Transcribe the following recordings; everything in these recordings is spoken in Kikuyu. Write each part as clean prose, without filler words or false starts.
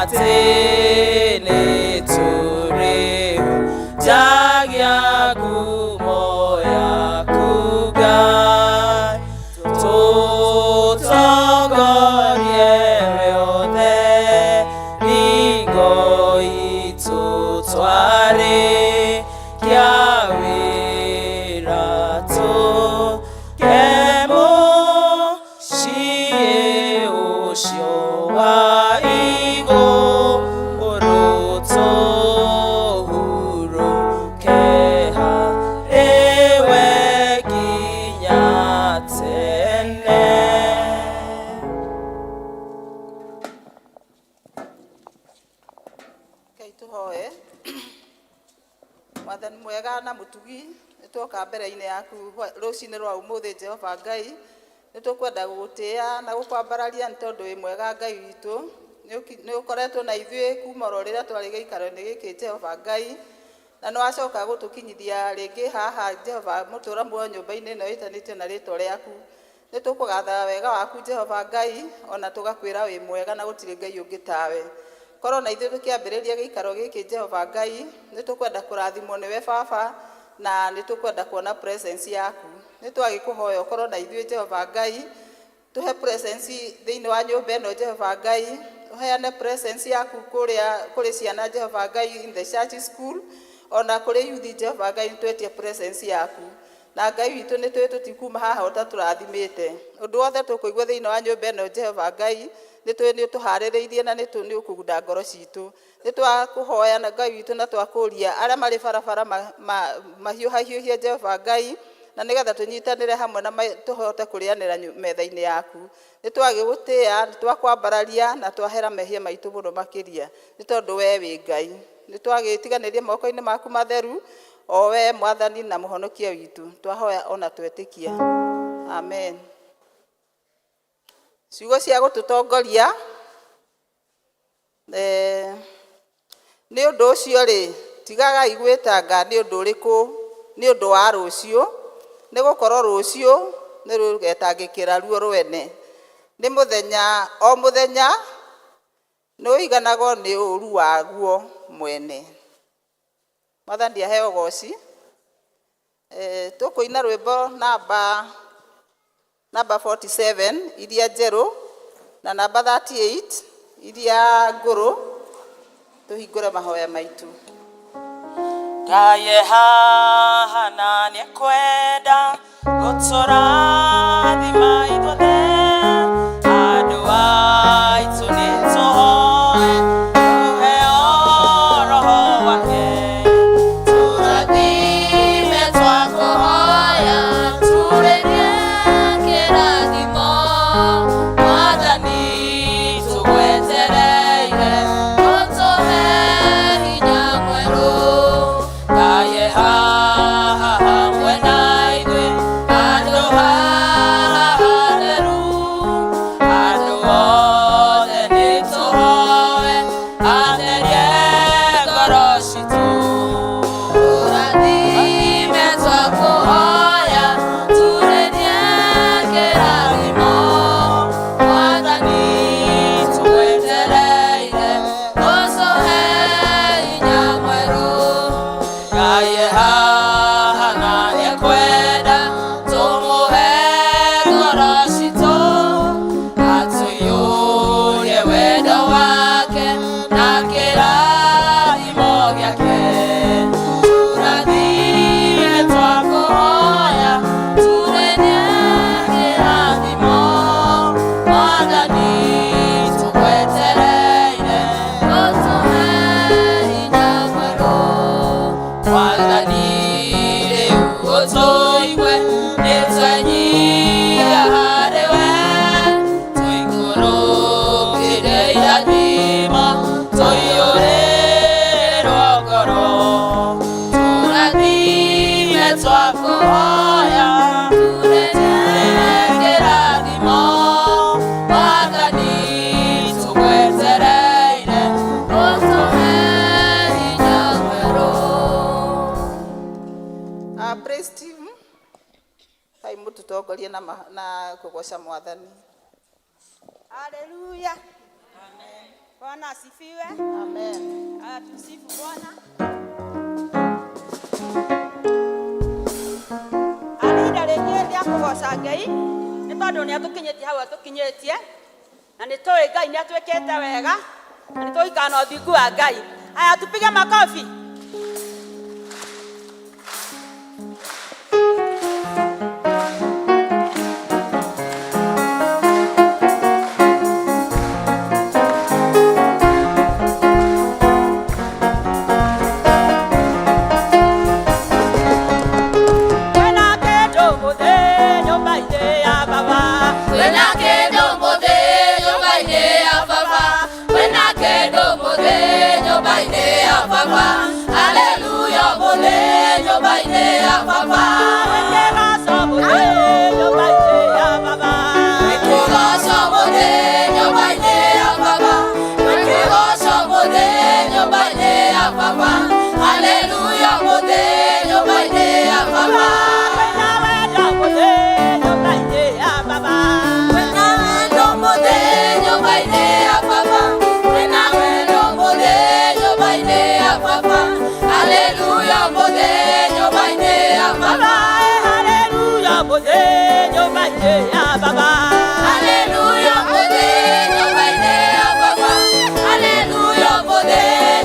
Atĩ nĩ tũrĩhunjagia ngumo yaku Ngai. Tũtongorie wĩothe hingo itũ twarĩkia wĩra tũke mũciĩ ũcio wa igũrũ tũhurũke harĩwe nginya tene. Rekei tũhoe. Mwathani mwega na mũtugi, nĩ twoka mbere-inĩ yaku rũcinĩ rwa ũmũthĩ Jehova Ngai, nĩ tũkwenda gũgũtĩa na gũkwambararia nĩ tondũ wĩ mwega Ngai witũ. Nĩ ũkoretwo na ithuĩ kuma oro rĩrĩa twarĩ gĩikaro-inĩ gĩkĩ Jehova Ngai, na nĩ wacoka gũtũkinyithia rĩngĩ haha Jehova mũtũra muoyo nyũmba-inĩ ĩno ĩtanĩtio na rĩtwa rĩaku. Nĩ tũkũgathaga wega waku Jehova Ngai, ona tũgakwĩra wĩ mwega na gũtirĩ Ngai ũngĩ tawe. Korwo na ithuĩ tũkĩambĩrĩria gĩikaro gĩkĩ Jehova Ngai, nĩ tũkwenda kũrathimwo nĩwe Baba, na nĩ tũkwenda kuona presence yaku. Nĩ twagĩkũhoya ũkorwo na ithuĩ Jehova Ngai, tũhe presence thĩinĩ wa nyũmba ĩno Jehova Ngai, ũheane presence yaku kũrĩa kũrĩ ciana Jehova Ngai in the church school, ona kũrĩ youth Jehova Ngai nĩ twetie presence yaku. Na Ngai witũ nĩ tũĩ tũtikuma haha ũtatũrathimĩte. Ũndũ wothe tũkũigua thĩinĩ wa nyũmba ĩno Jehova Ngai, nĩ tũĩ nĩ ũtũharĩrĩirie na nĩ tũĩ nĩ ũkũgunda ngoro citũ. Nĩ twakũhoya na Ngai witũ na twakũria arĩa marĩ barabara mahiũhahiũhie Jehova Ngai, na nĩgetha tũnyitanĩre hamwe na tũhote kũrĩanĩra metha-inĩ yaku. Nĩ twagĩgũtĩa, nĩ twakwambararia na twahera mehia maitũ mũno makĩria, nĩ tondũ we wĩ Ngai. Nĩ twagĩtiganĩria moko-inĩ maku matheru, o we Mwathani na Mũhonokia witũ. Twahoya ona twetĩkia. Amen. Ciugo cia gũtũtongoria. Nĩ ũndũ ũcio-rĩ, tigagai gwĩtanga nĩ ũndũ ũrĩkũ nĩ ũndũ wa rũciũ, nĩ gũkorũo rũciũ nĩ rũgetangĩkĩra ruo rwene. Nĩ mũthenya o mũthenya nĩ ũiganagwo nĩ ũũru waguo mwene. Mwathani aheo ũgoci. Tũkũina rwĩmbo namba 47 iria njerũ na namba 38 iria ngũrũ, tũhingũre mahoya maitũ. Ngai e haha na nĩekwenda gũtũrathima ithuothe, andũ aitũ nĩtũhoe tũheo Roho wake. Tũrathime twakũhoya, turĩrie kĩrathimo, Mwathani tũgwetereire ũtũhe hinya mwerũ. Ngai e haha hamwe na ithuĩ, handũ haha hatheru, andũ othe nĩtũhoe atherie ngoro citũ. Tũrathime twakũhoya, turĩrie kĩrathimo, Mwathani tũgwetereire ũtũhe hinya mwerũ. Ngai e haha na nĩekwenda tũmũhe ngoro citũ, atũiyũrie wendo wake na kĩrathimo gĩake. Tũrathime twakũhoya, turĩrie kĩrathimo, Mwathani tũgwetereire ũtũhe hinya mwerũ. Mwathani rĩu ũtũigue nĩtwenyihia harĩwe, tũikũrũkĩre irathimo tũiyũrĩrwo ngoro. Tũrathime twakũhoya, Turĩrie kĩrathimo, Mwathani tũgwetereire ũtũhe hinya mwerũ. Praise team, kai mũtũtongorie na kũgoca Mwathani. Haleluya. Bwana asifiwe. Amen. Haya, tumsifu Bwana. Ihinda rĩngĩ rĩa kũgoca Ngai nĩ tondũ nĩ atũkinyĩtie hau atũkinyĩtie, na nĩ tũĩ Ngai nĩ atwĩkĩte wega, na nĩ tũgũikara na ũthingu wa Ngai. Haya, tupige makofi. Kwĩna kĩndũ mũthĩ nyũmba-inĩ ya baba. Kwĩna kĩndũ mũthĩ nyũmba-inĩ ya baba. Kwĩna kĩndũ mũthĩ nyũmba-inĩ ya baba. Haleluya mũthĩ nyũmba-inĩ ya baba. Kĩgoco mũthĩ nyũmba-inĩ ya baba. Kĩgoco mũthĩ nyũmba-inĩ ya baba. Kĩgoco mũthĩ nyũmba-inĩ ya baba. Haleluya mũthĩ nyũmba-inĩ ya baba. Kwĩna wendo mũthĩ nyũmba-inĩ ya baba. Kwĩna wendo mũthĩ nyũmba-inĩ ya baba. Kwĩna wendo mũthĩ nyũmba-inĩ ya baba. Haleluya mũthĩ nyũmba-inĩ ya baba. Haleluya mũthĩ nyũmba-inĩ ya baba. Haleluya mũthĩ nyũmba-inĩ ya baba. Haleluya mũthĩ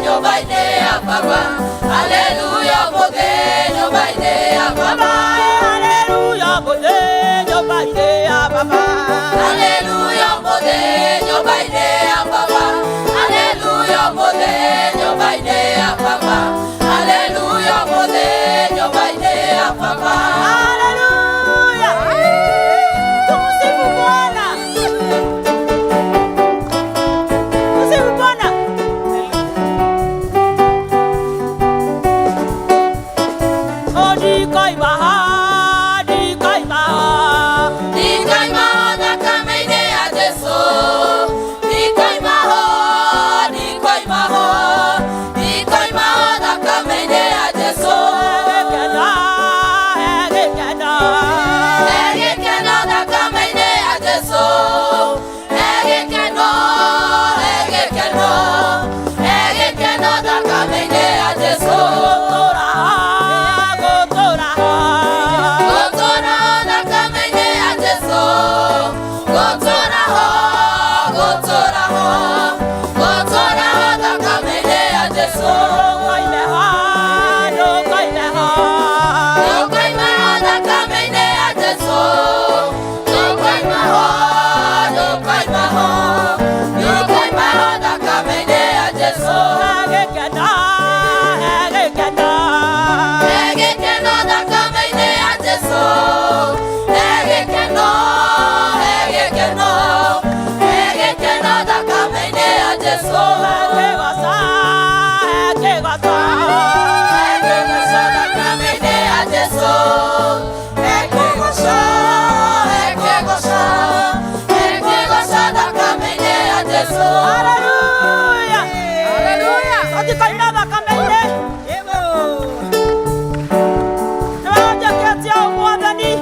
nyũmba-inĩ ya baba. Haleluya mũthĩ nyũmba-inĩ ya baba. Haleluya mũthĩ nyũmba-inĩ ya baba. Haleluya mũthĩ nyũmba-inĩ ya baba. Haleluya mũthĩ nyũmba-inĩ ya baba. Haleluya mũthĩ nyũmba-inĩ ya baba. Haleluya. Tumsifu Bwana. Tumsifu Bwana. Odikoima, odikoima. Ndikoima thakame-inĩ ya Jesũ. Ndikoima ho, ndikoima ho. Ndikoima thakame-inĩ ya Jesũ. Egekena, egekena. Egĩkeno thakame-inĩ ya Jesũ. Egĩkeno, egĩkeno. Egĩkeno thakame-inĩ ya Jesũ. Gũtũra, gũtũra. Gũtũra thakame-inĩ ya Jesũ. Gũtũra ho, gũtũra ho. Gũtũra thakame-inĩ ya Jesũ. Ndũkoime ho, ndũkoime ho. Ndũkoima ho thakame-inĩ ya Jesũ. Ndũkoima ho, ndũkoima ho. Ndũkoima ho thakame-inĩ ya Jesũ. Egĩkena, egĩkena. Egĩkeno thakame-inĩ ya Jesũ. Egĩkeno, egĩkeno. Egĩkeno thakame-inĩ ya Jesũ. Ekĩgoca, ekĩgoca. Ekĩgoca thakame-inĩ ya Jesũ. Ekĩgoca, ekĩgoca. Ekĩgoca thakame-inĩ ya Jesũ. Haleluya. Haleluya. Ũtikoima thakame-inĩ. Nĩwanjĩkĩtie ũũ Mwathani.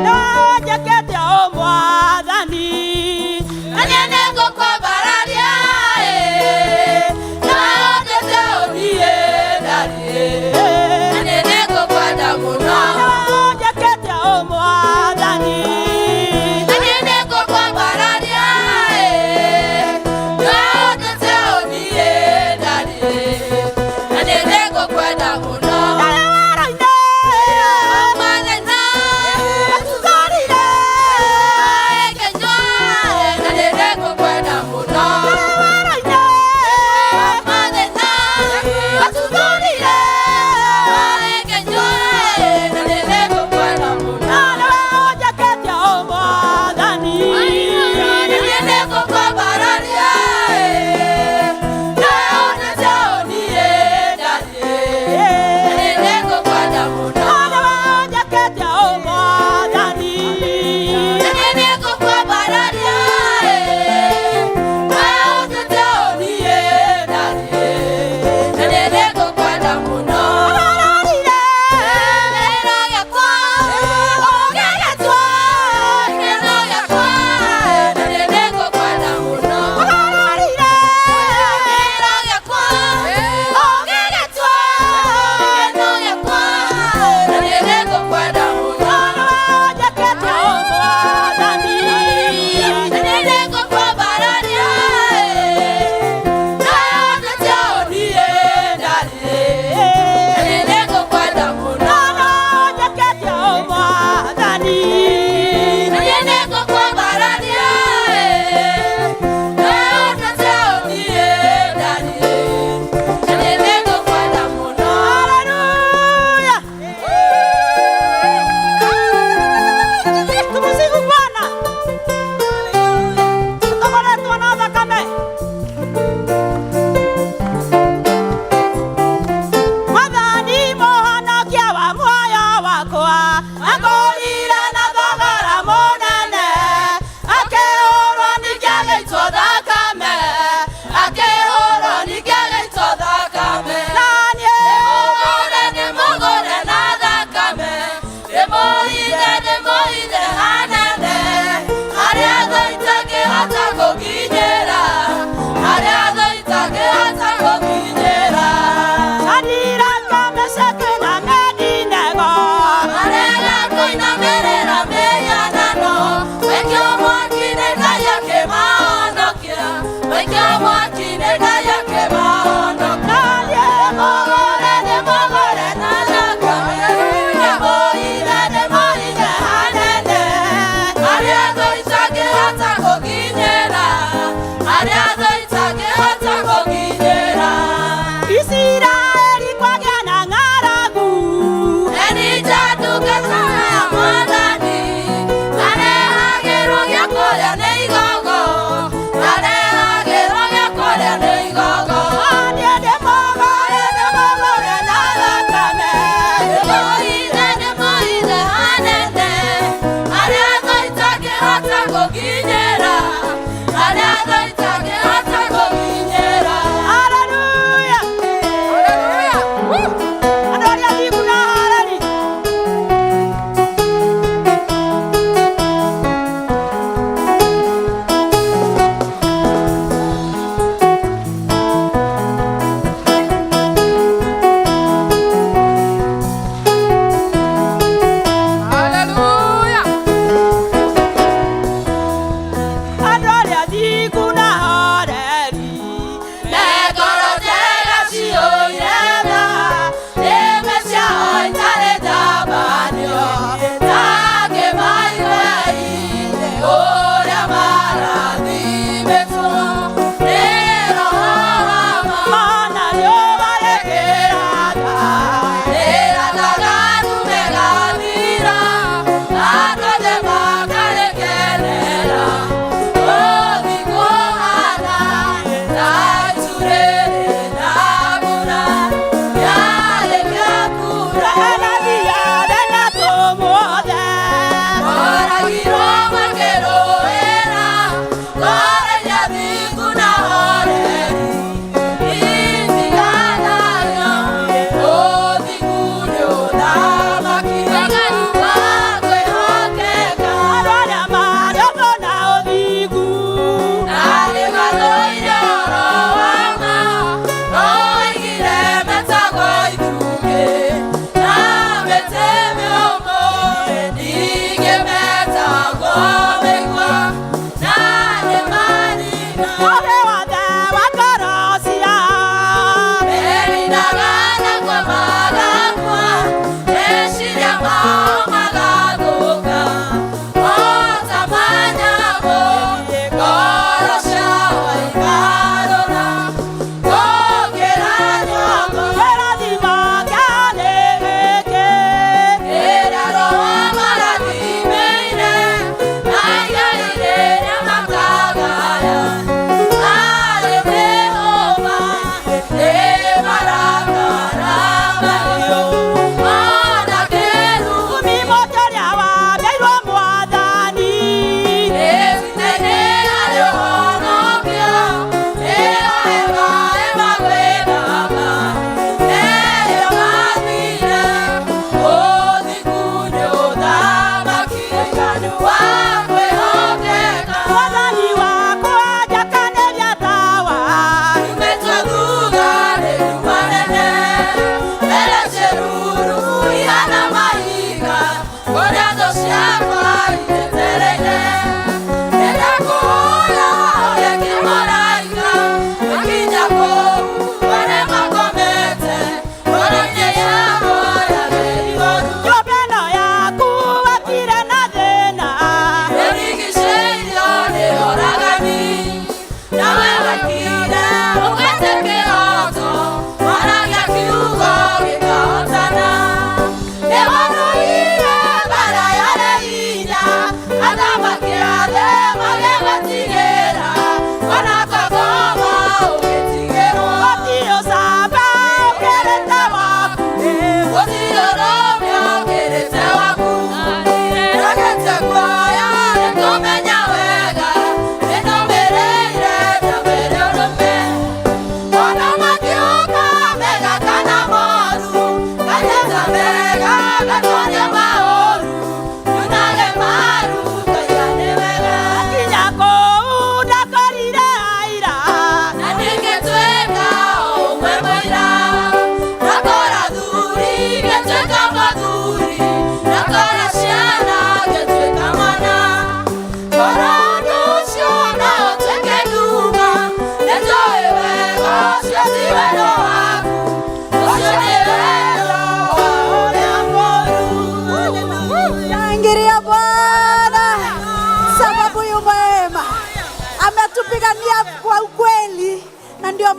Nĩwanjĩkĩtie ũũ Mwathani. Na niĩ nĩngũkwambararia, ĩ, nĩwahotete ũthiĩ ndariĩ. Na niĩ nĩngũkwenda mũno. Nĩwanjĩkĩtie ũũ Mwathani. Na niĩ nĩngũkwambararia, ĩ, nĩwahotete Maikio mwaki-inĩ Ngai akĩmahonokia. Ndĩmũgũre, ndĩmũgũre na thakame, ndĩmũhithe, ndĩmũhithe hanene, harĩa thũ itangĩhota gũkinyĩra, harĩa thũ itangĩhota gũkinyĩra. Isiraeli kwagĩa na ng'aragu. Elija ndungata ya Mwathani, arehagĩrwo gĩa kũrĩa nĩ igogo, arehagĩrwo gĩa kũrĩa nĩ igogo.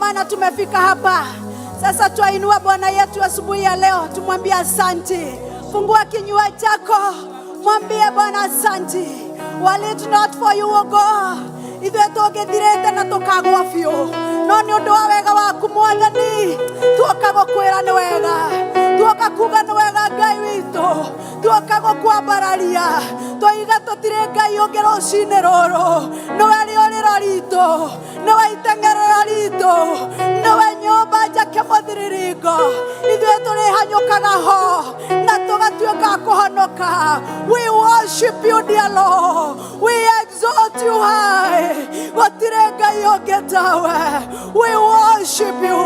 maana tumefika hapa. Sasa twainua Bwana yetu asubuhi ya leo, tumwambie asanti. Fungua kinywa chako, mwambie Bwana asanti. Were it not for you, O God, ithuĩ tũngĩthirĩte na tũkagwa biũ, no nĩ ũndũ wa wega waku Mwathani, tuoka gũkwĩra nĩ wega, tuoka kuga nĩ wega Ngai witũ, tuoka gũkwambararia, twoiga tũtirĩ Ngai ũngĩ rũcinĩ rũrũ, nĩwe rĩũrĩro ritũ, nĩwe iteng'erero ritũ, nĩwe nyũmba njake mũthiriringo, ithuĩ tũrĩhanyũkaga ho na tũgatuĩka a kũhonoka. We worship you, dear Lord. We exalt you high. Gũtirĩ Ngai ũngĩ tawe. We worship you.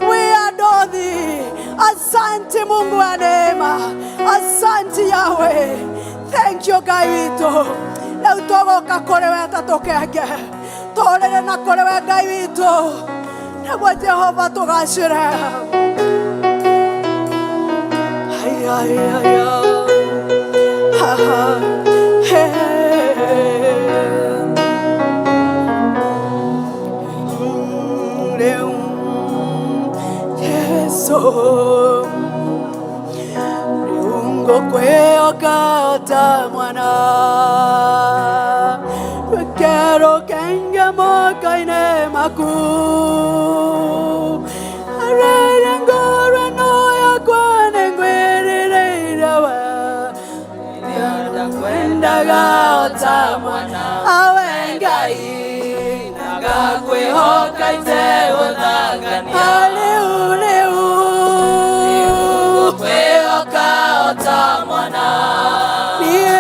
We adore thee. Asante Mungu wa neema. Asante Yahweh. Thank you, Ngai witũ. Rĩu tũgũka kũrĩ we ta tũkenge, tũrĩre na kũrĩ we Ngai witũ, nĩguo Jehova tũgacĩre. Haya, haya. Ha, ha. Hey. Rĩu Jesu, rĩu ngũkwĩhoka ta mwana, rwĩke rũkenge moko-inĩ maku, rĩrĩa ngoro ĩno yakwa nĩngwĩrirĩire we, ndakwendaga o ta mwana, awe Ngai, Ngakwĩhoka itegũthangania. Rĩu rĩu Ngũkwĩhoka o ta mwana, niĩ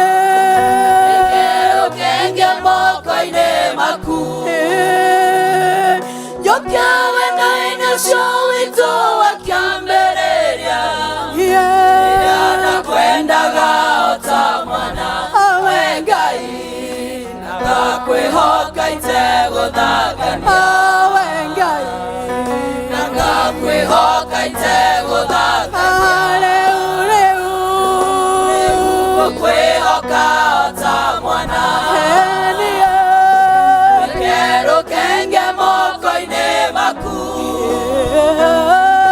rũkenge moko-inĩ maku, njokia wendo-inĩ ũcio witũ wa kĩambĩrĩria, rĩrĩa ndakwendaga o ta mwana, awe Ngai, ngakwĩhoka itegũthangania. Awe Ngai. Ngakwĩhoka itegũthangania. Rĩu rĩu Ngũkwĩhoka o ta mwana, niĩ reke rũkenge moko-inĩ maku,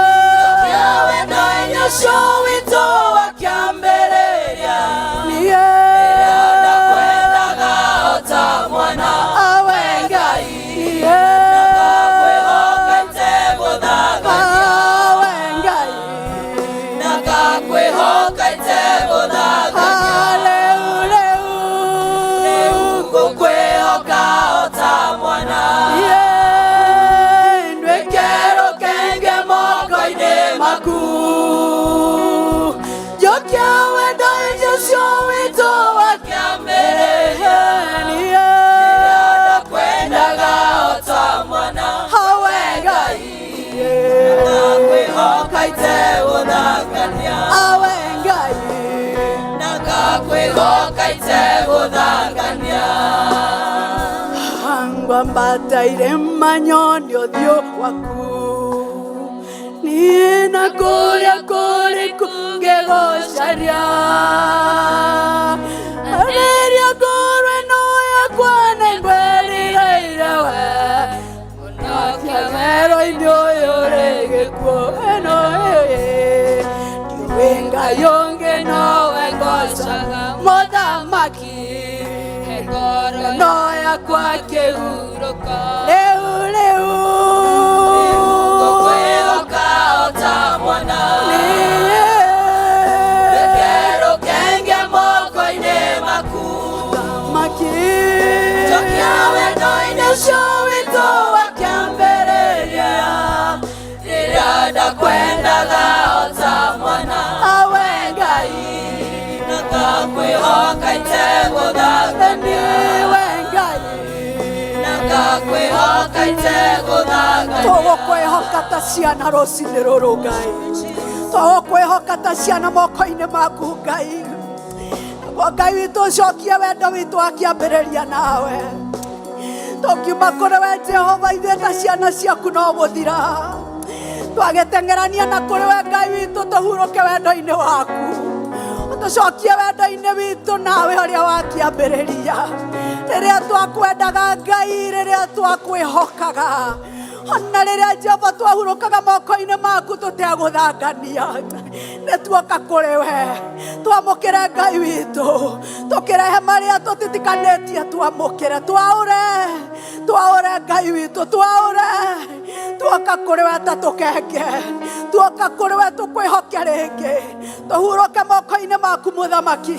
njokia wendo-inĩ ũcio witũ wa kĩambĩrĩria, niĩ rĩrĩa ndakwendaga o ta mwana, awe Ngai, niĩ ngakwĩhoka itegũthangania. Awe Ngai. Ngakwĩhoka itegũthangania. Rĩu rĩu Ngũkwĩhoka o ta mwana, niĩ reke rũkenge moko-inĩ maku, njokia wendo-inĩ ũcio witũ wa kĩambĩrĩria, niĩ rĩrĩa ndakwendaga o ta mwana, awe Ngai, ngakwĩhoka itegũthangania. Awe Ngai. Ngakwĩhoka itegũthangania. Ngwambataire manyoni ũthiũ waku, niĩ na kũrĩa kũrĩku ngĩgũcaria, rĩrĩa ngoro ĩno yakwa nĩngwĩrirĩire we, honokia werũ-inĩ ũyũ rĩ gĩkuũ ĩno ĩ, ndiũĩ Ngai ũngĩ nowe ngocaga, mũthamaki, Ngoro no yakwa kĩhurũko. Rĩu rĩu Ngũkwĩhoka o ta mwana, niĩ reke rũkenge moko-inĩ maku, maki njokia wendo-inĩ ũcio witũ wa kĩambĩrĩria, rĩrĩa ndakwendaga o ta mwana, awe Ngai. Ngakwĩhoka itegũthangania. Niwe Ngai. Ngakwĩhoka itegũthangania. Tũgũkwĩhoka ta ciana rũcinĩ rũrũ Ngai, tũgũkwĩhoka ta ciana moko-inĩ maku Ngai. Naguo Ngai witũ, ũcokie wendo witũ wa kĩambĩrĩria nawe. Tũngiuma kũrĩ we Jehova, ithuĩ ta ciana ciaku no gũthira. Twagĩteng'erania na kũrĩ we Ngai witũ, tũhurũke wendo-inĩ waku, tũcokie wendo-inĩ witũ nawe ũrĩa wakĩambĩrĩria, rĩrĩa twakwendaga Ngai, rĩrĩa twakwĩhokaga. Ona rĩrĩa Jehova twahurũkaga moko-inĩ maku tũtegũthangania, nĩ tuoka kũrĩ we twamũkĩre Ngai witũ, tũkĩrehe marĩa tũtitikanĩtie, twamũkĩre, twaũre, twaũre Ngai witũ, twaũre. Tuoka kũrĩ we ta tũkenge, tuoka kũrĩ we tũkwĩhoke rĩngĩ, tũhurũke moko-inĩ maku mũthamaki.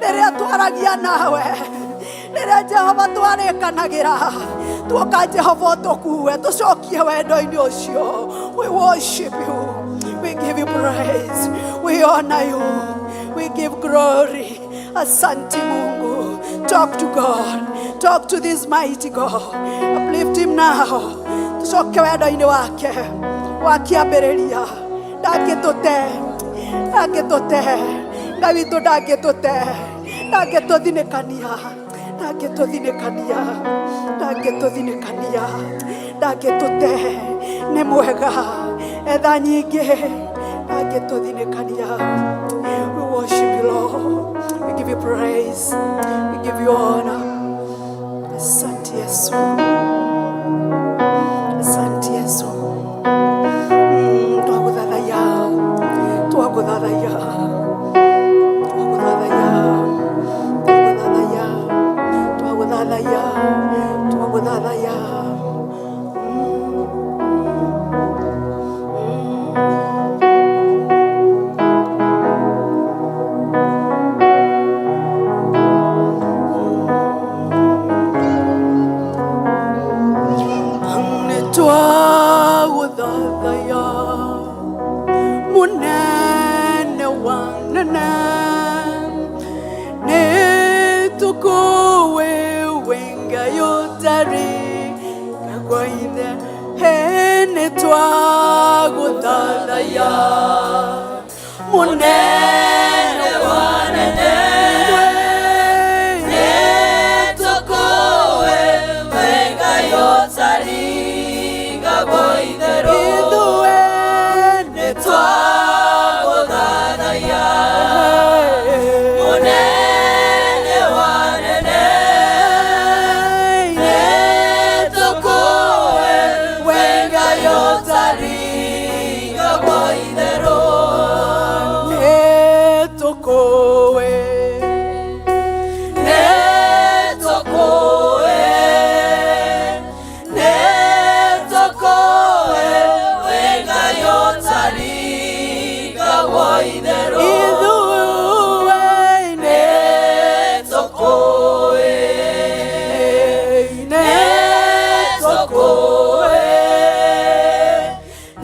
Rĩrĩa twaragia nawe, rĩrĩa Jehova twarĩkanagĩra, tuoka Jehova ũtũkue, tũcokie wendo-inĩ ũcio. We worship you, we give you praise, we honor you, we give glory. Asante Mungu. Talk to God, talk to this mighty God, uplift him now. Tucoke wendo-inĩ wake wa kĩambĩrĩria. Ndangĩtũte, ndangĩtũte Ngai witũ, ndangĩtũte, ndangĩtũthinĩkania, ndangĩtũthinĩkania, ndangĩtũthinĩkania, ndangĩtũte. Nĩ mwega, etha nyingĩ, ndangĩtũthinĩkania. We worship you, Lord, we give you praise, we give you honor. Asante Yesu, asante Yesu. Twagũthathaiya, twagũthathaiya, twagũthathaiya, twagũthathaiya, twagũthathaiya, twagũthathaiya. Nĩ twagũthathaiya, mũnene wa nene, nĩ tũkũĩ wĩ Ngai ũtarĩ kagwaithe. He nĩ twagũthathaiya, mũnene wa nene, Nĩ tũkũĩ wĩ Ngai ũtaringagwo itherũ. Ithuĩ Nĩ twagũthathaiya, mũnene wa nene, nĩ tũkũĩ wĩ Ngai ũtaringagwo itherũ. Nĩ tũkũĩ, Nĩ tũkũĩ, nĩ tũkũĩ wĩ Ngai ũtaringagwo itherũ. Ithuĩ Nĩ tũkũĩ, nĩ nĩ tũkũĩ,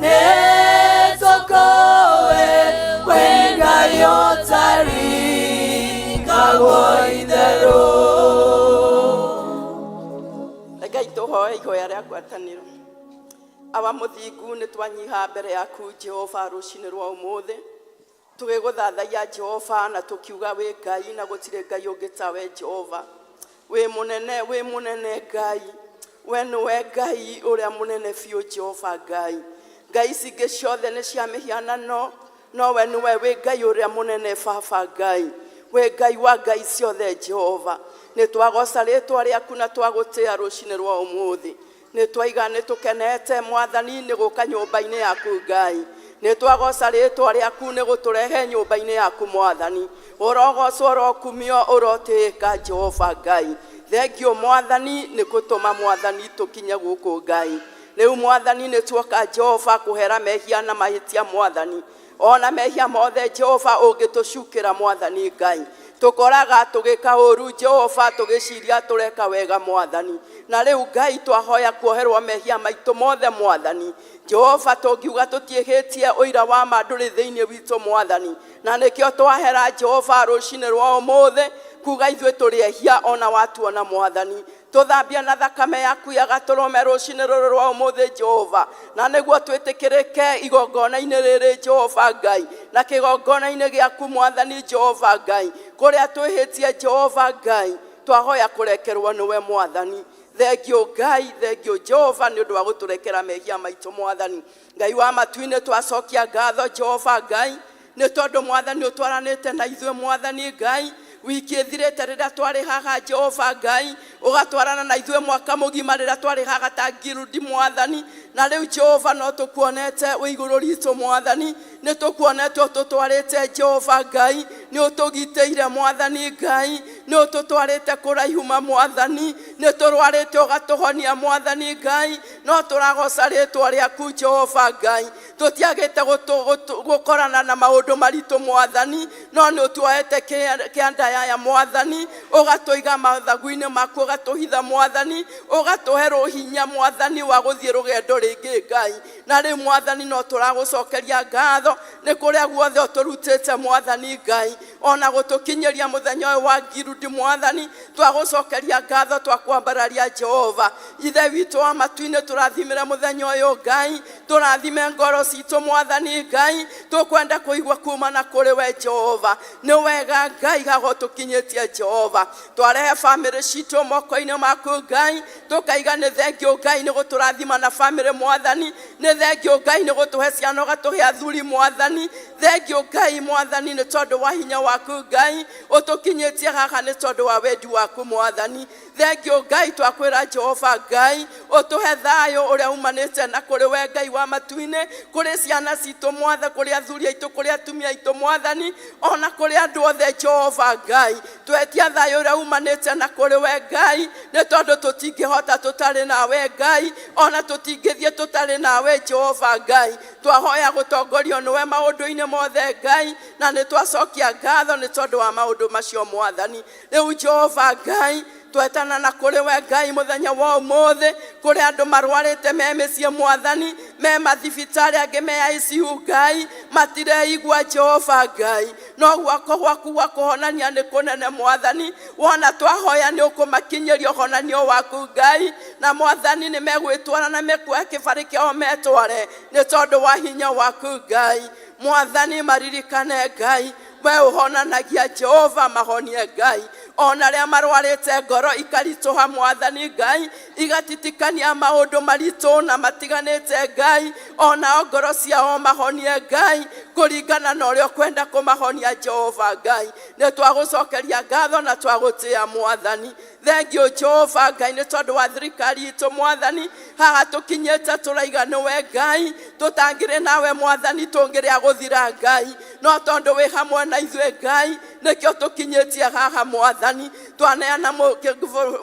nĩ tũkũĩ wĩ Ngai ũtaringagwo itherũ. Rekei tũhoe ihoya rĩa ngwatanĩro. Awa mũthingu, nĩ twanyiha mbere yaku Jehova rũcinĩ rwa ũmũthĩ, tũgĩgũthathaiya Jehova na tũkiuga wĩ Ngai na gũtirĩ Ngai ũngĩ tawe. Jehova, wĩ mũnene, wĩ mũnene Ngai, we nĩwe Ngai ũrĩa mũnene biũ. Jehova Ngai, ngai ici ingĩ ciothe nĩ cia mĩhianano, no we nĩwe wĩ Ngai ũrĩa mũnene. Baba Ngai, wĩ Ngai wa ngai ciothe. Jehova, nĩ twagoca rĩtwa rĩaku na twagũtĩa rũcinĩ rwa ũmũthĩ. Nĩ twaiga nĩ tũkenete Mwathani nĩ gũka nyũmba-inĩ yaku. Ngai, nĩ twagoca rĩtwa rĩaku nĩ gũtũrehe nyũmba-inĩ yaku. Mwathani, ũrogocwo, ũrokumio, ũrotĩĩka. Jehova Ngai, thengio Mwathani nĩ gũtũma Mwathani tũkinye gũkũ. Ngai, rĩu Mwathani nĩ tuoka Jehova kũhera mehia na mahĩtia. Mwathani, ona mehia mothe Jehova ũngĩtũcukĩra, Mwathani Ngai, tũkoraga tũgĩka ũru Jehova, tũgĩciria tũreka wega Mwathani. Na rĩu Ngai twahoya kuoherwo mehia maitũ mothe. Mwathani Jehova, tũngiuga tũtiĩhĩtie, ũira wa ma ndũrĩ thĩinĩ witũ Mwathani. Na nĩkĩo twahera Jehova rũcinĩ rwa ũmũthĩ kuga ithuĩ tũrĩ ehia. Ona watuona Mwathani, tũthambia na thakame yaku ya gatũrũme rũcinĩ rũrũ rwa ũmũthĩ Jehova, na nĩguo twĩtĩkĩrĩke igongona-inĩ rĩrĩ Jehova Ngai, na kĩgongona-inĩ gĩaku Mwathani Jehova Ngai. Kũrĩa twĩhĩtie Jehova Ngai, twahoya kũrekerwo nĩwe Mwathani. Thengio Ngai, thengio Jehova nĩ ũndũ wa gũtũrekera mehia maitũ. Mwathani Ngai wa matu-inĩ, twacokia ngatho Jehova Ngai nĩ tondũ Mwathani ũtwaranĩte na ithuĩ. Mwathani Ngai, Wiki ĩthirĩte rĩrĩa twarĩ haha, Jehova Ngai, ũgatwarana na ithuĩ mwaka mũgima rĩrĩa twarĩ haha ta ngirudi, Mwathani. Na rĩu, Jehova, no tũkuonete wĩ igũrũ ritũ, Mwathani. Nĩ tũkuonete ũtũtwarĩte, Jehova Ngai. Nĩ ũtũgitĩire, Mwathani Ngai. Nĩ ũtũtwarĩte kũraihu ma, Mwathani. Nĩ tũrwarĩte, ũgatũhonia, Mwathani Ngai. No tũragoca rĩtwa rĩaku, Jehova Ngai. Tũtiagĩte gũkorana na maũndũ maritũ, Mwathani, no nĩ ũtuoete kĩanda yaya, Mwathani, ũgatũiga mathagu-inĩ maku, ũgatũhitha, Mwathani, ũgatũhe rũhinya, Mwathani, wa gũthiĩ rũgendo rĩngĩ, Ngai. Na rĩu, Mwathani, no tũragũcokeria ngatho nĩ kũrĩa guothe ũtũrutĩte, Mwathani Ngai, ona gũtũkinyĩria mũthenya ũyũ wa ngirudi. Mwathani, twagũcokeria ngatho, twakwambararia. Jehova Ithe witũ wa matu-inĩ, tũrathimĩre mũthenya ũyũ, Ngai. Tũrathime ngoro citũ, Mwathani Ngai. Tũkwenda kũigua kuma na kũrĩ we, Jehova. Nĩ wega, Ngai, haha ũtũkinyĩtie. Jehova, twarehe bamĩrĩ citũ moko-inĩ maku, Ngai. Tũkaiga nĩ thengio, Ngai, nĩ gũtũrathima na bamĩrĩ. Mwathani, nĩ thengio, Ngai, nĩ gũtũhe ciana, ũgatũhe athuri. Mwathani, thengio, Ngai. Mwathani, nĩ tondũ wa hinya waku, Ngai, ũtũkinyĩtie haha nĩ tondũ wa wendi waku. Mwathani, thengio, Ngai. Twakwĩra, Jehova Ngai, ũtũhe thayũ ũrĩa umanĩte na kũrĩ we, Ngai wa matu-inĩ, kũrĩ ciana citũ, Mwathe, kũrĩ athuri aitũ, kũrĩ atumia aitũ, Mwathani, ona kũrĩ andũ othe. Jehova Ngai, twetia thayũ ũrĩa umanĩte na kũrĩ we, Ngai, nĩ tondũ tũtingĩhota tũtarĩ nawe, Ngai, ona tũtingĩthiĩ tũtarĩ nawe. Jehova Ngai, twahoya gũtongorio nĩwe maũndũ-inĩ mothe, Ngai, na nĩ twacokia ngatho nĩ tondũ wa maũndũ macio, Mwathani. Rĩu, Jehova Ngai, twetana na kũrĩ we, Ngai, mũthenya wa ũmũthĩ, kũrĩ andũ marwarĩte me mĩciĩ, Mwathani, me mathibitarĩ, angĩ me ICU, Ngai, matireigua. Jehova Ngai, no guoko gwaku gwa kũhonania nĩ kũnene, Mwathani. Wona twahoya, nĩ ũkũmakinyĩria ũhonanio waku, Ngai, na Mwathani, nĩ megwĩtwara na mekuoya kĩbarĩ kĩao metware nĩ tondũ wa hinya waku, Ngai. Mwathani, maririkane, Ngai. We ũhonanagia, Jehova, mahonie, Ngai, ona arĩa marwarĩte ngoro ikaritũha, Mwathani Ngai, igatitikania maũndũ maritũ na matiganĩte, Ngai, onao ngoro ciao mahonie, Ngai, kũringana na ũrĩa ũkwenda kũmahonia. Jehova Ngai, nĩ twagũcokeria ngatho na twagũtĩa, Mwathani. Thengio, Jehova Ngai, nĩ tondũ wa thirikari itũ. Mwathani, haha tũkinyĩte tũraiga nĩwe, Ngai. Tũtangĩrĩ nawe, Mwathani, tũngĩrĩa gũthira, Ngai, no tondũ wĩ hamwe na ithuĩ, Ngai, nĩkĩo tũkinyĩtie haha. Mwathani, twaneana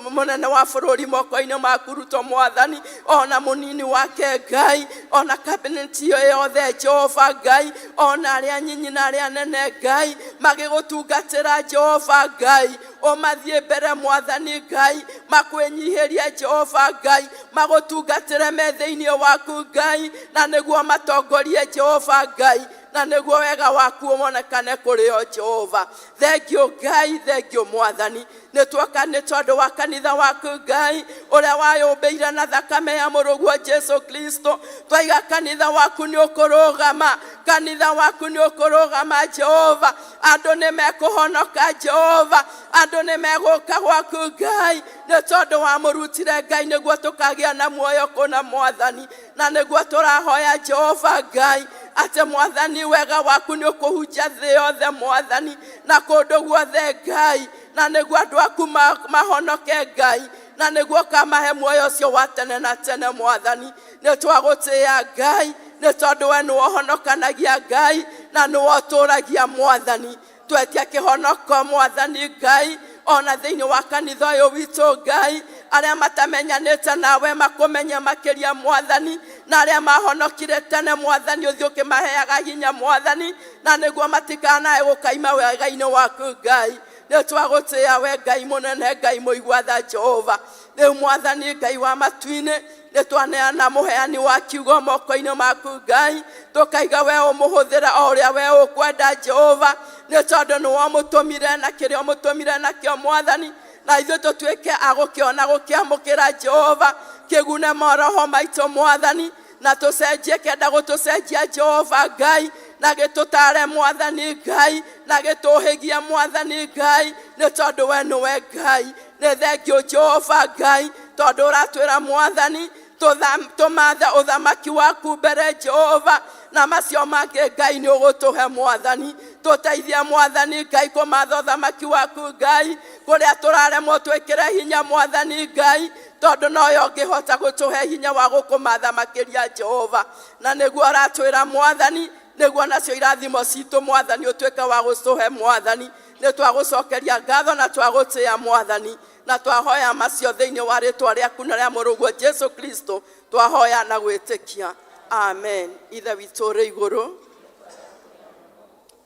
mũnene wa bũrũri moko-inĩ maku, Ruto, Mwathani, ona mũnini wake, Ngai, ona cabinet ĩyo yothe, Jehova Ngai, ona arĩa nyinyi na arĩa nene, Ngai, magĩgũtungatĩra. Jehova Ngai, ũmathiĩ mbere, Mwathani Ngai, makwĩnyihĩrie, Jehova Ngai, magũtungatĩre me thĩinĩ waku, Ngai, na nĩguo matongorie, Jehova Ngai, na nĩguo wega waku wonekane kũrĩ o. Jehova, thengio, Ngai. Thengio, Mwathani. Nĩ tuoka nĩ tondũ wa kanitha waku, Ngai, ũrĩa wayũmbĩire na thakame ya mũrũguo Jesu Kristo. Twaiga kanitha waku nĩ ũkũrũgama, kanitha waku nĩ ũkũrũgama. Jehova, andũ nĩ mekũhonoka. Jehova, andũ nĩ megũka gwaku, Ngai, nĩ tondũ wamũrutire, Ngai, nĩguo tũkagĩa na muoyo kũna, Mwathani. Na nĩguo tũrahoya, Jehova Ngai, atĩ, Mwathani, wega waku nĩ ũkũhunjia thĩ yothe, Mwathani, na kũndũ guothe, Ngai, na nĩguo andũ aku mahonoke, Ngai, na nĩguo ũkamahe muoyo ũcio wa tene na tene. Mwathani, nĩ twagũtĩĩa, Ngai, nĩ tondũ we nĩwe ũhonokanagia, Ngai, na nĩwe ũtũũragia. Mwathani, twetia kĩhonoko, Mwathani Ngai, ona thĩinĩ wa kanitha ũyũ witũ, Ngai, arĩa matamenyanĩte nawe makũmenye makĩria, Mwathani, na arĩa mahonokire tene, Mwathani, ũthiĩ ũkĩmaheaga hinya, Mwathani, na nĩguo matikanae gũkaima wega-inĩ waku. Ngai, nĩ twagũtĩĩa, we Ngai mũnene, Ngai mũigua tha, Jehova. Rĩu, Mwathani Ngai wa matu-inĩ, nĩ twaneana mũheani wa kiugo moko-inĩ maku, Ngai. Tũkaiga we ũmũhũthĩra o ũrĩa we ũkwenda, Jehova, nĩ tondũ nĩwe ũmũtũmire na kĩrĩa ũmũtũmire nakĩo, Mwathani, na ithuĩ tũtuĩke a gũkĩona, gũkĩamũkĩra, Jehova, kĩgune moroho maitũ, Mwathani, na tũcenjie kenda gũtũcenjia, Jehova Ngai, na gĩtũtare, Mwathani Ngai, na gĩtũhĩgie, Mwathani Ngai, nĩ tondũ we nĩwe Ngai. Nĩ thengio, Jehova Ngai, tondũ ũratwĩra, Mwathani, Tũmathe ũthamaki waku mbere Jehova, na macio mangĩ Ngai nĩ ũgũtũhe Mwathani. Tũteithie Mwathani Ngai kũmatha ũthamaki waku Ngai, kũrĩa tũraremwo twĩkĩre hinya Mwathani Ngai, tondũ noyo ũngĩhota gũtũhe hinya wa gũkũmatha makĩria Jehova. Na nĩguo ũratwĩra Mwathani, nĩguo nacio irathimo citũ Mwathani ũtuĩke wa gũcũhe Mwathani. Nĩ twagũcokeria ngatho na twagũtĩĩa Mwathani, na twahoya macio thĩinĩ wa rĩtwa rĩaku na rĩa mũrũguo Jesu Kristo, twahoya na gwĩtĩkia, amen. Ithe witũ ũrĩ igũrũ,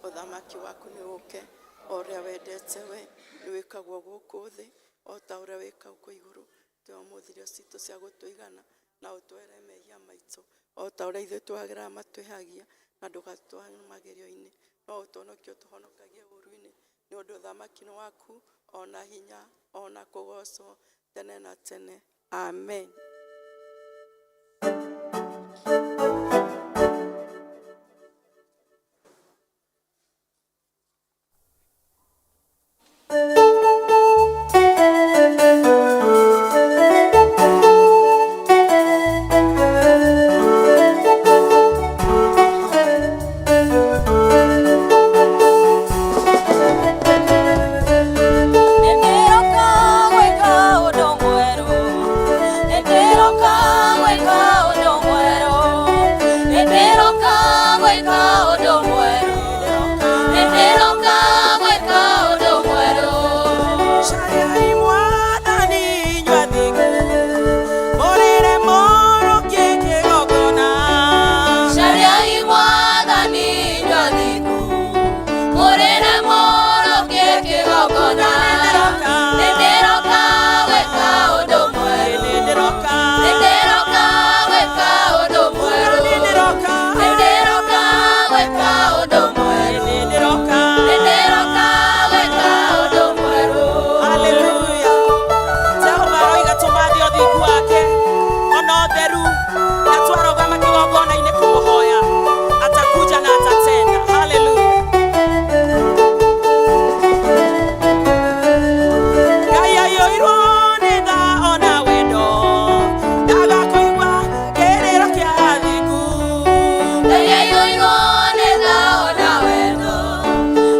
ũthamaki waku nĩ ũke, o ũrĩa wendete we nĩ wĩkagwo gũkũ thĩ o ta ũrĩa wĩkagwo kũu igũrũ. Tũhe ũmũthĩ irio citũ cia gũtũigana, na ũtwere mehia maitũ o ta ũrĩa ithuĩ twagĩra matwĩhagia, na ndũgatũtware magerio-inĩ, no ũtũhonokie ũtũhonokagie ũũru-inĩ, nĩ ũndũ ũthamaki nĩ waku, ona hinya, ona kũgocwo tene na tene, amen. Nĩndĩroka gwĩka ũndũ mwerũ, nĩndĩroka gwĩka ũndũ mwerũ, nĩndĩroka gwĩka ũndũ mwerũ, nĩndĩroka gwĩka ũndũ mwerũ. Cariai Mwathani inyuĩ athingu, mũrĩre mũrũkie kĩgongona. Cariai Mwathani inyuĩ athingu, mũrĩre mũrũkie kĩgongona. Nĩndĩroka gwĩka ũndũ mwerũ, Nĩndĩroka, nĩndĩroka gwĩka ũndũ mwerũ. nĩndĩroka, Nĩndĩroka gwĩka ũndũ mwerũ. Nĩndĩroka. Nĩndĩroka gwĩka ũndũ mwerũ. Haleluya. Jehova aroiga tũmathe ũthingu wake ona ũtheru, na twarũgama kĩgongona-inĩ kũmũhoya atakuja na atatenda. Haleluya. Ngai aiyũirwo nĩ tha ona wendo, ndagakũigua kĩrĩro kĩa athingu. Ngai aiyũirwo nĩ tha ona wendo,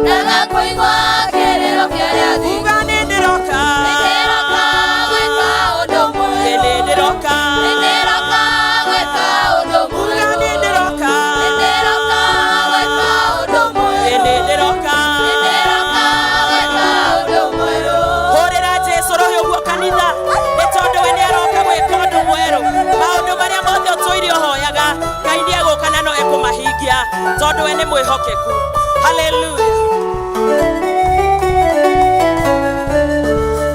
ndagakũigua kĩrĩro kĩa arĩa athingu. Uga nĩndĩroka, Nĩndĩroka gwĩka ũndũ mwerũ. Nĩndĩroka, Nĩndĩroka gwĩka ũndũ uga mwerũ. nĩndĩroka, Nĩndĩroka gwĩka ũndũ mwerũ. Nĩndĩroka. Nĩndĩroka gwĩka ũndũ mwerũ. Hũrĩra Jesu rũhĩ ũguo kanitha, nĩ tondũ we nĩ aroka gwĩka ũndũ mwerũ. Maũndũ marĩa mothe ũtũire ũhoyaga, Ngai nĩ egũka na no ekũmahingia, tondũ we nĩ mwĩhokeku. Haleluya.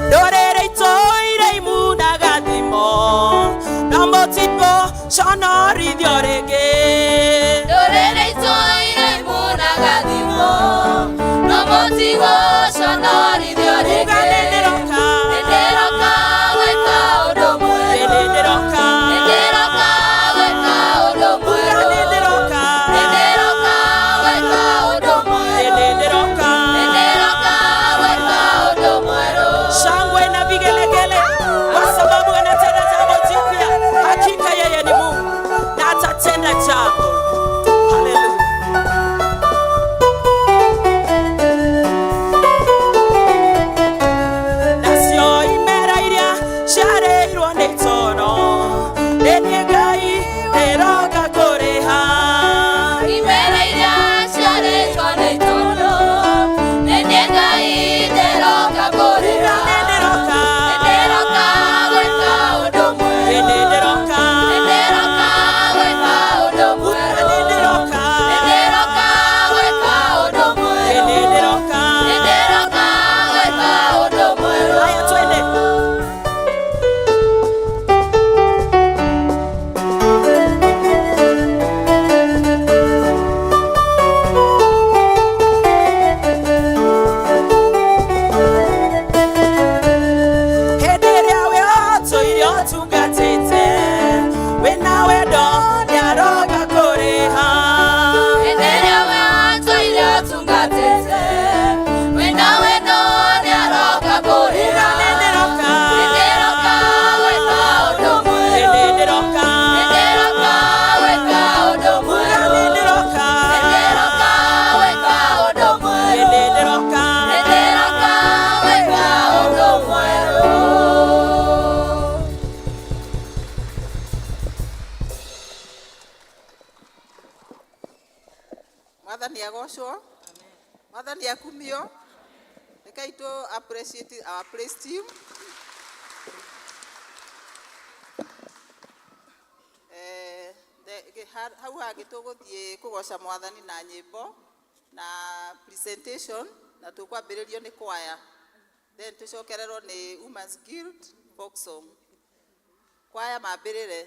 Ndũrĩrĩ itũire imunaga thimo, no mũtitũ conorithio rĩngĩ. Ndũrĩrĩ itũire imunaga thimo, no mũtigũconorithio Uga rĩngĩ. nĩndĩroka, Nĩndĩroka gwĩka ũndũ mwerũ. Nĩndĩroka, Nĩndĩroka gwĩka ũndũ uga mwerũ. nĩndĩroka, Nĩndĩroka gwĩka ũndũ mwerũ. Nĩndĩroka. Nĩndĩroka gwĩka ũndũ mwerũ. Shangwe na vigelegele, kwa sababu anatenda jambo jipya. Hakika yeye ni Mungu na atatenda. Mwathani agocwo. Mwathani akumio. Rekei tu appreciate our praise team. Eh, hau hangĩ tũgũthiĩ kũgoca Mwathani na nyĩmbo na presentation, na tũkwambĩrĩrio nĩ kwaya, then tũcokererwo nĩ Women's Guild folk song. Kwaya mambĩrĩre.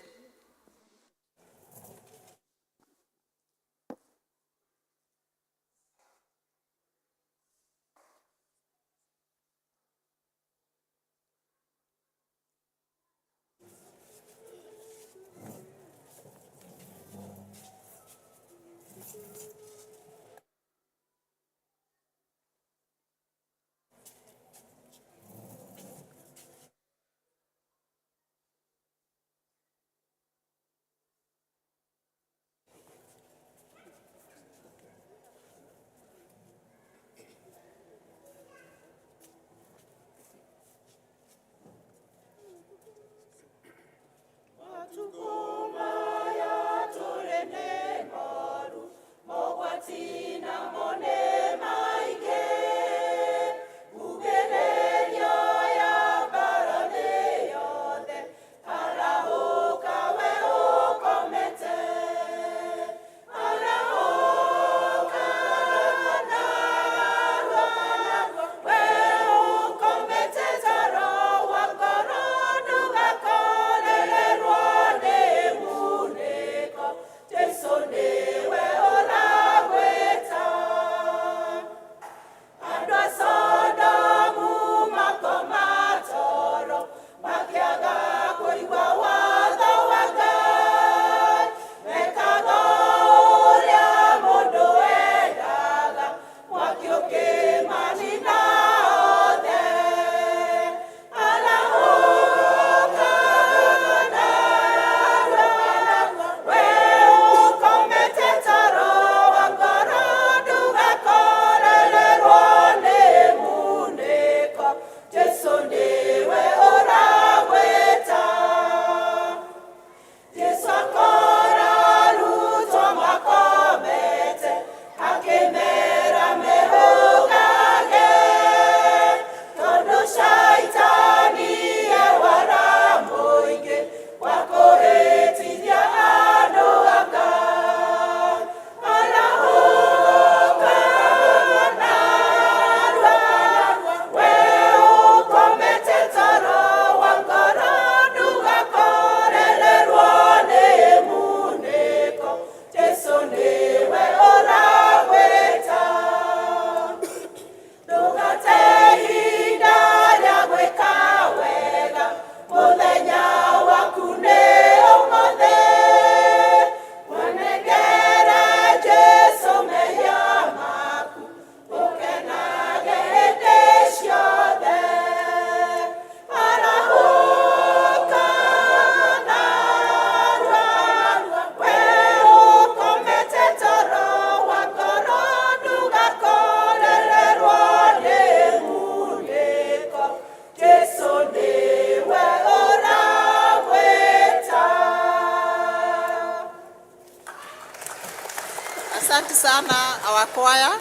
Asante sana our choir.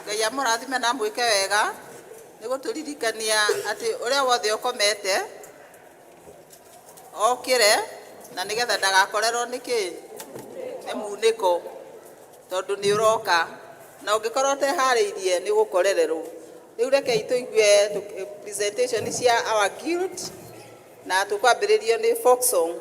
Ngai amũrathime na amwĩke wega nĩ gũtũririkania atĩ ũrĩa wothe ũkomete okĩre, na nĩgetha ndagakorerwo nĩ kĩ nĩ munĩko, tondũ nĩ ũroka na ũngĩkorwo ũteharĩirie nĩ ũgũkorererwo. Rĩu rekei tũigue presentation cia our guild, na tũkwambĩrĩrio nĩ folk song.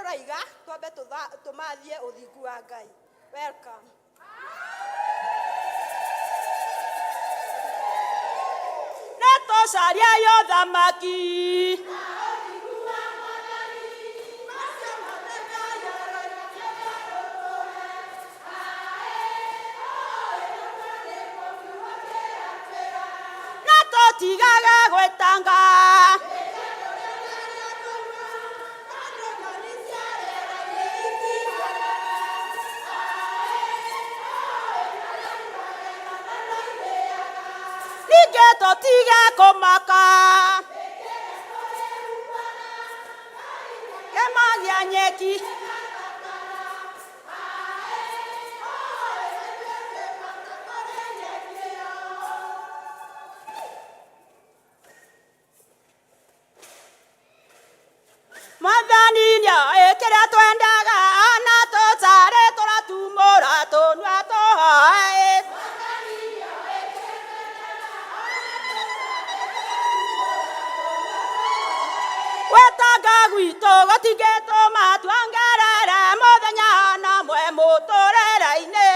Tũraiga twambe tũmathie ũthingu wa Ngai. Welcome. Nĩ tũcaria ũthamaki. Na tũtigage gwĩtanga. Ningĩ tũtige kũmaka. Kĩma gĩa nyeki. Mwathani nĩoĩ kĩrĩa twendaga na tũtarĩ tũratumũra tũnua tũhoe. Gwĩtanga gwitũ gũtingĩtũma tuongerere mũthenya na mwe mũtũrĩre-inĩ.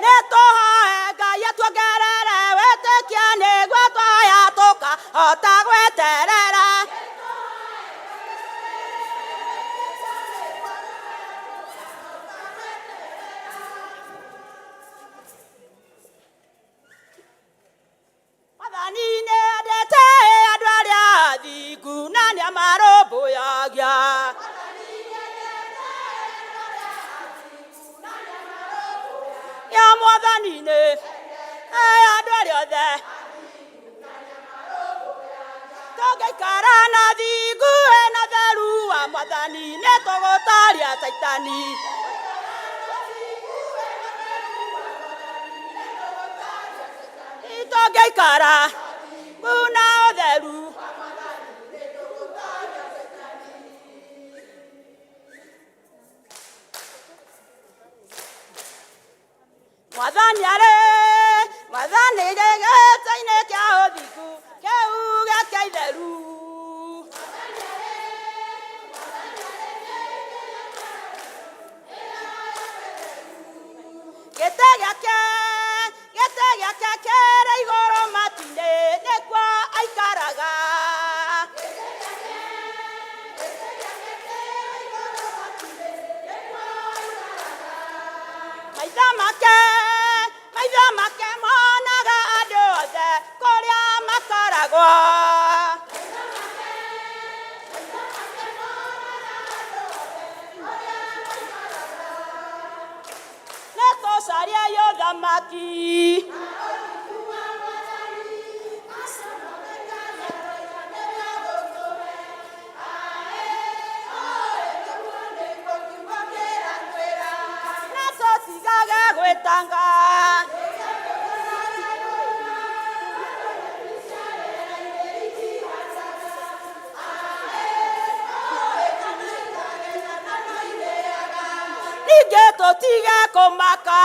Nĩ tũhoe Ngai atuongerere wĩtĩkio nĩguo twoya tũkahota gweterera. Mwathani nĩendete andũ arĩa athingu na nĩamarũmbũyagia. Ya Mwathani nĩ andũ arĩa othe tũngĩikara na thingu na theru wa Mwathani nĩ tũgũtaria Caitani. Tũngĩikara na ũtheru. Mwathani arĩ Mwathani gĩtĩ-inĩ kĩa ũthingu kĩu gĩake itheru. Gĩtĩ gĩake gĩtĩ gĩake kĩrĩ igũrũ matu-inĩ nĩkuo aikaraga. Maitho make maitho make monaga andũ othe kũrĩa makoragwo. Nĩ tũcarie ũthamaki. Na tũtigage gwĩtanga. Ningĩ tũtige kũmaka.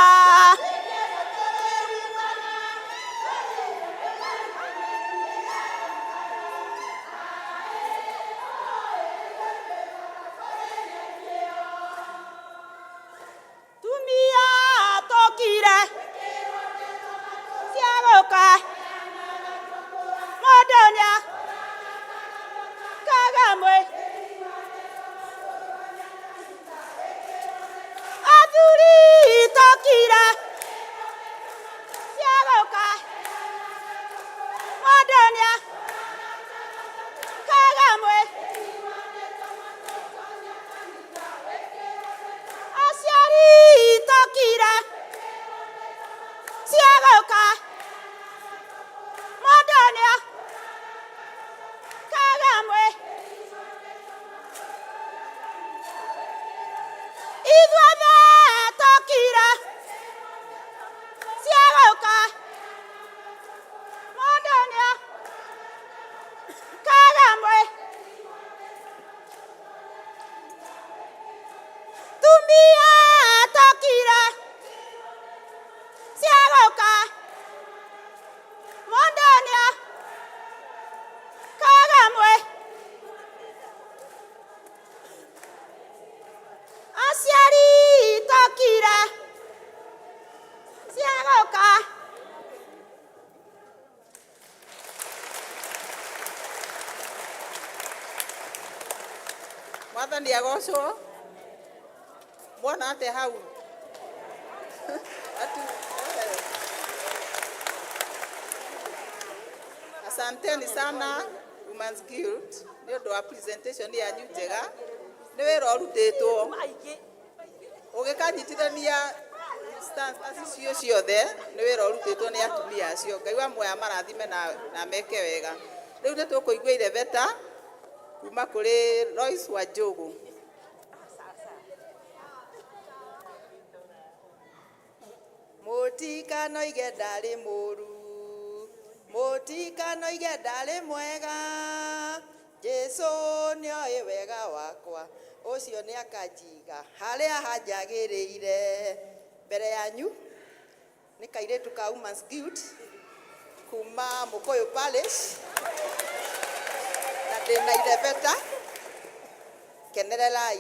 Tumia tũkire ciagũka mũndũ nĩa kaga mwĩ athuri tũkire. Aciari tokire ciagũka. Mwathani agocwo. Mwona atä hau? Atu, eh. Asanteni sana Women's Guild nĩ ũndũ wa presentation yanyu njega. Nĩ wĩra ũrutĩtwo ũgĩkanyitithania stanzas icio ciothe, nĩ wĩra ũrutĩtwo nĩ atumia acio. Ngai wa muoya marathime na meke wega. Rĩu nĩ tũkũigua irebeta kuma kũrĩ Lois Wanjũgũ. Mũtikanoige ndarĩ mũru, mũtikanoige ndarĩ mwega. Jesu nĩoĩ wega wakwa, ũcio nĩakanjiga harĩa hanjagĩrĩire. Mbere yanyu nĩ kairĩtu ka Women's Guild kuma Mũkũyũ Parish, na ndĩna irebeta. Kenererai.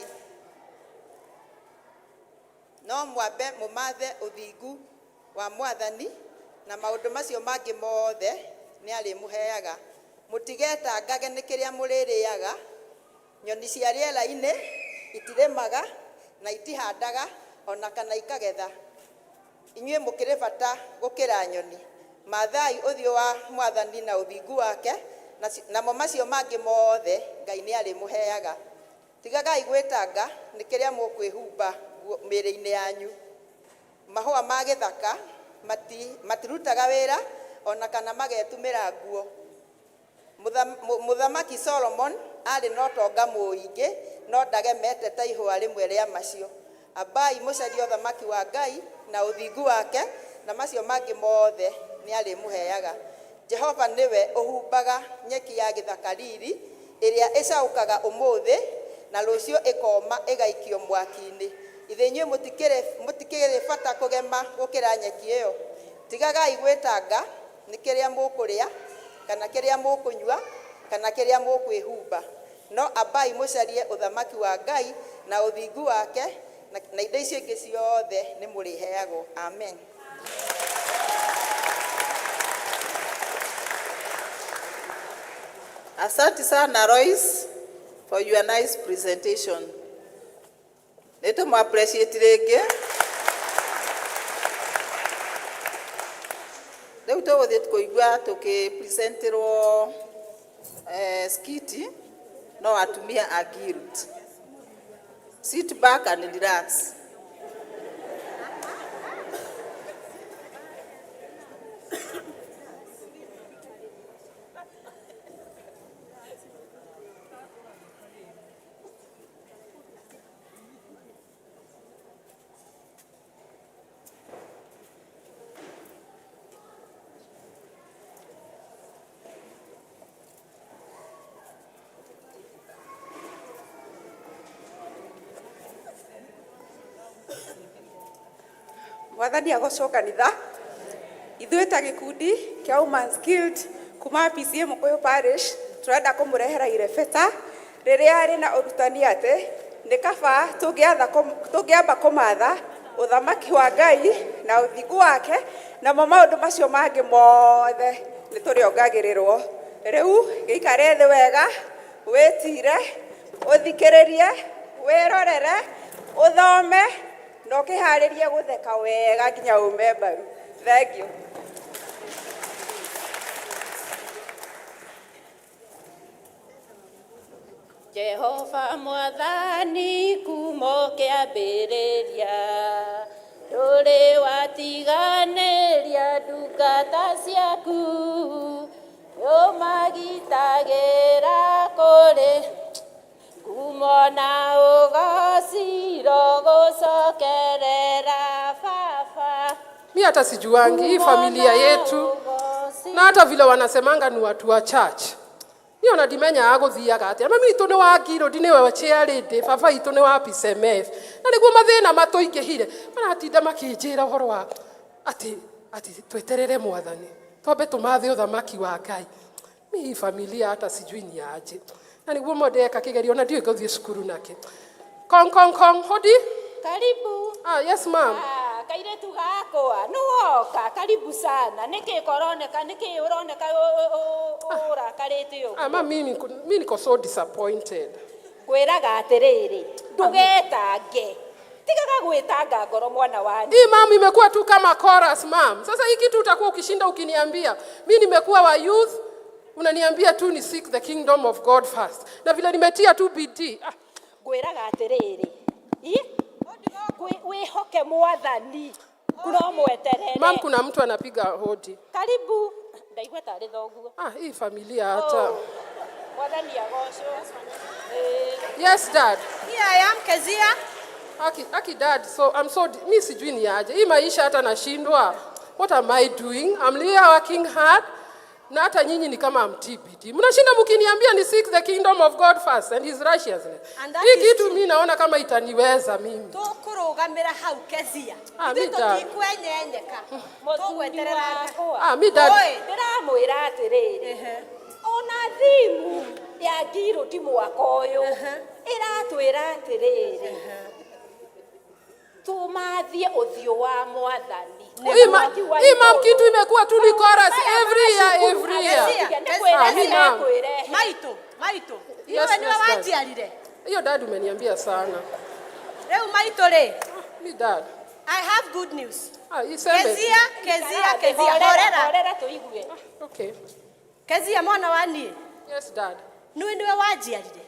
No mwambe mũmathe ũthingu wa Mwathani, na maũndũ macio mangĩ mothe nĩ arĩmũheaga. Mũtigetangage nĩ kĩrĩa mũrĩrĩaga. Nyoni cia rĩera-inĩ itirĩmaga na itihandaga ona kana ikagetha. Inyuĩ mũkĩrĩ bata gũkĩra nyoni. Mathai ũthiũ wa Mwathani na ũthingu wake, namo macio mangĩ mothe Ngai nĩ arĩmũheaga. Tigagai gwĩtanga nĩ kĩrĩa mũkwĩhumba mĩĩrĩ-inĩ yanyu. Mahũa ma gĩthaka matirutaga wĩra ona kana magetumĩra nguo. Mũthamaki Solomon arĩ na ũtonga mũingĩ, no ndagemete ta ihũa rĩmwe rĩa macio. Ambai mũcarie ũthamaki wa Ngai na ũthingu wake, na macio mangĩ mothe nĩ arĩmũheaga. Jehova nĩwe ũhumbaga nyeki ya gĩthaka riri, ĩrĩa ĩcaũkaga ũmũthĩ na rũciũ ĩkoma ĩgaikio mwaki-inĩ. Ithĩ inyuĩ mũtikĩrĩ bata kũgema gũkĩra nyeki ĩyo? Tigagai gwĩtanga nĩ kĩrĩa mũkũrĩa, kana kĩrĩa mũkũnyua, kana kĩrĩa mũkwĩhumba. No ambai mũcarie ũthamaki wa Ngai na ũthingu wake, na indo icio ingĩ ciothe nĩ mũrĩheagwo. Amen. Asante sana, Royce, for your nice presentation. Nĩ tũmũ appreciate rĩngĩ. Rĩu tũgũthiĩ kũigua tũkĩpresenterwo skit no atumia a guild. Sit back and relax. Mwathani agocwo. Kanitha, ithuĩ ta gĩkundi kĩa Women's Guild kuma PCEA Mũkũyũ Parish tũrenda kũmũrehera irebeta rĩrĩa rĩna ũrutani atĩ nĩ kaba tũngĩamba kũmatha ũthamaki wa Ngai na ũthingu wake, namo maũndũ macio mangĩ mothe nĩ tũrĩongagĩrĩrwo. Rĩu gĩikare thĩ wega, wĩtire, ũthikĩrĩrie, wĩrorere, ũthome na ũkĩharĩrie gũtheka wega nginya ume mbaru. Thank you. Jehova Mwathani, kumo kĩambĩrĩria ndũrĩ watiganĩria ndungata ciaku, ũmagitagĩra kũrĩ ngumo na ũgociro gũcokerera Baba. Mi hata sijuangi hii familia yetu, na hata vile wanasemanga ni watu wa church, ni ona ndimenyaga gũthiaga atĩa. Mami witũ nĩ wa Guild, nĩwe chair lady, baba witũ nĩ wa PCMF, na nĩguo mathĩna matũingĩhire, maratinda makĩnjĩra ũhoro wa atĩ tweterere Mwathani, twambe tũmathe ũthamaki wa Ngai. Mi hii familia hata sijui ni aje, na nĩguo mo ndeka kĩgerio na ndiũĩ ngũthiĩ cukuru nake. Kong kong kong, hodi. Karibu. Ah, yes ma'am. Ah, kairĩtu gakwa nĩwoka karibu sana nĩkĩ koroneka nĩkĩ ũroneka ũrakarĩte ũguo Ah, ma mimi mimi niko so disappointed. Ngwĩraga atĩrĩrĩ ndũgetange tigaga gwĩtanga ngoro mwana wani. Hii mam imekuwa tu kama chorus mam. Sasa hii kitu utakuwa ukishinda ukiniambia. Mi nimekuwa wa youth unaniambia tu ni seek the kingdom of God first. Na vile nimetia tu bidii. Ah, Ngwĩraga atĩrĩrĩ ĩ wĩhoke mwathani no mweterere. Mam, kuna mtu anapiga hodi. Karibu ndaigua tarĩ thoguo. Ah, hii familia hata. Oh, mwathani agocwo. Yes dad. Here I am Kezia. Aki, aki dad, so I'm so mi sijui ni aje. Hii maisha hata nashindwa. What am I doing? I'm really working hard. Na hata nyinyi ni kama hamtii bidii. Mnashinda mkiniambia ni seek the kingdom of God first and his righteousness. And that Hii is kitu mi naona kama itaniweza mimi. Tũkũrũgamĩra hau Kezia. Ah, Ithuĩ mi dad. tũtikwenyenyeka. Mũthuri Tũgweterera wakwa. Ah, mi dad. Oi. Ndĩramwĩra atĩrĩrĩ ona thimu ya ngirũti mwaka ũyũ ĩratwĩra atĩrĩrĩ tũmathie ũthiũ wa mwathani. Hii ma- hii mam kitu imekuwa tu ni chorus every year every year. Ah, mi mam. Maitũ, maitũ. Yes, Iwe nĩwe yes, dad. wanjiarire. Hiyo dad umeniambia sana. Rĩu maitũ rĩ, Mi dad. I have good news. Ah, iseme. Kezia, Kezia, Kezia, horera. Horera tũigue. Okay. Kezia mwana wa niĩ. Yes dad. Nĩwe nĩwe wanjiarire.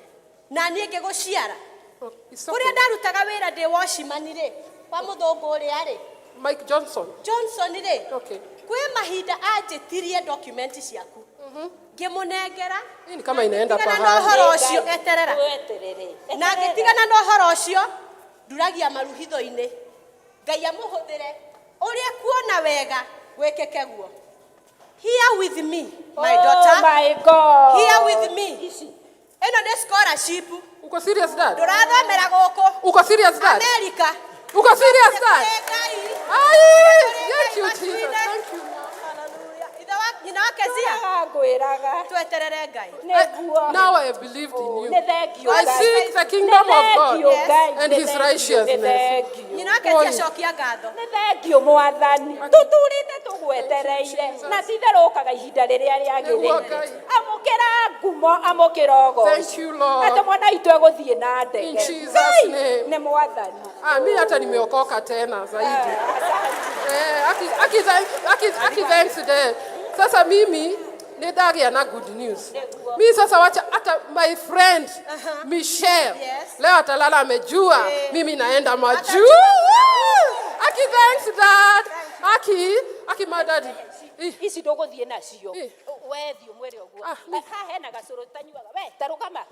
Na niĩ ngĩgũciara. Oh, it's okay. Kũrĩa ndarutaga wĩra ndĩ washimani rĩ, kwa mũthũngũ ũrĩa rĩ, Mike Johnson. Johnson rĩ, Okay. kwĩ mahinda anjĩtirie document ciaku. Ngĩmũnengera. Hii ni kama inaenda Ngĩtigana na pahali. ũhoro ũcio eterera. Tweterere. Na ngĩtigana na ũhoro ũcio nduragia maru hitho-inĩ. Ngai amũhũthĩre ũrĩa kuona wega gwĩkĩke guo. Here with me, my Oh daughter. my God. Here with me. Ĩno nĩ scholarship. Uko serious dad? Ndũrathomera gũkũ. Uko serious dad? America. Uko serious dad? Ngai. Ai, thank you Jesus. Thank you. Ithe wa nyina wa Kezia. Ngwĩraga. Tweterere Ngai. Nĩguo. Now I have believed in you. Nĩ thengiũ I Ngai. seek the kingdom Nĩ of God thengiũ Ngai. and Nĩ his thengiũ, nĩ righteousness. thengiũ. Nyina wa Kezia cokia ngatho. Nĩ thengiũ mwathani tũtũrĩte tũgwetereire na titherũ ũkaga ihinda rĩrĩa Nĩguo rĩagĩrĩire Ngai. amũkĩra ngumo amũkĩra ũgoci Thank you, Lord. atĩ mwana witũ egũthiĩ na ndege In Jesus' Ngai, name. nĩ mwathani. Ah, mi hata nimeokoka tena zaidi. Eh, aki, aki, aki, aki thanks dad. Sasa mimi nĩndagĩa na good news. Mi sasa wacha hata my friend Michelle Yes. leo atalala amejua mimi naenda majuu. Aki thanks dad. Aki, aki my daddy. Ici ndũgũthiĩ nacio Eh. we thiĩ ũmwĩre ũguo. Ah, Haha hena gacũrũ tanyuaga we tarũgama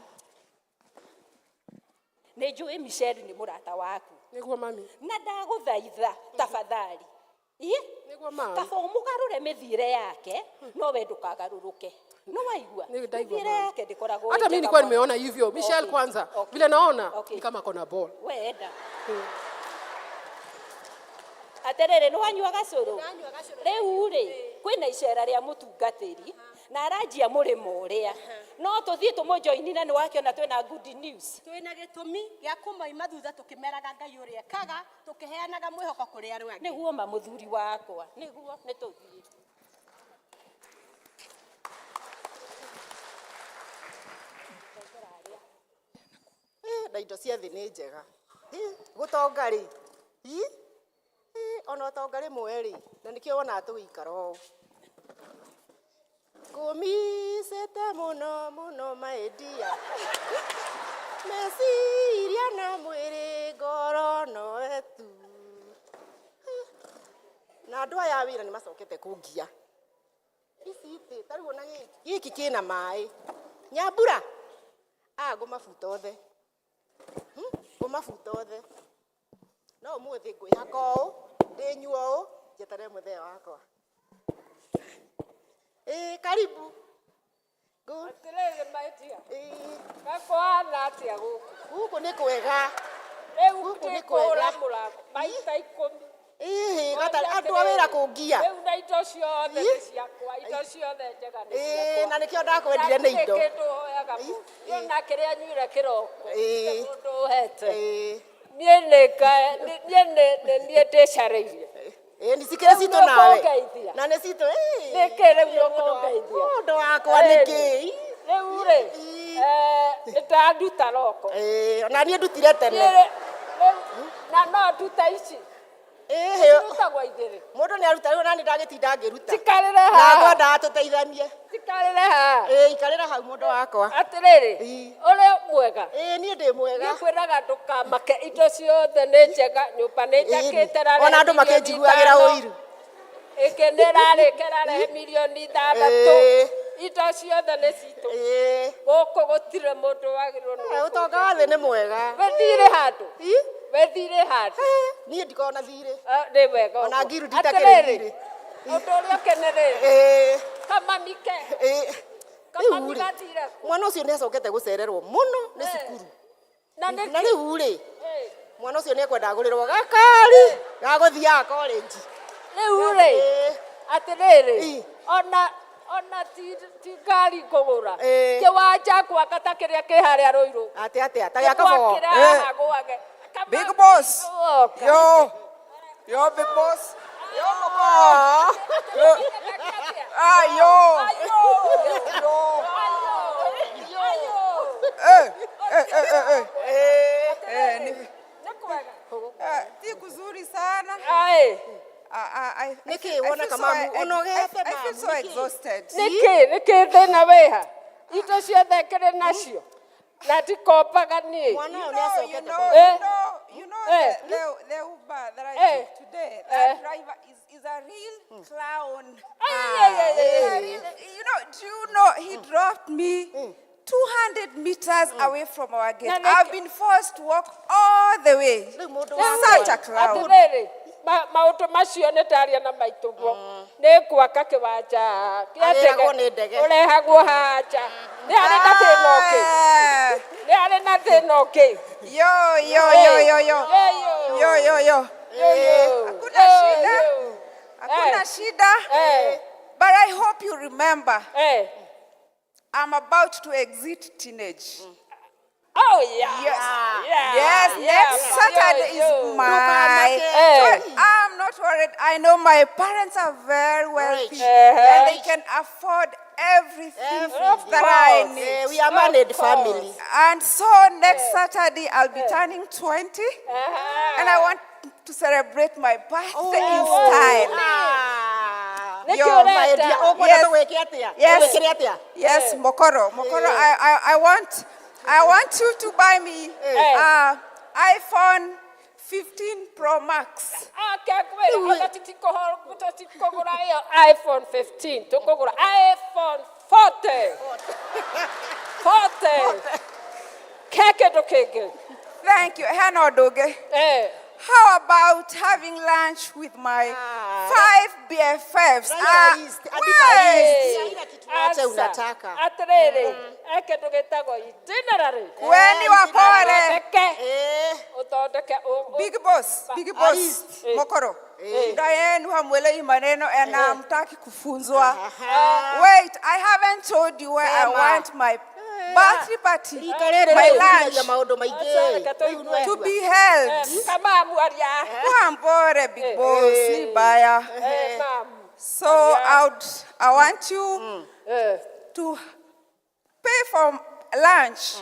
nĩ njũĩ Michelle nĩ mũrata waku Nĩguo mami. Na ndagũthaitha tafadhali Ĩ? Nĩguo mami. Kaba ũmũgarũre mĩthiĩre yake no we ndũkagarũrũke no waigua Nĩ ndaigua mĩthiĩre mami. yake ndĩkoragwo Hata ĩ mimi njega nilikuwa mũno. nimeona hivyo. Michelle Okay. kwanza Okay. vile naona Okay. ni kama kona ball. Wenda atĩrĩrĩ nĩ wanyua gacũrũ rĩu rĩ kwĩna icera rĩa mũtungatĩri na aranjia mũrĩmo ũrĩa no tũthiĩ tũmũjoini na nĩ wakĩona twĩna good news. Twĩna gĩtũmi gĩa kũmoima thutha tũkĩmeraga Ngai ũrĩa ekaga tũkĩheanaga mwĩhoko kũrĩ arĩa angĩ. Nĩguo ma mũthuri wakwa nĩguo nĩ tũthiĩ. Na indo cia thĩ nĩ njega. Gũtonga rĩ, ona ũtonga rĩmwe rĩ, na nĩkĩo wonaga tũgĩikara ũũ. Ngũmicĩte mũno mũno my dear. Meciria na mwĩrĩ ngoro nowe tu. Na andũ aya a wĩra nĩ macokete kũngia. Ici itĩ, ta rĩu ona gĩkĩ, gĩkĩ kĩna maĩ. Nyambura, aya ngũmabuta othe. Ngũmabuta othe. No ũmũthĩ ngwĩhaka ũũ, ndĩnyua ũũ, njeterere mũthee wakwa. Ĩĩ, karibu. Atĩrĩrĩ maitia. Ĩĩ. Gakũhana atĩa gũkũ? Gũkũ nĩ kwega. Rĩu Gũkũ nĩ ndĩkũhũra kwega. mũrango maita 10. Ĩhĩ, Ngoria gatarĩ andũ a wĩra atĩrĩrĩ, kũngia. Rĩu na indo ciothe nĩ ciakwa, indo ciothe njega nĩ Ĩĩ, ciakwa. na nĩkĩo ndakwendire nĩ indo. Gũtirĩ kĩndũ hoyaga mũndũ. Niĩ ona kĩrĩa nyuire kĩroko, Ĩĩ. gũtirĩ mũndũ ũhete. Ĩĩ. Niĩ Niĩ nĩ niĩ nĩ niĩ ndĩcarĩirie. Ĩĩ nĩ cikĩrĩ Rĩu citũ nĩ nawe. ũkũngeithia. Na nĩ citũ. Ĩĩ. Nĩkĩ rĩu nĩ ũkũngeithia? Mũndũ wakwa nĩkĩ? Rĩu rĩ, nĩ ndanduta roko. Ĩĩ, ona niĩ ndutire tene. Niĩ rĩ- rĩu na no ndute ici. Ĩhĩ. Cirutagwo igĩrĩ. Mũndũ nĩ aruta rĩu nani ndagĩtinda ngĩruta. Tikarĩre Na haha. ngwendaga tũteithanie. Tikarĩre haha. Ĩĩ, ikarĩra hau mũndũ wakwa. Atĩrĩrĩ, ũrĩ mwega. Ĩĩ, niĩ ndĩ mwega. Niĩ kwĩraga ndũkamake, indo ciothe nĩ njega, nyũmba nĩ njakĩte ĩrarehe Ona andũ mirioni makĩnjiguagĩra ithano. ũiru. Ĩngĩ nĩ ĩrarĩka ĩrarehe mirioni ithathatũ. Ĩĩ. Indo ciothe nĩ citũ. Gũkũ gũtirĩ mũndũ wagĩrĩirwo nĩ Eh, ũtonga wa thĩ nĩ mwega. We thirĩ handũ. We thirĩ handũ. Niĩ ndikoragwo na thirĩ. Nĩ wega Ona ũguo. ngiru nditakĩrĩ Atĩrĩrĩ, thirĩ. ũndũ ũrĩa ũkenereire. Ĩĩ. Kamami ke. Ĩĩ. Kamami Rĩu rĩ, gathire kũ? mwana ũcio nĩ acokete gũcererwo mũno nĩ cukuru. Na nĩkĩ? Na rĩu rĩ, mwana ũcio nĩ ekwenda agũrĩrwo gakari ga gũthiaga college. Rĩu rĩ, atĩrĩrĩ, ona ona ti ti ngari ngũgũra. Kĩwanja ngwaka ta kĩrĩa kĩ harĩa Rũirũ. Atĩ atĩa, ta gĩa Kabogo. Ngwakĩra haha gwake. Big boss. Woka. Yo. Yo, big boss. Yo, mama. Yo. Ah, yo. Yo. Eh, eh, eh, eh, eh. Eh, ni Eh, ti kuzuri sana. Aye. Nĩkĩ I wona feel so kamamu ũnogete I feel so mamu, nĩkĩ? exhausted. Nĩkĩ nĩkĩ thĩna wĩha? Indo ciothe ngĩrĩ nacio. Na ndikombaga niĩ. Mwana ũyũ You nĩ know, you acokete know, Eh. you know, you know Eh. the Uber that I Eh. took today, Eh. that driver is a real clown. Ai, ai, ai, ai, ai. You know, do you know he dropped me 200 meters away from our gate. Na nĩkĩ- I've been forced to walk all the way. Rĩu mũndũ Such a clown. Atĩrĩrĩ, maũndũ macio nĩ ndaria na maitũguo nĩ ngwaka kĩwanja kĩa Agĩragwo nĩ ndege. ũrehagwo haha nja. Nĩ harĩ na thĩna ũngĩ. Ah. Nĩ harĩ na thĩna ũngĩ. Yo, yo, yo, yo, yo. Yo, Yo, yo, yo. yo, yo. Hakuna Yo, shida. yo. Hakuna Eh. shida. Eh. But I hope you remember, Eh. I'm about to exit teenage. Oh, yeah. Yes. Yeah. Yes, Yeah. next Saturday Yo, yo. is my. Eh. So I'm not worried. I know my parents are very wealthy Eh. and they can afford everything Of that I course. need. Eh, we are married Of course. family. And so next Saturday I'll be turning 20 and I want to celebrate my birthday in style. Ah. Nĩkĩ Yo. My ũrenda? dear, ũkwenda Yes. tũgwĩke atĩa? Yes. Ũgwĩkĩre atĩa? Yes, Mokoro. Mokoro, I want you to buy me iPhone 15 Pro Max. Akengwĩra ona tũtikũgũra ĩyo iPhone 15 tũkũgũra iPhone 40 40 ke kĩndũ kĩngĩ. Thank you. Hena ũndũ ũngĩ. Eh. How about having lunch with my five BFFs? Write a list, andika wait. list. Kila kitu wache Aca. unataka. Atĩrĩrĩ, he kĩndũ gĩtagwo itinerary. Weni wakore. Ũthondeke Eh. ũthondeke Big boss, big boss, list. Mokoro. Shida yenu hamwelewi maneno and hamtaki kufunzwa. Wait, I haven't told you where I Sema. want my birthday party, Rika rĩrĩ my rĩu lunch ũthiragia maũndũ maingĩ. Aca, reke Rĩu tũigue. to nĩwaigua. be held. Kamamu aria. Kwa mbore, big boss, ni baya. Eh, mamu. So I want you Eh. to pay for lunch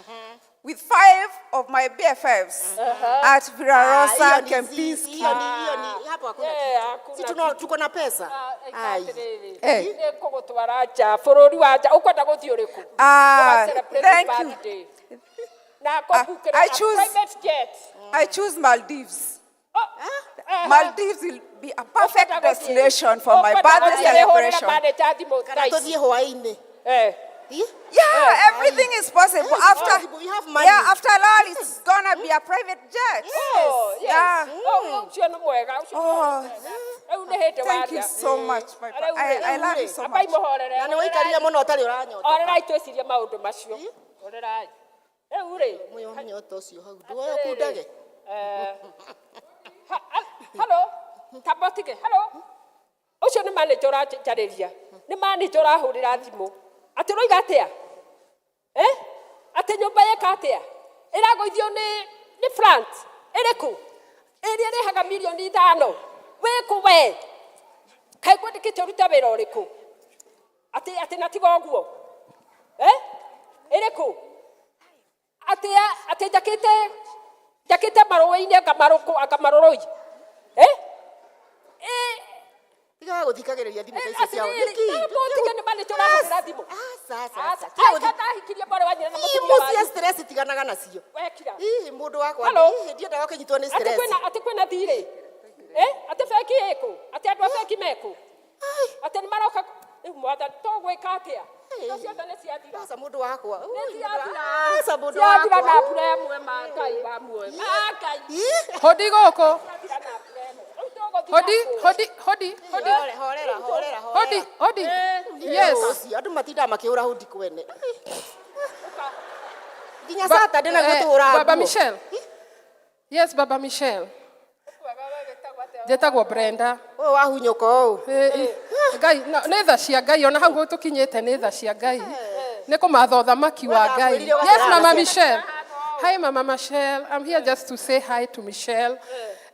with five of my BFFs at Villarosa Ah, hiyo ni Kempinski. hiyo ni hiyo ni hapo hakuna Eh, kitu. hakuna Si tuna tuko na pesa. Ai. Atĩrĩrĩ, Eh. nĩ ngũgũtwara nja bũrũri wa nja ũkwenda gũthiĩ ũrĩkũ? Ah, Ũga celebrate thank you. birthday. Na ngũbukĩra I a choose- private jet. I choose Maldives. Oh, eh, Maldives will be a perfect ũkwenda gũthiĩ- destination for my ũkwenda birthday gũthiĩ wĩhũrĩre celebration. manager thimũ Kana thaa ici. tũthiĩ hwaĩ-inĩ. Eh. Yeah, everything is possible. Yes, After possible. We have money. Yeah, after all, it's gonna be a private jet. Oh, yes. Yeah. Oh, ũcio nĩ mwega, ũcio nĩ Oh, mwega. Rĩu nĩ hĩndĩ thank you waria. so much, my Rĩu I love you so Ambai much. mũhorere. Na nĩ waikarire mũno ũtarĩ ũranyotoka. Horerai twĩcirie maũndũ macio. Horerai. Rĩu rĩ, Mũyo nyoto ũcio hau. Ndũoya ũkundage. eh, Hello, tamba ũtige. Hello. Ũcio nĩ manager ũranjarĩria. Nĩ manager ũrahũrĩra thimũ. Atĩ ũroiga atĩa? Eh? Atĩ nyũmba yeka atĩa? Ĩragũithio nĩ France. Ĩrĩkũ? Ĩrĩa ĩrĩhaga mirioni 5 wĩkũ we? Kaĩ kwandĩkĩte ũrute wĩra ũrĩkũ? Atĩ na tiga ũguo, eh? Ĩrĩkũ? Atĩ njakĩte marũĩ-inĩ, anga marũkũ, anga marũrũi, eh? Eh, Tigaga gũthikagĩrĩria thimũ ta icio ciao. Atĩrĩrĩ, Nĩkĩ? tige nĩ ma nĩ tũrahũrĩra thimũ. Aca, aca, Aca, aca. Tiga ndahikirie mwarĩ wa nyina na mũtumia Thimũ cia wanyu. stress tiganaga nacio. Wekira. Hihi mũndũ wakwa, Hello? hihi ndiendaga ũkĩnyitwo nĩ Atĩ stress. kwĩna thirĩ, eh? Atĩ bengi ĩkũ? Atĩ andũ a bengi mekũ? Atĩ nĩ maroka rĩu? Mwathani, tũgwĩka atĩa? Indo ciothe nĩ ciathira. Aca, mũndũ wakwa. Nĩ Ui, ciathira. Aca, mũndũ Ciathira wakwa. na mbura ĩmwe, ma Ngai wa muoyo, ma Ngai. Hodi gũkũ. Ciathira na mbura ĩmwe. Rĩu tũgũthiĩ Hodi. nakũ? Hodi, hodi, hodi. Hore, horera, horera. Hodi, hodi. Yes. Ũcio, andũ matindaga makĩhũra hũndi kwene nginya Saturday na tũhũraga Baba nguo. Michelle. Yes, Baba Michelle. Njĩtagwo Brenda. Ũyũ wahunyũka ũũ. Ngai nĩ tha cia Ngai, ona hau tũkinyĩte nĩ tha cia Ngai, nĩ kũmatha ũthamaki wa Ngai. Ndakwĩrire Yes, Mama ũgacerana. Michelle. Hi, Mama Michelle. I'm here just to say hi to Michelle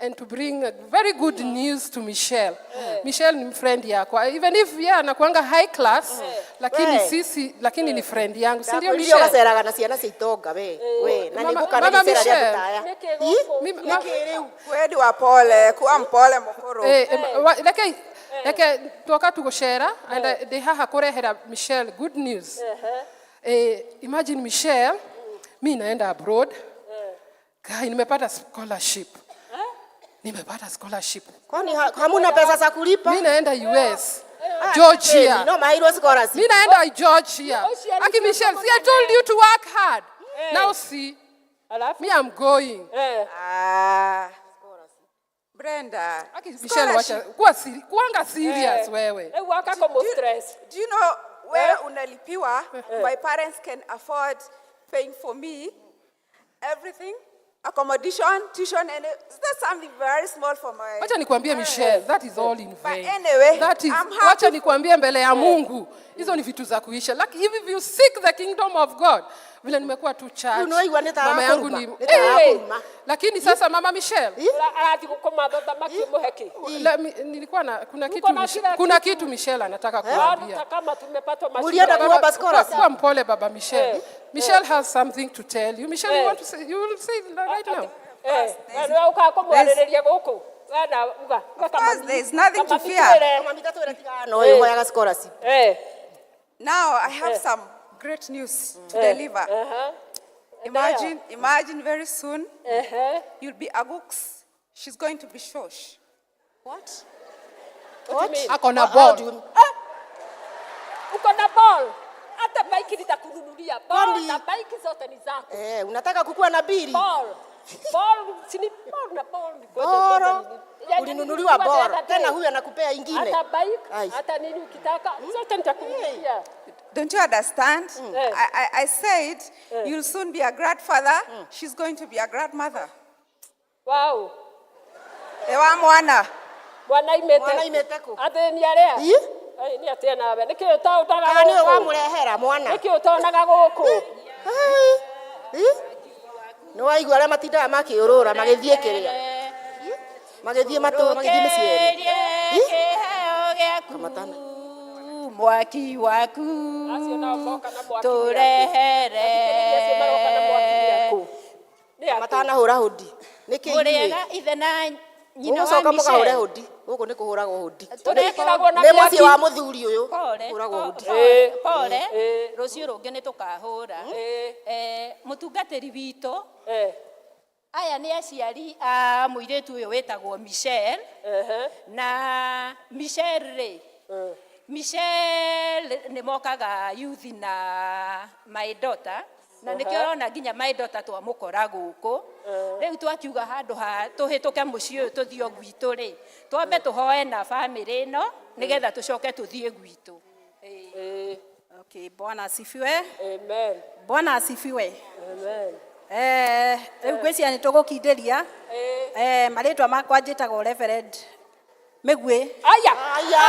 and to bring very good news to Michelle. Michelle ni friend yakwa, even if yeah anakuanga high class, lakini We. sisi, lakini ni friend yangu, si ndio? Ndakwĩrire Michelle. ũgaceraga na ciana cia itonga we we na Mama- nĩngũkana Mama icera rĩa Michelle. andũ ta aya. Nĩkĩ rĩu? Kweli wa pole, kuwa mpole mukuru. Reke twoka tu gũcera and ndĩ haha kũrehera Michelle good news. Imagine Michelle, mi naenda abroad. Guy, nimepata scholarship. Nimepata scholarship. Kwani hamuna pesa za kulipa? Mi naenda US. Georgia. No maheirwo scholarship. Mi naenda Georgia. Aki Michelle, see, I told you to work hard. Now see. Me, I'm going. Ah. Brenda. Aki Michelle, wacha kuwa kuanga serious wewe. Rĩu waka kũmũ stress. Do you know where unalipiwa? My parents can afford paying for me everything, accommodation, tuition, and it's not something very small for my. Wacha nikwambie Michelle, that is all in vain. Anyway, That is, I'm happy. Wacha nikwambie mbele ya Mungu, hizo ni vitu za kuisha. Like if you seek the kingdom of God, vile nimekuwa tu church. Unaigua nĩ ta Mama yangu arakũruma, ni nĩ ta arakũruma. Lakini sasa Mama Michelle, Arathiĩ gũkũmatha ũthamaki ũmũhe kĩ? Nilikuwa na kuna kitu Uko na kila kuna kitu. kitu Michelle anataka kuambia. Hata kama tumepatwa mashida. Mulienda kuomba scholarship? Kuwa mpole, Baba Michelle. Michelle has something to tell you. Michelle, you want to say, you will say it right now. Eh, nĩwe ũkaga kũmwarĩrĩria gũkũ. Wena uga. Of course, there is nothing to fear. Mami tatwĩra tiga no ĩhoyaga scholarship. Now I have some great news to deliver. Imagine, imagine very soon you'll be agooks. She's going to be shosh. What? What? What? Ako na How ball. do you- Uko na ball. Hata bike nitakununulia. Ball Kwani- na bike zote ni zako. Eh, unataka kukuwa na bili? Ball. Ball, si ni ball na ball. Ngoja Boro. kwanza yaani Ulinunuliwa nilikuwa the boro. other day. Tena huyu anakupea ingine. Hata bike, Ai. hata nini ukitaka, zote nitakununulia. Don't you understand? I said you'll soon be a grandfather. She's going to be a grandmother. Wow. Ewa mwana. Mwana imete. Mwana imete kũ? Athĩni arĩa. Ĩ? Ai, nĩ atĩa nawe? Nĩkĩ ũtaũtaga Kana nĩwe gũkũ? wamũrehera mwana? Nĩkĩ ũtonaga gũkũ? Ai. Ĩ? Nĩ waigua arĩa matindaga makĩũrũra magĩthiĩ kĩrĩa? Magĩthiĩ matũ magĩthiĩ mĩciĩ ene. Kĩheo gĩaku. Kamatana. Mwaki waku. Acio nao moka na mwaki. Tũrehere. Acio maroka na mwaki nĩ akũ? Nĩ akũ? Matanahũra hũndi. Nĩkĩ ithuĩ? Mũrĩega ithe na nyina wa Mũgũcoka mũkahũre Michelle. hũndi. Gũkũ nĩ kũhũragwo hũndi. Tũrĩkĩragwo na Nĩ mũciĩ mĩaki. wa mũthuri ũyũ. Pole, Kũhũragwo hũndi. pole, pole. Rũciũ rũngĩ nĩ tũkahũra. Mũtungatĩri witũ, aya nĩ aciari a mũirĩtu ũyũ wĩtagwo Michelle. Na Michelle rĩ, Michelle nĩ mokaga youth na my daughter, na nĩkĩo ũrona nginya my daughter twamũkora gũkũ. Rĩu twakiuga handũ ha tũhĩtũke mũciĩ ũyũ tũthiĩ o gwitũ rĩ, twambe tũhoe na bamĩrĩ ĩno nĩgetha tũcoke tũthiĩ gwitũ. Okay, Bwana asifiwe. Amen. Bwana asifiwe. Amen. Rĩu ngwĩciria nĩ tũgũkindĩria. Marĩtwa makwa njĩtagwo Reverend Mĩguĩ. Aya. Aya,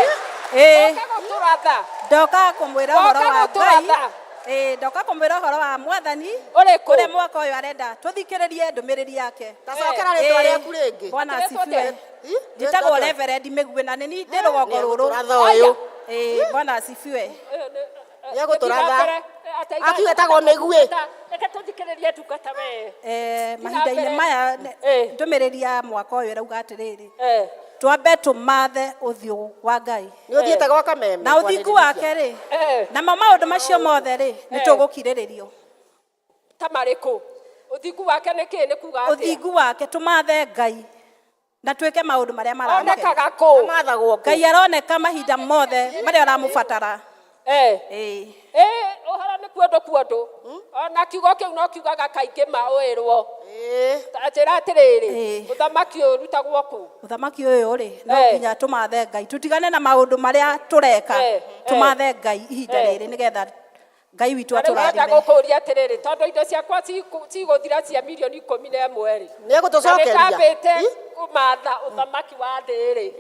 eh. Ĩĩ. Oka gũtũratha. Ndoka kũmwĩra ũhoro Oka wa Ngai. gũtũratha. Ĩĩ, ndoka kũmwĩra ũhoro wa mwathani Ũrĩkũ? Ũrĩa mwaka ũyũ arenda tũthikĩrĩrie ndũmĩrĩri yake. Ta cokera rĩtwa Ĩĩ, rĩaku rĩngĩ. Bwana Atĩrĩtwo asifiwe. atĩa? Ĩ, Njĩtagwo rĩtwa atĩa? Reverend Mĩguĩ na nĩ niĩ ndĩ rũgongo rũrũ. Nĩegũtũratha ũyũ. Ĩĩ, Bwana asifiwe. Nĩegũtũratha. Akiuga etagwo Mĩguĩ. Reke tũthikĩrĩrie ndungata we. Eh, Tiga mbere. mahinda-inĩ maya ndũmĩrĩri ya mwaka ũyũ ĩrauga atĩrĩrĩ, twambe tũmathe ũthiũ wa Ngai. Nĩ ũthiĩte gwa Kameme Na ũthingu wake rĩ, namo maũndũ macio mothe rĩ, nĩ tũgũkirĩrĩrio. Ta marĩkũ? Ũthingu wake nĩ kĩ? Nĩ kuga atĩa? Ũthingu wake, tũmathe Ngai na twĩke maũndũ marĩa maramũkenia. Onekaga kũ? Amathagwo kũ? Ngai aroneka mahinda mothe marĩa ũramũbatara. Eh. Ĩĩ. Ĩ, ũhoro nĩ kuondũ kuondũ. Ona kiugo kĩu no kiugaga kaingĩ ma ũĩrwo. Ta Njĩra atĩrĩrĩ, ũthamaki ũyũ ũrutagwo kũ? Ũthamaki ũyũ rĩ, no Eh. nginya tũmathe Ngai, tũtigane na maũndũ marĩa tũreka, Eh, tũmathe Ngai ihinda Eh. rĩrĩ nĩgetha Ngai witũ Na rĩu ndĩrenda atũrathime. gũkũria atĩrĩrĩ, tondũ indo ciakwa cigũthira cia mirioni 11 rĩ. Nĩegũtũcokeria. Na nĩndambĩte kũmatha ũthamaki wa thĩ rĩ.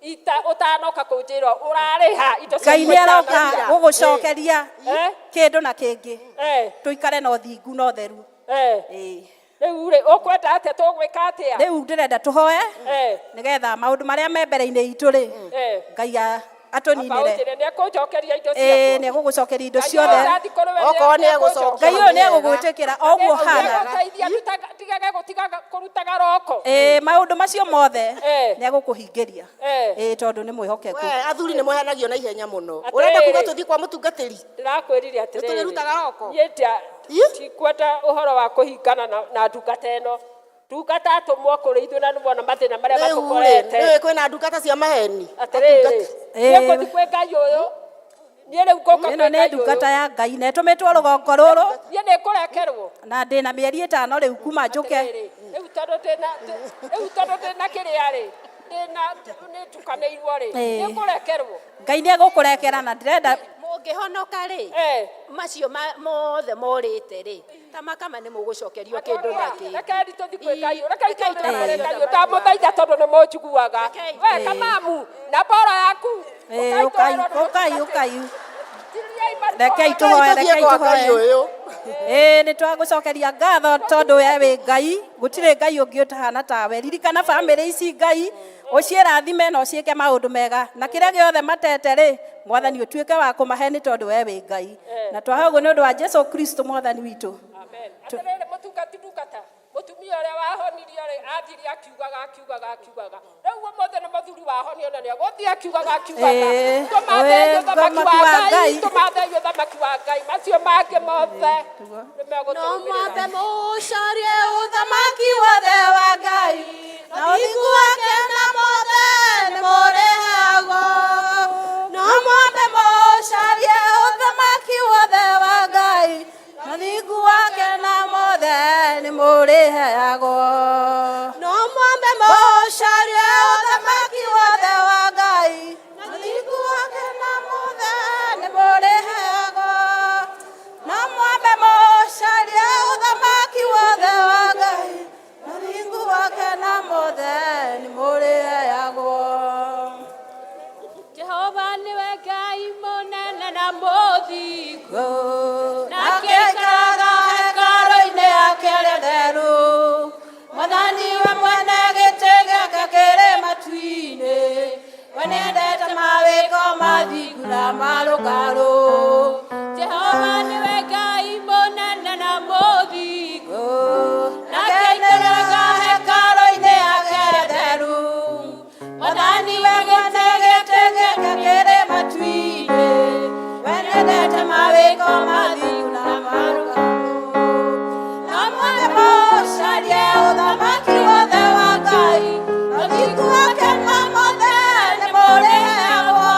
Ita ũtanoka kũnjĩra ũrarĩha indo Ngai ciakwa nĩ aroka itanathira. gũgũcokeria Eh? kĩndũ na kĩngĩ, Eh. tũikare na ũthingu na ũtheru. Eh. Ĩĩ. Rĩu rĩ, ũkwenda atĩa tũgwĩka atĩa? Rĩu ndĩrenda tũhoe Eh. nĩgetha maũndũ marĩa me mbere-inĩ itũ rĩ, Eh. Ngai atũninĩre. Amba ũnjĩre nĩ ekũnjokeria indo Ĩĩ, ciakwa. nĩ egũgũcokeria indo Ngai ciothe. ũyũ ũrathiĩ kũrĩ we Okorwo nĩ nĩegũcokeria. Ngai ũyũ nĩ egũgwĩtĩkĩra o ũguo ũhana. Nĩegũteithia ndigage gũtigaga kũrutaga roko. Ĩĩ, maũndũ macio mothe Eh. nĩ egũkũhingĩria. Eh. Ĩĩ, tondũ nĩ mwĩhokeku. We athuri nĩ mwehanagio na ihenya mũno. Atĩrĩrĩ. Ũrenda kuga tũthiĩ kwa mũtungatĩri? Ndĩrakwĩrire atĩrĩrĩ. Nĩtũrĩrutaga roko? Niĩ ndikwenda ũhoro wa kũhingana na ndungata ĩno. Ndungata atũmwo kũrĩ ithuĩ na nĩmwona mathĩna marĩa Rĩu rĩ, matũkorete. nĩũĩ kwĩna ndungata cia maheni. Atĩrĩrĩ, Ĩĩ. niĩ ngũthiĩ kwĩ Ngai ũyũ. Niĩ rĩu ngũka Ĩno kwĩ nĩ Ngai ũyũ. ndungata ya Ngai na ĩtũmĩtwo rũgongo rũrũ Niĩ nĩ ngũrekerwo. na ndĩna mĩeri 5 rĩu kuma njũke. Atĩrĩrĩ, rĩu tondũ ndĩna rĩu tondũ ndĩna kĩrĩa rĩ, ndĩna nĩ ndukanĩirwo rĩ, Ĩĩ. nĩ ngũrekerwo. Ngai nĩ egũkũrekera na ndĩrenda Mũngĩhonoka rĩ, macio mothe morĩte rĩ, ta makama nĩ mũgũcokerio kĩndũ na kĩngĩ. Rekei tũthiĩ kwĩ Ngai, rekei Rekei tũthiĩ kwĩ tũthiĩ Ngai, ndamũthaitha tondũ nĩ mũnjiguaga. We kamamu, na mboro yaku. Ĩĩ, ũkai ũkai ũkai. Tiriai mariko. Rekei tũhoe, rekei kwa Ngai tũhoe. ũyũ. Ĩĩ, nĩ twagũcokeria ngatho tondũ we wĩ Ngai, gũtirĩ Ngai ũngĩ ũtahana tawe. Ririkana bamĩrĩ ici Ngai, ũciĩrathime na ũciĩke maũndũ mega, na kĩrĩa gĩothe matete rĩ, Mwathani ũtuĩke wa kũmahe nĩ tondũ we wĩ Ngai. Na twahoya ũguo nĩ ũndũ wa Jesu Kristo Mwathani witũ. Amen. Atĩrĩrĩ mũtungati ndungata, mũtumia ũrĩa wahonirio rĩ, athire akiugaga akiugaga akiugaga. Rĩu ũmũthĩ nĩ mũthuri wahonio na nĩegũthiĩ akiugaga akiugaga. Ĩĩ, Tũmathei ĩĩ, ũthamaki wa ũthamaki wa Ngai, Ngai. tũmathei ũthamaki wa Ngai. Macio mangĩ mothe nĩ No mwambe megũtũrũmĩrĩra. mũcarie ũthamaki wothe wa Ngai na ũthingu wake na mothe nĩ mũrĩheagwo. No mwambe mũcarie ũthamaki wothe wa Ngai na ũthingu wake na mothe nĩ mũrĩheagwo. No mwambe mũcarie ũthamaki wothe wa Ngai na ũthingu wake na mothe nĩ mũrĩheagwo. No mwambe mũcarie ũthamaki wothe wa Ngai na ũthingu wake na mothe nĩ mũrĩheagwo. Jehova nĩwe Ngai mũnene na mũthingu, Nake aikaraga hekarũ-inĩ yake ĩrĩa theru. Mwathani we mwene gĩtĩ gĩake kĩrĩ matu-inĩ. We nĩendete mawĩko mathingu na marũngarũ. Jehova nĩwe Ngai mũnene na mũthingu, Nake aikaraga hekarũ-inĩ yake ĩrĩa theru. Mwathani we mwene gĩtĩ gĩake kĩrĩ matu-inĩ. We nĩendete mawĩko mathingu na marũngarũ. Na mwambe mũcarie ũthamaki wothe wa Ngai, na ũthingu wake na mothe nĩ mũrĩheagwo.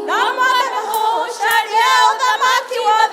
Na mwambe mũcarie ũthamaki wothe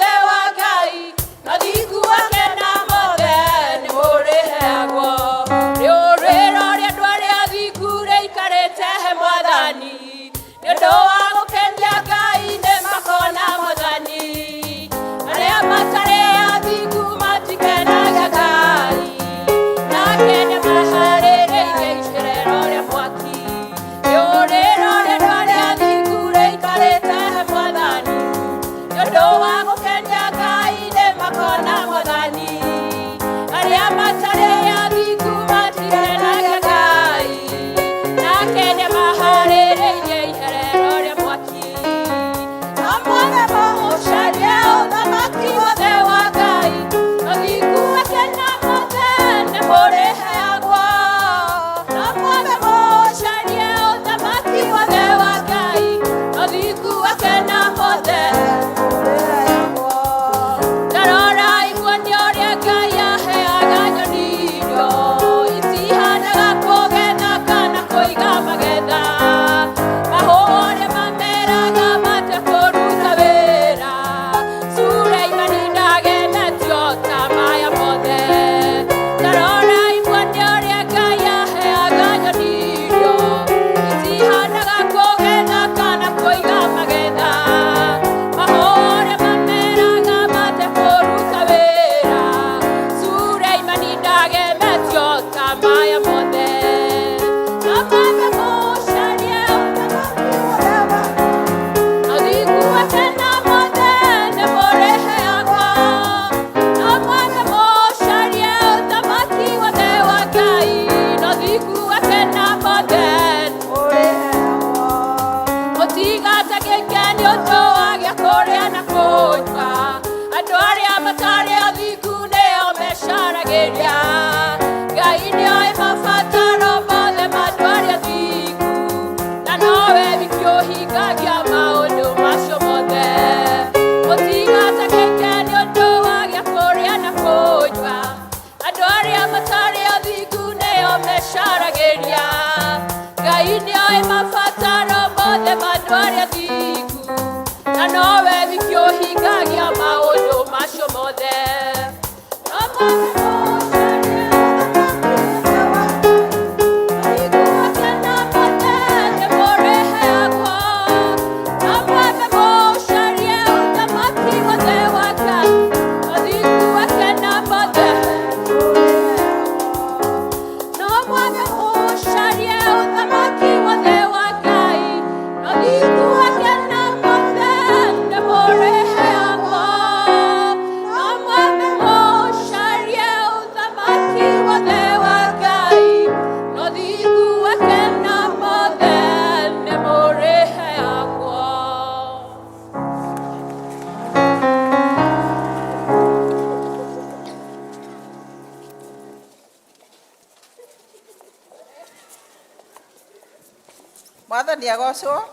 Mwathani agocwo,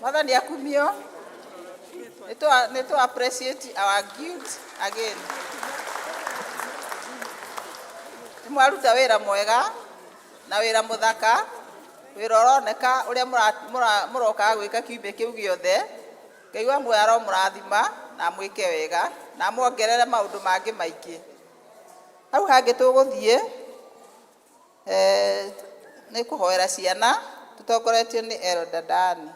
Mwathani akumio. Nĩ tũ appreciate our guild again. Nĩ mwaruta wĩra mwega na wĩra mũthaka, wĩra ũroneka ũrĩa mũrokaga gwĩka kiumia kĩu gĩothe. Ngai wa muoyo aromũrathima na amwĩke wega na amwongerere maũndũ mangĩ maingĩ. Hau hangĩ tũgũthiĩ nĩ kũhoera ciana tũtongoretio nĩ Elder Dani.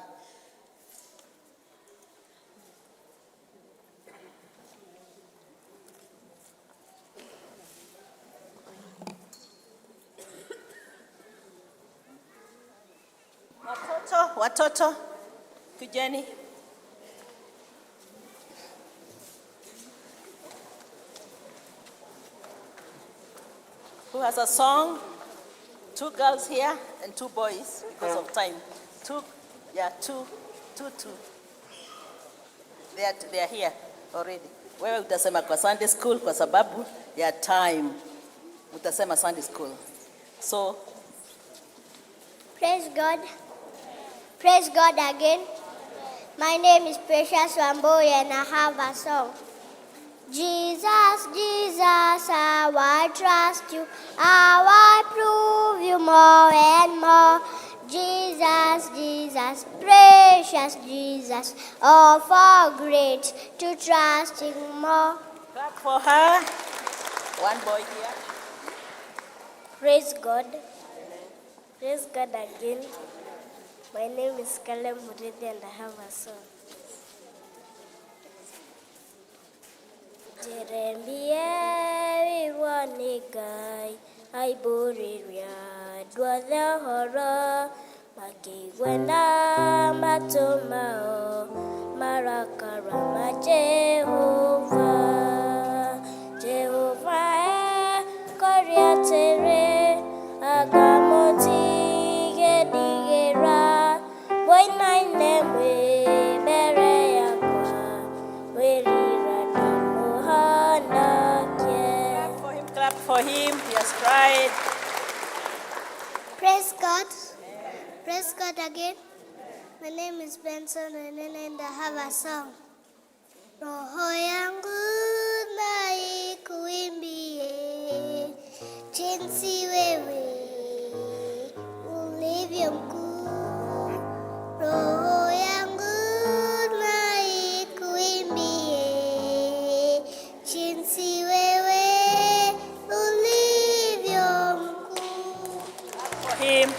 Watoto, watoto, kujeni. Who has a song? Two girls here and two boys because of time. Two, yeah, two, two, two. They are here already. Wewe utasema kwa Sunday school kwa sababu ya time. Utasema Sunday school. So Praise God. Praise God again. My name is Precious Wambui and I have a song. Jesus, Jesus, how I trust you, how I prove you more and more. Jesus, Jesus, precious Jesus, oh, for great to trust him more. Clap for her. One boy here. Praise God. Praise God again. My name is Kalem Murithi and I have a song. Jeremie wĩgwo nĩ Ngai aibũrĩria andũ othe ũhoro makĩigua na matũ mao marakara ma Jehova. Jehova ekũria atĩrĩ anga mũtigĩndigĩra mũinaine mwĩ mbere yakwa mwĩrira ndĩmũhonokie. Clap for him. He has cried. Praise God. Praise God again. My name is Benson Wenene and I have a song. Roho yangu na ikuimbie jinsi wewe ulivyo mkuu. Roho yangu na ikuimbie jinsi wewe ulivyo mkuu. For him.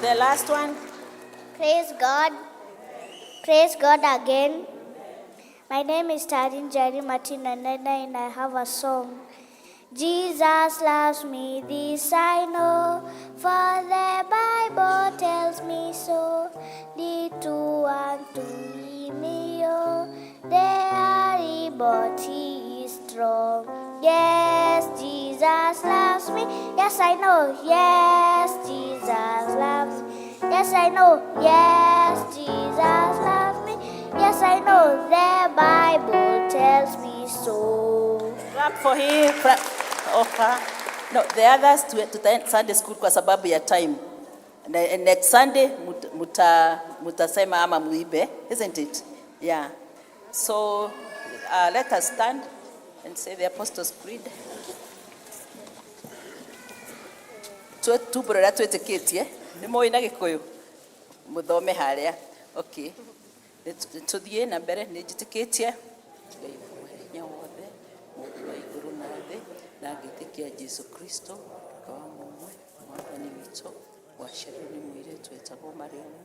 The last one. Praise God. Praise God again. My name is Tarin Jerry Martin and I have a song. Jesus loves me, this I know, for the Bible tells me so. Little one to me, oh, they are but he is strong. Yes, Jesus loves me. Yes, I know. Yes, Jesus loves me. Yes, I know. Yes, Jesus loves me. Yes, I know. The Bible tells me so. Clap for him. Clap. Oh, no, the others to Sunday school kwa sababu ya time. Next Sunday mutasema ama muibe, isn't it? Yeah. So let us stand and say the Apostles' Creed. Tumbũre ũrĩa twĩtĩkĩtie nĩ mũĩ na Gĩkũyũ mũthome harĩa. Okay. Tũthiĩ na mbere. Nĩ njĩtĩkĩtie Ngai Mwene Hinya Wothe, Mũmbi wa igũrũ. Ngetĩkia Jesu Kristo mũrũ wa mũmwe, Mwathani witũ, waciarirwo nĩ mũirĩtu wetagwo Mariamu,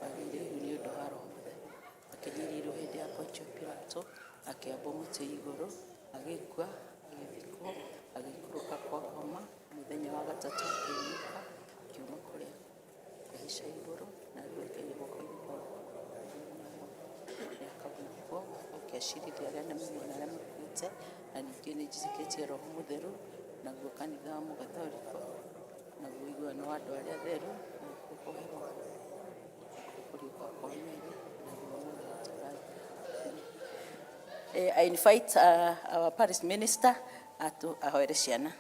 wagĩire ihu nĩ ũndũ wa Roho Mũtheru, akĩnyarirwo hĩndĩ ya Pontio Pilato, akĩambwo mũtĩ igũrũ, agĩkua, agĩthikwo, agĩikũrũka kwa ngoma, mũthenya wa gatatũ akĩriũka, akiuma kũrĩa akĩhaica igũrũ, na rĩu aikaire guoko-inĩ kwa nĩakauma kuo oke acirithie arĩa me muoyo na arĩa makuĩte, na ningĩ nĩ njĩtĩkĩtie Roho Mũtheru, naguo kanitha wa Mũgathoriko, naguo ũiguano wa andũ arĩa atheru, nakuo kũherwo kũriũka kwa mĩĩrĩ, naguo muoyo ũtagathira. I invite our parish minister ahoere ciana.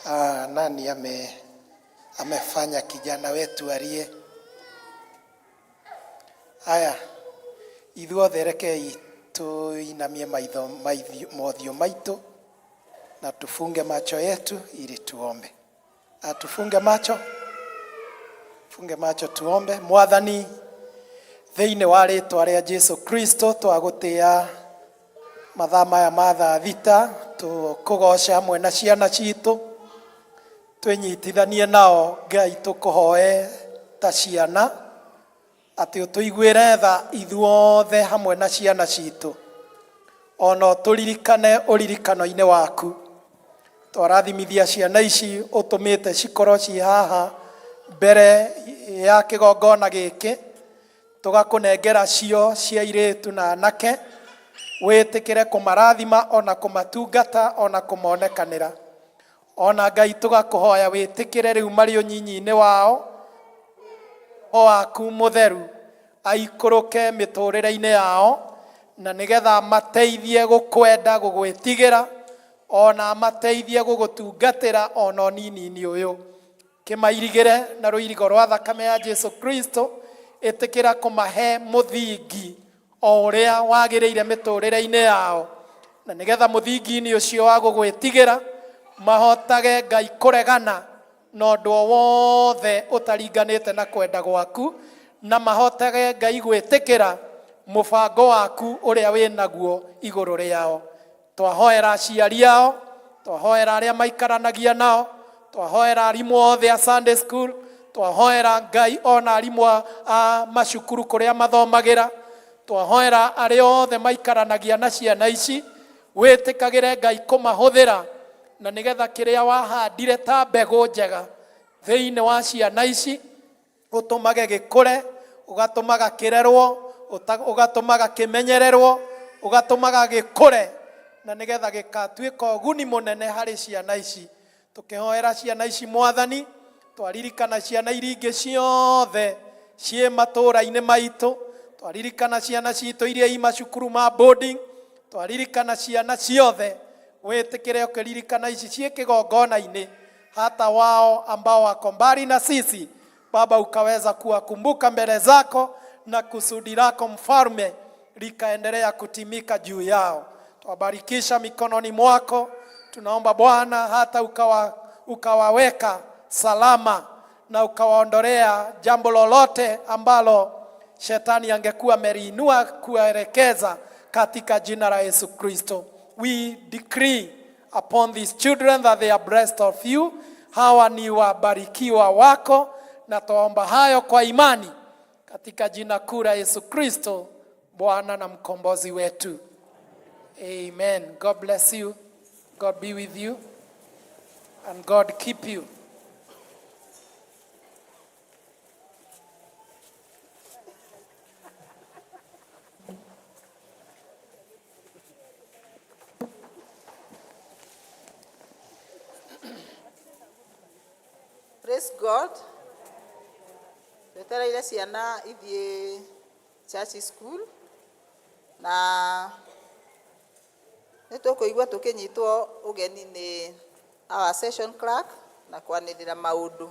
Ah, nani amefanya kijana wetu arie? Aya, ithuothe rekei tuinamie maitho mothiũ maitũ na tufunge macho yetu ili tuombe. Ah, tufunge macho, funge macho tuombe. Mwathani, thĩinĩ wa rĩtwa rĩa Jesu Kristo twagũtĩa mathaa maya ma thaa thita, tũkũgoce hamwe na ciana citũ, twĩnyitithanie nao Ngai, tũkũhoe ta ciana atĩ ũtũiguĩre tha ithuothe hamwe na ciana citũ, ona ũtũririkane ũririkano-inĩ waku. Twarathimithia ciana ici ũtũmĩte cikorwo ci haha mbere ya kĩgongona gĩkĩ, tũgakũnengera cio cia airĩtu na anake, wĩtĩkĩre kũmarathima ona kũmatungata ona kũmonekanĩra. Ona Ngai tũgakũhoya wĩtĩkĩre rĩu marĩ ũnyinyi-inĩ wao, Roho waku mũtheru aikũrũke mĩtũrĩre-inĩ yao, na nĩgetha mateithie gũkwenda, gũgwĩtigĩra, ona mateithie gũgũtungatĩra ona ũnini-inĩ ũyũ. Kĩmairigĩre na rũirigo rwa thakame ya Jesu Kristo, ĩtĩkĩra kũmahe mũthingi o ũrĩa wagĩrĩire mĩtũrĩre-inĩ yao, na nĩgetha mũthingi-inĩ ũcio wa gũgwĩtigĩra mahotage Ngai kũregana na ũndũ o wothe ũtaringanĩte na kwenda gwaku, na mahotage Ngai gwĩtĩkĩra mũbango waku ũrĩa wĩ naguo igũrũ rĩao. Twahoera aciari ao, twahoera arĩa maikaranagia nao, twahoera arimũ othe a Sunday school, twahoera Ngai ona arimũ a macukuru kũrĩa mathomagĩra, twahoera arĩa othe maikaranagia na ciana ici, wĩtĩkagĩre Ngai kũmahũthĩra, na nĩgetha kĩrĩa wahandire ta mbegũ njega thĩinĩ wa ciana ici ũtũmage gĩkũre, ũgatũmaga kĩrerwo, ũgatũmaga kĩmenyererwo, ũgatũmaga gĩkũre, na nĩgetha gĩkatuĩka ũguni mũnene harĩ ciana ici. Tũkĩhoera ciana ici Mwathani, twaririkana ciana iria ingĩ ciothe ciĩ matũũra-inĩ maitũ, twaririkana ciana citũ iria i macukuru ma boarding, twaririkana ciana ciothe, wĩtĩkĩre ũkĩririkana ici ciĩ kĩgongona-inĩ, hata wao ambao wako mbali na sisi, Baba, ukaweza kuwakumbuka mbele zako na kusudi lako mfalme likaendelea kutimika juu yao. Twabarikisha mikononi mwako, tunaomba Bwana hata ukawaweka salama na ukawaondolea jambo lolote ambalo shetani angekuwa ameliinua kuelekeza katika jina la Yesu Kristo. We decree upon these children that they are blessed of you. Hawa ni wabarikiwa wako, na tuomba hayo kwa imani katika jina kuu la Yesu Kristo, Bwana na mkombozi wetu. Amen. God bless you. God be with you. And God keep you. Praise God. Twetereire ciana ithiĩ church school na nĩ tũkũigua tũkĩnyitwo ũgeni nĩ our session clerk na kwanĩrĩra maũndũ.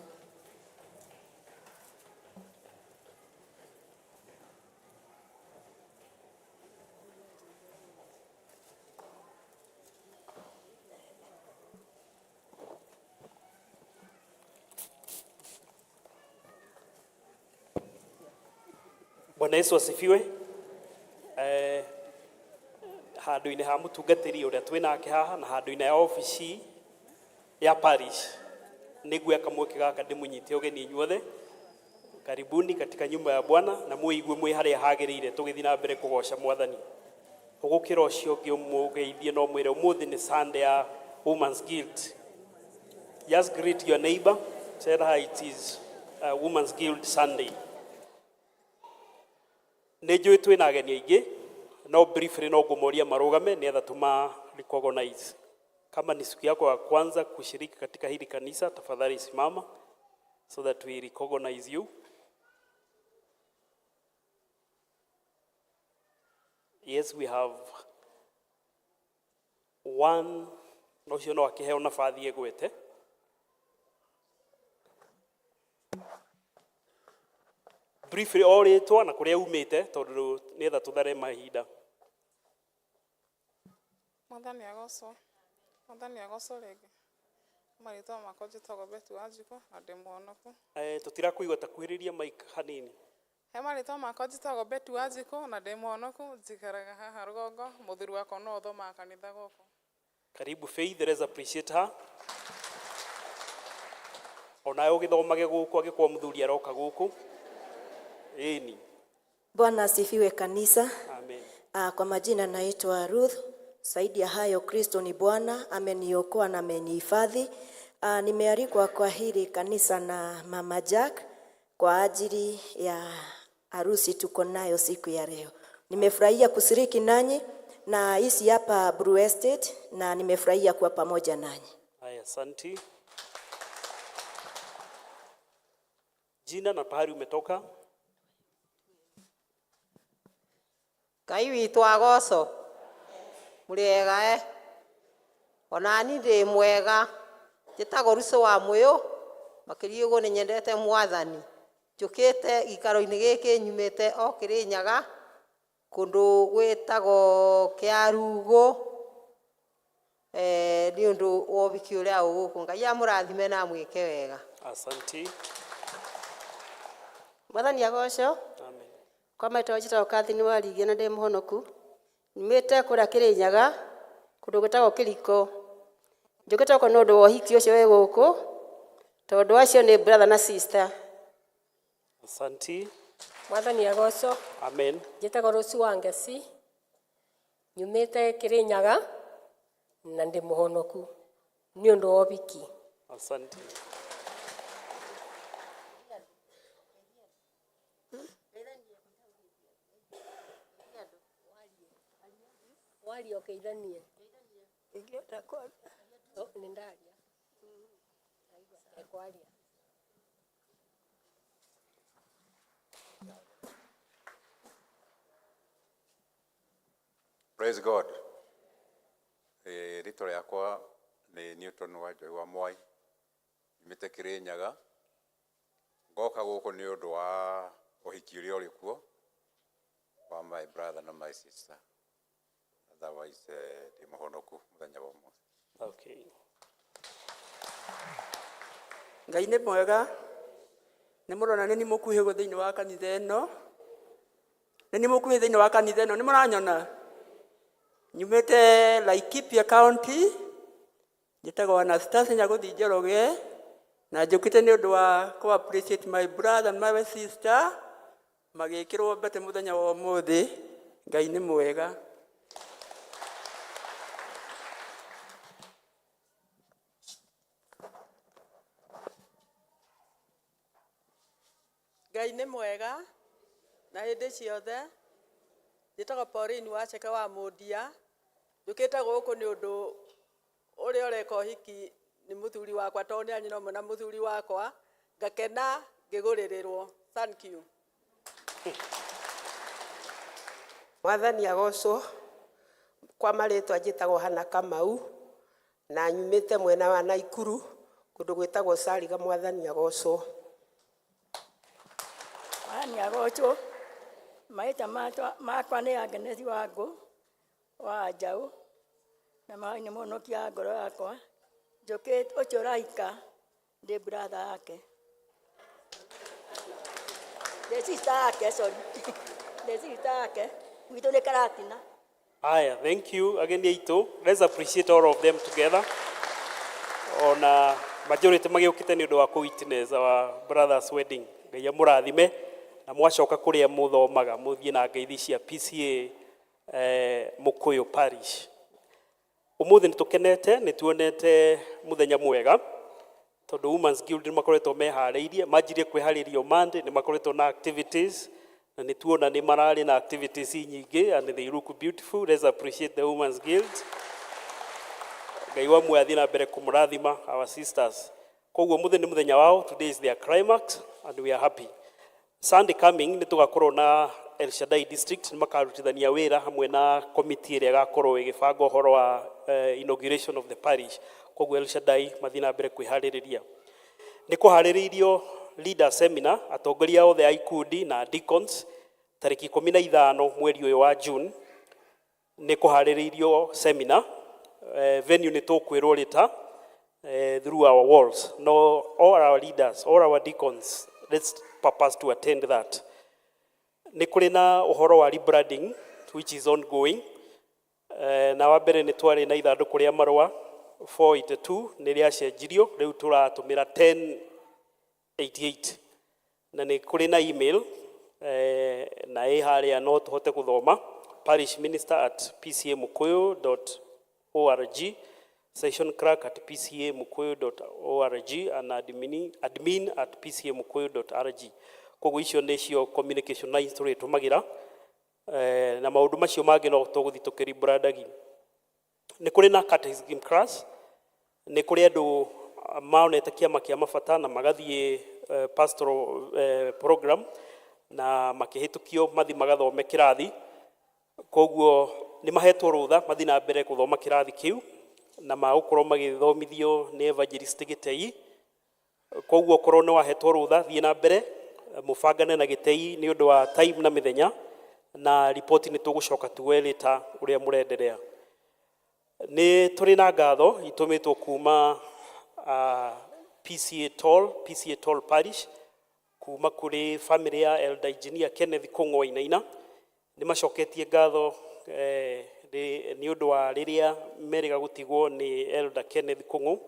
Bwana Yesu asifiwe. Handũ-inĩ ha mũtungatĩri ũrĩa twĩ nake haha na handũ-inĩ ha obici ya parish, nĩguo kamweke gaka ndĩmũnyite ũgeni inyuothe. Karibuni katika nyumba ya Bwana na mwĩigue mwĩ harĩa hagĩrĩire tũgĩthiĩ na mbere kũgoca Mwathani. Ũgũkĩra ũcio ũngĩ ũmũgeithie na ũmwĩre ũmũthĩ nĩ Sunday ya Women's Guild. Just greet your neighbor, tell her it is Women's Guild Sunday. Nĩ njũĩ twĩna ageni aingĩ, no briefly no ngũmoria marũgame nĩgetha tũma recognize. Kama ni siku yako ya kwanza kushiriki katika hili kanisa, tafadhali simama so that we recognize you. Yes, we have one, no ũcio no akĩheo nabathi egwete. Briefly o rĩtwa na kũrĩa umĩte tondũ nĩgetha tũthare mahinda. Mwathani agocwo. Mwathani agocwo rĩngĩ. Marĩtwa makwa njĩtagwo Betty Wanjikũ na ndĩ mũhonoku. Eh, tũtirakũigua, takuhĩrĩria mic hanini. He marĩtwa makwa njĩtagwo Betty Wanjikũ na ndĩ mũhonoku, njikaraga haha rũgongo, mũthuri wakwa no ũthomaga kanitha gũkũ. Karibu Faith, let's appreciate her. Onawe ũgĩthomage gũkũ angĩkorwo mũthuri aroka gũkũ. Ĩni. Bwana asifiwe kanisa. Amen. Kwa majina naitwa Ruth. Zaidi ya hayo, Kristo ni Bwana, ameniokoa na amenihifadhi. Nimealikwa kwa hili kanisa na Mama Jack kwa ajili ya harusi tuko nayo siku ya leo. Nimefurahia kushiriki nanyi na hisi hapa Blue Estate na nimefurahia kuwa pamoja nanyi. Haya, asanti. Jina na pahali umetoka? Ngai witũ agocwo. Mũrĩ ega e? Onani ndĩ mwega. Njĩtagwo Rucũ wa Mũyũ, makĩria ũguo nĩ nyendete Mwathani. Njũkĩte gĩikaro-inĩ gĩkĩ nyumĩte o Kĩrĩnyaga, kũndũ gwĩtagwo Kĩarugũ, nĩ ũndũ wa ũhiki ũrĩa wĩ gũkũ. Ngai amũrathime na amwĩke wega. Asanti. Mwathani agocwo. Amen. Kwa maitũ njĩtagwo Catherine Warigia na ndĩ mũhonoku. Nyumĩte kũrĩa Kĩrĩnyaga, kũndũ gwĩtagwo Kĩriko. Njũkĩte gũkũ nĩ ũndũ wa ũhiki ũcio wĩ gũkũ, tondũ acio nĩ brother na sister. Asanti. Mwathani agocwo. Amen. Njĩtagwo Rũci wa Ngeci, nyumĩte Kĩrĩnyaga na ndĩ mũhonoku nĩ ũndũ wa ũhiki. Asante. Waria ũkĩithanie. Ingĩenda kwaria. Oh, nĩ ndaria. Ekwaria. Praise God. Rĩtwa rĩakwa nĩ Newton Wanjohi wa Mwai, nyumĩte Kĩrĩnyaga, ngoka gũkũ nĩ ũndũ wa ũhiki ũrĩa ũrĩ kuo wa my brother na my sister. Otherwise, ndĩ mũhonoku mũthenya wa ũmũthĩ. Okay. Ngai nĩ mwega, nĩ mũrona nĩ ni mũkuhĩ thĩinĩ wa kanitha ĩno, nĩ ni mũkuhĩ thĩinĩ wa kanitha ĩno, nĩ mũranyona? Nyumĩte Laikipia County, njĩtagwo Anastasia Nyagũthi Njoroge, na njũkĩte nĩ ũndũ wa kũ appreciate my brother and my sister magĩkĩrwo mbete mũthenya wa ũmũthĩ. Ngai nĩ mwega. Ngai nĩ mwega na hĩndĩ ciothe. Njĩtagwo Pauline Wacheke wa Mũndia, njũkĩte gũkũ nĩ ũndũ ũrĩa ũreka ũhiki nĩ mũthuri wakwa, tondũ nĩ anyina ũmwe na mũthuri wakwa, ngakena ngĩgũrĩrĩrwo. Thank you. Mwathani agocwo. Kwa marĩtwa njĩtagwo Hana Kamau na nyumĩte mwena wa Naikuru kũndũ gwĩtagwo Cariga. Mwathani agocwo. Mwathani agocwo. Marĩtwa makwa nĩ Agnes Wangũ wa Njaũ na nĩ mũhonokia wa ngoro yakwa. Njũkĩte ũcio ũrahika ndĩ brother yake, ndĩ sister yake, sorry, ndĩ sister yake. Gwitũ nĩ Karatina. Aya, thank you ageni aitũ. Let's appreciate all of them together. Ona majority magĩũkĩte nĩ ũndũ wa kũ witness our brother's wedding. Ngai amũrathime na mwacoka kũrĩa mũthomaga mũthiĩ na ngeithi cia PCA Mũkũyũ Parish. Ũmũthĩ nĩ tũkenete nĩ tuonete mũthenya mwega tondũ Women's Guild nĩ makoretwo meharĩirie, manjirie kwĩharĩria o Monday, nĩ makoretwo na activities na nĩ tuona nĩ mararĩ na activities nyingĩ and they look beautiful. Let's appreciate the Women's Guild. Ngai wa muoyo athiĩ na mbere kũmũrathima our sisters. Koguo mũthĩ nĩ mũthenya wao, today is their climax and we are happy. Sunday coming nĩ tũgakorwo na El Shaddai District nĩ makarutithania wĩra hamwe na committee ĩrĩa ĩgakorwo ĩgĩbanga ũhoro wa inauguration of the parish. Koguo El Shaddai mathiĩ na mbere kwĩharĩrĩria. Nĩ kũharĩrĩirio leader seminar atongoria othe a ikundi na deacons tarĩki 15 mweri ũyũ wa June nĩ kũharĩrĩirio seminar. Venue nĩ tũkwĩrwo later through our walls. No, all our leaders, all our deacons, let's purpose to attend that. Nĩ kũrĩ na ũhoro wa rebranding which is ongoing. Na wa mbere nĩ twarĩ na ithandũkũ rĩa marũa 482 nĩ rĩacenjirio, rĩu tũratũmĩra 1088, na nĩ kũrĩ na email na ĩ harĩa no tũhote gũthoma parishminister@pcamukuyu.org, session clerk@pcamukuyu.org and admin@pcamukuyu.org. Koguo icio nĩcio communication lines tũrĩtũmagĩra, na maũndũ macio mangĩ no tũgũthiĩ tũkĩribrandagi. Nĩ kũrĩ na catechism class, nĩ kũrĩ andũ maonete kĩama kĩa mabata na magathiĩ pastoral program na makĩhĩtũkio mathi magathome kĩrathi. Koguo nĩ mahetwo rũtha mathi na mbere gũthoma kĩrathi kĩu na magũkorwo magĩthomithio nĩ evangelist Gĩtei. Koguo okorwo nĩ wahetwo rũtha, thiĩ na mbere mũbangane na Gĩtei nĩ ũndũ wa time na mĩthenya, na riboti nĩ tũgũcoka tuwe later ũrĩa mũrenderea. Nĩ tũrĩ na ngatho itũmĩtwo kuma PCA Toll, PCA Toll Parish, kuma kũrĩ family ya Elder Engineer Kenneth Kũng'o Wainaina. Nĩ macoketie ngatho nĩ ũndũ wa rĩrĩa merĩga gũtigwo nĩ Elder Kenneth Kũng'o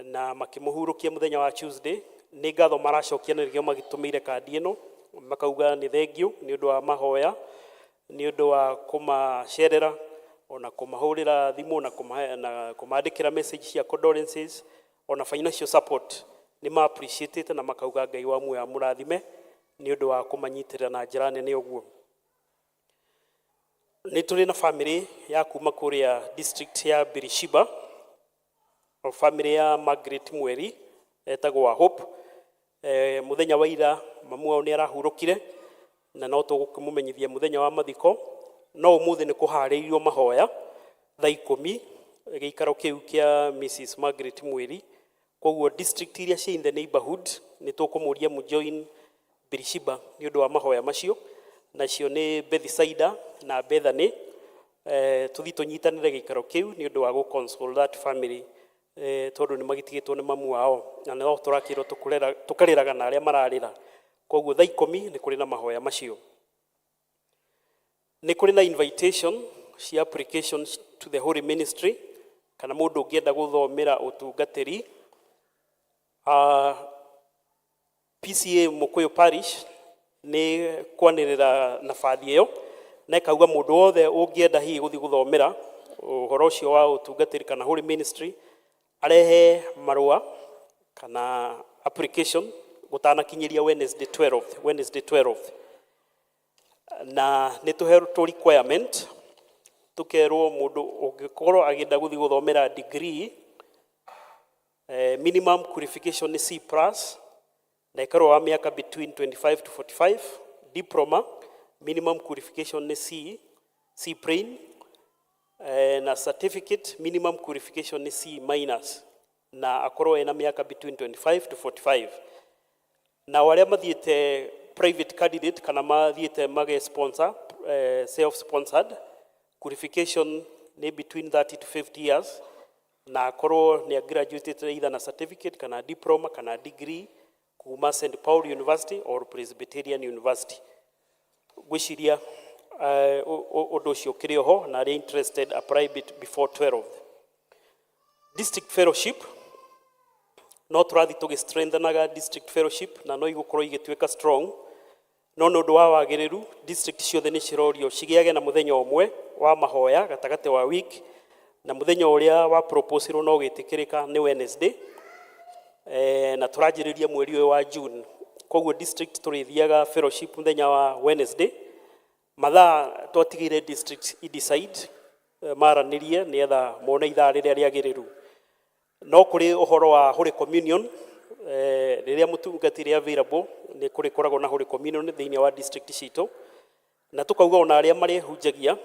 na makĩmũhurũkia mũthenya wa Tuesday. Nĩ ngatho maracokia na nĩkĩo magĩtũmĩire kandi ĩno, makauga nĩ thengiũ nĩ ũndũ wa mahoya, nĩ ũndũ wa kũmacerera ona kũmahũrĩra thimũ na kũmandĩkĩra message cia condolences ona financial support. Nĩ ma appreciate na makauga Ngai wa muoyo amũrathime nĩ ũndũ wa kũmanyitĩrĩra na njĩra nene ũguo. Nĩ tũrĩ na family ya kuma kũrĩa district ya Birishiba, o family ya Margaret Mweri etagwo wa Hope. Mũthenya wa ira mamu wao nĩ arahurũkire na no tũgũkĩmũmenyithia mũthenya wa mathiko, no ũmũthĩ nĩ kũharĩirio mahoya thaa 10 gĩikaro kĩu kĩa Mrs Margaret Mweri. Koguo district iria cia in the neighborhood nĩ tũkũmũria mũjoin Birishiba nĩ ũndũ wa mahoya macio, nacio nĩ Bethsaida na Bethany. Tũthiĩ tũnyitanĩre gĩikaro kĩu nĩ ũndũ wa gũ console that family, tondũ nĩ magĩtigĩtwo nĩ mamu wao na no tũrakĩrwo tũkarĩraga na arĩa mararĩra. Koguo thaa 10 nĩ kũrĩ na mahoya macio. Nĩ kũrĩ na invitation cia applications to the Holy Ministry kana mũndũ ũngĩenda gũthomera ũtungatĩri. PCA Mũkũyũ Parish nĩ kwanĩrĩra nabathi ĩyo na ĩkauga mũndũ wothe ũngĩenda hihi gũthiĩ gũthomera ũhoro ũcio wa ũtungatĩri kana Holy Ministry arehe marũa kana application gũtanakinyĩria Wednesday 12th, Wednesday 12th. Na nĩ tũhetwo requirement, tũkerwo mũndũ ũngĩkorwo agĩenda gũthiĩ gũthomera degree, minimum qualification nĩ C plus na ĩkorwo wa mĩaka between 25 to 45. Diploma minimum qualification nĩ C, C plain, na certificate minimum qualification nĩ C minus na akorwo ena mĩaka between 25 to 45. Nao arĩa mathiĩte private candidate kana mathiĩte mage sponsor, self sponsored, qualification nĩ between 30 to 50 years na akorwo nĩ graduated either na certificate kana diploma kana degree kuma St Paul University or Presbyterian University. Ngwĩciria Ũndũ ũcio ũkĩrĩ oho na arĩa interested apply before 12. District fellowship no tũrathiĩ tũgĩ-strengthenaga district fellowship na no igũkorwo igĩtuĩka strong, no nĩ ũndũ wa wagĩrĩru district ciothe nĩ cirorio cigĩage na mũthenya ũmwe wa mahoya gatagatĩ wa week, na mũthenya ũrĩa wa proposirwo no gĩtĩkĩrĩka nĩ Wednesday, na tũranjĩrĩria mweri ũyũ wa June. Koguo district tũrĩthiaga fellowship mũthenya wa Wednesday, mathaa twatigĩire district i decide, maranĩrie nĩgetha mone ithaa rĩrĩa rĩagĩrĩru. No kũrĩ ũhoro wa Holy Communion, rĩrĩa mũtungatĩri available nĩ kũrĩkoragwo na Holy Communion thĩinĩ wa district citũ, na tũkauga ona arĩa marĩhunjagia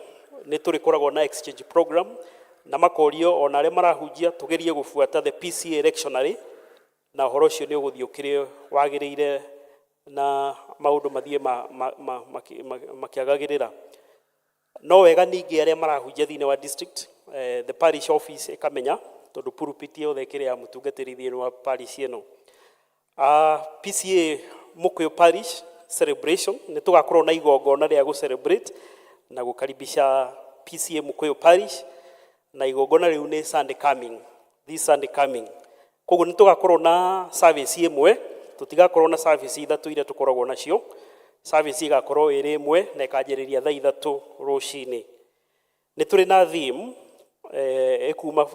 nĩ tũrĩkoragwo na exchange program, na makorio ona arĩa marahunjia tũgerie gũbuata the PCA lectionary, na ũhoro ũcio nĩ ũgũthiĩ ũkĩrĩ wagĩrĩire na maũndũ mathiĩ makĩagagĩrĩra. No wega ningĩ arĩa marahunjia thĩinĩ wa district, the parish office ĩkamenya, tondũ pulpit yothe ĩkĩrĩ ya mũtungatĩri thĩinĩ wa parish ĩno. PCA Mukuyu Parish celebration, nĩ tũgakorwo na igongona rĩa gũ celebrate na gũkaribisha PCA Mukuyu Parish, na igongona rĩu nĩ Sunday coming, this Sunday coming. Koguo nĩ tũgakorwo na service ĩmwe, tũtigakorwo na service ithatũ iria tũkoragwo nacio. Service igakorwo ĩrĩ ĩmwe na ĩkanjĩrĩria thaa 3 rũcinĩ. Nĩ tũrĩ na theme ĩkuma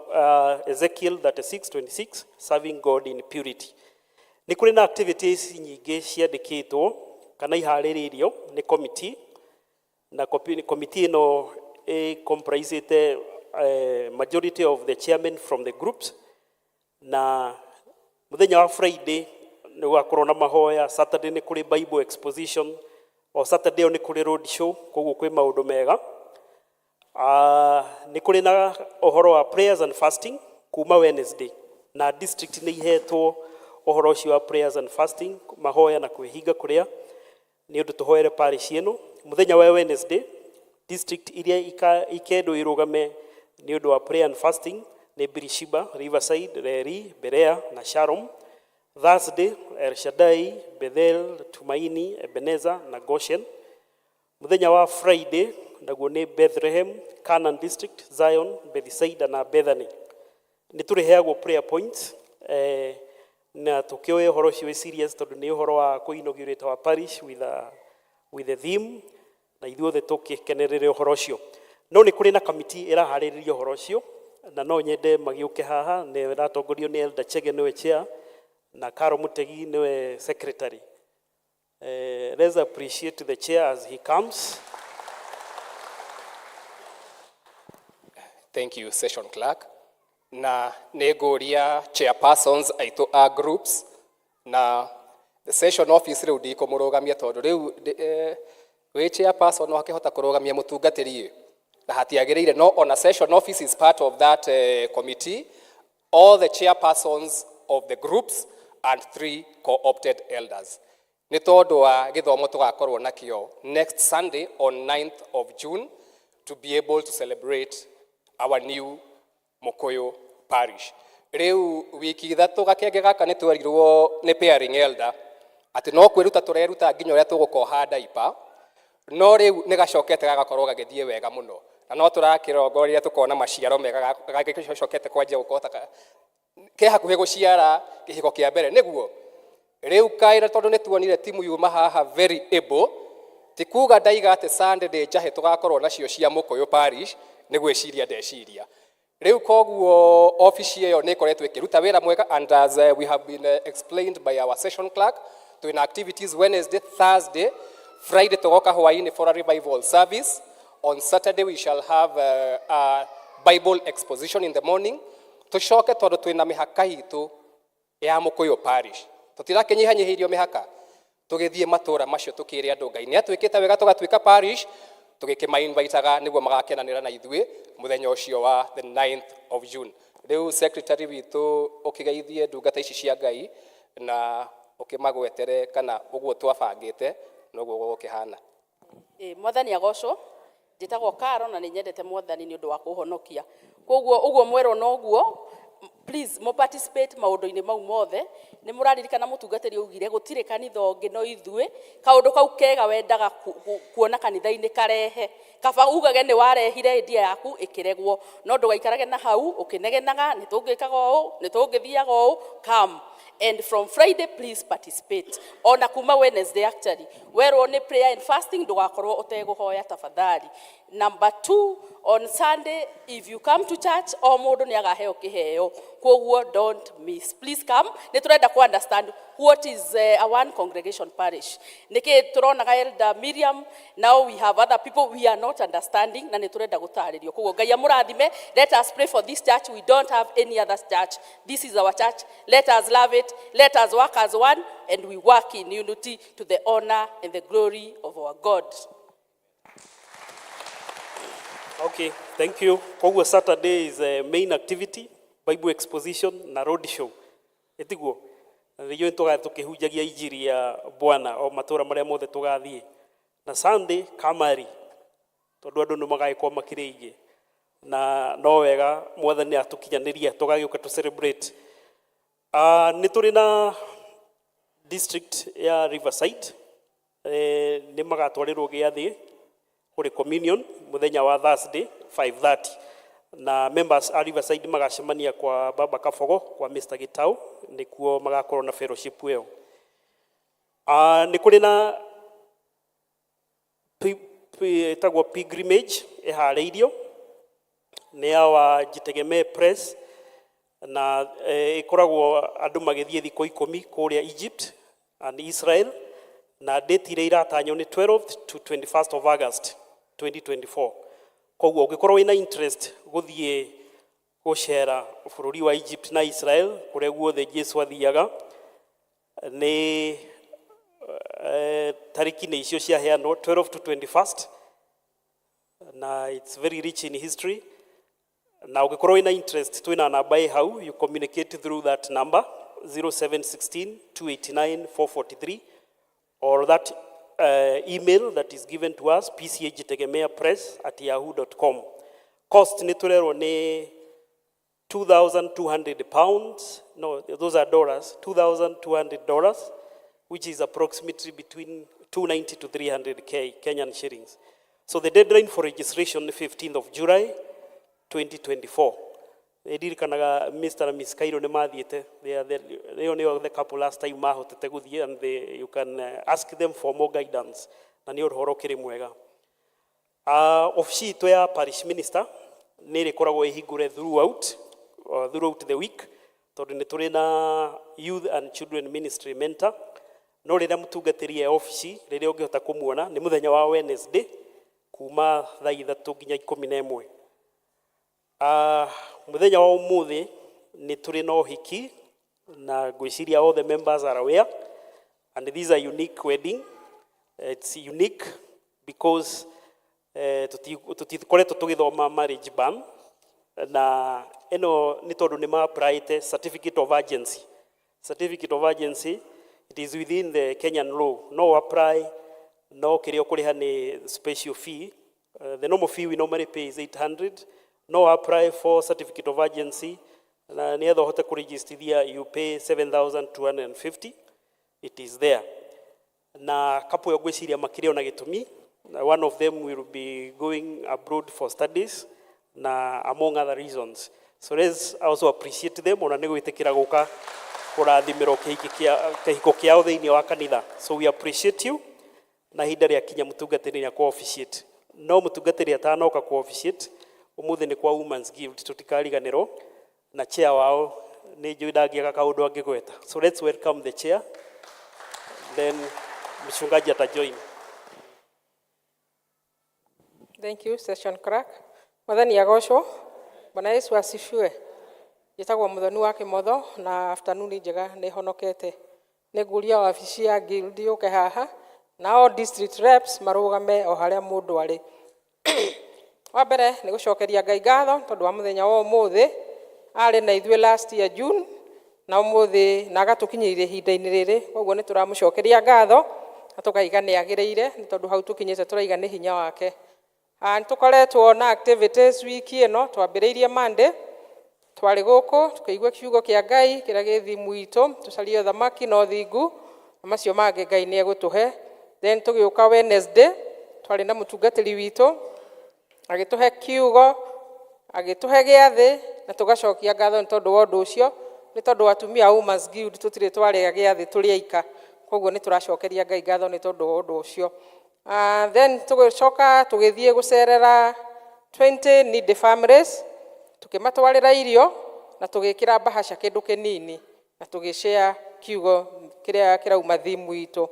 Ezekiel 36:26, serving God in purity. Nĩ kũrĩ na activities nyingĩ ciandĩkĩtwo kana iharĩrĩirio nĩ committee, na committee ĩno ĩ comprisĩte majority of the chairmen from the groups, na mũthenya wa Friday nĩ gũgakorwo na mahoya, Saturday nĩ kũrĩ Bible exposition, o Saturday ĩyo nĩ kũrĩ road show, koguo kwĩ maũndũ mega. Nĩ kũrĩ na ũhoro wa prayers and fasting kuma Wednesday, na district nĩ ihetwo ũhoro ũcio wa prayers and fasting, mahoya na kwĩhinga kũrĩa, nĩ ũndũ tũhoere parish ĩno. Mũthenya wa Wednesday district iria ikendwo irũgame nĩ ũndũ wa prayer and fasting nĩ Birishiba, Riverside, Reri, Berea na Shalom. Thursday, El Shaddai, Bethel, Tumaini, Ebenezer na Goshen. Mũthenya wa Friday naguo nĩ Bethlehem, Canaan District, Zion, Bethsaida na Bethany. Nĩ tũrĩheagwo prayer points, na tũkĩoe ũhoro ũcio wĩ serious, tondũ nĩ ũhoro wa kũ-inaugurate our parish with a theme, na ithuothe tũkĩkenerere ũhoro ũcio. No nĩ kũrĩ na committee ĩraharĩrĩria ũhoro ũcio, na no nyende magĩũke haha. Nĩ ĩratongorio nĩ Elder Chege, nĩwe chair, na Caro Mutegi nĩwe secretary. Let's appreciate the chair as he comes. Thank you, session clerk. Na nĩ ngũria chairpersons aitũ a groups na session office, rĩu ndikũmũrũgamia tondũ rĩu wĩ chairperson no akĩhota kũrũgamia mũtungatĩri na hatiagĩrĩire, no ona session office is part of that committee, all the chairpersons of the groups and three co-opted elders, nĩ tondũ wa gĩthomo tũgakorwo nakĩo next Sunday on 9th of June to be able to celebrate our new Mukuyu Parish. Rĩu wiki 3 gakenge gaka nĩ twerirwo nĩ pairing elder atĩ no kwĩruta tũreruta nginya ũrĩa tũgũkoha ndaipa, no rĩu nĩ gacokete gagakorwo gagĩthiĩ wega mũno, na no tũrakĩrongoreria tũkona maciaro mega gagĩcokete kwanjia gũkorwo ta ke hakuhĩ gũciara kĩhiko kĩa mbere. Nĩguo rĩu kaĩra, tondũ nĩ tuonire timu yuma haha very able, ti kuga ndaiga atĩ Sunday ndĩ njahe tũgakorwo nacio cia Mũkũyũ Parish, nĩ gwĩciria ndeciria rĩu. Koguo ofici ĩyo nĩ ĩkoretwo ĩkĩruta wĩra mwega, and as we have been explained by our session clerk, twĩna activities Wednesday, Thursday, Friday tũgoka hwaĩ-inĩ for a revival service. On Saturday we shall have a Bible exposition in the morning. Tũcoke, tondũ twĩna mĩhaka itũ ya Mũkũyũ Parish, tũtirakĩnyihanyihĩirio mĩhaka, tũgĩthiĩ matũra macio tũkĩre andũ Ngai nĩ atwĩkĩte wega tũgatuĩka parish, tũgĩkĩmainvitaga nĩguo magakenanĩra na ithuĩ mũthenya ũcio wa the 9th of June. Rĩu secretary witũ, ũkĩgeithie ndungata ici cia Ngai na ũkĩmagwetere kana ũguo twabangĩte noguo gũgũkĩhana. Ĩ, Mwathani agocwo. Njĩtagwo Karo na nĩ nyendete Mwathani nĩ ũndũ wa kũhonokia. Koguo ũguo mwerwo noguo. Please mo participate maũndũ-inĩ mau mothe. Nĩ mũraririkana mũtungatĩri augire gũtirĩ kanitha ũngĩ no ithuĩ. Kaũndũ kau kega wendaga kuona kanitha-inĩ karehe, kaba ugage nĩ warehire idea yaku ĩkĩregwo, no ndũgaikarage na hau ũkĩnegenaga nĩ tũngĩkaga ũũ, nĩ tũngĩthiaga ũũ. Come, and from Friday please participate, ona kuma Wednesday actually. Werwo nĩ prayer and fasting, ndũgakorwo ũtegũhoya tafadhali. Number two, on Sunday if you come to church, o mũndũ nĩ agaheo kĩheo, koguo don't miss. Please come. Nĩ tũrenda ku understand what is a one congregation parish. Nĩkĩ tũronaga Elder Miriam, now we have other people, we are not understanding, na nĩ tũrenda gũtarĩrio. Koguo Ngai amũrathime. Let us pray for this church. We don't have any other church. This is our church. Let us love it. Let us work as one, and we work in unity to the honor and the glory of our God. Okay, thank you. Koguo Saturday is a main activity, Bible exposition na road show. Ĩtiguo? Na nĩguo tũgathiĩ tũkĩhunjagia injiri ya Bwana o matũra marĩa mothe tũgathiĩ. Na Sunday kamari, tondũ andũ nĩ magagĩkorwo makĩrĩ aingĩ. Na no wega Mwathani atũkinyanĩria tũgagĩũka tũ celebrate. Nĩ tũrĩ na district ya Riverside, nĩ magatwarĩrwo gĩathĩ Holy Communion mũthenya wa Thursday 5:30, na members a Riverside magacemania kwa Baba Kabogo, kwa Mr. Gitau, nĩkuo magakorwo na fellowship ĩyo. Nĩ kũrĩ na ĩtagwo pilgrimage ĩharĩirio nĩ ya wa Jitegemee Press, na ĩkoragwo andũ magĩthiĩ thikũ 10 kũrĩa Egypt and Israel, na date iria iratanywo nĩ 12th to 21st of August 2024. Koguo ũngĩkorwo wĩna interest gũthiĩ gũcera bũrũri wa Egypt na Israel, kũrĩa guothe Jesu athiaga, nĩ tariki nĩ icio ciaheanwo, 12 to 21st, na it's very rich in history. Na ũngĩkorwo wĩna interest, twĩna namba ĩ hau, you communicate through that number 0716 289 443 or that email that is given to us, pcajitegemeapress@yahoo.com. Cost nĩ tũrerwo nĩ £2,200, no, those are dollars, $2,200, which is approximately between 290 to 300K Kenyan shillings. So the deadline for registration, 15th of July 2024. Ndirikanaga Mr. na Miss Cairo nĩ mathiĩte. They are the, ĩyo nĩyo the couple last time mahotete gũthiĩ, and you can ask them for more guidance, na nĩ ũhoro ũkĩrĩ mwega. Ofici itũ ya parish minister nĩ ĩrĩkoragwo ĩhingũre throughout the week, tondũ nĩ tũrĩ na youth and children ministry mentor. No rĩrĩa mũtungatĩri e ofici, rĩrĩa ũngĩhota kũmuona nĩ mũthenya wa Wednesday kuma thaa 3 nginya 11. Mũthenya wa ũmũthĩ nĩ tũrĩ na ũhiki, na ngwĩciria all the members are aware, and this is a unique wedding. It's unique because tũtikoretwo tũgĩthoma marriage ban, na ĩno nĩ tondũ nĩ ma-applyĩte certificate of urgency. Certificate of urgency, it is within the Kenyan law. No apply, no kĩrĩa ũkũrĩha nĩ special fee. The normal fee we normally pay is 800. No apply for certificate of urgency na nĩgetha ũhote kũregistithia, you pay 7250. It is there. Na couple ĩyo ngwĩciria makĩrĩ ona gĩtũmi. Na one of them will be going abroad for studies, na among other reasons. So let's also appreciate them ona nĩ gwĩtĩkĩra gũka kũrathimĩrwo kĩhiko kĩao thĩinĩ wa kanitha. So we appreciate you, na ihinda rĩakinya mũtungatĩri nĩ akũ officiate. No mũtungatĩri atanoka kũ officiate, ũmũthĩ nĩ kwa Women's Guild, tũtikariganĩrwo, na chair wao nĩ njũĩ ndangĩaga kaũndũ angĩgweta. So let's welcome the chair, then mchungaji atajoin. Thank you, session clerk. Mwathani agocwo. Bwana Yesu asifiwe. Njĩtagwo Mũthoni wa Kĩmotho, na afternoon njega, nĩ honokete. Nĩ ngũria wabici ya guild yũke haha, nao district reps marũgame o harĩa mũndũ arĩ. Wa mbere nĩ gũcokeria Ngai ngatho tondũ wa mũthenya wa ũmũthĩ. Arĩ na ithuĩ last year June na ũmũthĩ, na agatũkinyĩria ihinda-inĩ rĩrĩ. Koguo nĩ tũramũcokeria ngatho na tũkaiga nĩ agĩrĩire, nĩ tondũ hau tũkinyĩte tũraiga nĩ hinya wake. Nĩ tũkoretwo na activities wiki ĩno. Twambĩrĩirie Monday. Twarĩ gũkũ tũkĩigua kiugo kĩa Ngai kĩrĩa gĩ thimu itũ, tũcarie ũthamaki na ũthingu, na macio mangĩ Ngai nĩ egũtũhe. Then tũgĩũka Wednesday, twarĩ na mũtungatĩri witũ, agĩtũhe kiugo, agĩtũhe gĩathĩ, na tũgacokia ngatho nĩ tondũ wa ũndũ ũcio, nĩ tondũ atumia a Women's Guild tũtirĩ twarĩa gĩathĩ tũrĩ aika, koguo nĩ tũracokeria Ngai ngatho nĩ tondũ wa ũndũ ũcio. Then tũgĩcoka tũgĩthiĩ gũcerera 20 needy families, tũkĩmatwarĩra irio na tũgĩkĩra mbahaca kĩndũ kĩnini na tũgĩshare kiugo kĩrĩa kĩrauma thimu itũ.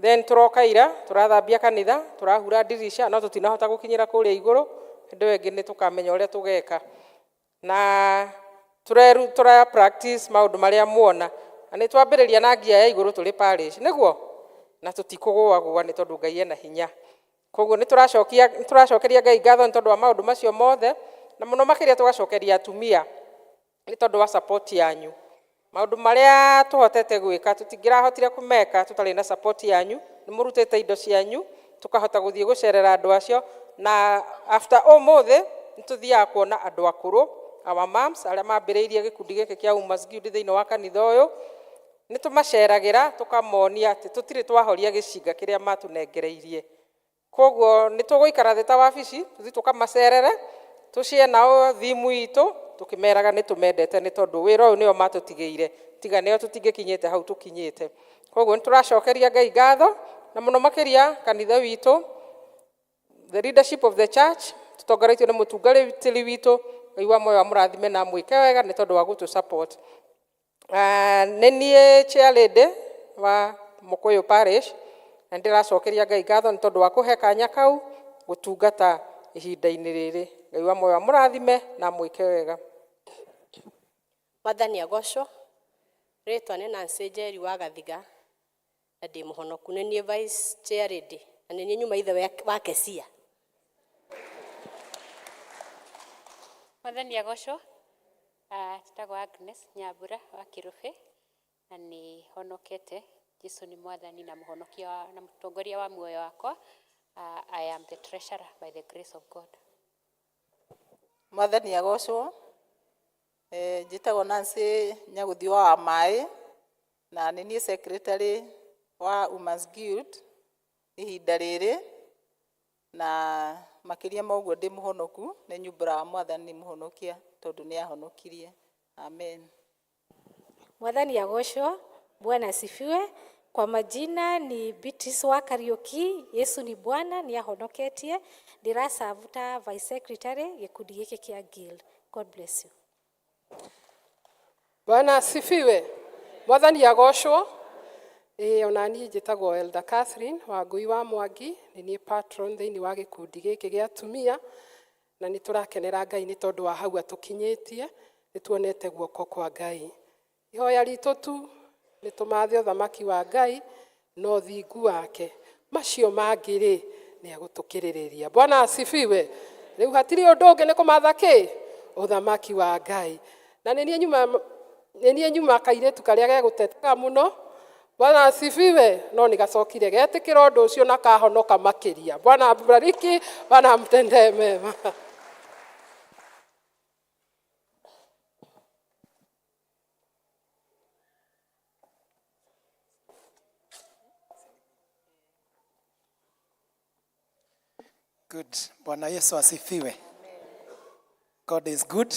Then tũroka ira, tũrathambia kanitha, tũrahura ndirisha, no tũtinahota gũkinyĩra kũrĩa igũrũ, hĩndĩ ĩyo ĩngĩ nĩ tũkamenya ũrĩa tũgeka. Na tũra practice maũndũ marĩa muona. Na nĩ twambĩrĩria na ngia ya igũrũ tũrĩ parish, nĩguo? Na tũtikũgũagũa nĩ tondũ Ngai ena hinya. Koguo nĩ tũracokeria Ngai ngatho nĩ tondũ wa maũndũ macio mothe, na mũno makĩria tũgacokeria atumia nĩ tondũ wa support yanyu. Maũndũ marĩa tũhotete gwĩka tũtingĩrahotire kũmeka tũtarĩ na support yanyu, nĩ mũrutĩte indo cianyu, tũkahota gũthiĩ gũcerera andũ acio, na after ũmũthĩ nĩ tũthiaga kuona andũ akũrũ, our moms, arĩa mambĩrĩirie gĩkundi gĩkĩ kĩa Women's Guild thĩinĩ wa kanitha ũyũ, nĩ tũmaceragĩra tũkamonia atĩ tũtirĩ twahoria gĩcinga kĩrĩa matũnengereirie. Koguo nĩ tũgũikara thĩ ta wabici, tũthiĩ tũkamacerere, tũcie nao thimu itũ, tũkĩmeraga nĩ tũmendete nĩ tondũ wĩra ũyũ nĩo matũtigĩire, tiga nĩo tũtingĩkinyĩte hau tũkinyĩte. Koguo nĩ tũracokeria Ngai ngatho, na mũno makĩria kanitha witũ, the leadership of the church, tũtongoretio nĩ mũtungatĩri witũ, Ngai wa muoyo amũrathime na amwĩke wega nĩ tondũ wa gũtũ support. Nĩ niĩ chair lady wa Mũkũyũ Parish, na nĩ ndĩracokeria Ngai ngatho nĩ tondũ wa kũhe kanya kau gũtungata ihinda-inĩ rĩrĩ. Ngai wa muoyo amũrathime na amwĩke wega. Mwathani agocwo. Rĩtwa nĩ Nancy Njeri wa Gathiga na ndĩ mũhonoku, nĩ niĩ vice chair lady na nĩ niĩ nyuma ithe wa Kesia. Mwathani agocwo. Njĩtagwo Agnes Nyambura wa Kĩrũbĩ na nĩ honokete. Jesu nĩ mwathani na mũhonokia na mũtongoria wa muoyo wakwa. I am the treasurer by the grace of God. Mwathani agocwo. Njĩtagwo Nancy Nyagũthiwa wa Maĩ na nĩ niĩ secretary wa Women's Guild ihinda rĩrĩ, na makĩria ma ũguo ndĩ mũhonoku, nĩ nyumbũraga mwathani nĩ mũhonokia tondũ nĩ ahonokirie. Amen. Mwathani agocwo. Bwana asifiwe. Kwa majina ni Beatrice wa Kariuki. Yesu ni Bwana, ni ahonoketie. Ndĩraserve ta vice secretary gĩkundi gĩkĩ kĩa guild. God bless you. Bwana asifiwe. Mwathani agocwo. Ĩĩ ona niĩ njĩtagwo Elder Catherine wa Ngui wa Mwangi, nĩ niĩ patron thĩinĩ wa gĩkundi gĩkĩ gĩa atumia, na nĩ tũrakenera Ngai nĩ tondũ wa hau atũkinyĩtie, nĩ tuonete guoko kwa Ngai. Ihoya ritũ tu nĩ tũmathe ũthamaki wa Ngai na ũthingu wake, macio mangĩ rĩ nĩ egũtũkĩrĩrĩria. Bwana asifiwe. Rĩu hatirĩ ũndũ ũngĩ nĩ kũmatha kĩ ũthamaki wa Ngai. Na nĩ niĩ nyuma kairĩtu karĩa gegũtetaga mũno. Bwana asifiwe. No nĩ gacokire getĩkĩra ũndũ ũcio na kahonoka makĩria. Bwana ambariki, Bwana amtendee mema. Good. Bwana Yesu asifiwe. God is good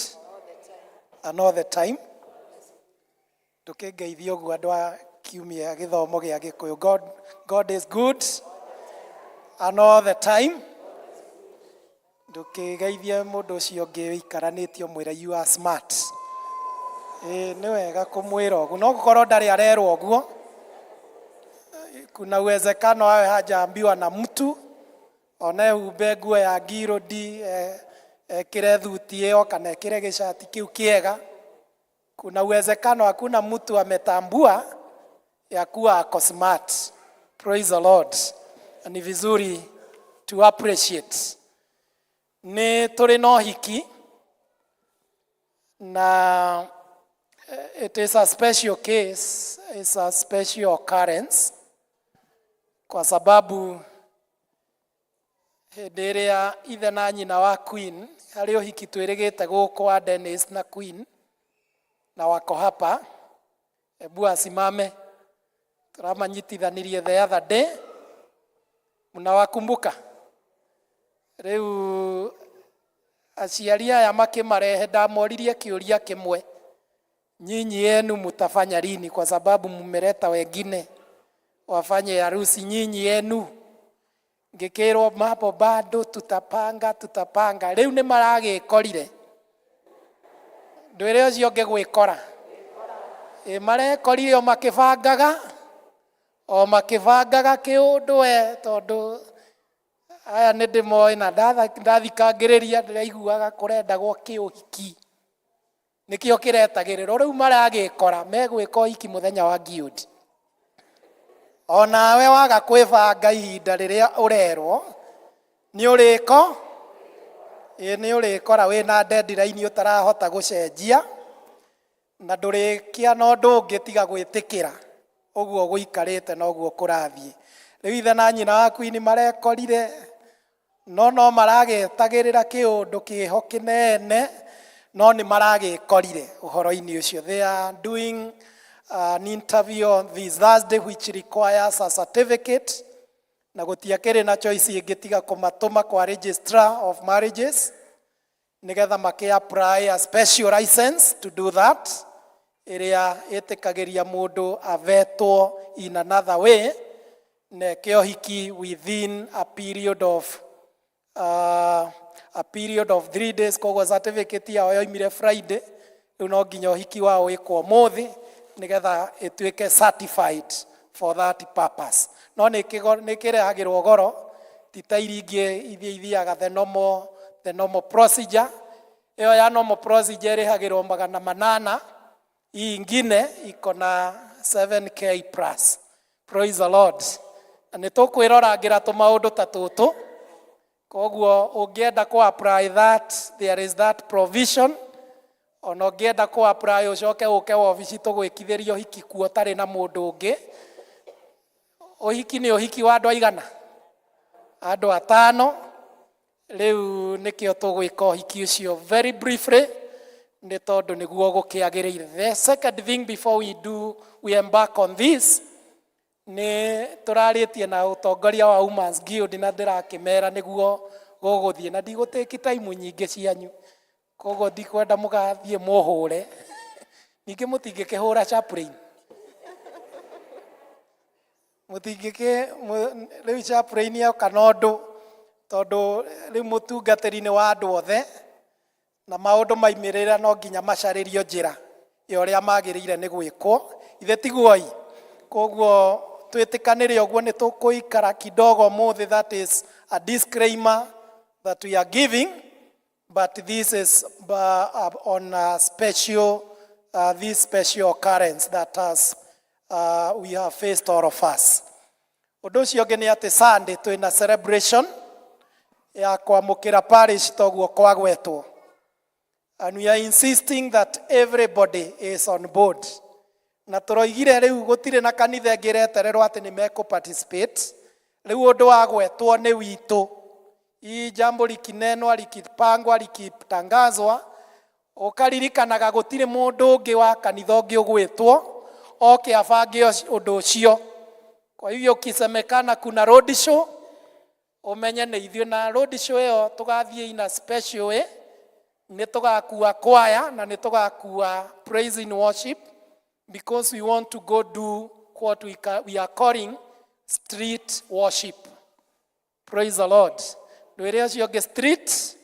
and all the time. Ndũkĩngeithie ũguo andũ a kiumia gĩthomo gĩa Gĩkũyũ. God is good and all the time. Ndũkĩgeithie mũndũ ũcio ũngĩ ũikaranĩtie ũmwĩre you are smart. Ĩĩ nĩ wega kũmwĩra ũguo. No gũkorwo ndarĩ arerwo ũguo. Kuna uwezekano awe hajaambiwa na mtu ona ehumbe nguo ya ngirũndi, ekĩre thuti ĩyo kana ekĩre gĩcati kĩu kĩega. Kuna uwezekano hakuna mtu ametambua ya kuwa ako smart. Praise the Lord. Na ni vizuri to appreciate. Nĩ tũrĩ na ũhiki na it is a special case, it's a special occurrence kwa sababu hĩndĩ ĩrĩa ithe na nyina wa Queen harĩ ũhiki twĩrĩgĩte gũkũ wa Dennis na Queen. Na wako hapa, ebu asimame. Turamanyitithanirie the other day, mnawakumbuka? Rĩu aciari aya makĩmarehe, ndamoririe kĩũria kĩmwe, nyinyi yenu mutafanya lini? Kwa sababu mmeleta wengine wafanye harusi, nyinyi yenu? Ngĩkĩrwo mambo bado, tutapanga, tutapanga. Rĩu nĩ maragĩkorire, ndwĩre ũcio ũngĩ gwĩkora. Ĩ marekorire o makĩbangaga, o makĩbangaga kĩũndũ we, tondũ aya nĩ ndĩmoĩ na ndathikangĩrĩria ndĩraiguaga kũrendagwo kĩũhiki, nĩkĩo kĩretagĩrĩrwo. Rĩu maragĩkora megwĩka ũhiki mũthenya wa guild. Onawe waga kwĩbanga ihinda rĩrĩa ũrerwo nĩ ũrĩko, ĩ nĩ ũrĩkora wĩna deadline ũtarahota gũcenjia, na ndũrĩkia na ũndũ ũngĩ tiga gwĩtĩkĩra ũguo gũikarĩte noguo kũrathiĩ. Rĩu ithe na nyina wa Queen marekorire no maragetagĩrĩra kĩũndũ kĩho kĩnene, no nĩ maragĩkorire ũhoro-inĩ ũcio. They are doing an interview on this Thursday which requires a certificate, na gũtiakĩrĩ na choice ĩngĩ tiga kũmatũma kwa registrar of marriages nĩgetha makĩ apply a special license to do that, ĩrĩa ĩtĩkagĩria mũndũ avetwo in another way na eke ũhiki within a period of 3 days. Koguo certificate yao yoimire Friday, rĩu no nginya ũhiki wao wĩkwo ũmũthĩ nĩgetha ĩtuĩke certified for that purpose. No nĩ kĩrehagĩrwo goro, ti ta iria ingĩ iria ithiaga the normal procedure. Ĩyo ya normal procedure ĩrĩhagĩrwo 800, hii ingine iko na 7K plus. Praise the Lord. Na nĩ tũkwĩrorangĩra tũmaũndũ ta tũtũ. Koguo ũngĩenda kũ apply that, there is that provision. Ona ũngĩenda kũ apply ũcoke ũke wabici tũgwĩkithĩrie ũhiki kuo ũtarĩ na mũndũ ũngĩ. Ũhiki nĩ ũhiki wa andũ aigana? Andũ atano. Rĩu nĩkĩo tũgwĩka ũhiki ũcio very briefly, nĩ tondũ nĩguo gũkĩagĩrĩire. The second thing before we embark on this, nĩ tũrarĩtie na ũtongoria wa Women's Guild na ndĩrakĩmera nĩguo gũgũthiĩ, na ndigũtĩki time nyingĩ cianyu, koguo ndikwenda mũgathiĩ mũhũre, ningĩ mũtingĩkĩhũra chaplain, mũtingĩkĩ rĩu chaplain yoka na ũndũ, tondũ rĩu mũtungatĩri nĩ wa andũ othe, na maũndũ maimĩrĩra no nginya macarĩrio njĩra ya ũrĩa magĩrĩire nĩ gwĩkwo, ithe tiguoi? Koguo twĩtĩkanĩre ũguo nĩ tũkũikara kidogo mũthĩ. That is a disclaimer that we are giving, but this is on a special this special occurrence that has we have faced, all of us. Ũndũ ũcio ũngĩ nĩ atĩ Sunday twĩna celebration ya kwamũkĩra parish toguo kwagwetwo, and we are insisting that everybody is on board. Na tũroigire rĩu gũtirĩ na kanitha ĩngĩ ĩretererwo atĩ nĩ mekũ participate. Rĩu ũndũ wa gwetwo nĩ witũ. Hii jambo likinenwa, likipangwa, likitangazwa, ũkaririkanaga gũtirĩ mũndũ ũngĩ wa kanitha ũngĩ ũgwĩtwo oke abange ũndũ ũcio. Kwa hivyo ukisemekana kuna road show, ũmenye nĩ ithuĩ, na road show ĩyo tũgathiĩ in a special way. Nĩ tũgakua choir na nĩ tũgakua praise in worship, because we want to go do what we are calling street worship. Praise the Lord. Ndwĩre ũcio ũngĩ street.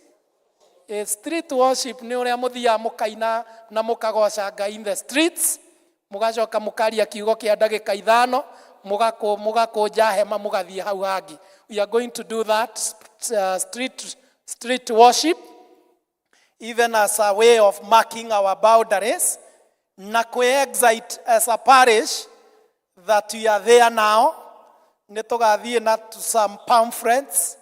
Street worship nĩ ũrĩa mũthiaga mũkaina na mũkagoca Ngai in the streets, mũgacoka mũkaria kiugo kĩa ndagĩka 5, mũgakũnja hema, mũgathiĩ hau hangĩ. We are going to do that street worship even as a way of marking our boundaries na kwe-excite as a parish that we are there now. Nĩ tũgathiĩ na some pamphlets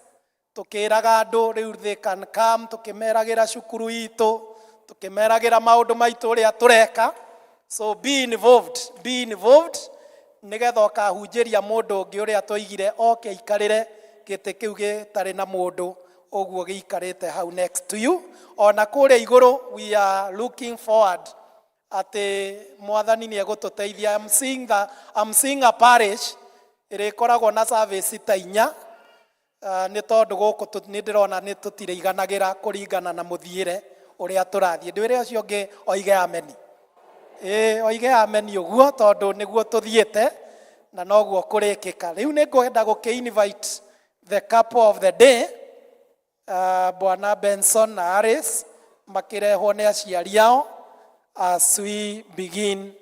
tukĩraga andũ rĩu they can come, tukĩmeragĩra cukuru itũ, tukĩmeragĩra maũndũ maitũ ũrĩa tũreka. So be involved, be involved, nĩgetha ũkahunjĩria mũndũ ũngĩ ũrĩa tũigire oke aikarĩre gĩtĩ kĩu gĩtarĩ na mũndũ ũguo gĩikarĩte hau next to you. Ona kũrĩa igũrũ we are looking forward. Atĩ Mwathani nĩ egũtũteithia. I'm seeing the, I'm seeing a parish ĩrĩkoragwo na service ta inya nĩ tondũ gũkũ nĩ ndĩrona nĩ tũtirĩiganagĩra kũringana na mũthiĩre ũrĩa tũrathiĩ. Ndwĩre ũcio ũngĩ oige ameni. Ĩĩ, oige ameni ũguo tondũ nĩguo tũthiĩte na noguo kũrĩkĩka. Rĩu nĩ ngwenda gũkĩ invite the couple of the day, Bwana Benson na Alice, makĩrehwo nĩ aciari ao as we begin.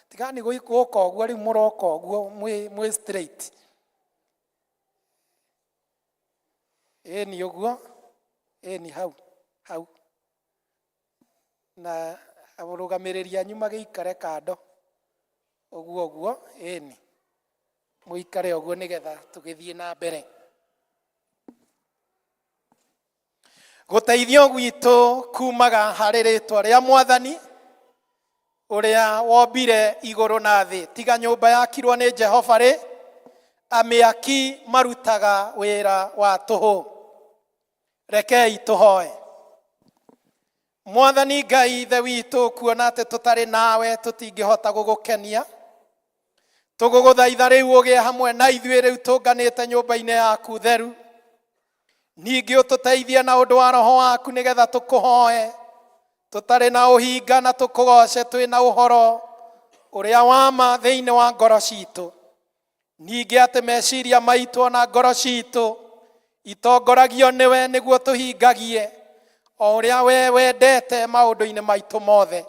Tigani gũka ũguo rĩu mũroka ũguo mwĩ straight. Ĩni ũguo, ĩni hau hau, na arũgamĩrĩri anyu magĩikare kando ũguo ũguo. Ĩni mũikare ũguo nĩgetha tũgĩthiĩ na mbere. Gũteithio gwitũ kumaga harĩ rĩtwa rĩa Mwathani ũrĩa wombire igũrũ na thĩ. Tiga nyũmba yakirwo nĩ Jehova rĩ, amĩaki marutaga wĩra wa tũhũ. Rekei tũhoe. Mwathani Ngai Ithe witũ, kuona atĩ tũtarĩ nawe tũtingĩhota gũgũkenia, tũgũgũthaitha rĩu ũgĩe hamwe na ithuĩ rĩu tũnganĩte nyũmba-inĩ yaku theru. Ningĩ ũtũteithie na ũndũ wa Roho waku nĩgetha tũkũhoe tũtarĩ na ũhinga na tũkũgoce twĩ na ũhoro ũrĩa wa ma thĩinĩ wa ngoro citũ. Ningĩ atĩ meciria maitũ ona ngoro citũ itongoragio nĩwe nĩguo tũhingagie o ũrĩa we wendete maũndũ-inĩ maitũ mothe.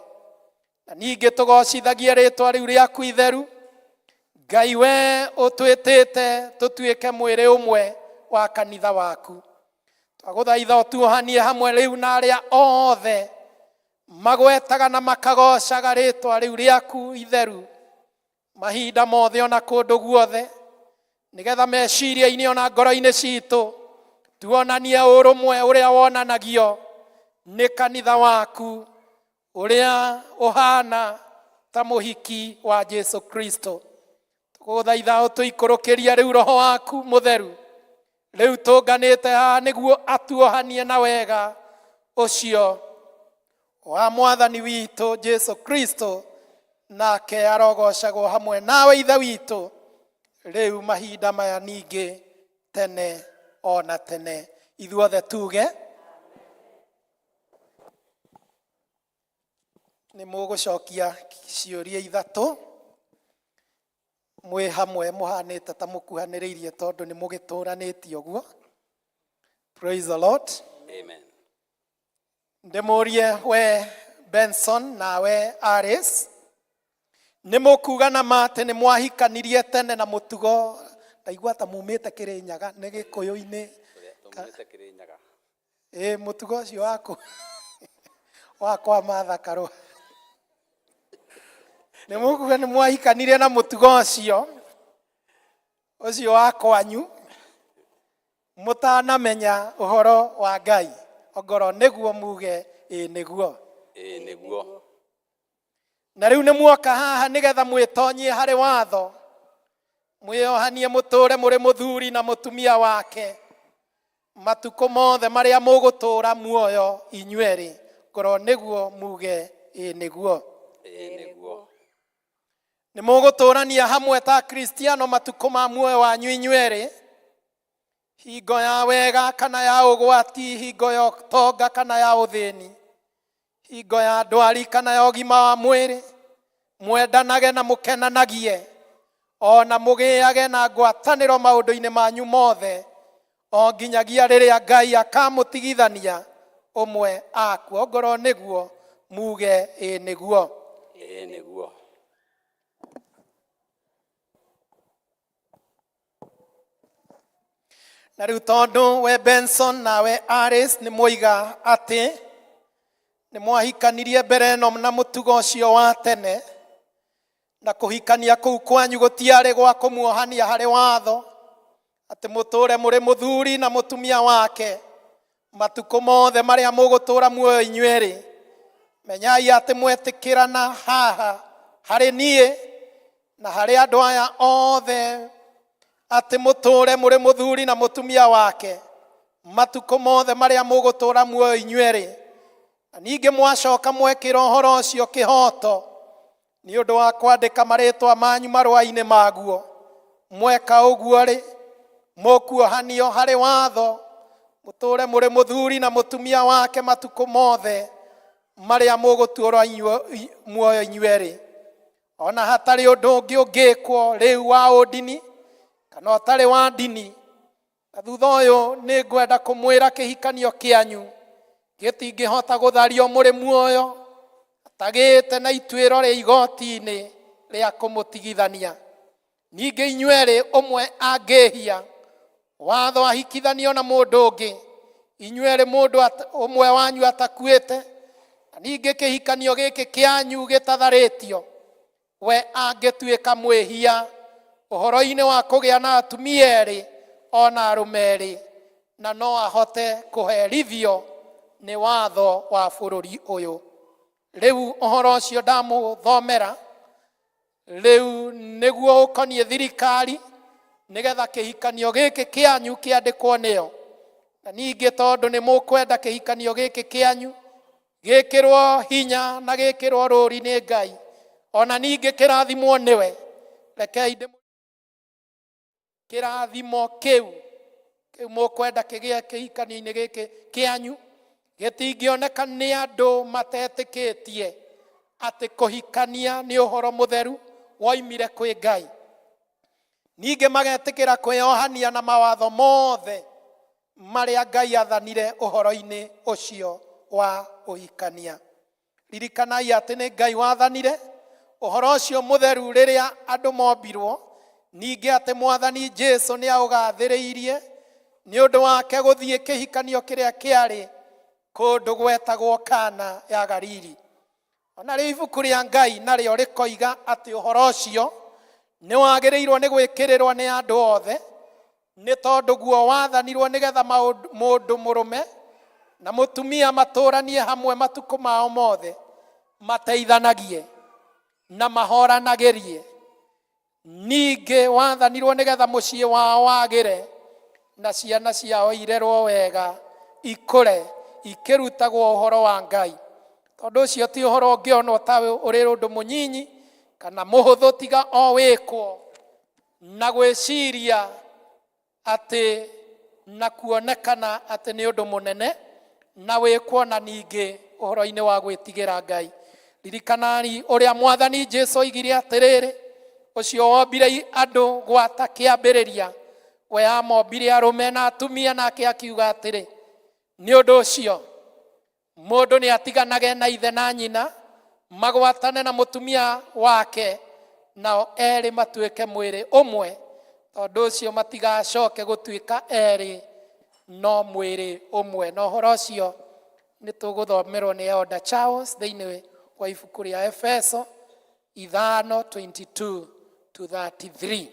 Na ningĩ tũgocithagie rĩtwa rĩu rĩaku itheru, Ngai we ũtwĩtĩte tũtuĩke mwĩrĩ ũmwe wa kanitha waku. Twagũthaitha ũtuohanie hamwe rĩu na arĩa othe magwetaga na makagocaga rĩtwa rĩu rĩaku itheru mahinda mothe ona kũndũ guothe, nĩgetha meciria-inĩ ona ngoro-inĩ citũ tuonanie ũrũmwe ũrĩa wonanagio nĩ kanitha waku ũrĩa ũhana ta mũhiki wa Jesu Kristo. Tũgũthaitha ũtũikũrũkĩrie rĩu Roho waku mũtheru rĩu tũnganĩte haha nĩguo atuohanie na wega ũcio wa Mwathani witũ Jesu Kristo, nake arogocagwo hamwe nawe Ithe witũ rĩu mahinda maya ningĩ tene ona tene. Ithuothe tuge nĩ mũgũcokia ciũria ithatũ mwĩ hamwe mũhanĩte ta mũkuhanĩrĩirie tondũ nĩ mũgĩtũranĩtie ũguo. Praise the Lord. Amen. Ndĩmũrie we Benson nawe Alice, nĩ mũkuga na ma atĩ nĩ mwahikanirie tene na mũtugo, ndaigua ta mumĩte Kĩrĩnyaga, nĩ Gĩkũyũ-inĩ. Tumĩte Kĩrĩnyaga. Ĩ mũtugo ũcio waku wa kwa Martha Karũa, nĩ mũkuga nĩ mwahikanirie na mũtugo ũcio wa kwanyu mũtanamenya ũhoro wa Ngai? Ongorwo nĩguo muge ĩ nĩguo. Ĩ nĩguo. Na rĩu nĩ muoka haha nĩgetha mwĩtonyie harĩ watho, mwĩohanie mũtũre mũrĩ mũthuri na mũtumia wake matukũ mothe marĩa mũgũtũra muoyo inyuerĩ. Ngorwo nĩguo muge ĩ nĩguo. Ĩ nĩguo. Nĩ mũgũtũrania hamwe ta Kristiano matukũ ma muoyo wanyu inyuerĩ, hingo ya wega kana ya ũgwati, hingo ya ũtonga kana ya ũthĩni, hingo ya ndwari kana ya ũgima wa mwĩrĩ, mwendanage na mũkenanagie, ona mũgĩage na ngwatanĩro maũndũ-inĩ manyu mothe, o nginyagia rĩrĩa Ngai akamũtigithania ũmwe akua. Ongorwo nĩguo muge ĩ nĩguo. Ĩ nĩguo. Na rĩu tondũ we Benson nawe Alice nĩ mwoiga atĩ nĩ mwahikanirie mbere ĩno na mũtugo ũcio wa tene, na kũhikania kũu kwanyu gũtiarĩ gwa kũmuohania harĩ watho atĩ mũtũre mũrĩ mũthuri na mũtumia wake matukũ mothe marĩa mũgũtũra muoyo inyuerĩ, menyai atĩ mwetĩkĩrana haha harĩ niĩ na harĩ andũ aya othe atĩ mũtũre mũrĩ mũthuri na mũtumia wake matukũ mothe marĩa mũgũtũra muoyo inyuerĩ. Na ningĩ mwacoka mwekĩra ũhoro ũcio kĩhooto nĩ ũndũ wa kwandĩka marĩtwa manyu marũa-inĩ maguo. Mweka ũguo-rĩ, mũkuohanio harĩ watho, mũtũũre mũrĩ mũthuri na mũtumia wake matukũ mothe marĩa mũgũtũũra muoyo inyuerĩ. Ona hatarĩ ũndũ ũngĩ ũngĩkwo rĩu wa ũndini kana ũtarĩ wa ndini. Na thutha ũyũ nĩ ngwenda kũmwĩra kĩhikanio kĩanyu gĩtingĩhota gũthario mũrĩ muoyo atagĩte na ituĩro rĩa igoti-inĩ rĩa kũmũtigithania. Ningĩ inyuerĩ ũmwe angĩhia watho ahikithanio na mũndũ ũngĩ, inyuerĩ mũndũ ũmwe wanyu atakuĩte, na ningĩ kĩhikanio gĩkĩ kĩanyu gĩtatharĩtio, we angĩtuĩka mwĩhia ũhoro-inĩ wa kũgĩa na atumia erĩ ona arũme erĩ, na no ahote kũherithio nĩ watho wa bũrũri ũyũ. Rĩu ũhoro ũcio ndamũthomera rĩu nĩguo ũkoniĩ thirikari, nĩgetha kĩhikanio gĩkĩ kĩanyu kĩandĩkwo nĩyo. Na ningĩ tondũ nĩ mũkwenda kĩhikanio gĩkĩ kĩanyu gĩkĩrwo hinya na gĩkĩrwo rũri nĩ Ngai, ona ningĩ kĩrathimwo nĩwe, rekei ndĩmũ kĩrathimo kĩu kĩu mũkwenda kĩgĩe kĩhikanio-inĩ gĩkĩ kĩanyu gĩtingĩoneka nĩ andũ matetĩkĩtie atĩ kũhikania nĩ ũhoro mũtheru woimire kwĩ Ngai. Ningĩ magetĩkĩra kwĩyohania na mawatho mothe marĩa Ngai athanire ũhoro-inĩ ũcio wa ũhikania. Ririkanai atĩ nĩ Ngai wathanire ũhoro ũcio mũtheru rĩrĩa andũ mombirwo, ningĩ atĩ Mwathani Jesu nĩ aũgathĩrĩirie nĩ ũndũ wake gũthiĩ kĩhikanio kĩrĩa kĩarĩ kũndũ gwetagwo Kana ya Galili. Ona rĩo ibuku rĩa Ngai narĩo rĩkoiga atĩ ũhoro ũcio nĩ wagĩrĩirwo nĩ gwĩkĩrĩrwo nĩ andũ othe, nĩ tondũ guo wathanirwo nĩgetha mũndũ mũrũme na mũtumia matũranie hamwe matukũ mao mothe, mateithanagie na mahoranagĩrie. Ningĩ wathanirwo nĩgetha mũciĩ wao wagĩre na ciana ciao irerwo wega, ikũre ikĩrutagwo ũhoro wa Ngai. Tondũ ũcio ti ũhoro ũngĩonwo ta ũrĩ ũndũ mũnyinyi kana mũhũthũ, tiga o wĩkwo na gwĩciria atĩ na kuonekana atĩ nĩ ũndũ mũnene, na wĩkwo na ningĩ ũhoro-inĩ wa gwĩtigĩra Ngai. Ririkanai ũrĩa Mwathani Jesu oigire atĩrĩrĩ, ũcio wombire andũ gwata kĩambĩrĩria, we amombire arũme na atumia, nake akiuga atĩrĩ, nĩ ũndũ ũcio mũndũ nĩ atiganage na ithe na nyina, magwatane na mũtumia wake, nao erĩ matuĩke mwĩrĩ ũmwe. Tondũ ũcio matigacoke gũtuĩka erĩ, no mwĩrĩ ũmwe. Na ũhoro ũcio nĩ tũgũthomerwo nĩ Elder Charles thĩinĩ wa ibuku rĩa Efeso 5:22 to 33.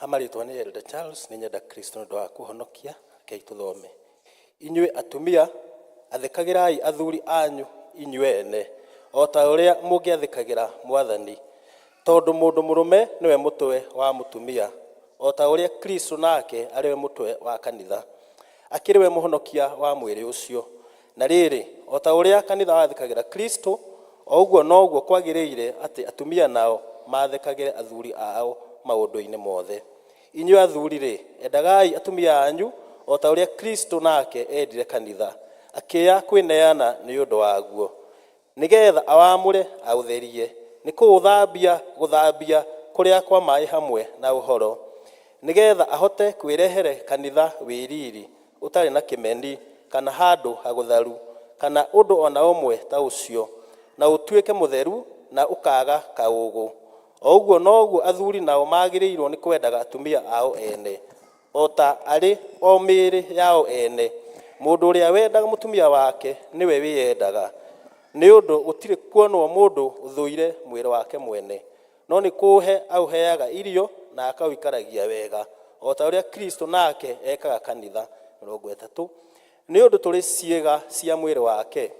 Ha marĩtwa nĩ Elder Charles, nĩ nyenda Kristo nĩ ũndũ wa kũhonokia, rekei tũthome. Inyuĩ atumia, athĩkagĩrai athuri anyu inyuĩ ene, o ta ũrĩa mũngĩathĩkagĩra Mwathani. Tondũ mũndũ mũrũme nĩwe mũtwe wa mũtumia, o ta ũrĩa Kristo nake arĩ we mũtwe wa kanitha, akĩrĩ we mũhonokia wa mwĩrĩ ũcio. Na rĩrĩ, o ta ũrĩa kanitha wathĩkagĩra Kristo, o ũguo noguo kwagĩrĩire atĩ atumia nao maathĩkagĩre athuri ao maũndũ-inĩ mothe. Inyuĩ athuri-rĩ, endagai atumia anyu o ta ũrĩa Kristo nake endire kanitha, akĩya kwĩneana nĩ ũndũ waguo, nĩgeetha awamũre aũtherie, nĩ kũũthambia gũthambia kũrĩa kwa maĩ hamwe na ũhoro, nĩgeetha ahote kwĩrehere kanitha wĩ riri, ũtarĩ na kĩmeni kana handũ hagũtharu, kana ũndũ o na ũmwe ta ũcio, na ũtuĩke mũtheru na ũkaaga kaũũgũ. O ũguo noguo athuri nao magĩrĩirwo nĩ kwendaga atumia ao ene, o ta arĩ o mĩĩrĩ yao ene. Mũndũ ũrĩa wendaga mũtumia wake nĩwe wĩyendaga. Nĩ ũndũ gũtirĩ kuonwo mũndũ ũthũire mwĩrĩ wake mwene, no nĩ kũũhe aũheaga irio na akaũikaragia wega, o ta ũrĩa Kristo nake ekaga kanitha. 30. Nĩ ũndũ tũrĩ ciĩga cia mwĩrĩ wake.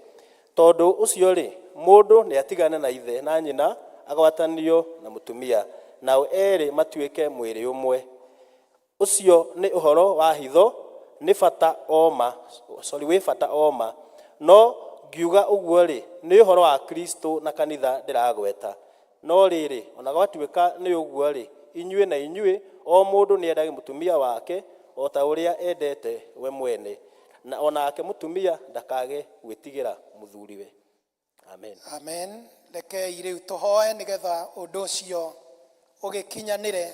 Tondũ ũcio-rĩ, mũndũ nĩatigane na ithe na nyina, agwatanio na mũtumia, nao erĩ matuĩke mwĩrĩ ũmwe. Ũcio nĩ ũhoro wa hitho, nĩ bata o ma, sorry, wĩ bata o ma. No ngiuga ũguo-rĩ, nĩ ũhoro wa Kristo na kanitha ndĩragweta. No rĩrĩ, o na gwatuĩka nĩ ũguo-rĩ, inyuĩ na inyuĩ, o mũndũ nĩendage mũtumia wake o ta ũrĩa endete we mwene, na o nake mũtumia ndakage gwĩtigĩra mũthuriwe. Amen. Amen. Rekei rĩu tũhoe nĩgetha ũndũ ũcio ũgĩkinyanĩre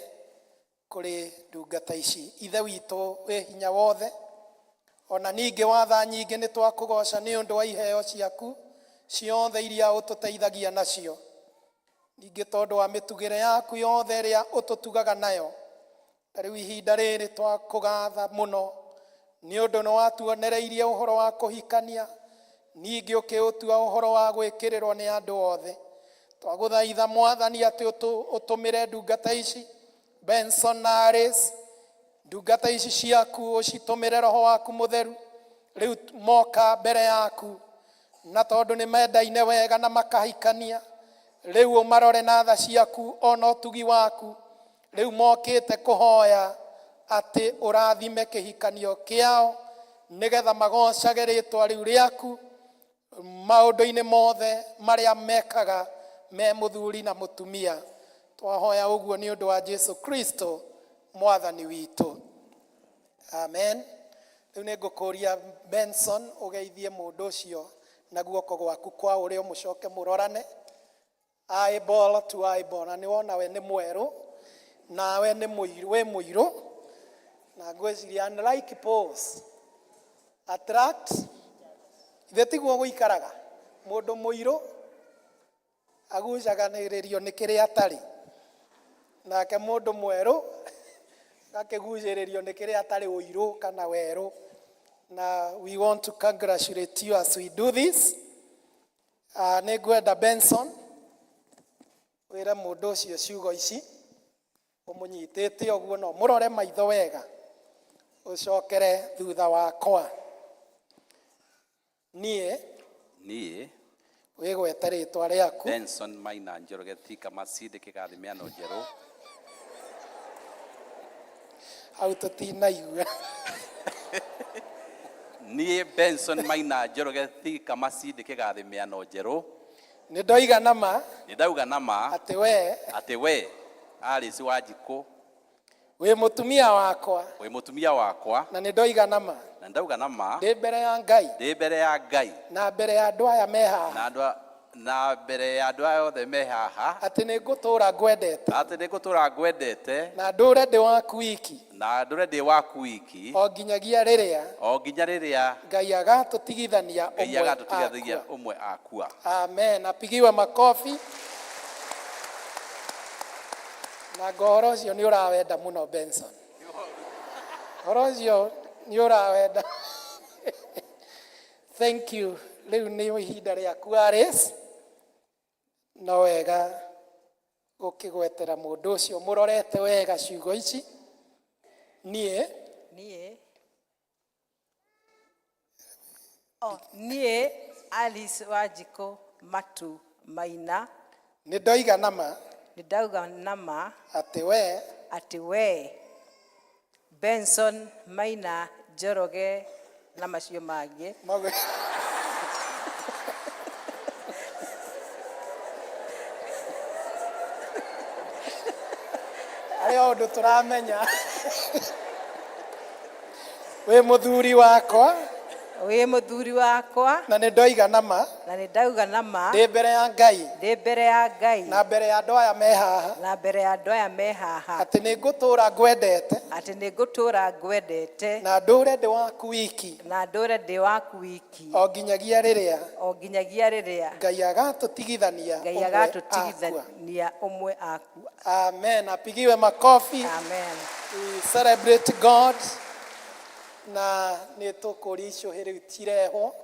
kũrĩ ndungata ici. Ithe witũ wĩ hinya wothe, ona ningĩ wa tha nyingĩ, nĩ twakũgoca nĩ ũndũ wa iheo ciaku ciothe iria ũtũteithagia nacio. Ningĩ tondũ wa mĩtugĩre yaku yothe ĩrĩa ũtũtugaga nayo. Na rĩu ihinda rĩrĩ twakũgatha mũno nĩ ũndũ nĩ watuonereirie ũhoro wa kũhikania, ningĩ ũkĩũtua ũhoro wa gwĩkĩrĩrwo nĩ andũ othe. Twagũthaitha Mwathani atĩ ũtũmĩre ndungata ici, Benson na Alice, ndungata ici ciaku, ũcitũmĩre roho waku mũtheru rĩu moka mbere yaku, na tondũ nĩ mendaine wega na makahikania, rĩu ũmarore na tha ciaku ona ũtugi waku. Rĩu mokĩte kũhoya atĩ ũrathime kĩhikanio kĩao nĩgetha magocage rĩtwa rĩu rĩaku maũndũ-inĩ mothe marĩa mekaga me mũthuri na mũtumia. Twahoya ũguo nĩ ũndũ wa Jesu Kristo Mwathani witũ. Amen. Rĩu nĩ ngũkũria Benson ũgeithie mũndũ ũcio na guoko gwaku kwa ũrĩo, mũcoke mũrorane eyeball to eyeball. Na nĩ wona we nĩ mwerũ nawe nĩ mũirũ, wĩ mũirũ, na ngwĩciria unlike poles attract. Ithe tiguo gũikaraga, mũndũ mũirũ agucaganĩrĩrio nĩ kĩrĩa atarĩ, nake mũndũ mwerũ akĩgucĩrĩrio nĩ kĩrĩa atarĩ, ũirũ kana werũ. Na we want to congratulate you as we do this. Nĩ ngwenda Benson wĩre mũndũ ũcio ciugo ici ũmũnyitĩte ũguo, no mũrore maitho wega, ũcokere thutha wakwa. Niĩ Niĩ wĩgwete rĩtwa rĩaku. Benson Maina Njoroge Thika Masinde Kĩgathi Mĩano Njerũ. Hau tũtinaigua. Niĩ Benson Maina Njoroge Thika Masinde Kĩgathi Mĩano Njerũ. Nĩ ndoiga na ma. Nĩ ndauga na ma. Atĩ we Atĩ we Alice Wanjikũ wĩ mũtumia wakwa. Wĩ mũtumia wakwa. Na nĩ ndoiga na ma. Na ndauga na ma. Ndĩ mbere ya Ngai. Ndĩ mbere ya Ngai. Na mbere ya andũ aya me haha. Na mbere ya andũ aya othe me haha. Atĩ nĩ ngũtũũra ngwendete. Atĩ nĩ ngũtũũra ngwendete. Na ndũre ndĩ waku wiki. Na ndũre ndĩ waku wiki. O nginyagia rĩrĩa O nginya rĩrĩa Ngai agatũtigithania Ngai ũmwe agatũtigithania akua. Ũmwe akua. Amen. Apigiwe makofi. Na ngo ũhoro ũcio nĩ ũrawenda mũno, Benson. Ũhoro ũcio nĩ ũrawenda. Thank you. Rĩu nĩ ihinda rĩaku, Alice. No wega gũkĩgwetera mũndũ ũcio mũrorete wega ciugo ici. Niĩ Niĩ oh, niĩ Alice Wanjikũ Matu Maina. Nĩ ndoiga na ma. Nĩ ndauga na ma. Atĩ we Atĩ we Benson Maina Njoroge na macio mangĩ. Arĩ o ũndũ tũramenya, wĩ mũthuri wakwa. Wĩ mũthuri wakwa. Na nĩ ndoiga na ma. Na nĩ ndauga na ma. Ndĩ mbere ya Ngai. Ndĩ mbere ya Ngai. Na mbere ya andũ aya me haha. Na mbere ya andũ aya me haha. Atĩ nĩ ngũtũũra ngwendete. Atĩ nĩ ngũtũũra ngwendete. Na ndũre ndĩ waku wiki. Na ndũre ndĩ waku wiki. O nginyagia rĩrĩa O nginyagia rĩrĩa Ngai agatũtigithania Ngai ũmwe akua. Agatũtigithania ũmwe akua. Amen. Apigiwe makofi. Amen. We celebrate God. Na nĩ tũkũria icũhĩ rĩu cirehwo.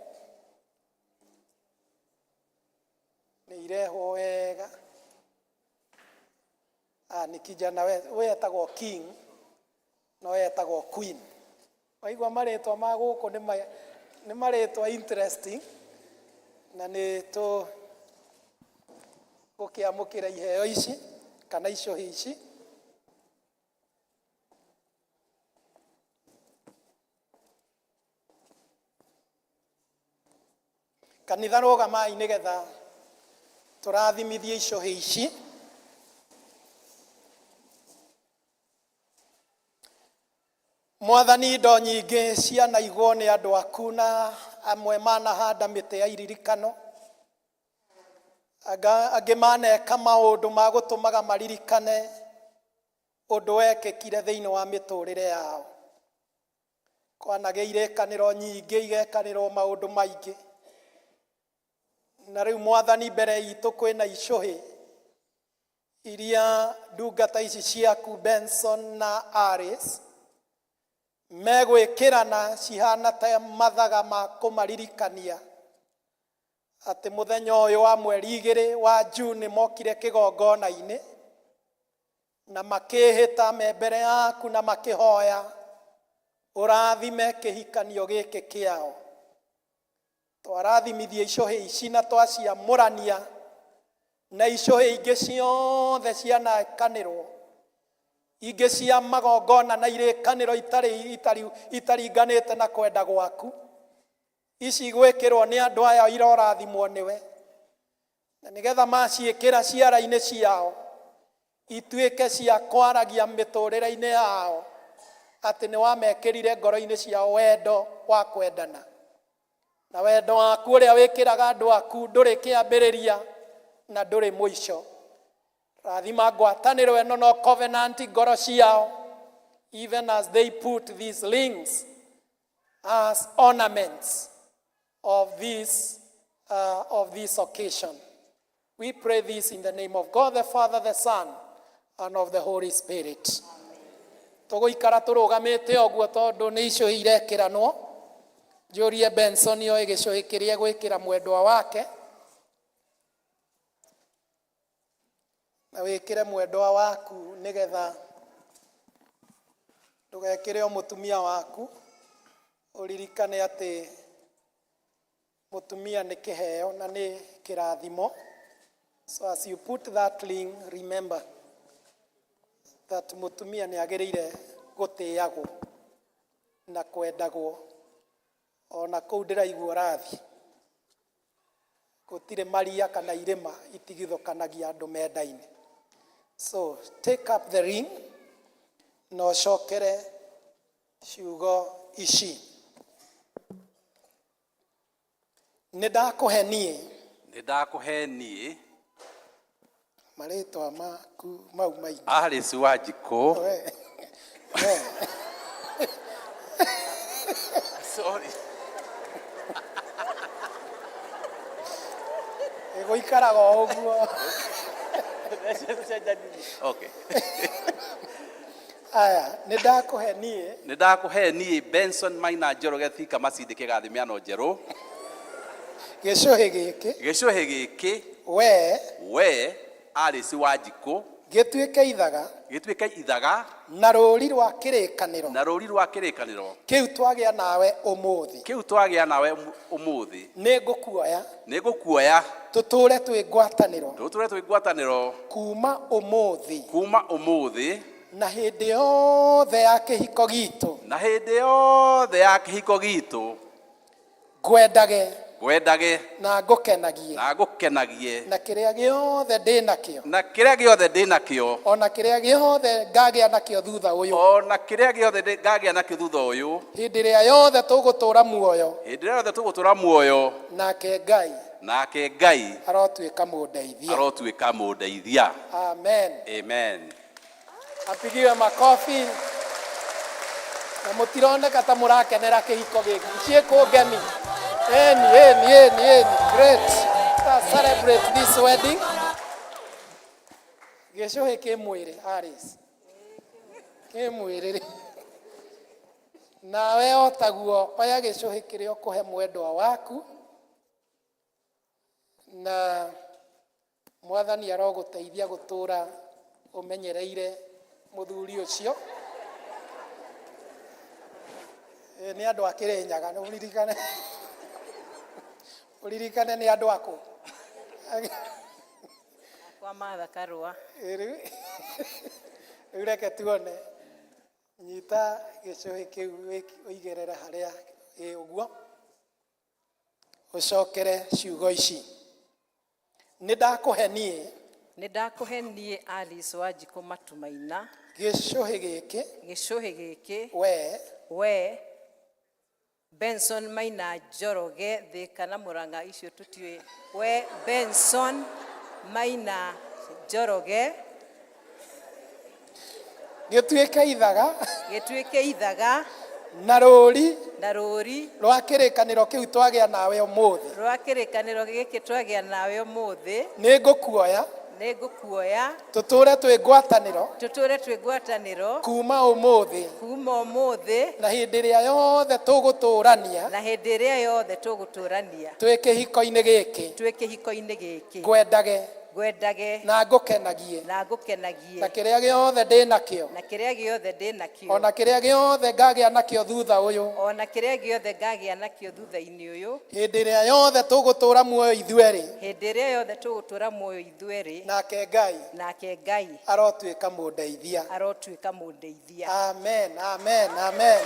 Nĩ irehwo wega. Ah, nĩ kijana we etagwo King no etagwo Queen. Waigua marĩtwa ma gũkũ nĩ marĩtwa interesting, na nĩ tũ gũkĩamũkĩra iheo ici kana icũhĩ ici. Kanitha, rũgamai nĩgetha tũrathimithie icũhĩ ici. Mwathani, indo nyingĩ cianaigwo nĩ andũ aku, na amwe manahanda mĩtĩ ya iririkano. Angĩ maneka maũndũ ma gũtũmaga maririkane ũndũ wekĩkire thĩinĩ wa mĩtũrĩre yao. Kwanagĩa irĩkanĩro nyingĩ, igekanĩrwo maũndũ maingĩ. Na rĩu, Mwathani, mbere itũ kwĩna icũhĩ iria ndungata ici ciaku Benson na Aris megwĩkĩrana, cihana ta mathaga ma kũmaririkania atĩ mũthenya ũyũ wa mweri 2 wa June mokire kĩgongona-inĩ na makĩhĩta me mbere yaku na makĩhoya ũrathime kĩhikanio gĩkĩ kĩao. Twarathimithia icũhĩ ici na twaciamũrania na icũhĩ ingĩ ciothe cianakanĩrwo, ingĩ cia magongona na irĩkanĩro itarĩ itaringanĩte na kwenda gwaku. Ici gwĩkĩrwo nĩ andũ aya irorathimwo nĩwe, na nĩgetha maciĩkĩra ciara-inĩ ciao ituĩke cia kwaragia mĩtũrĩre-inĩ yao atĩ nĩ wamekĩrire ngoro-inĩ ciao wendo wa kwendana, na wendo waku ũrĩa wĩkĩraga andũ aku ndũrĩ kĩambĩrĩria na ndũrĩ mũico. Rathima ngwatanĩro ĩno no covenant ngoro ciao, even as they put these rings as ornaments of this occasion. We pray this in the name of God the Father, the Son, and of the Holy Spirit. Tũgũikara tũrũgamĩte ũguo tondũ nĩ icũhĩ irekĩranwo. Njũrie Benson oe gĩcũhĩ kĩrĩa egwĩkĩra mwendwa wake, na wĩkĩre mwendwa waku, nĩgetha ndũgekĩre o mũtumia waku. Ũririkane atĩ mũtumia nĩ kĩheo na nĩ kĩrathimo. So as you put that ring, remember that mũtumia nĩ agĩrĩire gũtĩagwo na kwendagwo. Ona kũu ndĩraigua ũrathi, gũtirĩ maria kana irĩma itigithũkanagia andũ mendaine. So take up the ring na ũcokere ciugo ici: Nĩ ndakũhe niĩ. Nĩ ndakũhe niĩ. Marĩtwa maku mau maingĩ. Alice Wanjikũ. We, we. Sorry. Ĩgũikaraga o ũguo. Okay. Aya, nĩ ndakũhe niĩ. Nĩ ndakũhe niĩ Benson Maina Njoroge Thika Macindĩ Kĩgathĩ Mĩano Njerũ. Gĩcũhĩ gĩkĩ. Gĩcũhĩ gĩkĩ. We. We Alice Wanjikũ. Gĩtuĩke ithaga. Gĩtuĩke ithaga. Na rũri rwa kĩrĩkanĩro. Na rũri rwa kĩrĩkanĩro. Kĩu twagĩa nawe ũmũthĩ. Kĩu twagĩa nawe ũmũthĩ. Nĩ ngũkuoya. Nĩ ngũkuoya. Tũtũũre twĩ ngwatanĩro. Tũtũre twĩ ngwatanĩro. Kuma ũmũthĩ. Kuma ũmũthĩ. Na hĩndĩ yothe ya kĩhiko gitũ. Na hĩndĩ yothe ya kĩhiko gitũ. Ngwendage. Ngwendage. Na ngũkenagie. Na ngũkenagie. Na kĩrĩa gĩothe ndĩ nakĩo. Na kĩrĩa gĩothe ndĩ nakĩo. Ona kĩrĩa gĩothe ngagĩa nakĩo thutha ũyũ. Ona kĩrĩa gĩothe ngagĩa nakĩo thutha ũyũ. Hĩndĩ ĩrĩa yothe tũgũtũũra muoyo. Hĩndĩ ĩrĩa yothe tũgũtũra muoyo. Nake Ngai. Nake Ngai. Arotuĩka mũndeithia. Arotuĩka mũndeithia. Amen. Amen. Apigiwe makofi. Na mũtironeka ta mũrakenera kĩhiko gĩkĩ. Ciĩkũ ngemi. Eni, eni, eni, eni. Great. Let's celebrate this wedding. Gĩcũhĩ kĩ mwĩrĩ, Aris, kĩ mwĩrĩ rĩ. Nawe o taguo, oya gĩcũhĩ kĩrĩa ũkũhe mwendwa waku na Mwathani arogũteithia gũtũra ũmenyereire mũthuri ũcio. Nĩ andũ a Kĩrĩnyaga, ũririkane ũririkane nĩ andũ akũ. Kwa Martha Karũa. Rĩu reke tuone. Nyita gĩcũhĩ kĩu ũigĩrĩre harĩa ĩ ũguo. Ũcokere ciugo ici. Nĩ ndakũhe niĩ. Nĩ ndakũhe niĩ Alice Wanjikũ Matumaina. Gĩcũhĩ gĩkĩ. Gĩcũhĩ gĩkĩ. Wee. Wee. Benson Maina Njoroge Thika na Murang'a icio tũtiũĩ. We Benson Maina Njoroge. Gĩtuĩke ithaga. Gĩtuĩke ithaga. Na rũri. Na rũri. Rwa kĩrĩkanĩro kĩu twagĩa nawe ũmũthĩ. Rwa kĩrĩkanĩro gĩkĩ twagĩa nawe ũmũthĩ. Nĩ ngũkuoya. Nĩ ngũkuoya. Tũtũre twĩ ngwatanĩro. Tũtũre twĩ ngwatanĩro. Kuma ũmũthĩ. Kuma ũmũthĩ. Na hĩndĩ ĩrĩa yothe tũgũtũrania. Na hĩndĩ ĩrĩa yothe tũgũtũrania. Twĩ kĩhiko-inĩ gĩkĩ. Twĩ kĩhiko-inĩ gĩkĩ. Ngwendage. Ngwendage. Na ngũkenagie. Na ngũkenagie. Na kĩrĩa gĩothe ndĩ nakĩo. Na kĩrĩa gĩothe ndĩ nakĩo. Ona kĩrĩa gĩothe ngagĩa nakĩo thutha ũyũ. Ona kĩrĩa gĩothe ngagĩa nakĩo thutha-inĩ ũyũ. Hĩndĩ ĩrĩa yothe tũgũtũra muoyo ithuerĩ. Hĩndĩ ĩrĩa yothe tũgũtũra muoyo ithuerĩ. Nake Ngai. Nake Ngai. Arotuĩka mũndeithia. Arotuĩka mũndeithia. Amen, amen, amen.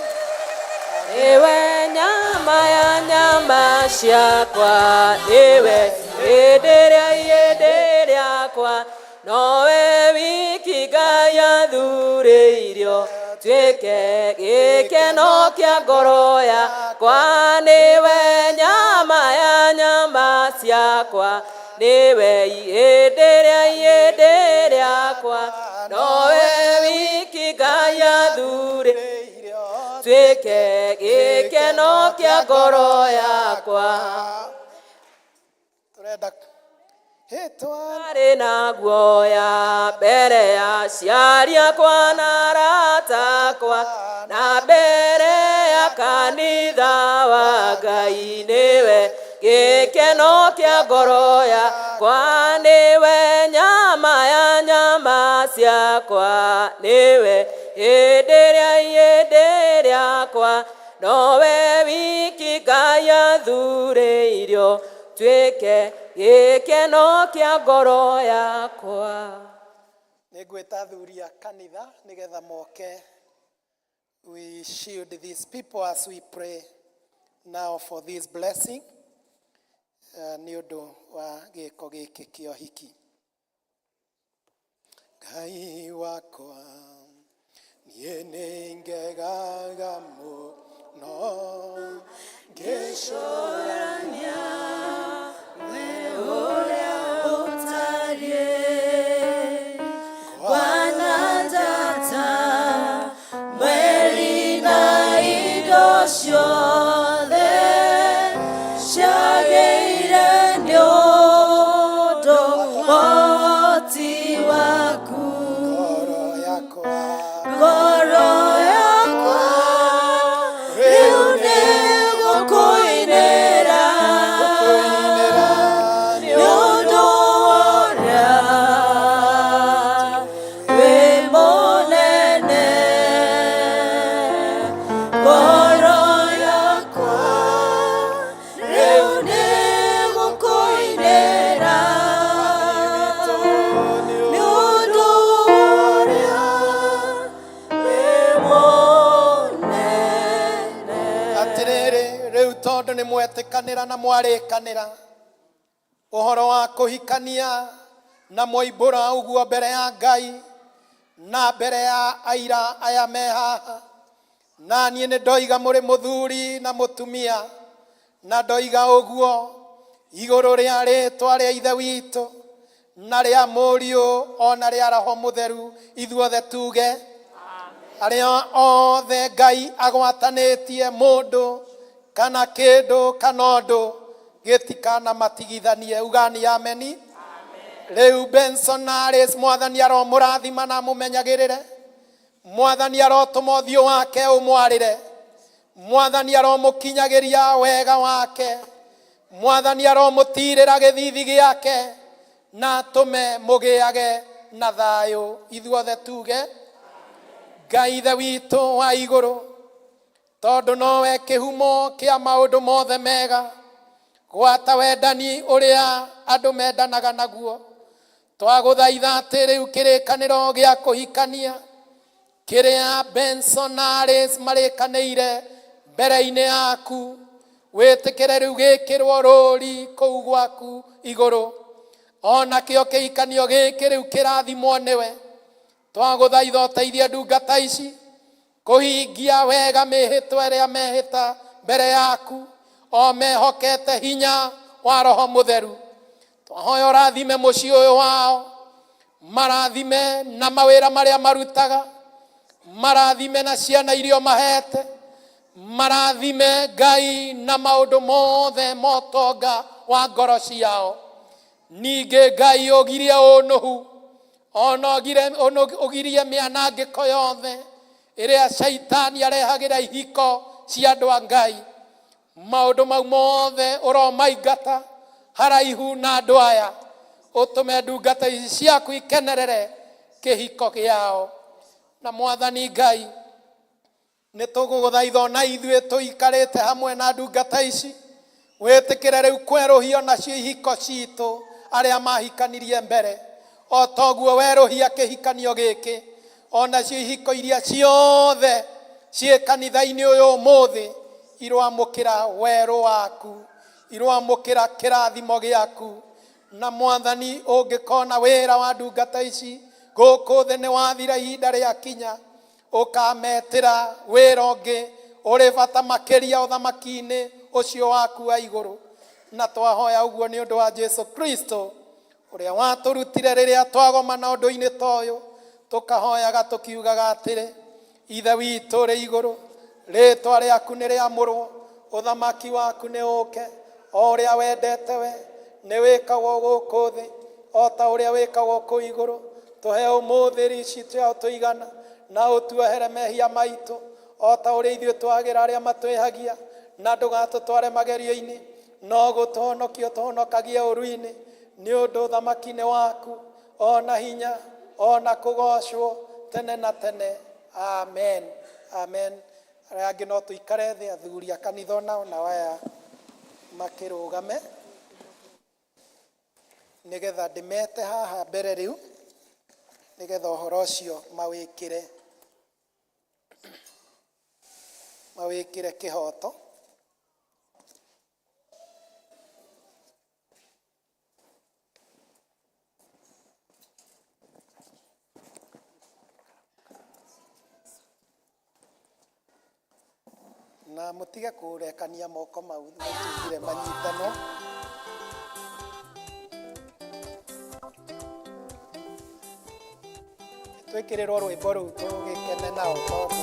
Niwe nyama ya nyama ciakwa, niwe hĩndĩ ĩrĩa ihĩndĩ rĩakwa, nowe wiki Ngai athurĩirio, tuĩke gĩkeno kĩa ngoro yakwa, niwe nyama ya nyama ciakwa, niwe ihĩndĩ rĩa ihĩndĩ rĩakwa, nowe wiki Ngai athurĩirio, tuĩke gĩkeno kĩa ngoro yakwa. Tũrenda Arĩ na guoya mbere ya aciari akwa na arata akwa na mbere ya kanitha wa Ngai, nĩwe gĩkeno kĩa ngoro yakwa, nĩwe nyama ya nyama ciakwa, nĩwe hĩndĩ ĩrĩa ihĩndĩ rĩakwa, nowe wiki Ngai athurĩirio, tuĩke gĩkeno kĩa ngoro yakwa. Nĩ ngwĩta athuri a kanitha nĩgetha moke. We shield these people as we pray now for this blessing nĩ ũndũ wa gĩko gĩkĩ kĩa ũhiki. Ngai wakwa niĩ nĩ ngegaga mũno ngĩcũrania we ũrĩa ũtariĩ Bwana njata mweri na indo ciothe ciagĩire nĩ ũndũ ũhoti waku. Ngoro yakwa rĩu nĩ gũkũinĩra nĩ ũndũ ũrĩa wĩ mũnene. Ngoro yakwa rĩu nĩ gũkũinĩra nĩ ũndũ ũrĩa wĩ mũnene. Atĩrĩrĩ, rĩu tondũ nĩ mwetĩkanĩra na mwarĩkanĩra ũhoro wa kũhikania na mwoimbũra ũguo mbere ya Ngai na mbere ya aira aya me haha, na niĩ nĩ ndoiga mũrĩ mũthuri na mũtumia, na ndoiga ũguo igũrũ rĩa rĩtwa rĩa Ithe witũ na rĩa Mũriũ ona rĩa Roho Mũtheru, ithuothe tuge arĩa othe Ngai agwatanĩtie mũndũ kana kĩndũ kana ũndũ gĩtikanamatigithanie. Ugani ameni. Rĩu Benson na Alice, Mwathani aromũrathima na amũmenyagĩrĩre. Mwathani arotũma ũthiũ wake ũmwarĩre. Mwathani aromũkinyagĩria wega wake. Mwathani aromũtirĩra gĩthithi gĩake Na atũme mũgĩage na thayũ. Ithuothe tuge Ngai Ithe witũ wa igũrũ, tondũ nowe kĩhumo kĩa maũndũ mothe mega, gwata wendani ũrĩa andũ mendanaga naguo, twagũthaitha atĩ rĩu kĩrĩkanĩro gĩa kũhikania kĩrĩa Benson na Alice marĩkanĩire mbere-inĩ yaku, wĩtĩkĩre rĩu gĩkĩrwo rũri kũu gwaku igũrũ. Onakĩo kĩhikanio gĩkĩ rĩu kĩrathimwo nĩwe. Twagũthaitha ũteithie ndungata ici kũhingia wega mĩhĩtwa ĩrĩa mehĩta mbere yaku, o mehokete hinya wa Roho Mũtheru. Twahoya ũrathime mũciĩ ũyũ wao, marathime na mawĩra marĩa marutaga, marathime na ciana iria ũmahete, marathime Ngai na maũndũ mothe motonga wa ngoro ciao. Ningĩ Ngai ũgirie ũnũhu, ona ũgirie mĩanangĩko yothe ĩrĩa Shaitani arehagĩra ihiko cia andũ a Ngai. Maũndũ mau mothe ũromaingata haraihu na andũ aya, ũtũme ndungata ici ciaku ikenerere kĩhiko kĩao. Na Mwathani Ngai, nĩ tũgũgũthaitha ona ithuĩ tũikarĩte hamwe na ndungata ici, wĩtĩkĩre rĩu kwerũhio nacio ihiko citũ arĩa mahikanirie mbere, o toguo werũhia kĩhikanio gĩkĩ, onacio ihiko iria ciothe ciĩ kanitha-inĩ ũyũ ũmũthĩ iroamũkĩra werũ waku, iroamũkĩra kĩrathimo gĩaku. Na Mwathani, ũngĩkona wĩra wa ndungata ici gũkũ thĩ nĩ wathira, ihinda rĩakinya, ũkametĩra wĩra ũngĩ ũrĩ bata makĩria ũthamaki-inĩ ũcio waku wa igũrũ. Na twahoya ũguo nĩ ũndũ wa Jesu Kristo, ũrĩa watũrutire rĩrĩa twagomana ũndũ-inĩ ta ũyũ, tũkahoyaga tũkiugaga atĩrĩ: Ithe witũ ũrĩ igũrũ, rĩĩtwa rĩaku nĩ rĩamũrwo, ũthamaki waku nĩ ũũke, o ũrĩa wendete we nĩ wĩkagwo gũkũ thĩ o ta ũrĩa wĩkagwo kũu igũrũ. Tũhe ũmũthĩ irio ici cia ũtũigana, na ũtuohere mehia maitũ o ta ũrĩa ithuĩ twagĩra arĩa matwĩhagia, na ndũgatũtware magerio-inĩ, no gũtũhonokia ũtũhonokagie ũũru-inĩ, nĩ ũndũ ũthamaki nĩ waku, o na hinya, o na kũgoocwo tene na tene. Amen. Amen. Arĩa angĩ no tũikare thĩ, athuri a kanitha onao nao aya makĩrũgame, nĩgetha ndĩmete haha mbere rĩu, nĩgetha ũhoro ũcio mawĩkĩre kĩhoto. Na mũtige kũrekania moko mau mũtigire manyitano. Twĩkĩrĩrwo rwĩmbo rũu tũgĩkene nao tondũ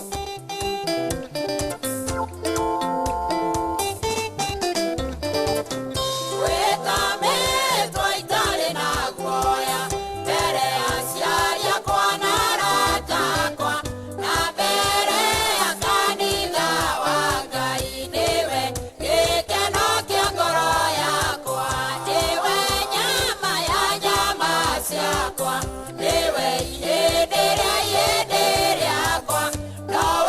Wĩtamĩtwo itarĩ na guoya mbere ya aciari akwa na arata akwa na mbere ya kanitha wa Ngai, nĩwe gĩkeno kĩa ngoro yakwa, nĩwe nyama ya nyama ciakwa, nĩwe ihĩndĩ rĩa ihĩndĩ rĩakwa, nowe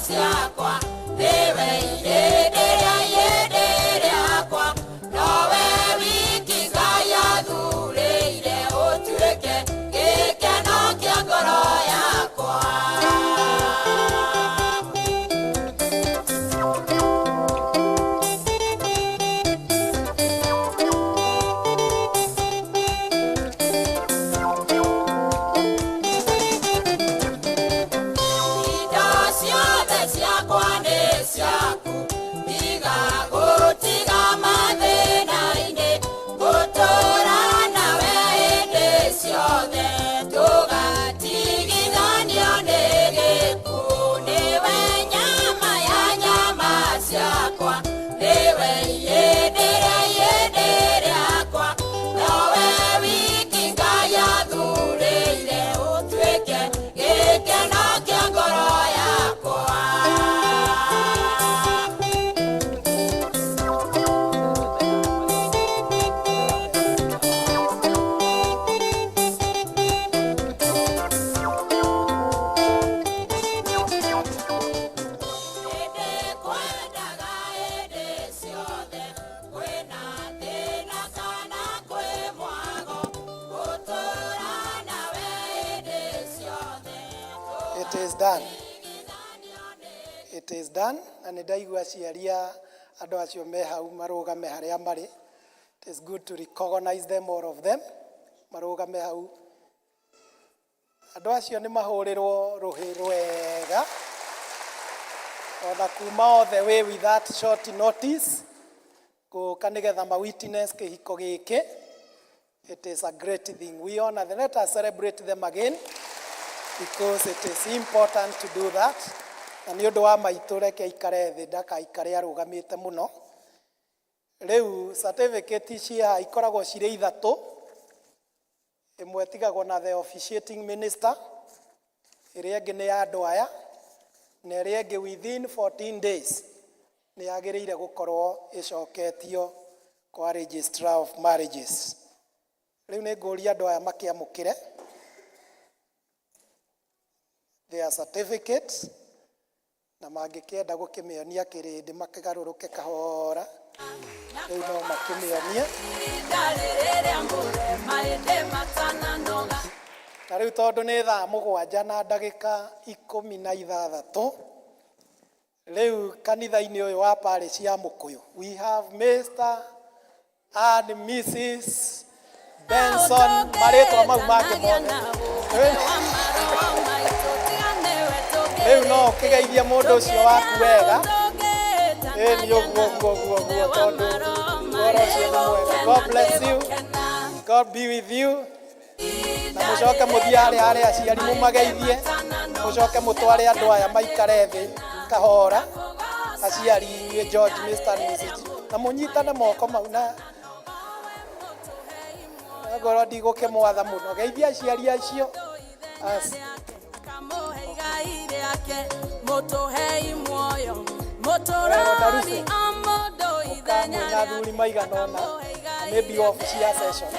ciakwa nĩwe irĩndĩ rĩa irĩndĩ rĩakwa nowe wiki Ngai athurĩire ũtuĩke gĩkeno kĩa ngoro yakwa. Indo ciothe ciakwa nĩ ciaku, tiga gũtiga mathĩna-inĩ, gũtũũra nawe hĩndĩ ciothe, tũgatigithanio nĩ gĩkuũ. Nĩwe nyama ya nyama ciakwa, nĩwe irĩndĩ rĩa irĩndĩ rĩakwa, nowe wiki Ngai athurĩire ũtuĩke gĩkeno kĩa ngoro yakwa. Kwendaga hĩndĩ ciothe kwĩna thĩna kana kwĩ mwago gũtũũra nawe hĩndĩ ciothe. It is done. It is done. Na nĩ ndaigua aciari a andũ acio me hau marũgame harĩa marĩ. It is good to recognize them, all of them. Marũgame hau. Andũ acio nĩ mahũrĩrwo rũhĩ rwega. Ona kuma all the way with that short notice gũka nĩgetha ma witness kĩhiko gĩkĩ. It is a great thing. We honor them. Let us celebrate them again because it is important to do that. Na nĩ ũndũ wa maitũ reke aikare thĩ ndakaikare arũgamĩte mũno. Rĩu certificate ici haha ikoragwo cirĩ ithatũ. Ĩmwe ĩtigagwo na the officiating minister, ĩrĩa ĩngĩ nĩ ya andũ aya, na ĩrĩa ĩngĩ within 14 days nĩ yagĩrĩire gũkorwo ĩcoketio kwa registrar of marriages. Rĩu nĩ ngũria andũ aya makĩamũkĩre their certificate na mangĩkĩenda gũkĩmĩonia kĩrĩndĩ makĩgarũrũke kahora rĩu no makĩmĩonie. Na rĩu tondũ nĩ thaa 7:16, rĩu kanitha-inĩ ũyũ wa parish ya Mũkũyũ we have Mr. and Mrs. Benson, marĩtwa mau mangĩ mothe. Rĩu no ũkĩgeithie mũndũ ũcio waku wega. Ĩĩ nĩ ũguo ũguo ũguo ũguo tondũ ũhoro ũcio nĩ mwega. God bless you. God be with you. Na mũcoke mũthiĩ harĩa harĩa aciari mũmageithie, mũcoke mũtware andũ aya maikare thĩ kahora, aciari inyuĩ George, Mr. and Mrs. na mũnyitane moko mau na ngorwo ndigũkĩmwatha mũno, geithia aciari acio as mwĩna athuri maigana ũna, maybe obici ya session,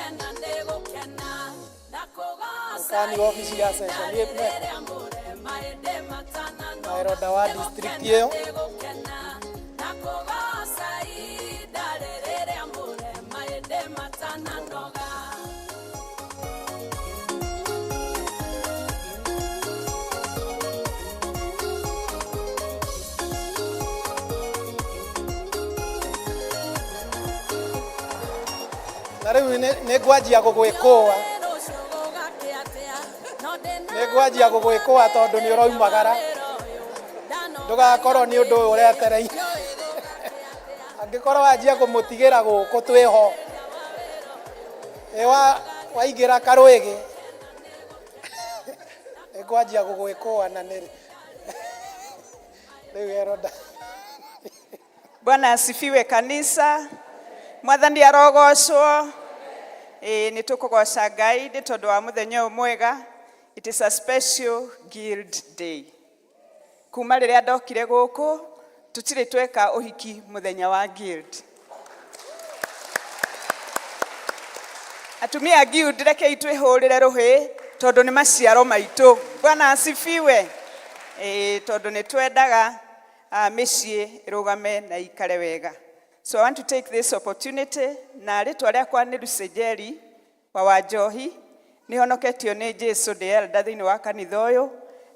ũkani obici ya session ĩ meko na elder wa district ĩyo. Na rĩu nĩ ngwanjia gũgwĩkũa, nĩ ngwanjia gũgwĩkũa tondũ nĩ ũraumagara, ndũgakorwo nĩ ũndũ ũyũ ũretereire. Angĩkorwo wanjia kũmũtigĩra gũkũ twĩho ĩ waingĩra karwĩgĩ, nĩ ngwanjia gũgwĩkũa na nĩ rĩu eroda. Bwana asifiwe kanisa. Mwathani arogocwo. Ĩ nĩ tũkũgoca Ngai nĩ tondũ wa mũthenya ũyũ mwega. It is a special guild day. Kuma rĩrĩa ndokire gũkũ tũtirĩ tweka ũhiki mũthenya wa guild. Atumia a guild, rekei twĩhũrĩre rũhĩ tondũ nĩ maciaro maitũ. Bwana asifiwe. Ĩĩ, tondũ nĩ twendaga mĩciĩ ĩrũgame na ikare wega. So I want to take this opportunity na rĩtwa rĩakwa nĩ Lucy Njeri wa Wanjohi, nĩ honoketio nĩ Jesu, ndĩ elder thĩinĩ wa kanitha ũyũ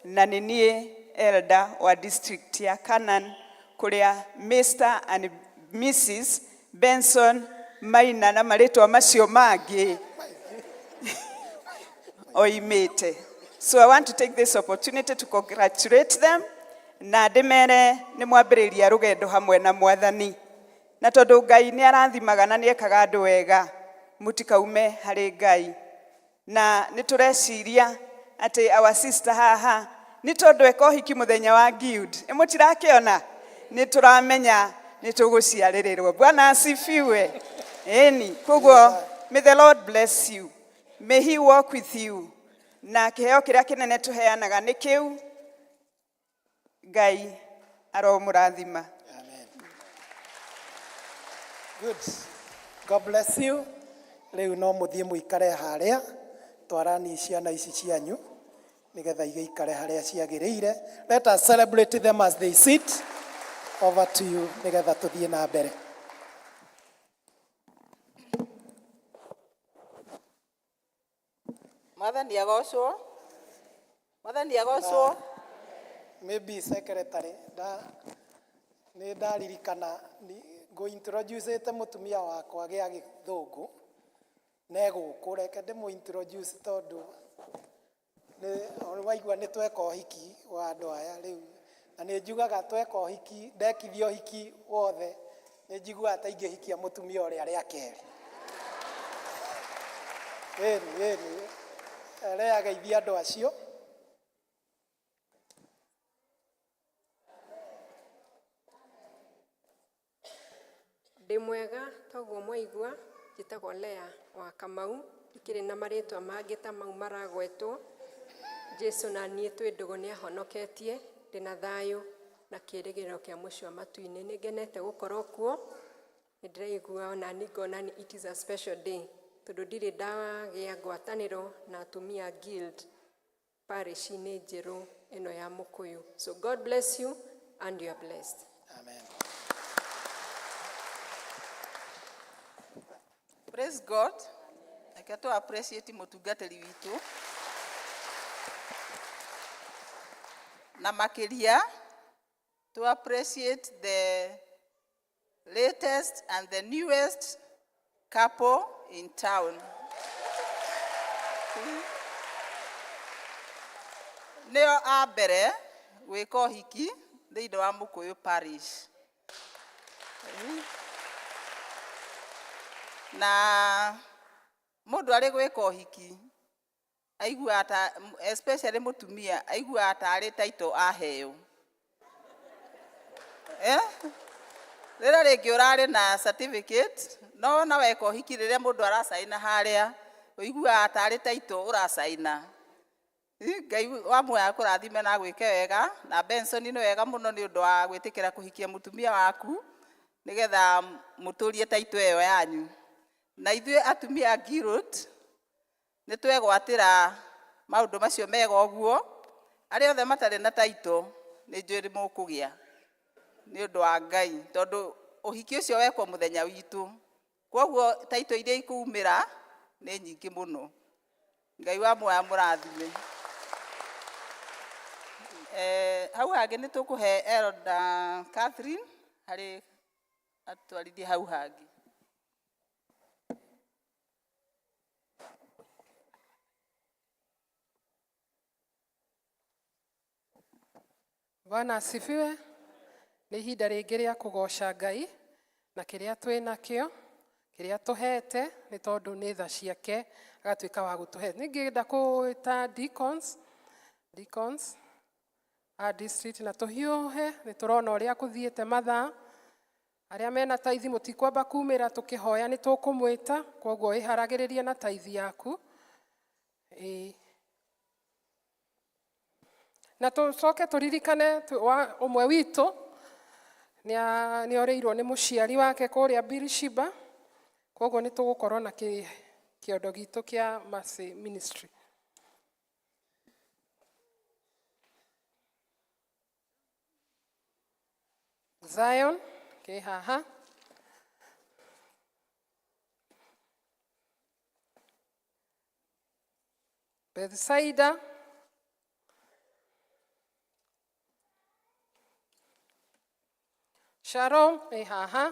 na nĩ niĩ elder wa district ya Canaan kũrĩa Mr and Mrs Benson Maina na marĩtwa macio mangĩ oimĩte. So I want to take this opportunity to congratulate them na ndĩmere nĩ mwambĩrĩria rũgendo hamwe na Mwathani. Na tondũ Ngai nĩ arathimaga na nĩ ekaga andũ wega, mũtikaume harĩ Ngai. Na nĩ tũreciria atĩ our sister haha nĩ tondũ eka ũhiki mũthenya wa guild. Ĩ mũtirakĩona? Nĩ tũramenya nĩ tũgũciarĩrĩrwo. Bwana asifiwe. Ĩni, koguo may the Lord bless you. May he walk with you. Na kĩheo kĩrĩa kĩnene tũheanaga nĩ kĩu. Ngai aromũrathima. Good. God bless you. Rĩu no mũthiĩ mũikare harĩa, twarani ciana ici cianyu nĩgetha igĩikare harĩa ciagĩrĩire. Let us celebrate them as they sit. Over to you nĩgetha tũthiĩ na mbere. Mwathani agocwo. Mwathani agocwo. Maybe secretary nda nĩ ndaririkana ngũ introduce mũtumia wakwa gĩa gĩthũngũ ne gũkũ, reke ndĩmũ introduce tondũ nĩ waigua nĩ tweka ũhiki wa andũ aya rĩu, na nĩ njugaga tweka ũhiki, ndekithia ũhiki wothe nĩ njiguaga ta ingĩhikia mũtumia ũrĩa rĩa kerĩ. Ĩni ĩni, Lea geithia andũ acio. Ndĩ mwega toguo mwaigua, njĩtagwo Lea wa Kamau, ndikĩrĩ na marĩtwa mangĩ ta mau maragwetwo. Jesu na niĩ twĩ ndũgũ nĩ ahonoketie, ndĩna thayũ na kĩĩrĩgĩrĩro kĩa mũciĩ wa matu-inĩ. Nĩ ngenete gũkorwo kuo, nĩ ndĩraigua ona niĩ ngona it is a special day, tondũ ndirĩ ndagĩa ngwatanĩro na atumia guild parish-inĩ njerũ ĩno ya Mũkũyũ. So God bless you and you are blessed. Amen. Praise God. Reke tũ appreciate mũtungatĩri witũ. Na makĩria to appreciate the latest and the newest couple in town. Nĩo a mbere gwĩka ũhiki thĩinĩ wa Mũkũyũ Parish. Na mũndũ arĩ gwĩka ũhiki aiguaga ta, especially mũtumia, aiguaga tarĩ title aheo. Eh? Rĩrĩa rĩngĩ ũrarĩ na certificate, no wona weka ũhiki rĩrĩa mũndũ aracaina harĩa, ũiguaga tarĩ title ũracaina. Ngai wa muoyo akũrathime na agwĩke wega, na Benson nĩ wega mũno nĩ ũndũ wa gwĩtĩkĩra kũhikia mũtumia waku, nĩgetha mũtũrie title ĩyo yanyu. Na ithuĩ atumia a Guild, nĩ twegwatĩra maũndũ macio mega ũguo, arĩa othe matarĩ na title nĩ njũĩ nĩ mũkũgĩa nĩ ũndũ wa Ngai, tondũ ũhiki ũcio wekwo mũthenya witũ, koguo title iria ikumĩra nĩ nyingĩ mũno. Ngai wa muoyo amũrathime. Hau hangĩ nĩ tũkũhe Elder Catherine harĩ atwarithie hau hangĩ. Bwana asifiwe. Nĩ ihinda rĩngĩ rĩa kũgoca Ngai na kĩrĩa twĩ nakĩo, kĩrĩa tũhete, nĩ tondũ nĩ tha ciake agatuĩka wa gũtũhe. Ningĩenda kũĩta deacons, deacons a district, na tũhiũhe, nĩ tũrona ũrĩa kũthiĩte mathaa. Arĩa mena taithi mũtikwamba kumĩra tũkĩhoya nĩ tũkũmwĩta, koguo ĩharagĩrĩrie na taithi yaku. Ĩĩ. Na tũcoke tũririkane ũmwe witũ nĩ orĩirwo nĩ mũciari wake kũrĩa Birishiba, koguo nĩ tũgũkorwo na kĩondo gitũ kĩa Mercy Ministry. Zion kĩ haha. Bethsaida. Shalom ĩ haha.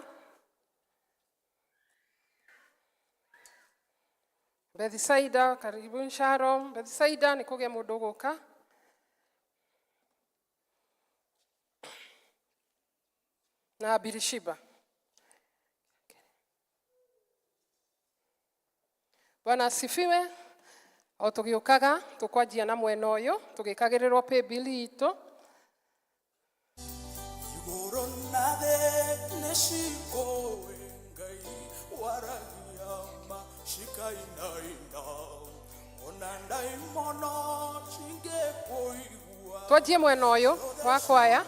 Bethsaida, karibu Shalom. Bethsaida nĩ kũgĩa mũndũ ũgũka. Na Birishiba. Bwana asifiwe. O tũgĩũkaga tũkwanjia na mwena ũyũ tũgĩkagĩrĩrwo paybill itũ. Igũrũ na thĩ nĩ cikũĩ Ngai waragia ma cikainaina ona ndaimono cingĩkũigua. Twanjie mwena ũyũ wa kwaya.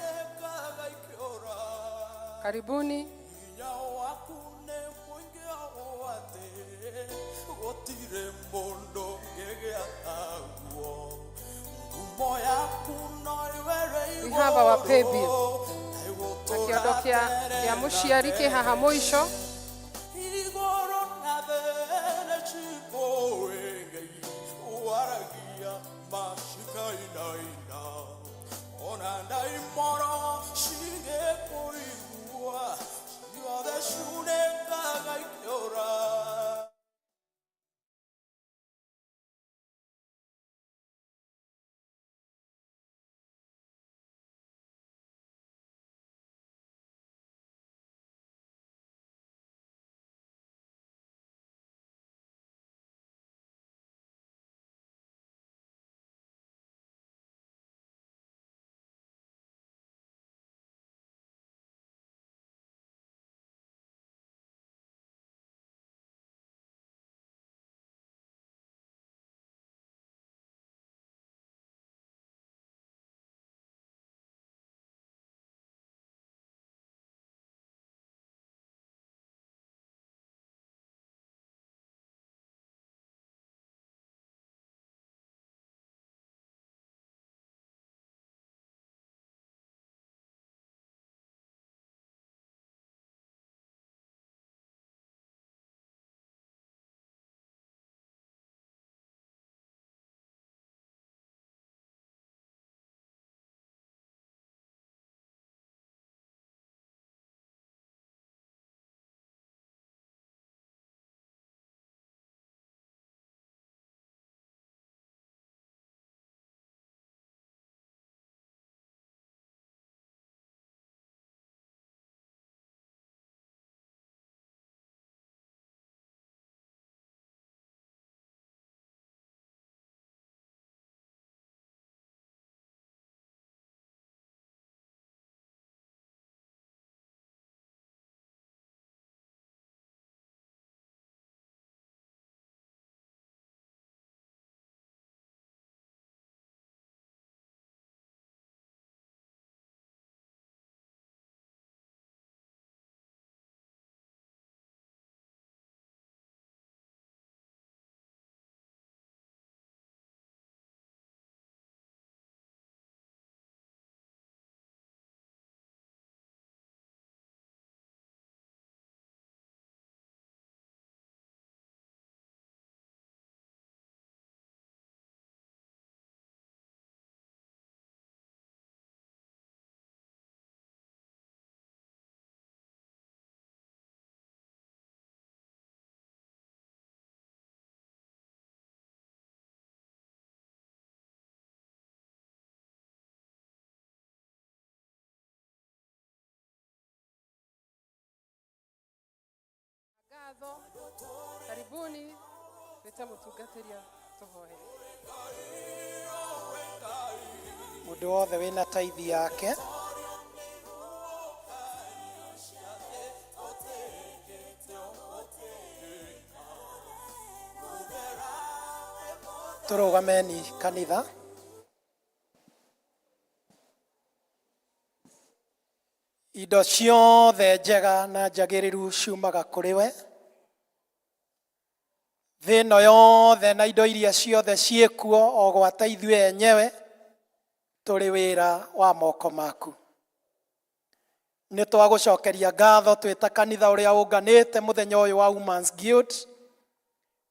Karibuni. Hinya waku nĩ mũingĩ ũũ atĩ gũtirĩ mũndũ ũngĩgĩa taguo. Ngumo yaku no ĩwere We have our pay bill. Na kĩondo kĩa kĩa mũciari kĩ haha mũico. Igũrũ na thĩ nĩ cikũĩ Ngai waragia ma cikainaina ona ndaimono cingĩkũigua ciothe ciunĩkaga ikĩũra. Ngatho. Karibuni. Wĩte mũtungatĩri tũhoe. Mũndũ wothe wĩna taithi yake. Tũrũgameni kanitha. Indo ciothe njega na njagĩrĩru ciumaga kũrĩ we. Thĩ ĩno yothe na indo iria ciothe ciĩkuo o gwata ithuĩ enyewe tũrĩ wĩra wa moko maku. Nĩ twagũcokeria ngatho twĩ ta kanitha ũrĩa ũnganĩte mũthenya ũyũ wa Women's Guild.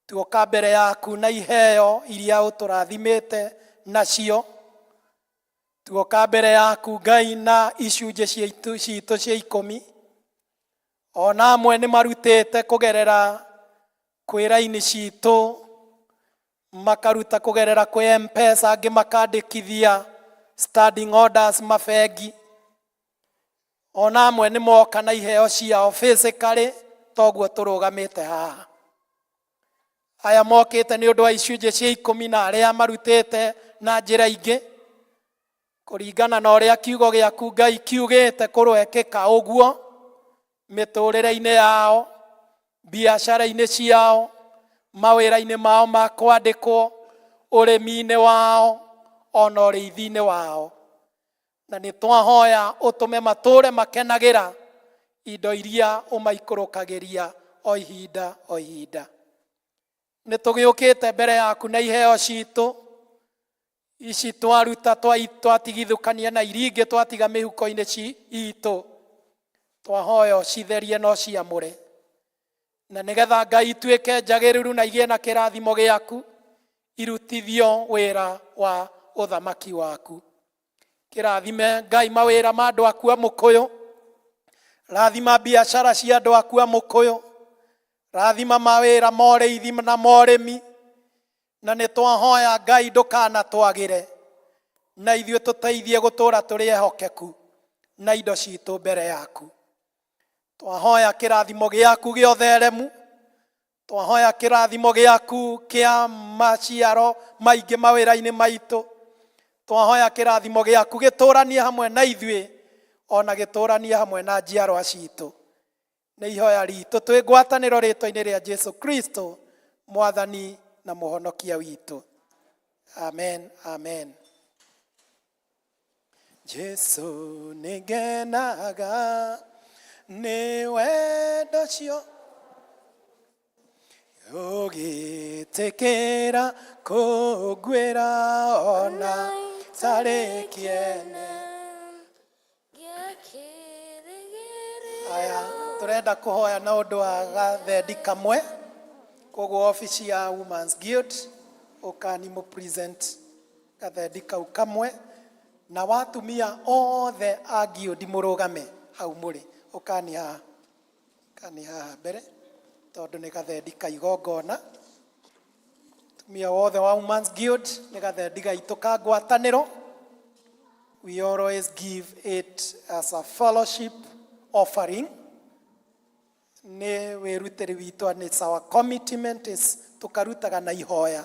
Tuoka mbere yaku na iheo iria ũtũrathimĩte nacio. Tuoka mbere yaku Ngai na icunjĩ citũ cia ikũmi. Ona amwe nĩ marutĩte kũgerera kwĩ raini citũ, makaruta kũgerera kwĩ M-Pesa, angĩ makandĩkithia standing orders mabengi. Ona amwe nĩ moka na iheo ciao physically, toguo tũrũgamĩte haha. Aya mokĩte nĩ ũndũ wa icunjĩ cia ikũmi na arĩa marutĩte na njĩra ingĩ kũringana na ũrĩa kiugo gĩaku Ngai kiugĩte kũrwekĩka ũguo mĩtũrĩre-inĩ yao, biacara-inĩ ciao, mawĩra-inĩ mao ma kwandĩkwo, ũrĩmi-inĩ wao, ona ũrĩithi-inĩ wao. Na nĩ twahoya ũtũme matũre makenagĩra indo iria ũmaikũrũkagĩria o ihinda o ihinda. Nĩ tũgĩũkĩte mbere yaku na iheo citũ ici twaruta, twatigithũkania na iria ingĩ twatiga mĩhuko-inĩ itũ, twahoya ũcitherie na ũciamũre, na nĩgetha Ngai ituĩke njagĩrĩru na igĩe na kĩrathimo gĩaku, irutithio wĩra wa ũthamaki waku. Kĩrathime Ngai mawĩra ma andũ aku a Mũkũyũ, rathima biacara cia andũ aku a Mũkũyũ, rathima mawĩra ma ũrĩithi na ma ũrĩmi, na nĩ twahoya Ngai ndũkanatwagĩre, na ithuĩ tũteithie gũtũra tũrĩ ehokeku na indo citũ mbere yaku. Twahoya kĩrathimo gĩaku gĩa ũtheremu, twahoya kĩrathimo gĩaku kĩa maciaro maingĩ mawĩra-inĩ maitũ, twahoya kĩrathimo gĩaku gĩtũranie hamwe na ithuĩ, ona gĩtũranie hamwe na njiarwa citũ. Nĩ ihoya ritũ twĩ ngwatanĩro rĩtwa-inĩ rĩa Jesu Kristo, Mwathani na Mũhonokia witũ. Amen, amen. Jesu nĩngenaga nĩ wendo ũcio ũgĩtĩkĩra kũnguĩra ona tarĩ kĩene. Aya, tũrenda kũhoya na ũndũ wa gathendi kamwe, koguo obici ya Women's Guild ũkani mũ present gathendi kau kamwe, na watumia othe a guild mũrũgame hau mũrĩ, ũkani haha, ũkani haha mbere, tondũ nĩ gathendi ka igongona. Tumia wothe wa Women's Guild nĩ gathendi gaitũ ka ngwatanĩro. We always give it as a fellowship offering. Nĩ wĩrutĩri witũ and it's our commitment is tũkarutaga na ihoya,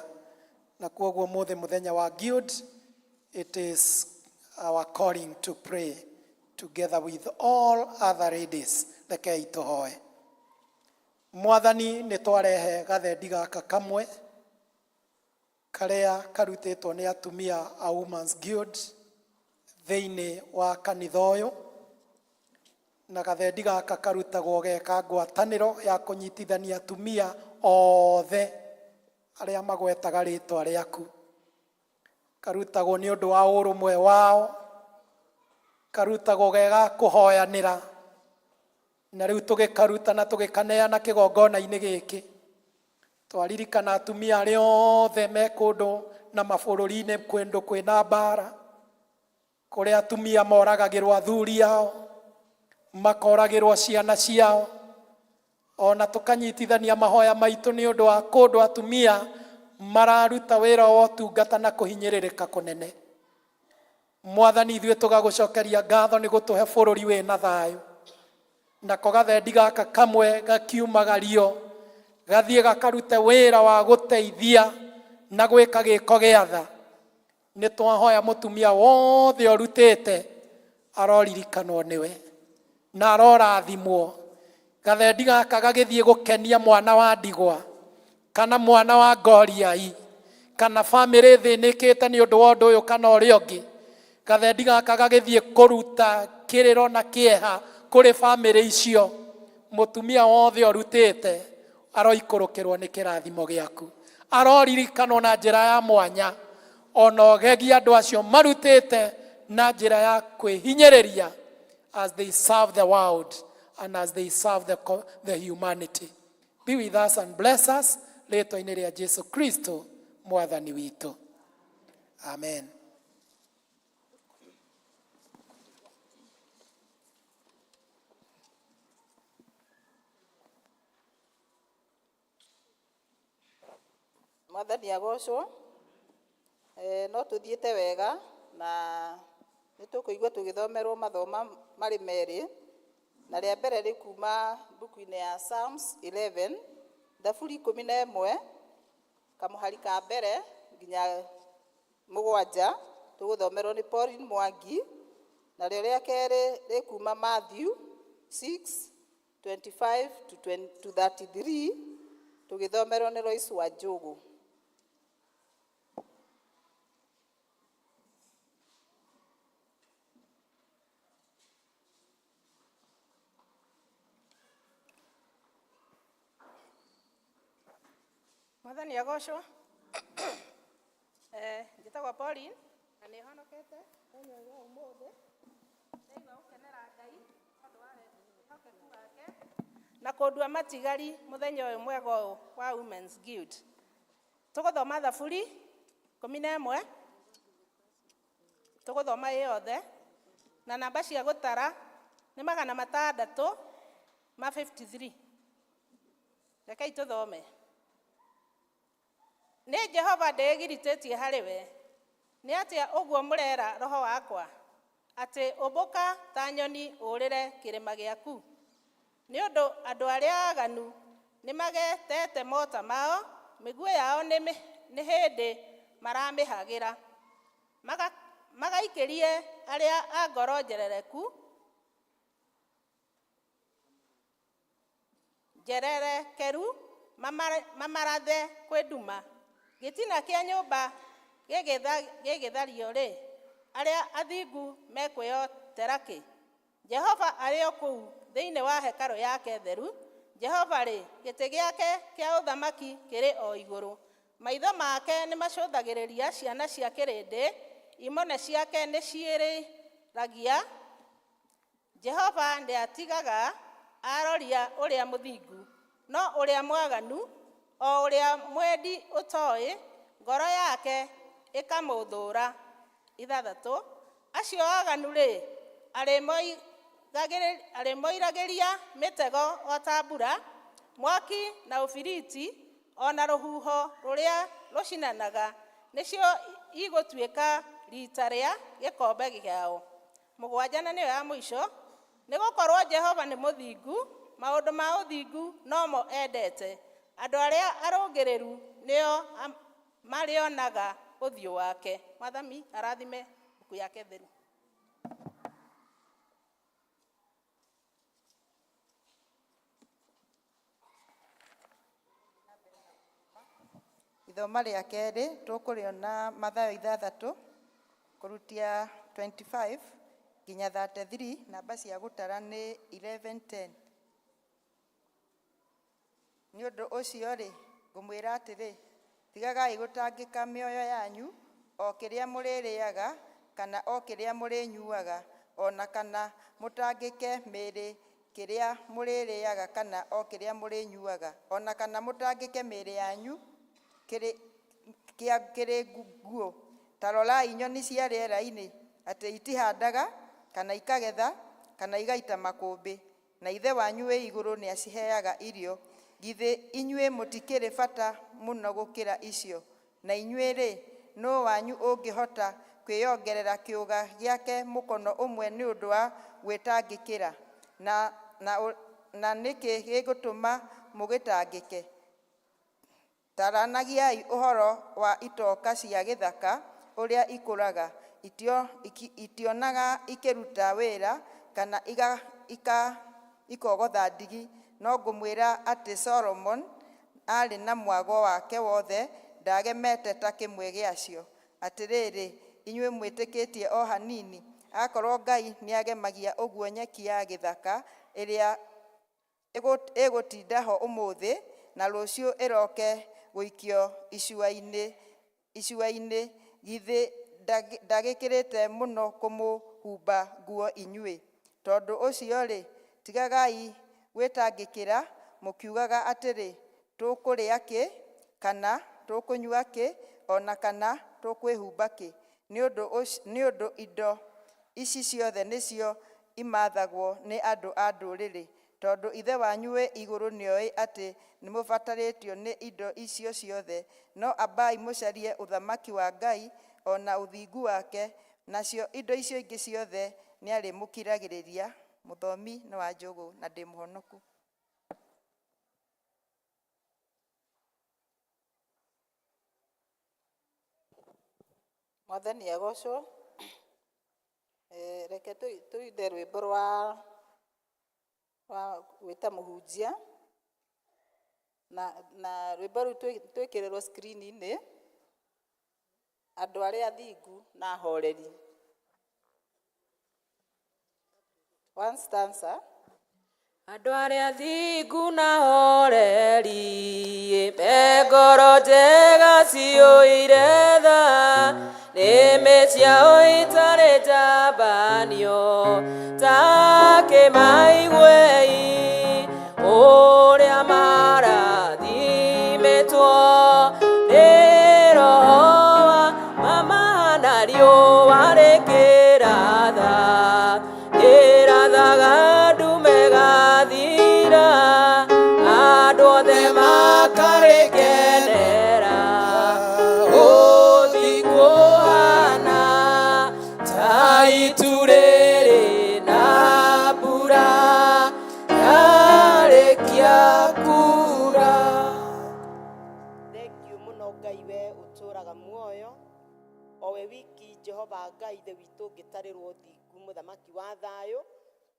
na kwoguo mũthĩ mũthenya wa guild, it is our calling to pray together with all other ladies. Rekei tũhoe. Mwathani, nĩ twarehe gathendi gaka kamwe karĩa karutĩtwo nĩ atumia a Women's Guild thĩinĩ wa kanitha ũyũ, na gathendi gaka karutagwo geka ngwatanĩro ya kũnyitithania atumia othe arĩa magwetaga rĩtwa rĩaku. Karutagwo nĩ ũndũ wa ũrũmwe wao, karutagwo ge ga kũhoyanĩra, na rĩu tũgĩkaruta na tũgĩkaneana kĩgongona-inĩ gĩkĩ, twaririkana atumia arĩa othe me kũndũ na mabũrũri-inĩ kũndũ kwĩna mbara, kũrĩa atumia moragagĩrwo athuri ao, makoragĩrwo ciana ciao, ona tũkanyitithania mahoya maitũ nĩ ũndũ wa kũndũ atumia mararuta wĩra wa ũtungata na kũhinyĩrĩrĩka kũnene. Mwathani, ithuĩ tũgagũcokeria ngatho nĩ gũtũhe bũrũri wĩna thayũ, nako gathendi gaka kamwe gakiumagario gathiĩ gakarute wĩra wa gũteithia na gwĩka gĩko gĩa tha. Nĩ twahoya mũtumia wothe ũrutĩte aroririkanwo nĩwe na arorathimwo. Gathendi gaka gagĩthiĩ gũkenia mwana wa ndigwa kana mwana wa ngoriai kana bamĩrĩ thĩnĩkĩte nĩ ũndũ wa ũndũ ũyũ kana ũrĩa ũngĩ, gathendi gaka gagĩthiĩ kũruta kĩrĩro na kĩeha kũrĩ bamĩrĩ icio. Mũtumia wothe ũrutĩte aroikũrũkĩrwo nĩ kĩrathimo gĩaku, aroririkanwo na njĩra ya mwanya, ona ũgegie andũ acio marutĩte na njĩra ya kwĩhinyĩrĩria. as they serve the world and as they serve the, co- the humanity. Be with us and bless us rĩtwa-inĩ rĩa Jesu Kristo mwathani witũ. Amen. Mwathani agocwo. Eh, no tũthiĩte wega na nĩ tũkũigua tũgĩthomerwo mathoma marĩ merĩ na rĩa mbere rĩ kuma mbuku-inĩ ya Psalms 11 thaburi 11 kamũhari ka mbere nginya mũgwanja tũgũthomerwo nĩ Pauline Mwangi narĩo rĩa kerĩ rĩ kuma Matthew 6 25 to 20 to 33 tũgĩthomerwo nĩ Lois Wanjũgũ. Mwathani agocwo. Eh, njĩtagwo Pauline na nĩ honokete mũthenya ũyũ wa ũmũthĩ. Ndaigua gũkenera Ngai tondũ wa wĩhokeku wake na kũndua matigari mũthenya ũyũ mwega ũyũ wa Women's Guild. Tũgũthoma thaburi 11 tũgũthoma ĩ yothe na namba cia gũtara nĩ 653. Rekei tũthome. Nĩ Jehova ndĩgiritĩtie harĩ we, nĩ atĩa ũguo mũrera roho wakwa, atĩ ũmbũka ta nyoni ũrĩre kĩrĩma gĩaku? Nĩ ũndũ andũ arĩa aganu nĩmagetete mota mao, mĩguĩ yao nĩ hĩndĩ maramĩhagĩra, magaikĩrie arĩa a ngoro njerereku njererekeru mamarathe kwĩ nduma. Gĩtina kĩa nyũmba gĩgĩthario-rĩ, arĩa athingu mekwĩyotera kĩ? Jehova arĩ o kũu thĩinĩ wa hekarũ yake theru, Jehova-rĩ, gĩtĩ gĩake kĩa ũthamaki kĩrĩ o igũrũ. Maitho make nĩmacũthagĩrĩria ciana cia kĩrĩndĩ, imone ciake nĩciĩrĩragia. Jehova ndĩatigaga aroria ũrĩa mũthingu, no ũrĩa mwaganu, o ũrĩa mwendi ũtoĩ, ngoro yake ĩkamũthũũra. Ithathatũ, acio aganu-rĩ, arĩmoiragĩria mĩtego o ta mbura, mwaki na ũbiriti, o na rũhuho rũrĩa rũcinanaga, nĩcio igũtuĩka riita rĩa gĩkombe gĩao. Mũgwanja na nĩyo ya mũico, nĩ gũkorwo Jehova nĩ mũthingu, maũndũ ma ũthingu nomo endete, andũ arĩa arũngĩrĩru nĩo marĩonaga ũthiũ wake. Mwathani arathime mbuku yake theru. Ithoma rĩa kerĩ tũkũrĩona Mathayo 6 kũrutia 25 nginya 33, namba cia gũtara nĩ 1110. Nĩ ũndũ ũcio-rĩ, ngũmwĩra atĩrĩ, tigagai gũtangĩka mĩoyo yanyu, o kĩrĩa mũrĩrĩaga, kana o kĩrĩa mũrĩnyuaga, o na kana mũtangĩke mĩĩrĩ kĩrĩa mũrĩrĩaga kana o kĩrĩa mũrĩnyuaga, o na kana mũtangĩke mĩĩrĩ yanyu kĩrĩ nguo. Ta rorai nyoni cia rĩera-inĩ, atĩ itihandaga, kana ikagetha, kana igaita makũmbĩ, na Ithe wanyu wĩ igũrũ nĩaciheaga irio. Githĩ inyuĩ mũtikĩrĩ bata mũno gũkĩra icio? Na inyuĩ-rĩ, nũũ wanyu ũngĩhota kwĩongerera kĩũga gĩake mũkono ũmwe nĩ ũndũ wa gwĩtangĩkĩra? Na nĩkĩ gĩgũtũma mũgĩtangĩke? Taranagiai ũhoro wa itoka cia gĩthaka ũrĩa ikũraga, itionaga ikĩruta wĩra kana ikogotha ndigi, no ngũmwĩra atĩ Solomon arĩ na mwago wake wothe ndagemete ta kĩmwe gĩacio. Atĩrĩrĩ, inyuĩ mwĩtĩkĩtie o hanini, akorwo Ngai nĩagemagia ũguo nyeki ya gĩthaka ĩrĩa ĩgũtinda ho ũmũthĩ na rũciũ ĩroke gũikio icua-inĩ, githĩ ndagĩkĩrĩte mũno kũmũhumba nguo inyuĩ? Tondũ ũcio-rĩ, tigagai gwĩtangĩkĩra mũkiugaga atĩrĩ, 'Tũkũrĩa kĩ?' kana 'Tũkũnyua kĩ?' o na kana 'Tũkwĩhumba kĩ?' Nĩ ũndũ indo ici ciothe nĩcio imathagwo nĩ andũ a ndũrĩrĩ, tondũ Ithe wanyu wĩ igũrũ nĩoĩ atĩ nĩmũbatarĩtio nĩ indo icio ciothe. No ambai mũcarie ũthamaki wa Ngai o na ũthingu wake, nacio indo icio ingĩ ciothe nĩarĩmũkiragĩrĩria. Mũthomi nĩ wa Njũgũ na ndĩ mũhonoku. Mwathani agocwo. Reke tũinde rwĩmbo rwa gwĩta mũhunjia na rwĩmbo rũu twĩkĩrĩrwo screen-inĩ, andũ arĩa athingu na ahoreri. One stanza. Andũ arĩa athingu na horeri, me ngoro njega ciyũire tha, nĩmĩ ciao itarĩ njambanio, ta kĩmaiguei ũrĩa marathimĩtwo nĩ Roho wa mama na riũa rĩkĩratha, ĩrathaga ndume gathira, andũ othe makarĩkenera. Ũthingu ũhana ta itu rĩrĩ na mbura yarĩkia kuura. Thengiũ mũno Ngai we ũtũraga muoyo, o we wiki Jehova Ngai ithe witũ ũngĩtarĩrwo ũthingu, mũthamaki wa thayũ,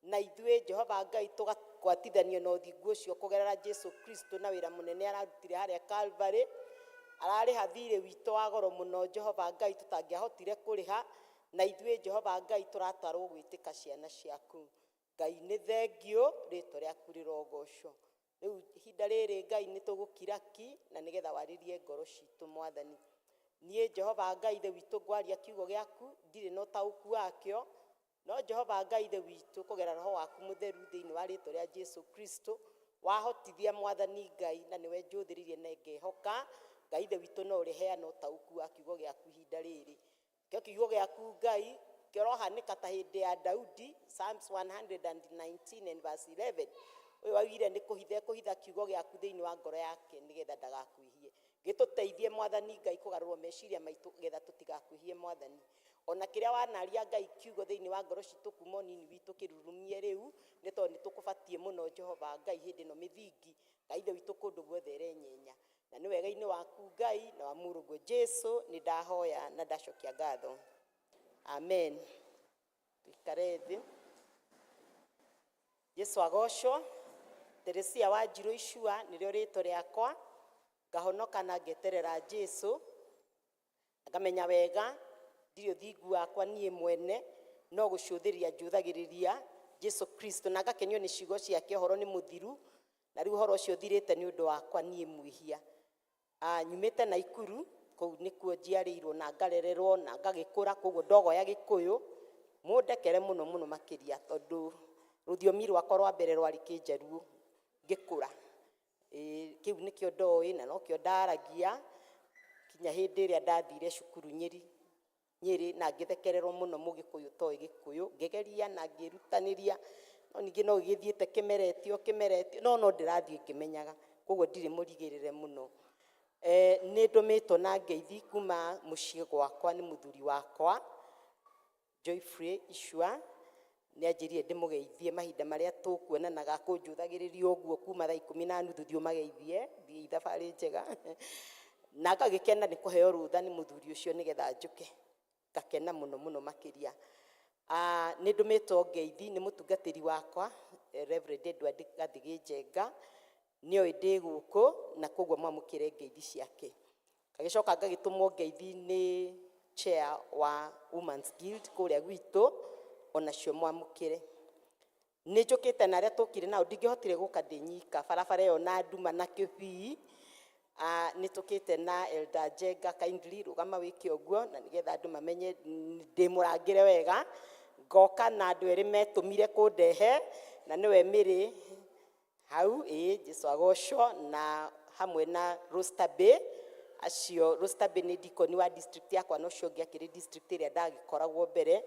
na ithuĩ Jehova Ngai tũgagwatithanio na ũthingu ũcio kũgerera Jesu Kristo na wĩra mũnene ararutire harĩa Calvary. Ararĩha thirĩ witũ wa goro mũno Jehova Ngai tũtangĩahotire kũrĩha, na ithuĩ Jehova Ngai tũratarwo gwĩtĩka ciana ciaku. Ngai nĩ thengiũ, rĩtwa rĩaku rĩrogocwo. Rĩu ihinda rĩrĩ Ngai nĩ tũgũkira ki na nĩgetha warĩrie ngoro citũ Mwathani. Niĩ Jehova Ngai ithe witũ ngwaria kiugo gĩaku, ndirĩ na ũtaũku wakĩo, no Jehova Ngai ithe witũ kũgerera Roho waku mũtheru thĩinĩ wa rĩtwa rĩa Jesu Kristo, wahotithia Mwathani Ngai na nĩwe njũthĩrĩirie na ngehoka, Ngai ithe witũ no ũrĩheana ũtaũku wa kiugo gĩaku ihinda rĩrĩ. Kĩo kiugo gĩaku Ngai kĩrohanĩka ta hĩndĩ ya Daudi, Psalms 119 and verse 11. Ũyũ waugire nĩ kũhitha kũhitha kiugo gĩaku thĩinĩ wa ngoro yake nĩgetha ndagakwĩhie. Gĩtũteithie Mwathani Ngai kũgarũrwo meciria maitũ getha tũtigakwĩhie Mwathani. Ona kĩrĩa wanaria Ngai kiugo thĩinĩ wa ngoro citũ kuma ũnini witũ kĩrurumie rĩu, nĩ tondũ nĩ tũkũbatiĩ mũno Jehova Ngai hĩndĩ ĩno mĩthingi Ngai ithe witũ kũndũ guothe ĩrenyenya. Na nĩ wega-inĩ waku Ngai na wa mũrũguo Jesu nĩ ndahoya na ndacokia ngatho. Amen. Tuikare thĩ. Jesu agocwo. Teresia wa Njirũ Icua nĩrĩo rĩtwa rĩakwa. Ngahonoka na ngeterera Jesu. Ngamenya wega ndirĩ ũthingu wakwa niĩ mwene, no gũcũthĩrĩria njũthagĩrĩria Jesu Kristo na ngakenio nĩ ciugo ciake, ũhoro nĩ mũthiru, na rĩu ũhoro ũcio ũthirĩte nĩ ũndũ wakwa niĩ mwĩhia. Nyumĩte Naikuru, kũu nĩkuo njiarĩirwo na ngarererwo na ngagĩkũra, koguo ndogoya Gĩkũyũ, mũndekere mũno mũno makĩria tondũ rũthiomi rwakwa rwa mbere rwarĩ Kĩnjaruo ngĩkũra. Kĩu nĩkĩo ndoĩ na nokĩo ndaragia kinya hĩndĩ ĩrĩa ndathire cukuru Nyĩrĩ na ngĩthekererwo mũno mũgĩkũyũ toĩ Gĩkũyũ, ngĩgeria na ngĩrutanĩria, no ningĩ no gĩgĩthiĩte kĩmeretio no no ndĩrathiĩ ngĩmenyaga, koguo ndirĩ mũrigĩrĩre mũno. Nĩ ndũmĩtwo na ngeithi kuma mũciĩ gwakwa nĩ mũthuri wakwa Joyfrey Icua, nĩ anjĩrire ndĩmũgeithie mahinda marĩa tũkuonanaga kũnjũthagĩrĩria ũguo kuma thaa 10:30 thiĩ ũmageithie, thiĩ thabarĩ njega. Na ngagĩkena nĩ kũheo rũtha nĩ mũthuri ũcio nĩgetha njũke, ngakena mũno mũno makĩria. Nĩ ndũmĩtwo ngeithi nĩ mũtungatĩri wakwa Reverend Edward Gathigĩ Njenga, nĩoĩ ndĩ gũkũ na koguo mwamũkĩre ngeithi ciake. Ngagĩcoka ngagĩtũmwo ngeithi nĩ chair wa Women's Guild kũrĩa gwitũ, onacio mwamũkĩre. Nĩ njũkĩte na arĩa tũkire nao, ndingĩhotire gũka ndĩ nyika, barabara ĩyo na nduma na kĩbii. Nĩ tũkĩte na Elder Njenga, kindly rũgama wĩke ũguo na nĩgetha andũ mamenye ndĩ mũrangĩre wega. Ngoka na andũ erĩ metũmire kũndehe, na nĩwe Mĩrĩ hau, ĩĩ Jesu agocwo, na hamwe na Rosta Bay. Acio Rosta Bay nĩ dikoni wa district yakwa, na ũcio ũngĩ akĩrĩ district ĩrĩa ndagĩkoragwo mbere.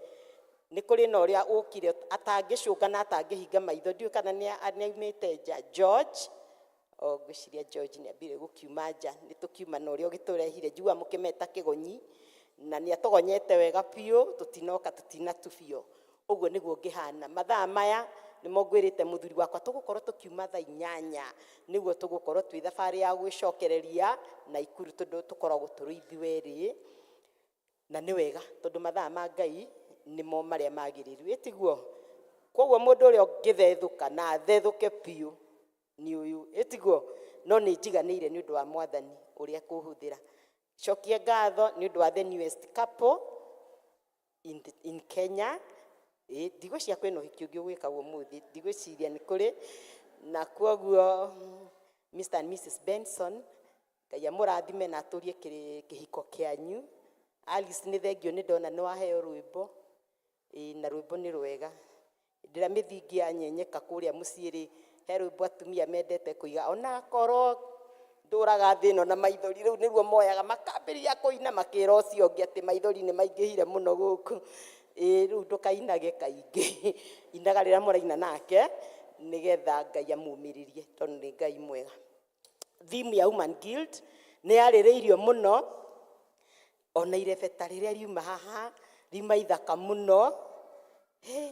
Nĩ kũrĩ na ũrĩa ũkire atangĩcũnga na atangĩhinga maitho, ndiũĩ kana nĩ aumĩte nja, George. O ngwĩciria George nĩ ambire gũkiuma nja, nĩ tũkiuma na ũrĩa ũgĩtũrehire, njigua mũkĩmeta kĩgonyi, na nĩ atogonyete wega biũ, tũtinoka tũtinatubio. Ũguo nĩguo ngĩhana mathaa maya nĩmo ngwĩrĩte mũthuri wakwa tũgũkorwo tũkiuma thaa 8, nĩguo tũgũkorwo twĩ thabarĩ ya gwĩcokereria Naikuru, tondũ tũkoragwo tũrĩ ithuerĩ, na nĩ wega tondũ mathaa ma Ngai nĩmo marĩa magĩrĩru, ĩtiguo? Koguo mũndũ ũrĩa ũngĩthethũka na athethũke biũ nĩ ũyũ, ĩtiguo? No nĩ njiganĩire nĩ ũndũ wa Mwathani ũrĩa kũhũthĩra. Cokie ngatho nĩ ũndũ wa the newest couple in Kenya. Ndigwĩciria kwĩna ũhiki ũngĩ ũgwĩkagwo ũmũthĩ, ndigwĩciria nĩ kũrĩ, na kwoguo Mr and Mrs Benson, Ngai amũrathime na atũrie kĩhiko kĩanyu. Alice, nĩ thengio nĩ ndona nĩ waheo rwĩmbo, na rwĩmbo nĩ rwega. Hĩndĩ ĩrĩa mĩthingi yanyenyeka kũrĩa mũciĩ rĩ, he rwĩmbo atumia mendete kũiga, onakorwo ndũraga thĩ ĩno na maithori, rĩu nĩruo moyaga makambĩrĩria kũina makĩra ũcio ũngĩ atĩ maithori nĩ maingĩhire mũno gũkũ. Rĩu ndũkainage kaingĩ, inaga rĩrĩa mũraina nake, nĩgetha Ngai amũmĩrĩrie, tondũ nĩ Ngai mwega. Theme ya Woman Guild nĩ yarĩrĩirio mũno, ona irebeta rĩrĩa riuma haha riuma ithaka mũno,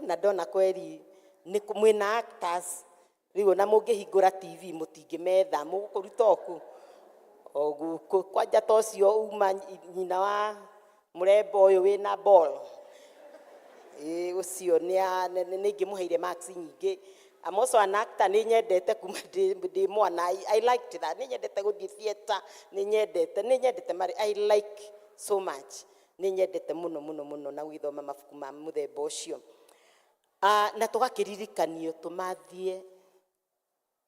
na ndona kweri nĩ mwĩna actors rĩu, ona mũngĩhingũra TV mũtingĩmetha, mũgũkũruta oku o gũkũ kwanja ta ũcio uma nyina wa mũrembo ũyũ wĩna ball. Ũcio nĩ ingĩmũheire marks nyingĩ. I'm also an actor, nĩ nyendete kuma ndĩ mwana. I liked that. Nĩ nyendete gũthiĩ theatre, nĩ nyendete marĩ, I like so much, nĩ nyendete mũno mũno mũno na gwĩthoma mabuku ma mũthemba ũcio. Na tũgakĩririkanio tũmathie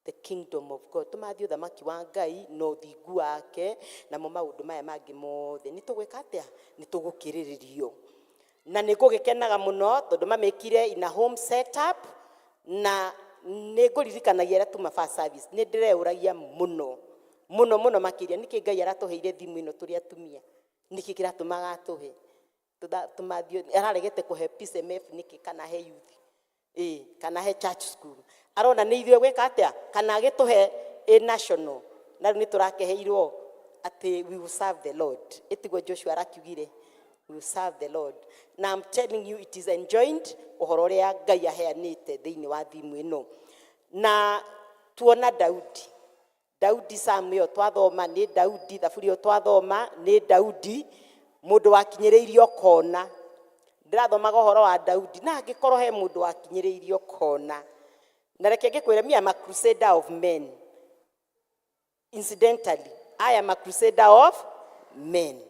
the kingdom of God, tũmathie ũthamaki wa Ngai na ũthingu wake, namo maũndũ maya mangĩ mothe nĩ tũgwĩka atĩa? Nĩ tũgũkĩrĩrĩrio. Na nĩ ngũgĩkenaga mũno tondũ mamĩkire in a home setup, na nĩ ngũririkanagia arĩa tuma first service, nĩ ndĩreũragia mũno mũno mũno makĩria nĩkĩ Ngai aratũheire thimũ ĩno tũrĩ atumia, nĩkĩ kĩratũmaga atũhe tũmathio, araregete kũhe PCMF nĩkĩ, kana he youth, kana he church school, arona nĩ ithuĩ gwĩka atĩa, kana agĩtũhe ĩ national, na rĩu nĩ tũrakeheirwo atĩ we will serve the Lord, ĩtiguo Joshua arakiugire, we will serve the Lord. Na I'm telling you, it is enjoined ũhoro ũrĩa Ngai aheanĩte thĩinĩ wa thimu ĩno. Na tuona Daudi, Psalm ĩyo twathoma nĩ Daudi, thaburi ĩyo twathoma nĩ Daudi, mũndũ wakinyĩrĩirio kona. Ndĩrathomaga ũhoro wa Daudi, na angĩkorwo he mũndũ wakinyĩrĩirio kona, na reke ngĩkwĩre, me am a crusader of men. Incidentally, I am a crusader of men.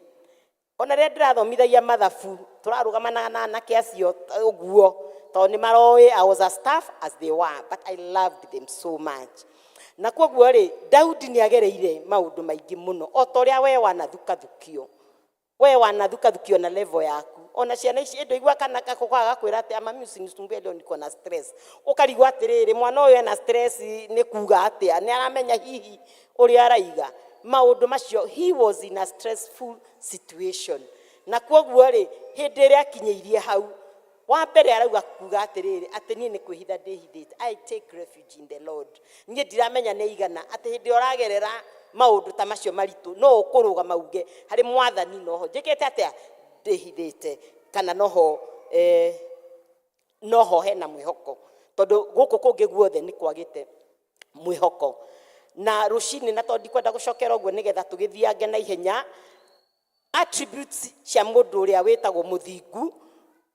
Ona rĩrĩa ndĩrathomithagia mathabu, tũrarũgamanaga na anake acio ũguo, tondũ nĩ maroĩ I was as tough as they were, but I loved them so much. Na koguo rĩ, Daudi nĩ agereire maũndũ maingĩ mũno, o ta ũrĩa we wanathukathukio, we wanathukathukio na level yaku. Ona ciana ici ĩndũ kana kako gakwĩra atĩ, "Mami, usinisumbue leo, niko na stress." Ũkarigwo atĩrĩrĩ, mwana ũyũ ena stress nĩ kuga atĩa? Nĩ aramenya hihi ũrĩa araiga maũndũ macio? He was in a stressful situation, na koguo rĩ, hĩndĩ ĩrĩa akinyĩirie hau wa mbere, arauga kuga atĩrĩrĩ, atĩ niĩ nĩ kwĩhitha ndĩhithĩte, I take refuge in the Lord. Niĩ ndiramenya nĩ igana atĩ hĩndĩ ĩrĩa ũragerera maũndũ ta macio maritũ, no ũkũrũgama uge harĩ Mwathani noho njĩkĩte atĩa, ndĩhithĩte, kana noho hena mwĩhoko, tondũ gũkũ kũngĩ guothe nĩ kwagĩte mwĩhoko. Na rũcinĩ, na tondũ ndikwenda gũcokera ũguo nĩgetha tũgĩthiange na ihenya, attributes cia mũndũ ũrĩa wĩtagwo mũthingu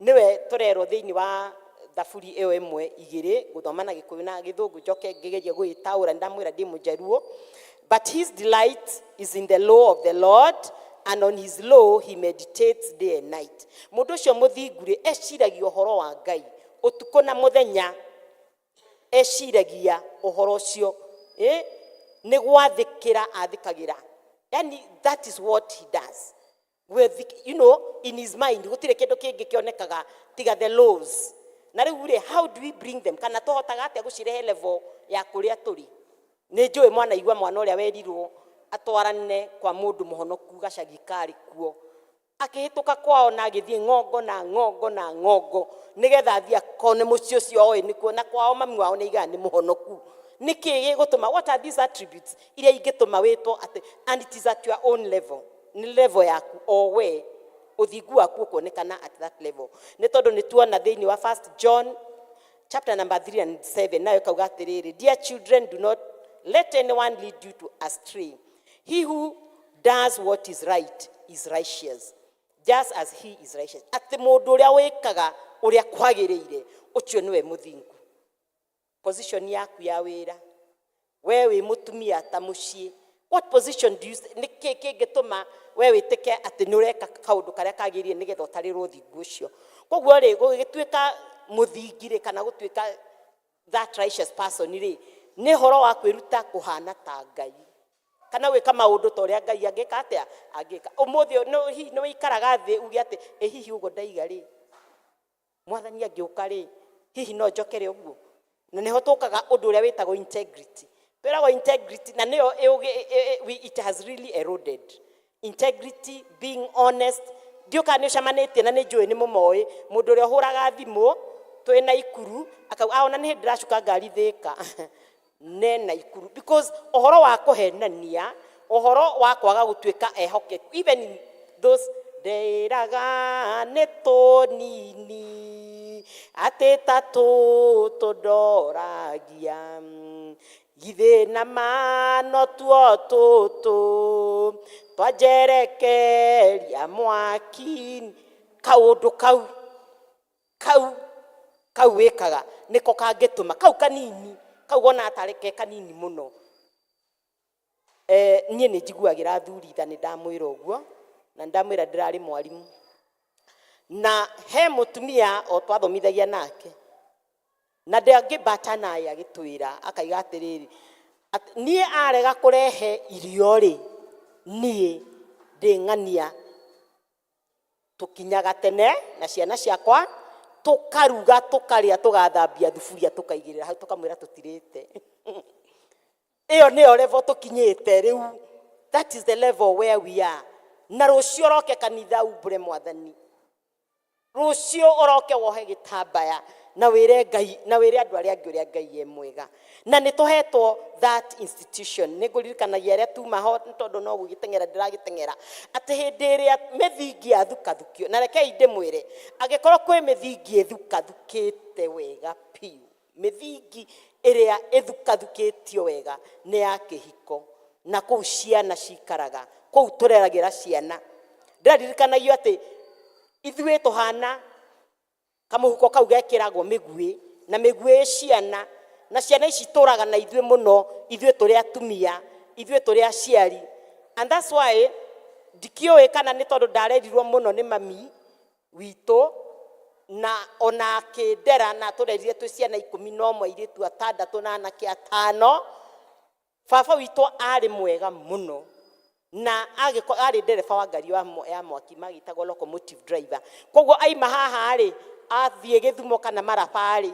nĩwe tũrerwo thĩinĩ wa thaburi ĩyo ĩmwe igĩrĩ, gũthoma na Gĩkũyũ na Gĩthũngũ, njoke ngĩgerie gwĩtaũra, ndamwĩra ndĩ Mũjaruo. But his delight is in the law of the Lord, and on his law he meditates day and night. Mũndũ ũcio mũthingu rĩ, eciragia ũhoro wa Ngai ũtukũ na mũthenya, eciragia ũhoro ũcio, nĩ gwathĩkĩra athĩkagĩra, yani that is what he does with, in his mind gũtirĩ kĩndũ kĩngĩ kĩonekaga. Tiga the laws. Na rĩu rĩ, how do we bring them? Kana tũhotaga atĩa gũcirehe level ya kũrĩa tũrĩ? Nĩ njũĩ mwanaigua mwana ũrĩa werirwo atwarane kwa mũndũ mũhonoku gacagi karĩ kuo. Akĩhĩtũka kwao na agĩthiĩ ng'ongo na ng'ongo na ng'ongo nĩgetha athiĩ akone mũciĩ ũcio oĩ nĩkuo na kwao mami wao nĩ aigaga nĩ mũhonoku. Nĩkĩ gĩgũtũma, what are these attributes iria ingĩtũma wĩtwo atĩ, and it is at your own level, nĩ level yaku o we, ũthingu waku ũkuonekana at that level. Nĩ tondũ nĩ tuona thĩinĩ wa First John chapter number 3 and 7 nayo ĩkauga atĩrĩrĩ, dear children, do not let anyone lead you to astray. He who does what is right is righteous, just as he is righteous. Atĩ mũndũ ũrĩa wĩkaga ũrĩa kwagĩrĩire, ũcio nĩwe mũthingu. Position yaku ya wĩra, we wĩ mũtumia ta mũciĩ, what position do you, nĩ kĩ kĩngĩtũma we wĩtĩke atĩ nĩ ũreka kaũndũ karĩa kagĩrĩire nĩgetha ũtarĩrwo ũthingu ũcio? Koguo rĩ, gũgĩtuĩka mũthingi rĩ, kana gũtuĩka that righteous person rĩ, nĩ ũhoro wa kwĩruta kũhana ta Ngai kana gwĩka maũndũ ta ũrĩa Ngai angĩka atĩa angĩka. Ũmũthĩ hihi nĩ wĩikaraga thĩ uge atĩ ĩ hihi ũguo ndaiga rĩ, Mwathani angĩũka rĩ, hihi no njokere ũguo? Na nĩho tũkaga ũndũ ũrĩa wĩtagwo integrity. Twĩragwo integrity na nĩyo it has really eroded. Integrity, being honest. Ndiũĩ kana nĩ ũcemanĩtie na nĩ njũĩ nĩ mũmoĩ mũndũ ũrĩa ũhũraga thimũ twĩ Naikuru akauga, ah, ona nĩ hĩndĩ ndĩracuka ngari Thĩka ne Naikuru, because ũhoro wa kũhenania, ũhoro wa kwaga gũtuĩka ehokeku, even in those ndĩraga nĩ tũnini atĩ ta tũtũ ndoragia githĩ na mano tuo tũtũ twanjerekeria mwaki. Kaũndũ kau kau kau wĩkaga nĩko kangĩtũma kau kanini kau wonaga tarĩ ke kanini mũno. Niĩ nĩ njiguagĩra athuri tha, nĩ ndamwĩra ũguo na nĩ ndamwĩra ndĩrarĩ mwarimũ na he mũtumia o twathomithagia nake na ndangĩmbata naye agĩtwĩra akaiga atĩrĩrĩ, niĩ arega kũrehe irio rĩ, niĩ ndĩng'ania tũkinyaga tene na ciana ciakwa tũkaruga tũkarĩa tũgathambia thuburia tũkaigĩrĩra hau tũkamwĩra tũtirĩte. Ĩyo nĩyo level tũkinyĩte rĩu. That is the level where we are. Na rũciũ ũroke kanitha umbũre Mwathani, rũciũ ũroke wohe gĩtambaya na wĩre Ngai na wĩre andũ arĩa angĩ ũrĩa Ngai e mwega. Na nĩ tũhetwo that institution. Nĩ ngũririkanagia arĩa tuma ho, nĩ tondũ no gũgĩteng'era ndĩragĩteng'era, atĩ hĩndĩ ĩrĩa mĩthingi yathukathukio, na rekei ndĩmwĩre, angĩkorwo kwĩ mĩthingi ĩthukathukĩte wega biũ, mĩthingi ĩrĩa ĩthukathukĩtio wega nĩ ya kĩhiko, na kũu ciana cikaraga, kũu tũreragĩra ciana. Ndĩraririkanagio atĩ ithuĩ tũhana kamũhuko kau gekĩragwo mĩguĩ, na mĩguĩ ĩ ciana, na ciana ici tũraga na ithuĩ mũno, ithuĩ tũrĩ atumia, ithuĩ tũrĩ aciari. And that's why ndikĩũĩ kana nĩ tondũ ndarerirwo mũno nĩ mami witũ na ona akĩndera, na tũrerire twĩ ciana 11, airĩtu atandatũ na anake 5. Baba witũ arĩ mwega mũno na arĩ ndereba wa ngari ya mwaki, magĩtagwo locomotive driver. Koguo aima haha rĩ, athiĩ Gĩthumo kana Maraba rĩ,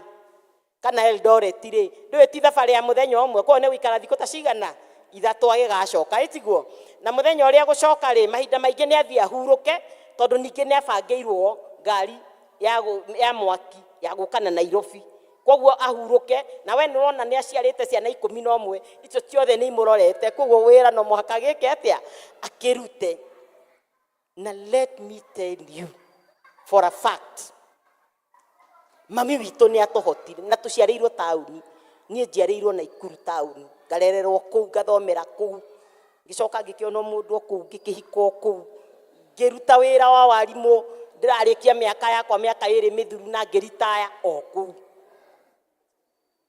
kana Eldoret rĩ, ndũĩ ti thabarĩ ya mũthenya ũmwe, koguo nĩ gũikara thikũ ta cigana 3 agĩgacoka, ĩtiguo? Na mũthenya ũrĩa gũcoka rĩ, mahinda maingĩ nĩ athiĩ ahurũke, tondũ ningĩ nĩ abangĩirwo ngari ya mwaki ya gũka na Nairobi, koguo ahurũke. Na we nĩ ũrona nĩ aciarĩte ciana 11, icio ciothe nĩ imũrorete, koguo wĩra no mũhaka gĩke atĩa, akĩrute. Na let me tell you for a fact, mami witũ nĩ atũhotire, na tũciarĩirwo taũni. Niĩ njiarĩirwo Naikuru taũni, ngarererwo kũu, ngathomera kũu, ngĩcoka ngĩkĩona mũndũ o kũu, ngĩkĩhika o kũu, ngĩruta wĩra wa warimũ, ndĩrarĩkia mĩaka yakwa mĩaka 2 mĩthiru na ngĩritaya o kũu.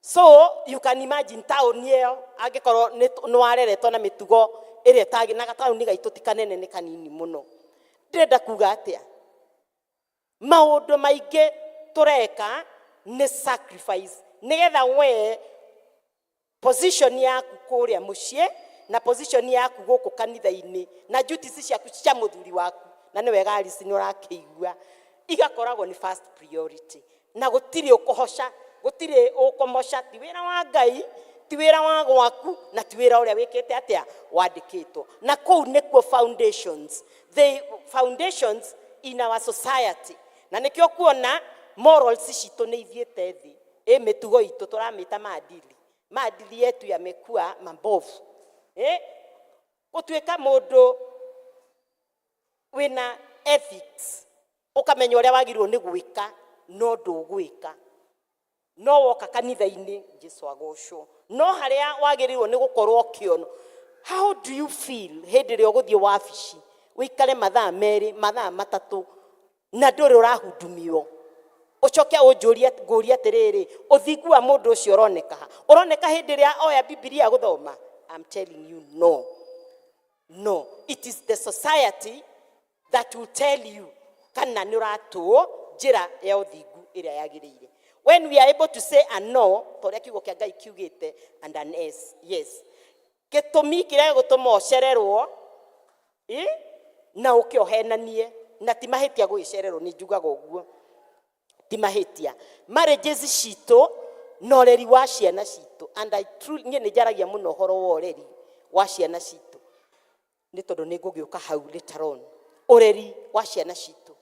So you can imagine taũni ĩyo, angĩkorwo nĩ wareretwo na mĩtugo ĩrĩa ĩtagĩ, na gataũni gaitũ ti kanene, nĩ kanini mũno. Ndĩrenda kuga atĩa? Maũndũ maingĩ tũreka nĩ sacrifice, nĩgetha we position yaku kũrĩa mũciĩ na position yaku gũkũ kanitha-inĩ na duties ciaku cia mũthuri waku, na nĩ wega Alice nĩ ũrakĩigua. Igakoragwo nĩ first priority, na gũtirĩ ũkũhoca, gũtirĩ ũkũmoca. Ti wĩra wa Ngai, ti wĩra wa gwaku, na ti wĩra ũrĩa wĩkĩte atĩa wandĩkĩtwo. Na kũu nĩkuo foundations, the foundations in our society. Na nĩkĩo kuona morals citũ nĩ ithiĩte thĩ. Ĩ mĩtugo itũ tũramĩta maadili, maadili yetu yamekuwa mambovu. Ĩ gũtuĩka mũndũ wĩna ethics, ũkamenya ũrĩa wagĩrĩirwo nĩ gwĩka, no ndũgwĩka. No woka kanitha-inĩ, Jesu agocwo, no harĩa wagĩrĩirwo nĩ gũkorwo ũkĩonwo. How do you feel hĩndĩ ĩrĩa ũgũthiĩ wabici, ũikare mathaa 2, mathaa 3, na ndũrĩ ũrahudumio? Ũcoke ũnjũrie, ngũrie atĩrĩrĩ, ũthingu wa mũndũ ũcio ũroneka ha? Ũroneka hĩndĩ ĩrĩa oya Bibilia gũthoma? I'm telling you, no, no. It is the society that will tell you kana nĩ ũratũo njĩra ya ũthingu ĩrĩa yagĩrĩire. When we are able to say a no, ta ũrĩa kiugo kĩa Ngai kiugĩte, and an s yes. Gĩtũmi kĩrĩa gĩgũtũma ũcererwo ĩ na ũke ũhenanie, na ti mahĩtia gũgĩcererwo, nĩ njugaga ũguo, ti mahĩtia. Marriages citũ na ũreri wa ciana citũ, and I truly, niĩ nĩ njaragia mũno ũhoro wa ũreri wa ciana citũ, nĩ tondũ nĩ ngũgĩũka hau later on. Ũreri wa ciana citũ,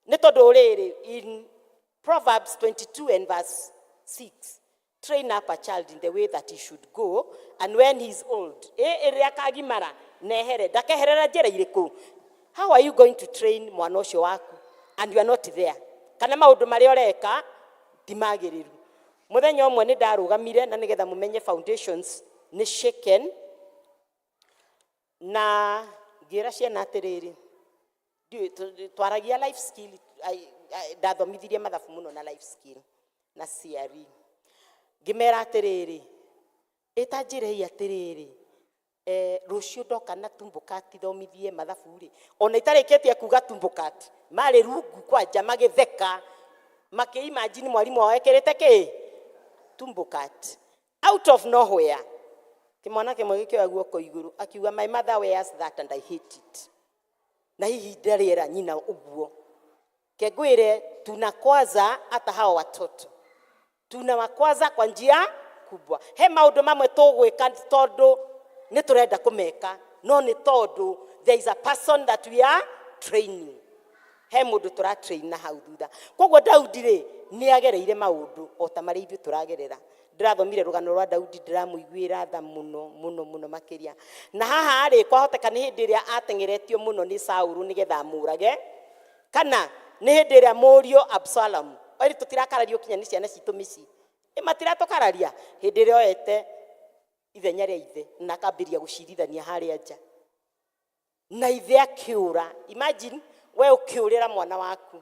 nĩ tondũ rĩrĩ, in Proverbs 22 and verse 6, "Train up a child in the way that he should go, and when he is old," ĩrĩa akagimara nehere, ndakeherera njĩra irĩkũ. How are you going to train mwana ũcio waku and you are not there, kana maũndũ marĩa ũreka ti magĩrĩru? Mũthenya ũmwe nĩ ndarũgamire, na nĩgetha mũmenye foundations nĩ shaken, na ngĩra ciana atĩrĩrĩ, ndiũĩ, twaragia life skill. Ndathomithirie mathabu mũno na life skill na CRE. Ngĩmera atĩrĩrĩ, ĩta njĩrei atĩrĩrĩ, rũciũ ndoka na tumbukat thomithie mathabu rĩ, ona itarĩkĩtie kuga tumbukat, marĩ rungu kwanja magĩtheka, makĩimagine mwarimũ wao ekĩrĩte kĩ tumbukat. Out of nowhere, kĩmwana kĩmwe gĩkĩoya guoko igũrũ, akiuga, "My mother wears that and I hate it." Na hihi ndarĩera nyina ũguo? Kengwĩre, tunakwaza hata hao watoto, tunawakwaza kwa njia kubwa. He maũndũ mamwe tũgwĩka tondũ nĩ tũrenda kũmeka, no nĩ tondũ there is a person that we are training. He mũndũ tũratrain na hau thutha. Koguo Daudi rĩ, nĩ agereire maũndũ o ta marĩa ithuĩ tũragerera. Ndĩrathomire rũgano rwa Daudi, ndĩramũiguĩra tha mũno mũno mũno makĩria. Na haha rĩ, kwahoteka nĩ hĩndĩ ĩrĩa ateng'eretio mũno nĩ Saũlũ nĩgetha amũrage, kana nĩ hĩndĩ ĩrĩa mũriũ Absalom eri. Tũtirakarario kinya nĩ ciana citũ mĩciĩ? Ĩ matiratũkararia hĩndĩ ĩrĩa oete ithenya rĩa ithe na akambĩrĩria gũcirithania harĩa nja, na ithe akĩũra? Imagine we ũkĩũrĩra mwana waku.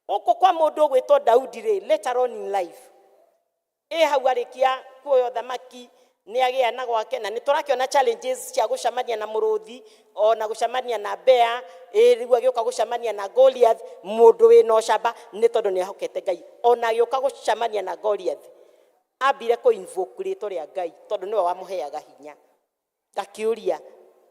Gũkũ kwa mũndũ ũgwĩtwo Daudi rĩ, later on in life, ĩ hau arĩkia kuoya ũthamaki, nĩ agĩa na gwake, na nĩ tũrakĩona challenges cia gũcemania na mũrũthi, ona gũcemania na bear. Ĩ rĩu agĩũka gũcemania na Goliath, mũndũ wĩna ũcamba, nĩ tondũ nĩ ehokete Ngai. Ona agĩũka gũcemania na Goliath, ambire kũ invoke rĩtwa rĩa Ngai, tondũ nĩwe wamũheaga hinya. Ngakĩũria,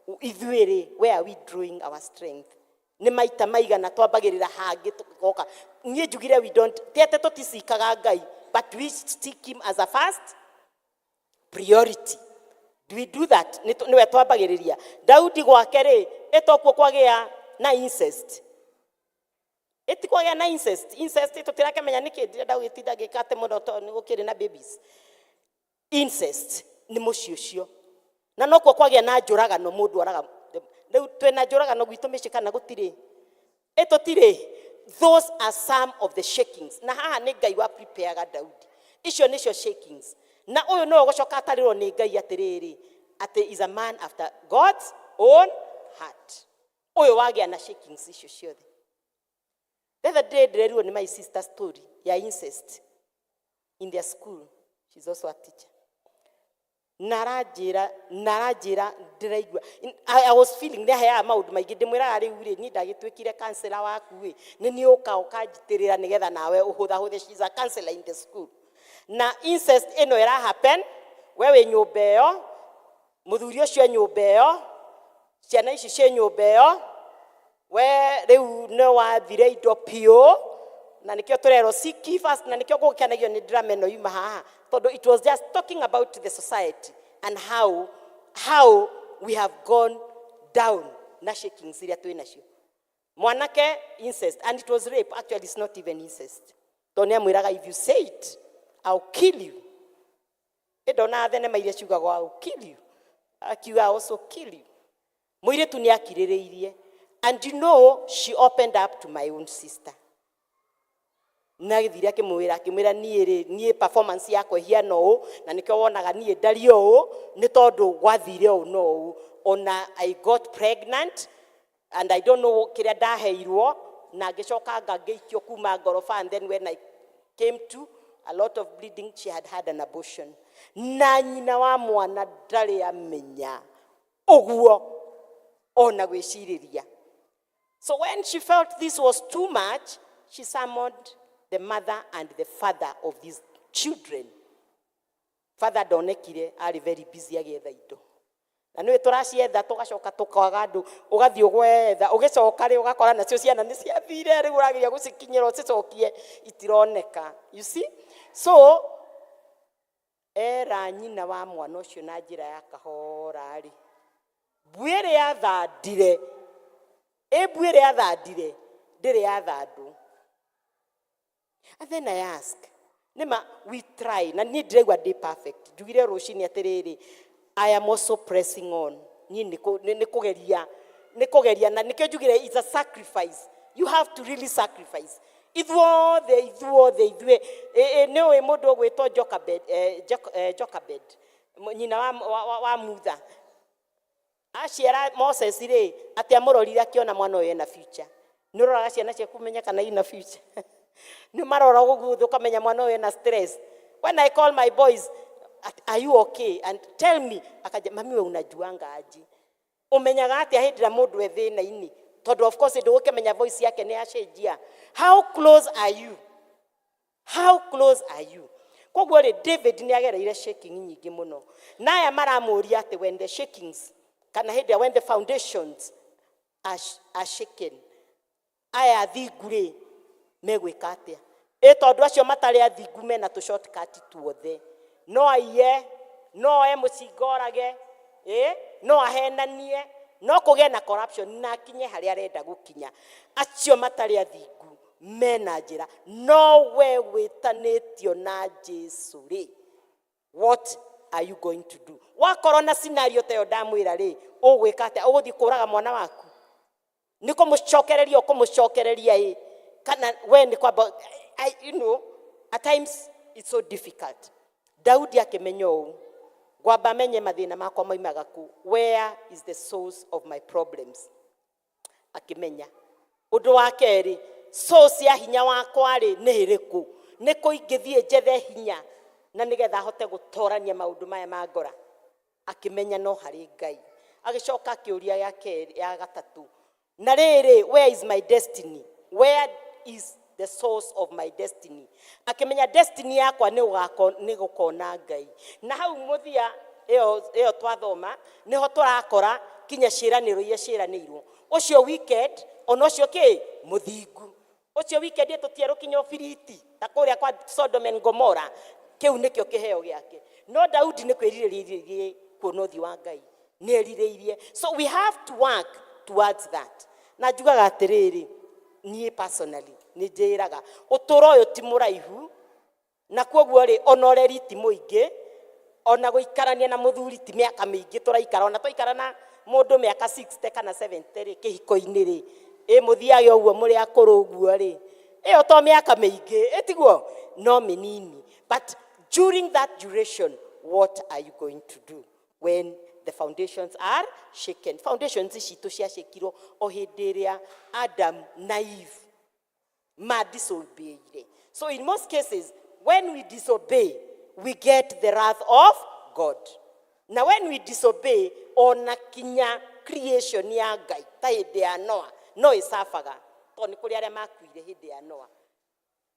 ithuĩ rĩ, where are we drawing our strength? Nĩ maita maigana twambagĩrĩra hangĩ tũgoka? Niĩ njugire, we don't, ti atĩ tũticikaga Ngai, but we seek him as a first priority. Do we do that? Nĩwe twambagĩrĩria. Daudi gwake rĩ, ĩtokuo kwagĩa na incest? Ĩti kwagĩa na incest. Incest tũtirakĩmenya nĩkĩ. Ndirenda gũgĩtinda ngĩka atĩ mũno, tondũ nĩ gũkĩrĩ na babies. Incest nĩ mũciĩ ũcio, na nokuo kwagĩa na njũragano. Mũndũ oraga. Rĩu twĩna njũragano gwitũ mĩciĩ kana gũtirĩ? Ĩ tũtirĩ? Those are some of the shakings. Na haha nĩ Ngai wa prepareaga Daudi. Icio nĩcio shakings. Na ũyũ nĩwe ũgũcoka atarĩrwo nĩ Ngai atĩrĩrĩ, atĩ is a man after God's own heart, ũyũ wagĩa na shakings icio ciothe. The other day ndĩrerirwo nĩ my sister story ya incest in their school. She's also a teacher. Na aranjĩra ndĩraigua, I was feeling nĩ aheaga maũndũ maingĩ. Ndĩmwĩraga, rĩu rĩ, niĩ ndagĩtuĩkire counselor waku ĩ, nĩ niĩ ũka ũkanjitĩrĩra nĩgetha nawe ũhũthahũthe. She's a counselor in the school. Na incest ĩno ĩra happen, we wĩ nyũmba ĩyo, mũthuri ũcio e nyũmba ĩyo, ciana ici ciĩ nyũmba ĩyo. We rĩu nĩ wathire indo piũ, na nĩkĩo tũrerwo seek ye first, na nĩkĩo gũkenagio nĩ drama ĩno yuma haha, tondũ it was just talking about the society and how we have gone down na shakings iria twĩ nacio. Mwanake, incest, and it was rape. Actually, it's not even incest, tondũ nĩ amwĩraga, "If you say it, I'll kill you." Ĩndona thenema iria ciugagwo, "I'll kill you," akiuga, "I'll also kill you." Mũirĩtu nĩ akirĩrĩirie, and you know she opened up to my own sister, na agĩthire akĩmwĩra, akĩmwĩra, "Niĩ rĩ, niĩ performance yakwa ĩhiana ũũ, na nĩkĩo wonaga niĩ ndario ũũ, nĩ tondũ gwathire ũũ no ũũ. Ona I got pregnant and I don't know kĩrĩa ndaheirwo, na ngĩcoka ngĩikio kuma ngoroba, and then when I came to, a lot of bleeding." She had had an abortion, na nyina wa mwana ndarĩ amenya ũguo ona gwĩcirĩria. So when she felt this was too much, she summoned the mother and the father of these children. Father ndonekire, arĩ very busy agĩetha indo, na nĩwe tũracietha, tũgacoka tũkaga andũ, ũgathiĩ ũgwetha, ũgĩcoka rĩ, ũgakora nacio ciana nĩ ciathire. Rĩu ũrageria gũcikinyĩra ũcicokie, itironeka, you see. So era nyina wa mwana ũcio na njĩra ya kahora rĩ, mbuĩ ĩrĩa yathandire, ĩ mbuĩ ĩrĩa yathandire ndĩrĩ yathandwo. And then I ask, nĩma we try, na niĩ ndĩraigua ndĩ perfect. Njugire rũcinĩ atĩrĩrĩ, I am also pressing on. Niĩ nĩ kũgeria, nĩ kũgeria, na nĩkĩo njugire it's a sacrifice. You have to really sacrifice. Ithuothe, ithuothe, ithuĩ nĩ ũĩ mũndũ ũgwĩtwo Jochebed, Jochebed, nyina wa Mutha, aciara Moses rĩ, atĩ amũrorire akĩona mwana ũyũ ena future. Nĩ ũroraga ciana ciaku ũmenye kana ina future. Nĩ marora ũguo thĩ ũkamenya mwana ũyũ ena stress. When I call my boys, "Are you okay? And tell me." Akaja, "Mami, we unajuanga aje?" Ũmenyaga atĩa hĩndĩ ĩrĩa mũndũ e thĩna-inĩ? Tondũ of course ndũgũkĩmenya voice yake nĩ yacenjia. How close are you? How close are you? Koguo rĩ, David nĩ agereire shaking nyingĩ mũno, na aya maramũria atĩ when the shakings, kana hĩndĩ ĩrĩa when the foundations are shaken, aya athingu rĩ, megwĩka atĩa? Ĩ tondũ acio matarĩ athingu mena tũ shortcut tuothe, no aiye, no oe mũcinga orage, ĩ no ahenanie, no kũgĩe na corruption na akinye harĩa arenda gũkinya. Acio matarĩ athingu mena njĩra, no we wĩtanĩtio na Jesu rĩ, what are you going to do? Wakorwo na scenario ta ĩyo ndamwĩra rĩ, ũgwĩka atĩa? Ũgũthiĩ kũraga mwana waku, nĩ kũmũcokereria, ũkũmũcokereria, ĩ kana we nĩ kwamba at times it's so difficult. Daudi akĩmenya ũũ, ngwamba menye mathĩna makwa maimaga kũ, where is the source of my problems. Akĩmenya ũndũ wa kerĩ, source ya hinya wakwa rĩ, nĩ ĩrĩkũ? Nĩ kũ ingĩthiĩ njethe hinya na nĩgetha hote gũtorania maũndũ maya ma ngora? Akĩmenya no harĩ Ngai. Agĩcoka akĩũria ya kerĩ, ya gatatũ, na rĩrĩ, where is my destiny? Where is the source of my destiny? Akĩmenya destiny yakwa nĩ gũkona Ngai. Na hau mũthia ĩyo twathoma, nĩho tũrakora kinya ciĩranĩro iria ciĩranĩirwo ũcio wicked, ona ũcio kĩ mũthingu, ũcio wicked tũtierũ kinya ũbiriti ta kũrĩa kwa Sodom and Gomorrah. Kĩu nĩkĩo kĩheo gĩake. No Daudi nĩ kwĩrirĩria rirĩrie kuona ũthiũ wa Ngai, nĩ erirĩirie. So we have to work towards that. Na njugaga atĩrĩrĩ, niĩ personally nĩ njĩraga ũtũũro ũyũ ti mũraihu, na koguo rĩ, ona ũreri ti mũingĩ, ona gũikarania na mũthuri ti mĩaka mĩingĩ tũraikara. Ona twaikara na mũndũ mĩaka 60 kana 70 rĩ, kĩhiko-inĩ rĩ, ĩ mũthiage ũguo mũrĩ akũrũ ũguo rĩ, ĩyo to mĩaka mĩingĩ, ĩtiguo no mĩnini. But during that duration, what are you going to do when the foundations are shaken? Foundations citũ ciacekirwo o hĩndĩ ĩrĩa Adam na Eve ma disobeyire. So in most cases, when we disobey, we get the wrath of God. Na when we disobey, ona kinya creation ya Ngai ta hĩndĩ ya Noa no ĩcabaga, tondũ nĩ kũrĩ arĩa makuire hĩndĩ ya Noa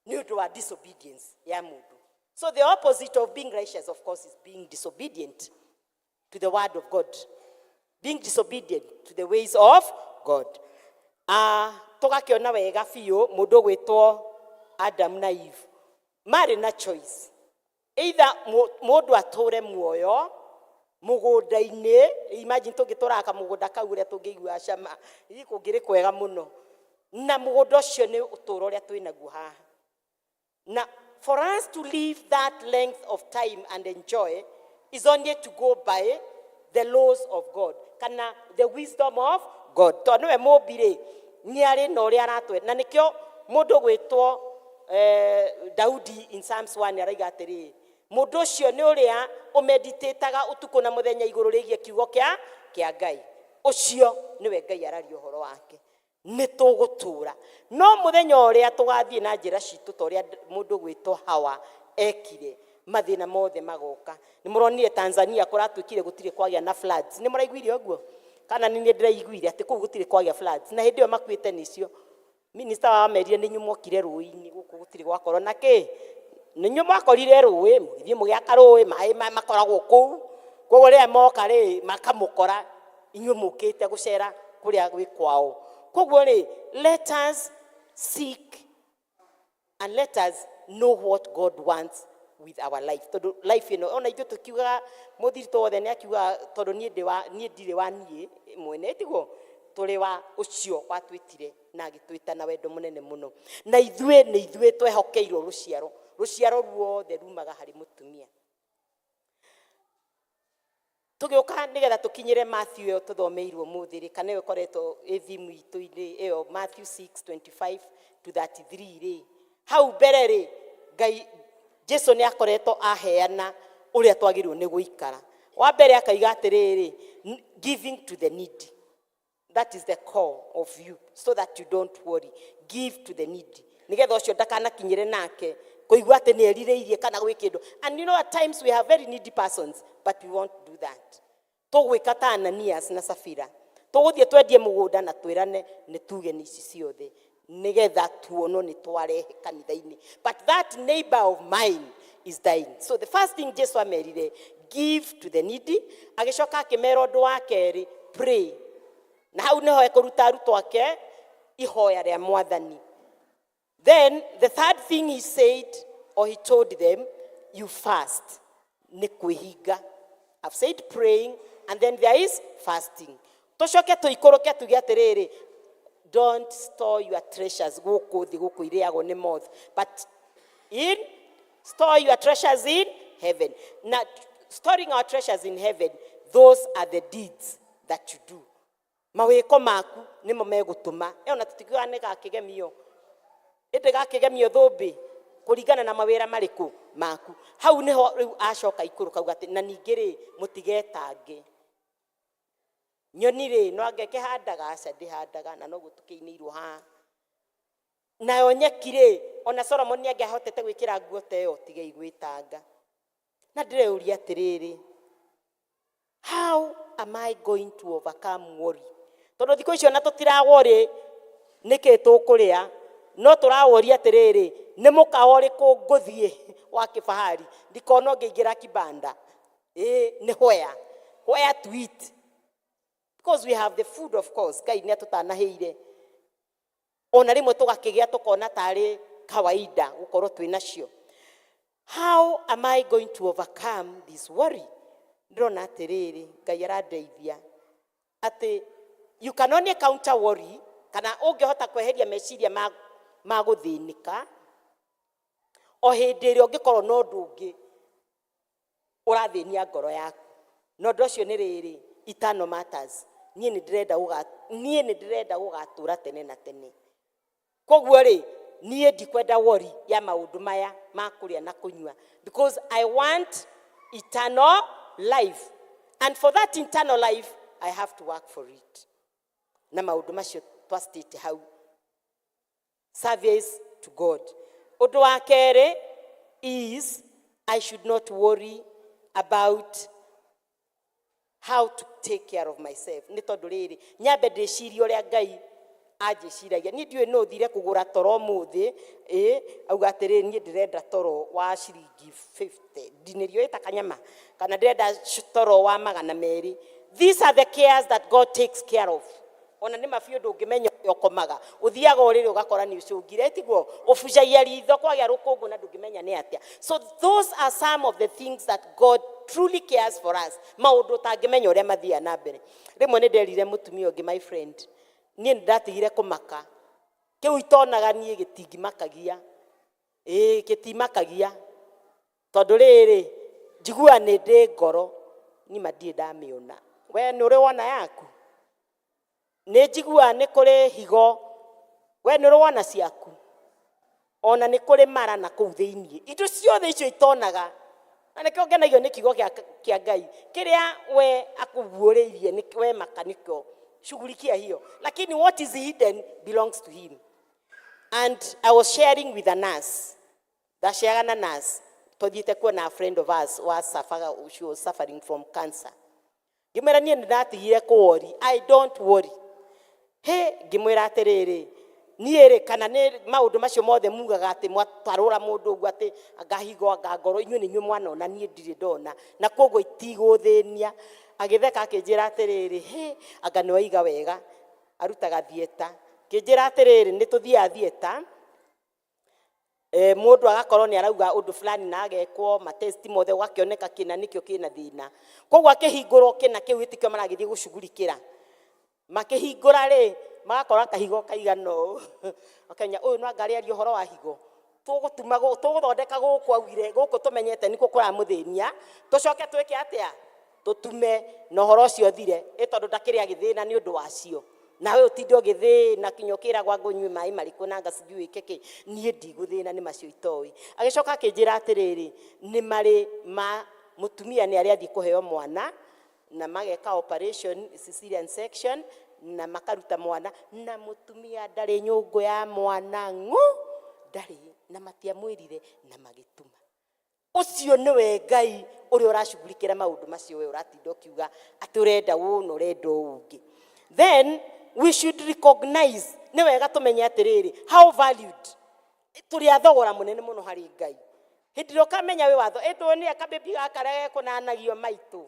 nĩ ũndũ wa disobedience ya mũndũ. So the opposite of being righteous, of course, is being disobedient to the word of God, being disobedient to the ways of God. Ah, tũgakĩona wega biũ mũndũ ũgwĩtwo Adam na Eve marĩ na choice, either mũndũ atũre muoyo mũgũnda-inĩ. Imagine tũngĩtũraga kamũgũnda kau ũrĩa tũngĩigua cama. Ii kũngĩrĩ kwega mũno, na mũgũnda ũcio nĩ ũtũũro ũrĩa twĩnaguo haha. Na for us to live that length of time and enjoy is only to go by the laws of God kana the wisdom of God, tondũ nĩwe mũmbi rĩ, nĩ arĩ na ũrĩa aratwe. Na nĩkĩo mũndũ gwĩtwo Daudi in Psalms 1 araiga atĩrĩrĩ, mũndũ ũcio nĩ ũrĩa ũmeditĩtaga ũtukũ na mũthenya igũrũ rĩgiĩ kiugo kĩa Ngai. Ũcio nĩwe Ngai araria ũhoro wake. Nĩ tũgũtũra, no mũthenya ũrĩa tũgathiĩ na njĩra citũ ta ũrĩa mũndũ gwĩtwo Hawa ekire, mathĩna mothe magoka. Nĩ mũronire Tanzania kũratuĩkire gũtirĩ kwagĩa na floods? Nĩ mũraiguire ũguo kana nĩ niĩ ndĩraiguire atĩ kũu gũtirĩ kwagĩa floods, na hĩndĩ ĩyo makuĩte nĩcio minista wa amerire nĩ inyuĩ mwokire rũĩ-inĩ gũkũ gũtirĩ gwakorwo na kĩ, nĩ inyuĩ mwakorire rũĩ, mũgĩthiĩ mũgĩaka rũĩ, maĩ makoragwo kũu. Koguo rĩrĩa moka rĩ, makamũkora inyuĩ mũkĩte gũcera kũrĩa gwĩ kwao. Koguo rĩ, let us seek and let us know what God wants with our life, tondũ life ĩno ona ithuĩ tũkiugaga mũthiritũ wothe nĩ akiugaga, tondũ niĩ ndĩ wa niĩ, ndirĩ wa niĩ mwene, tiguo tũrĩ wa ũcio watwĩtire na agĩtwĩta na wendo mũnene mũno. Na ithuĩ nĩ ithuĩ twehokeirwo rũciaro. Rũciaro ruothe rumaga harĩ mũtumia. Tũgĩũka nĩgetha tũkinyĩre Matthew ĩyo tũthomeirwo mũthĩ rĩ, kana ĩyo ĩkoretwo ĩ theme itũ-inĩ ĩyo, Matthew 6:25 to 33 rĩ, hau mbere rĩ, Ngai Jesu nĩ akoretwo aheana ũrĩa twagĩrĩirwo nĩ gũikara. Wa mbere akaiga atĩrĩrĩ, giving to the needy. That is the core of you, so that you don't worry. Give to the needy, nĩgetha ũcio ndakanakinyĩre nake kũigua atĩ nĩ erirĩirie kana gwĩ kĩndũ. And you know, at times we have very needy persons, but we won't do that. Tũgwĩka ta Ananias na Safira, tũgũthiĩ twendie mũgũnda na twĩrane nĩ tuge nĩ ici ciothe nĩgetha tuonwo nĩ twarehe kanitha-inĩ, but that neighbor of mine is dying. So the first thing Jesu amerire, give to the needy. Agĩcoka akĩmera ũndũ wa kerĩ, pray. Na hau nĩho ekũruta arutwo ake ihoya rĩa Mwathani. Then the third thing he said or he told them, you fast. Nĩ kwĩhinga. I've said praying, and then there is fasting. Tũcoke tũikũrũke tuge atĩrĩrĩ, don't store your treasures gũkũ thĩ, gũkũ irĩagwo nĩ moth, but in store your treasures in heaven. Na storing our treasures in heaven, those are the deeds that you do. Mawĩko maku nĩmo megũtũma ĩyo, na tũtikiugaga nĩ gakĩgemio, ĩndĩ gakĩgemio thũmbĩ kũringana na mawĩra marĩkũ maku. Hau nĩho rĩu acoka ikũrũka auga atĩ na ningĩ rĩ, mũtigetange. Nyoni rĩ, no anga ĩkĩhandaga? Aca, ndĩhandaga, na noguo tũkĩinĩirwo haha. Nayo nyeki rĩ, ona Solomon nĩ angĩahotete gwĩkĩra nguo ta ĩyo? Tigai gwĩtanga. Na ndĩreuria atĩrĩrĩ, how am I going to overcome worry? Tondũ thikũ icio na tũtiraworĩ nĩkĩ tũkũrĩa, no tũraworia atĩrĩrĩ, nĩ mũkawa ũrĩkũ ngũthiĩ wa kĩbahari ndikona ngĩingĩra kibanda. Ĩ nĩ where to eat, because we have the food, of course. Ngai nĩ atũtanahĩire, ona rĩmwe tũgakĩgĩa tũkona tarĩ kawaida gũkorwo twĩ nacio. How am I going to overcome this worry? Ndĩrona atĩrĩrĩ, Ngai arandeithia atĩ you can only counter worry, kana ũngĩhota kweheria meciria ma gũthĩnĩka o hĩndĩ ĩrĩa ũngĩkorwo na ũndũ ũngĩ ũrathĩnia ngoro yaku. Na ũndũ ũcio nĩ rĩrĩ, eternal matters. Niĩ nĩ ndĩrenda gũgatũra tene na tene. Koguo rĩ, niĩ ndikwenda worry ya maũndũ maya ma kũrĩa na kũnyua, because I want eternal life, and for that eternal life I have to work for it. Na maũndũ macio twa state hau, service to God. Ũndũ wa kerĩ is I should not worry about how to take care of myself. Nĩ tondũ rĩrĩ, nyambe ndĩcirie ũrĩa Ngai anjĩciragia. Niĩ ndiũĩ no thire kũgũra toro ũmũthĩ, ĩ auga atĩrĩrĩ, niĩ ndĩrenda toro wa ciringi 50, ndinĩrio ĩta kanyama, kana ndĩrenda toro wa 200. These are the cares that God takes care of. Ona nĩ ma biũ ndũngĩmenya ũrĩa ũkomaga, ũthiaga ũrĩrĩ ũgakora nĩ ũcũngire, tiguo? Ũbucagia ritho kwagĩa rũkũngũ na ndũngĩmenya nĩ atĩa. So those are some of the things that God truly cares for us, maũndũ ũtangĩmenya ũrĩa mathiaga na mbere. Rĩmwe nĩ nderire mũtumia ũngĩ, my friend, niĩ nĩ ndatigire kũmaka, kĩu itonaga niĩ gĩtingĩmakagia, ĩĩ gĩtimakagia, tondũ rĩrĩ njiguaga nĩ ndĩ ngoro nima ndirĩ ndamĩona. We nĩ ũrĩ wona yaku? Nĩ njiguaga nĩ kũrĩ higo, we nĩ ũrĩ wona ciaku? Ona nĩ kũrĩ mara na kũu thĩiniĩ, indo ciothe icio itonaga. Na nĩkĩo ngenagio nĩ kiugo kĩa Ngai kĩrĩa we akũguũrĩirie, nĩ we maka nĩkĩo shughulikia hiyo, lakini what is hidden belongs to him. And I was sharing with a nurse, ndaceaga na nurse, twathiĩte kuona a friend of us was suffering, she was suffering from cancer. Ngĩmwĩra niĩ nĩ ndatigire kũ-worry, I don't worry. He ngĩmwĩra atĩrĩrĩ, niĩ rĩ, kana nĩ maũndũ macio mothe mugaga atĩ mwatarũra mũndũ ũguo atĩ anga higo anga ngoro, inyuĩ nĩ inyuĩ mwanona, niĩ ndirĩ ndona, na koguo itigũthĩnia. Agĩtheka akĩnjĩra atĩrĩrĩ, he anga nĩ waiga wega, arutaga theatre. Akĩnjĩra atĩrĩrĩ, nĩ tũthiaga theatre, mũndũ agakorwo nĩ arauga ũndũ fulani na agekwo matesti mothe, ũgakĩoneka kĩna nĩkĩo kĩna thĩna, koguo akĩhingũrwo kĩna kĩu gĩtikĩo maragĩthiĩ gũcugurikĩra. Makĩhingũra rĩ, magakora kahigo kaigana ũũ, ũkamenya ũyũ no anga arĩaria ũhoro wa higo, tũgũtuma tũgũthondeka gũkũ, augire gũkũ tũmenyete nĩkuo kũramũthĩnia, tũcoke twĩke atĩa, tũtume na ũhoro ũcio ũthire. Ĩ tondũ ndakĩrĩ agĩthĩna nĩ ũndũ wacio, nawe ũtinde ũgĩthĩna kinya ũkĩragwo anga ũnyue maĩ marĩkũ na anga sijui wĩke kĩ, niĩ ndigũthĩna nĩ macio itoĩ. Agĩcoka akĩnjĩra atĩrĩrĩ, nĩ marĩ ma mũtumia nĩ arĩ athiĩ kũheo mwana na mageka operation cesarean section na makaruta mwana, na mũtumia ndarĩ nyũngũ ya mwana ng'u ndarĩ, na matiamwĩrire na magĩtuma. Ũcio nĩwe Ngai ũrĩa ũracugurikĩra maũndũ macio we ũratinda ũkiuga atĩ ũrenda ũũ na ũrenda ũũ ũngĩ. Then we should recognize, nĩ wega tũmenye atĩrĩrĩ, how valued tũrĩ a thogora mũnene mũno harĩ Ngai. Hĩndĩ ĩrĩa ũkamenya wĩ watho, ĩndũ nĩ akabebi gaka karĩa gekũnanagio maitũ,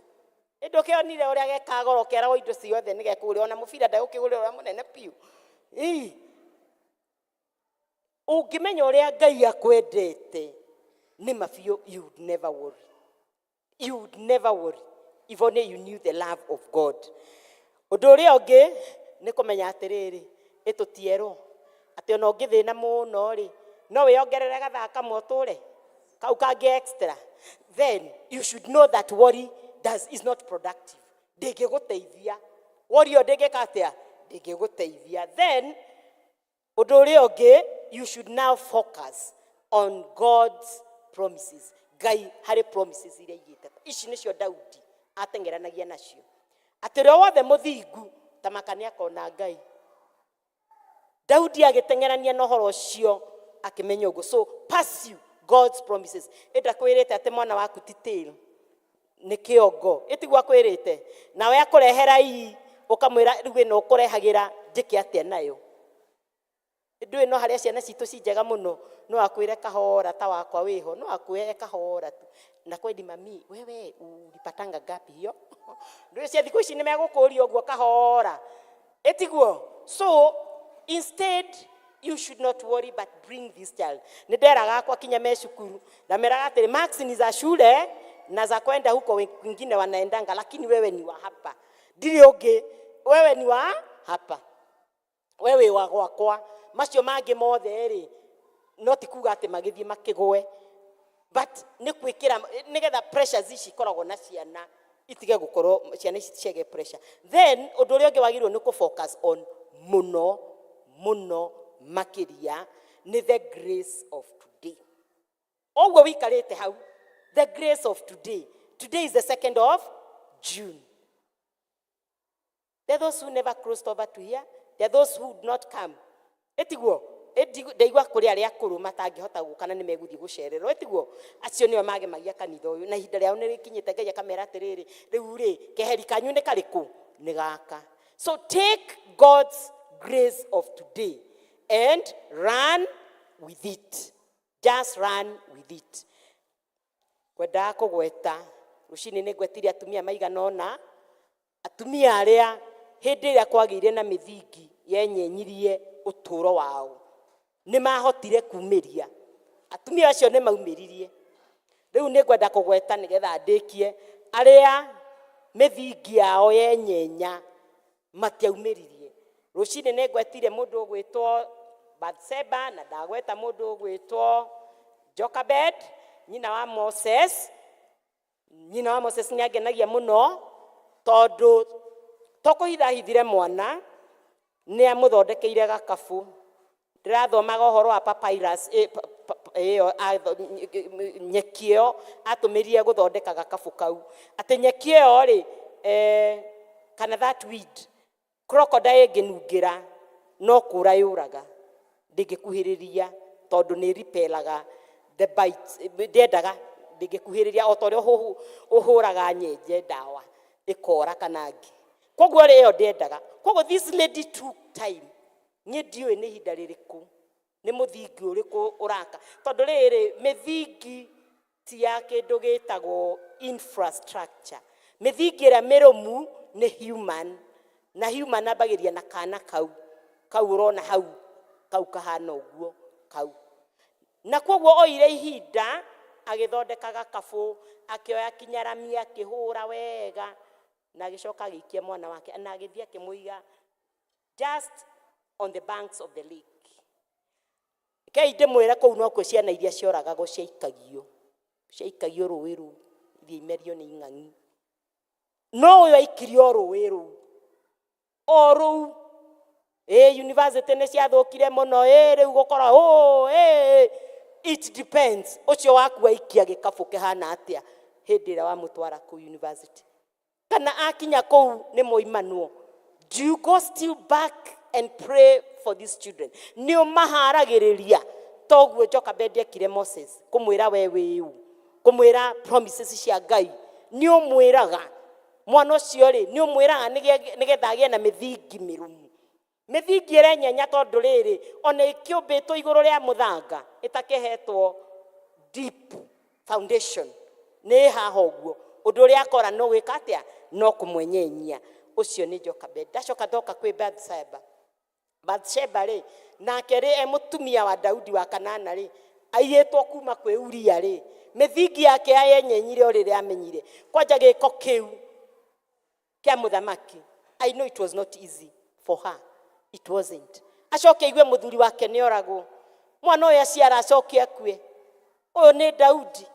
ĩndũ ũkĩonire ũrĩa gekaga goro, keragwo indo ciothe nĩ gekũgũrĩra, ona mũbira ndegũkĩgũrĩra ũrĩa mũnene biũ. Ii, ũngĩmenya ũrĩa Ngai akwendete nĩ ma biũ, you would never worry, you would never worry if only you knew the love of God. Ũndũ ũrĩa ũngĩ nĩ kũmenya atĩrĩrĩ, ĩtũtierwo atĩ ona ũngĩthĩna mũno rĩ, no wĩongerere gathaa kamwe ũtũre kau kangĩ extra. Then you should know that worry is not productive, ndĩngĩgũteithia. Worry ĩyo ndĩngĩka atĩa, ndĩngĩgũteithia. Then ũndũ ũrĩa ũngĩ, you should now focus on God's promises. Ngai harĩ promises iria aigĩte, ici nĩcio Daudi ateng'eranagia nacio, atĩ ũrĩa wothe mũthingu ta maka nĩ akona Ngai. Daudi agĩteng'erania na ũhoro ũcio akĩmenya ũguo. So pursue God's promises. Ĩnda kwĩrĩte atĩ mwana waku ti tail, nĩ kĩongo, ĩtiguo akwĩrĩte, nawe akũrehera ii ũkamwĩra rĩu ĩno ũkũrehagĩra njĩke atĩa nayo. Ndũĩ no harĩa ciana citũ ci njega mũno, no akwĩre kahora ta wakwa wĩho, no akwĩre kahora tu, na kweli mami wewe ulipatanga ngapi hiyo? Ndũĩ cia thikũ ici nĩ megũkũria ũguo kahora, ĩtiguo? So instead you should not worry but bring this child. Nĩ nderaga akwa kinya me cukuru, ndameraga atĩrĩ, marks ni za shule na za kwenda huko wengine wanaendanga, lakini wewe ni wa hapa, ndirĩ ũngĩ, wewe ni wa hapa, wewe wa gwakwa, macio mangĩ mothe rĩ, no ti kuga atĩ magĩthiĩ makĩgwe, but nĩ gwĩkĩra nĩgetha pressures ici ikoragwo na ciana itige gũkorwo, ciana ici ciage pressure. Then ũndũ ũrĩa ũngĩ wagĩrĩirwo nĩ kũ-focus on mũno mũno makĩria nĩ the grace of today. Ũguo wĩikarĩte hau, the grace of today. Today is the 2nd of June. There are those who never crossed over to here. There are those who would not come. Ĩtiguo? Ndaigua kũrĩ arĩa akũrũ matangĩhota gũka na nĩ megũthiĩ gũcererwo, ĩtiguo? Acio nĩo magemagia kanitha ũyũ, na ihinda rĩao nĩ rĩkinyĩte. Ngai akamera atĩrĩrĩ, rĩu rĩ, keheri kanyu nĩ karĩkũ? Nĩ gaka. So take God's grace of today and run with it, just run with it. Ngwendaga kũgweta rũcinĩ nĩ ngwetire atumia maigana ũna, atumia arĩa Hĩndĩ ĩrĩa kwagĩire na mĩthingi yenyenyirie ũtũũro wao, nĩ mahotire kumĩria. Atumia acio nĩ maumĩririe. Rĩu nĩ ngwenda kũgweta nĩgetha ndĩkie arĩa mĩthingi yao yenyenya matiaumĩririe. Rũcinĩ nĩ ngwetire mũndũ ũgwĩtwo Bathsheba na ndagweta mũndũ ũgwĩtwo Jochebed, nyina wa Moses. Nyina wa Moses nĩ angenagia mũno tondũ to kũhithahithire mwana, nĩ amũthondekeire gakabu. Ndĩrathomaga ũhoro wa papyrus, ĩyo nyeki ĩyo atũmĩrire gũthondeka gakabu kau, atĩ nyeki ĩyo rĩ, kana that weed, crocodile ĩngĩnungĩra no kũra yũraga, ndĩngĩkuhĩrĩria tondũ nĩ repelaga the bites, ndĩendaga, ndĩngĩkuhĩrĩria, o ta ũrĩa ũhũraga nyenje ndawa ĩkora kana ngi. Koguo rĩ, ĩyo ndĩendaga. Koguo this lady took time. Niĩ ndiũĩ nĩ ihinda rĩrĩkũ, nĩ mũthingi ũrĩkũ ũraka, tondũ rĩrĩ mĩthingi ti ya kĩndũ gĩtagwo infrastructure. Mĩthingi ĩrĩa mĩrũmu nĩ human, na human ambagĩria na kana kau kau ũrona hau, kau kahana ũguo kau. Na koguo oire ihinda agĩthondeka gakabu, akĩoya kinyarami akĩhũra wega, na agĩcoka agĩikia mwana wake na agĩthiĩ akĩmũiga just on the banks of the lake. Kei ndĩmwĩre, kũu nokuo ciana iria cioragagwo ciaikagio, ciaikagio rũĩ rũu ithiĩ imerio nĩ ing'ang'i. No ũyũ aikirio o rũĩ rũu o rũu. Ĩ university nĩ ciathũkire mũno, ĩ rĩu gũkora ũ ĩ it depends ũcio waku aikia gĩkabũ kĩhana atĩa hĩndĩ ĩrĩa wamũtwara kũu university, kana akinya kũu nĩ mũimanwo. Do you go still back and pray for these children? Nĩ ũmaharagĩrĩria toguo Jochebed ekire Moses, kũmwĩra we wĩũ, kũmwĩra promises cia Ngai? Nĩ ũmwĩraga mwana ũcio rĩ, nĩ ũmwĩraga nĩgetha agĩe na mĩthingi mĩrũmu. Mĩthingi ĩrenyenya tondũ rĩrĩ ona ĩkĩũmbĩtwo igũrũ rĩa mũthanga ĩtakĩhetwo deep foundation, nĩ haha ũguo ũndũ ũrĩa akora no gwĩka atĩa? No kũmwenyenyia. Ũcio nĩ Jochebed. Ndacoka ndoka kwĩ Bathsheba. Bathsheba rĩ, nake rĩ, e mũtumia wa Daudi wa kanana rĩ, aiyĩtwo kuma kwĩ Uria rĩ, mĩthingi yake yayenyenyire o rĩrĩa amenyire kwanja gĩko kĩu kĩa mũthamaki. I know it was not easy for her, it wasn't. Acoke aigue mũthuri wake nĩ oragwo, mwana ũyũ aciara acoke akue, ũyũ nĩ Daudi.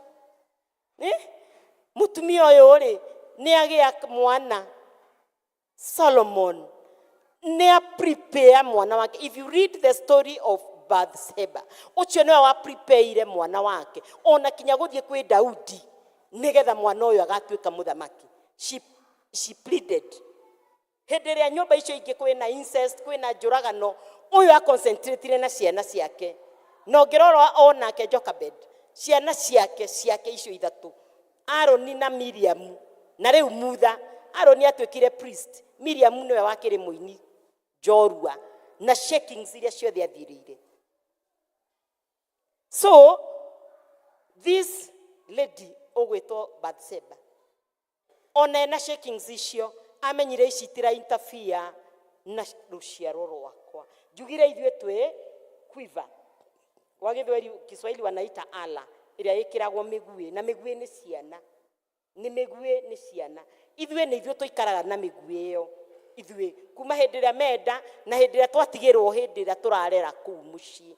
Eh? Mũtumia ũyũ rĩ, nĩ agĩa mwana Solomon, nĩ a prepare mwana wake. If you read the story of Bathsheba, ũcio nĩwe wa prepareire mwana wake ona kinya gũthiĩ kwĩ Daudi nĩgetha mwana ũyũ agatuĩka mũthamaki. She pleaded. Hĩndĩ ĩrĩa nyũmba icio ingĩ kwĩna incest, kwĩna njũragano, ũyũ aconcentratire na ciana ciake. Na ũngĩrora onake Jochebed, ciana ciake ciake icio ithatũ, Aroni na Miriamu na rĩu Mutha. Aroni atuĩkire priest, Miriamu nĩwe wakĩrĩ mũini njorua na shakings iria ciothe athiĩrĩire. So this lady ũgwĩtwo Bathsheba, ona ena shakings icio, amenyire ici itira interfere na rũciaro rwakwa. Njugire ithuĩ twĩ quiver, wa gĩthweri Kiswahili wanaita ala, ĩrĩa ĩkĩragwo mĩguĩ, na mĩguĩ nĩ ciana, nĩ mĩguĩ nĩ ciana. Ithuĩ nĩ ithuĩ tũikaraga na mĩguĩ ĩyo, ithuĩ kuma hĩndĩ ĩrĩa menda na hĩndĩ ĩrĩa twatigĩrwo, hĩndĩ ĩrĩa tũrarera kũu mũciĩ,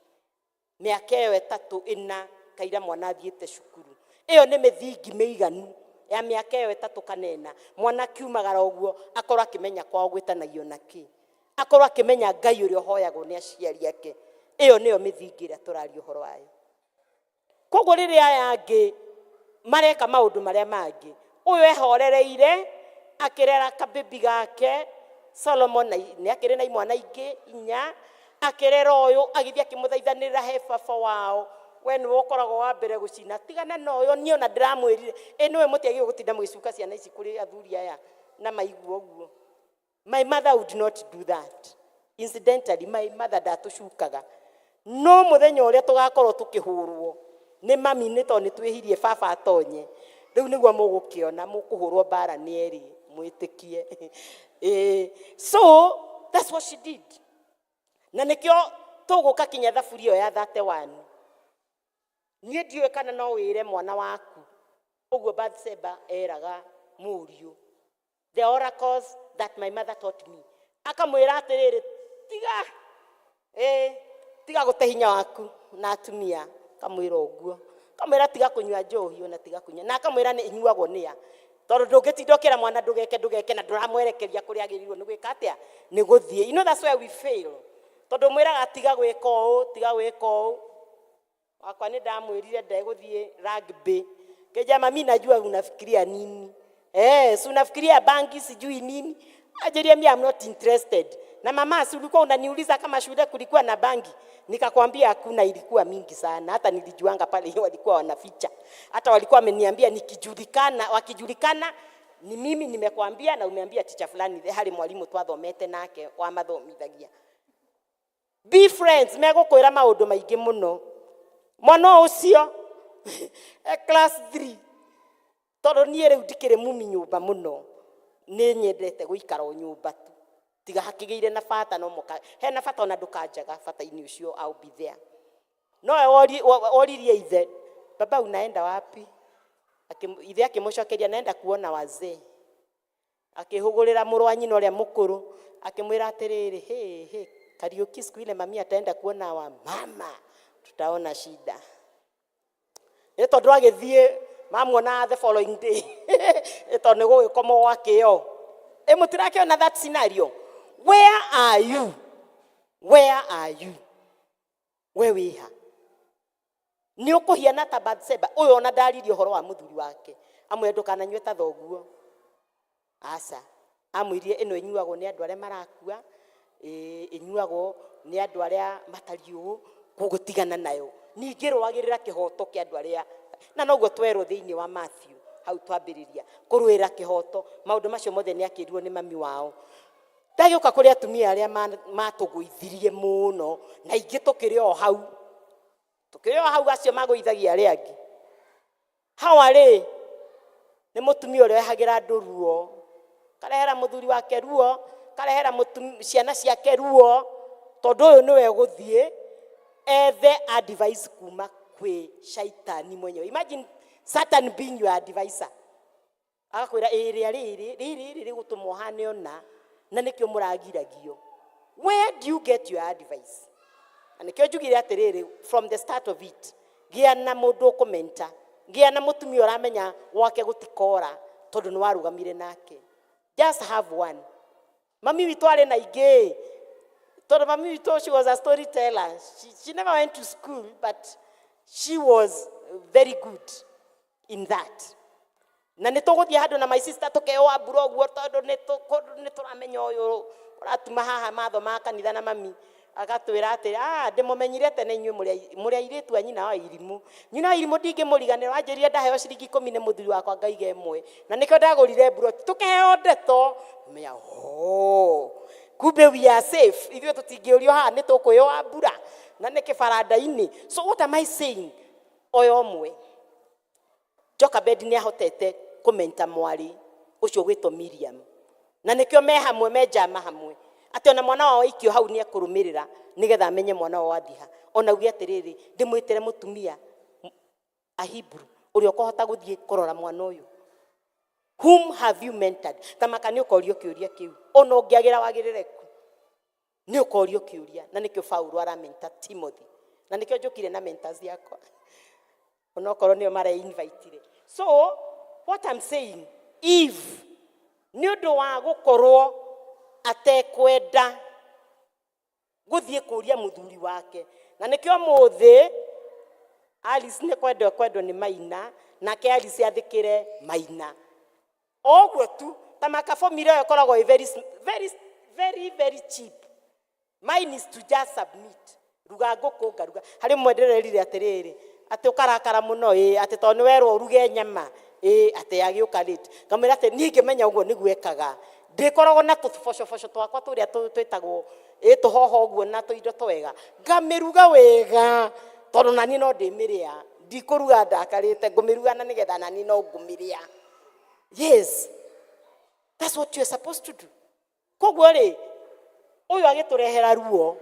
mĩaka ĩyo 3 4 kaira mwana athiĩte cukuru. Ĩyo nĩ mĩthingi mĩiganu ya mĩaka ĩyo 3 kana 4. Mwana akiumagara ũguo akorwo akĩmenya kwao gwĩtanagio na kĩ, akorwo akĩmenya Ngai ũrĩa ũhoyagwo nĩ aciari ake. Ĩyo nĩyo mĩthingi ĩrĩa tũraria ũhoro wayo. Koguo rĩrĩa aya angĩ mareka maũndũ marĩa mangĩ, ũyũ ehorereire akĩrera kabibi gake Solomon, na nĩ akĩrĩ na imwana ingĩ inya, akĩrera ũyũ, agĩthiĩ akĩmũthaithanĩrĩra he baba wao, we nĩwe ũkoragwo wa mbere gũcina, tigana na ũyũ, niĩ ona ndĩramwĩrire. Ĩ nĩwe mũtiagĩrĩirwo gũtinda mũgĩcuka ciana ici kũrĩ athuri aya na maigua ũguo. My mother would not do that. Incidentally, my mother ndatũcukaga, no mũthenya ũrĩa tũgakorwo tũkĩhũrwo nĩ mami nĩ tondũ nĩ twĩhirie baba atonye, rĩu nĩguo mũgũkĩona mũkũhũrwo mbara nĩ erĩ. Mwĩtĩkie. Ĩĩ, so that's what she did. Na nĩkĩo tũgũka kinya thaburi ĩyo ya 31. Niĩ ndiũĩ kana no wĩre mwana waku ũguo Bathsheba eraga mũriũ. The oracles that my mother taught me. Akamwĩra atĩrĩrĩ, tiga, ĩĩ, tiga gũte hinya waku na atumia. Akamwĩra ũguo. Akamwĩra tiga kũnyua njohi ona tiga kũnyua. Na akamwĩra nĩ ĩnyuagwo nĩa. Tondũ ndũngĩtinda ũkĩra mwana ndũgeke ndũgeke na ndũramwerekeria kũrĩa agĩrĩirwo nĩ gwĩka atĩa, nĩ gũthiĩ. You know that's where we fail. Tondũ ũmwĩraga tiga gwĩka ũũ, tiga gwĩka ũũ. Wakwa nĩ ndamwĩrire ndegũthiĩ rugby. Kĩnja mami najua unafikiria nini. Eh, si unafikiria bangi sijui nini. Anjĩria mi I'm not interested. Na mama si ulikuwa unaniuliza kama shule kulikuwa na bangi. Nikakwambia hakuna, ilikuwa mingi sana. Hata nilijuanga pale walikuwa wanaficha. Hata walikuwa wameniambia nikijulikana, wakijulikana ni mimi nimekwambia na umeambia teacher fulani harĩ mwalimu twathomete nake wamathomithagia. Be friends, megũkwĩra maũndũ maingĩ mũno. Mwana ũcio e class 3 tondũ niĩ rĩu ndikĩrĩ mumi nyũmba mũno, nĩ nyendete gũikara o nyũmba tu tiga hakĩgĩire na bata no mũka hena bata ona ndũkanjaga bata-inĩ ũcio, I'll be there. Nowe woririe ithe, baba unaenda wapi? Ithe akĩmũcokeria naenda kuona wazee. Akĩhũgũrĩra mũrũ wa nyina ũrĩa mũkũrũ akĩmwĩra atĩrĩrĩ, he he Kariuki, siku ile mami ataenda kuona wa mama tutaona shida. Nĩ tondũ agĩthiĩ mamuona the following day, nĩ tondũ nĩ gũgĩkomwo gwakĩo. Ĩ mũtirakĩona that scenario? Where are you? Where are you? We wĩha? Nĩ ũkũhiana ta Bathsheba ũyũ ona ndaririe ũhoro wa mũthuri wake amwĩre ndũkananyue ta thoguo. Aca, amwĩrire ĩno ĩnyuagwo nĩ andũ arĩa marakua, ĩnyuagwo nĩ andũ arĩa matariĩ ũũ, koguo tigana nayo. Ningĩ rũagĩrĩra kĩhoto kĩa andũ arĩa, na noguo twerwo thĩinĩ wa Matthew hau twambĩrĩria kũrũĩra kĩhoto. Maũndũ macio mothe nĩ akĩrirwo nĩ mami wao. Ndagĩũka kũrĩ atumia arĩa matũgũithirie mũno, na ingĩ tũkĩrĩ o hau, tũkĩrĩ o hau acio magũithagia arĩa angĩ. Hawa rĩ nĩ mũtumia ũrĩa ũrehagĩra andũ ruo, karehera mũthuri wake ruo, karehera ciana ciake ruo, tondũ ũyũ nĩwe ũgũthiĩ ethe advice kuma kwĩ shaitani mwenyewe. Imagine Satan being your advisor. Agakwĩra ĩrĩa rĩrĩ rĩrĩ rĩrĩ rĩgũtũma ũhane ona, na nĩkĩo mũragiragio. Where do you get your advice? Na nĩkĩo njugire atĩrĩrĩ, from the start of it, gĩa na mũndũ ũkũmenta, gĩa na mũtumia ũramenya gwake gũtikora tondũ nĩ warũgamire nake. Just have one. Mami witũ arĩ na ingĩ, tondũ mami witũ, she was a storyteller. She never went to school, but she was very good in that. Na nĩ tũgũthiĩ handũ na my sister tũkeo mbura ũguo tondũ nĩ tũramenya ũyũ ũratuma haha matho ma kanitha, na mami agatwĩra atĩ ndĩmũmenyire tene inyuĩ mũrĩ airĩtu a nyina wa irimũ. Nyina wa irimũ ndingĩmũriganĩrwo, anjĩrire ndaheo ciringi 10 nĩ mũthuri wakwa ngaiga ĩmwe, na nĩkĩo ndagũrire mburoti. Tũkĩheo ndeto menya, oh, kumbe we are safe, ithuĩ tũtingĩũrio haha nĩ tũkwĩyoa mbura na nĩ kĩbaranda-inĩ. So what am I saying? Oyo ũmwe Jochebed nĩ ahotete kũmenta mwarĩ ũcio gwĩtwo Miriam, na nĩkĩo me hamwe, me njama hamwe, atĩ ona mwana wao aikio hau nĩ ekũrũmĩrĩra nĩgetha amenye mwana wao athiĩ ha. Ona auge atĩrĩrĩ, ndĩmwĩtĩre mũtumia a Hebrew ũrĩa ũkũhota gũthiĩ kũrora mwana ũyũ. Whom have you mentored? Ta maka nĩ ũkorio kĩũria kĩu, ona ũngĩagĩra wagĩrĩre ku nĩ ũkorio kĩũria. Na nĩkĩo Paulo aramenta Timothy, na nĩkĩo njũkire na mentors yakwa onokorwo nĩo mare-invitire. So what I'm saying, Eve nĩ ũndũ wa gũkorwo atekwenda gũthiĩ kũria mũthuri wake, na nĩkĩo mũthĩ Alice nĩ kwendwo kwendwo nĩ Maina, nake Alice athĩkĩre Maina o ũguo tu. Ta maka formula ĩyo ĩkoragwo ĩ very, very, very, very cheap. Mine is to just submit. Ruga ngũkũ ngaruga. Harĩ ũmwe ndĩrerire atĩrĩrĩ, atĩ ũkarakara mũno ĩ, atĩ tondũ nĩ werwo ũruge nyama ĩ, atĩ yagĩũka late. Ngamwĩra atĩ niĩ ngĩmenya ũguo nĩguo ekaga, ndĩkoragwo na tũbocoboco twakwa tũrĩa twĩtagwo ĩ tũhoho ũguo na tũindo twega, ngamĩruga wega tondũ naniĩ no ndĩmĩrĩa. Ndikũruga ndakarĩte, ngũmĩruga na nĩgetha naniĩ no ngũmĩrĩa. Yes. That's what you are supposed to do. Koguo rĩ, ũyũ agĩtũrehera ruo,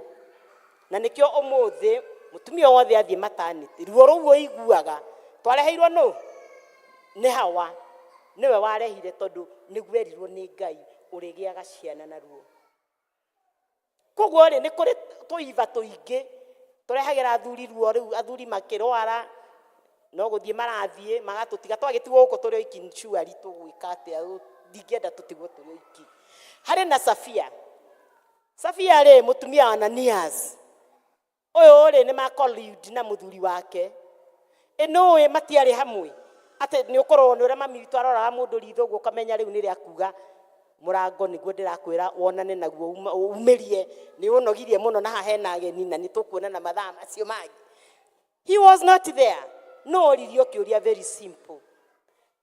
na nĩkĩo ũmũthĩ mũtumia wothe athiĩ maternity, ruo rũu ũiguaga twareheirwo nũ? Nĩ Hawa, nĩwe warehire, tondũ nĩguo erirwo nĩ Ngai ũrĩgĩaga ciana na ruo. Koguo rĩ, nĩ kũrĩ tũiba tũingĩ tũrehagĩra athuri ruo. Rĩu athuri makĩrwara no gũthiĩ marathiĩ magatũtiga, twagĩtigwo gũkũ tũrĩ oiki. Surely tũgwĩka atĩa? Ndingĩenda tũtigwo tũrĩ oiki. Harĩ na Safia. Safia rĩ, mũtumia wa Ananias ũyũ rĩ, nĩ macollude na mũthuri wake. Ĩnũĩ matiarĩ hamwe, atĩ nĩ ũkorwo nĩ ũrĩa mami witũ aroraga mũndũ ritho ũguo, ũkamenya rĩu nĩ rĩa kuga mũrango nĩguo ndĩrakwĩra wonane naguo umĩrie, nĩ ũnogirie mũno na haha hena ageni na nĩ tũkuonana mathaa macio mangĩ. He was not there. No oririo kĩũria very simple: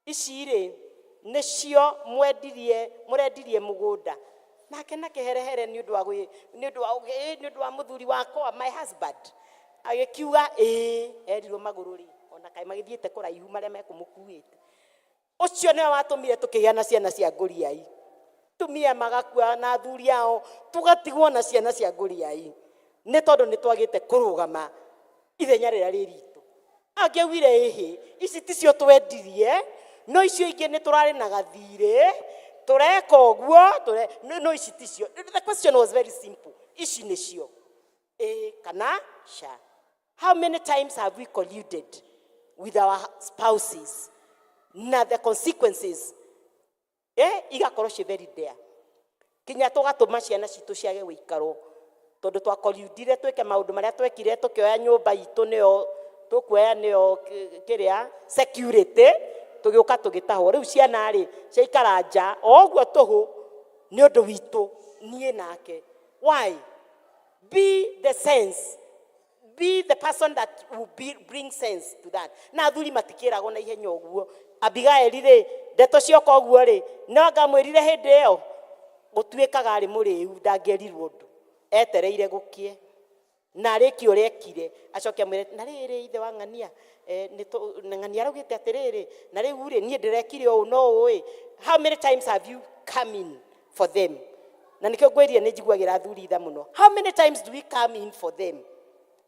ici rĩ, nĩcio mwendirie, mũrendirie mũgũnda nake na kĩherehere nĩ ũndũ wa nĩ ũndũ wa nĩ ũndũ wa mũthuri wakwa, my husband? Agĩkiuga ĩĩ. Erirwo magũrũ rĩ, ona kaĩ magĩthiĩte kũraihu marĩa mekũmũkuĩte. Ũcio nĩwe watũmire tũkĩgĩa na ciana cia ngũriai, tumia magakua na athuri ao, tũgatigwo na ciana cia ngũriai, nĩ tondũ nĩ twagĩte kũrũgama ithenya rĩrĩa rĩ ritũ. Angĩaugire ĩhĩ, ici ticio twendirie, no icio ingĩ nĩ tũrarĩ na gathirĩ, tũreka ũguo no ici ticio. The question was very simple: ici nĩcio, ĩ kana ca? How many times have we colluded with our spouses na the consequences igakorwo ci very there, kinya tũgatũma ciana citũ ciage gũikarwo tondũ twacoludire twĩke maũndũ marĩa twekire, tũkĩoya nyũmba itũ nĩyo tũkuoya nĩyo kĩrĩa security, tũgĩũka tũgĩtahwo. Rĩu ciana rĩ, ciaikara nja o ũguo tũhũ nĩ ũndũ witũ niĩ nake. Why? Be the sense, be the person that will bring sense to that. Na athuri matikĩragwo na ihenya ũguo. Abigaeli rĩ, ndeto cioka ũguo rĩ, no anga mwĩrire hĩndĩ ĩyo gũtuĩkaga arĩ mũrĩu, ndangĩerirwo ũndũ, etereire gũkĩe na arĩkie ũrĩa ekire, acoke amwĩre, na rĩrĩ, ithe wa ng'ania, na ng'ania araugĩte atĩrĩrĩ, na rĩu rĩ, niĩ ndĩrekire ũũ no ũũ ĩ. How many times have you come in for them? Na nĩkĩo ngwĩrire nĩ njiguagĩra athuri tha mũno. How many times do we come in for them?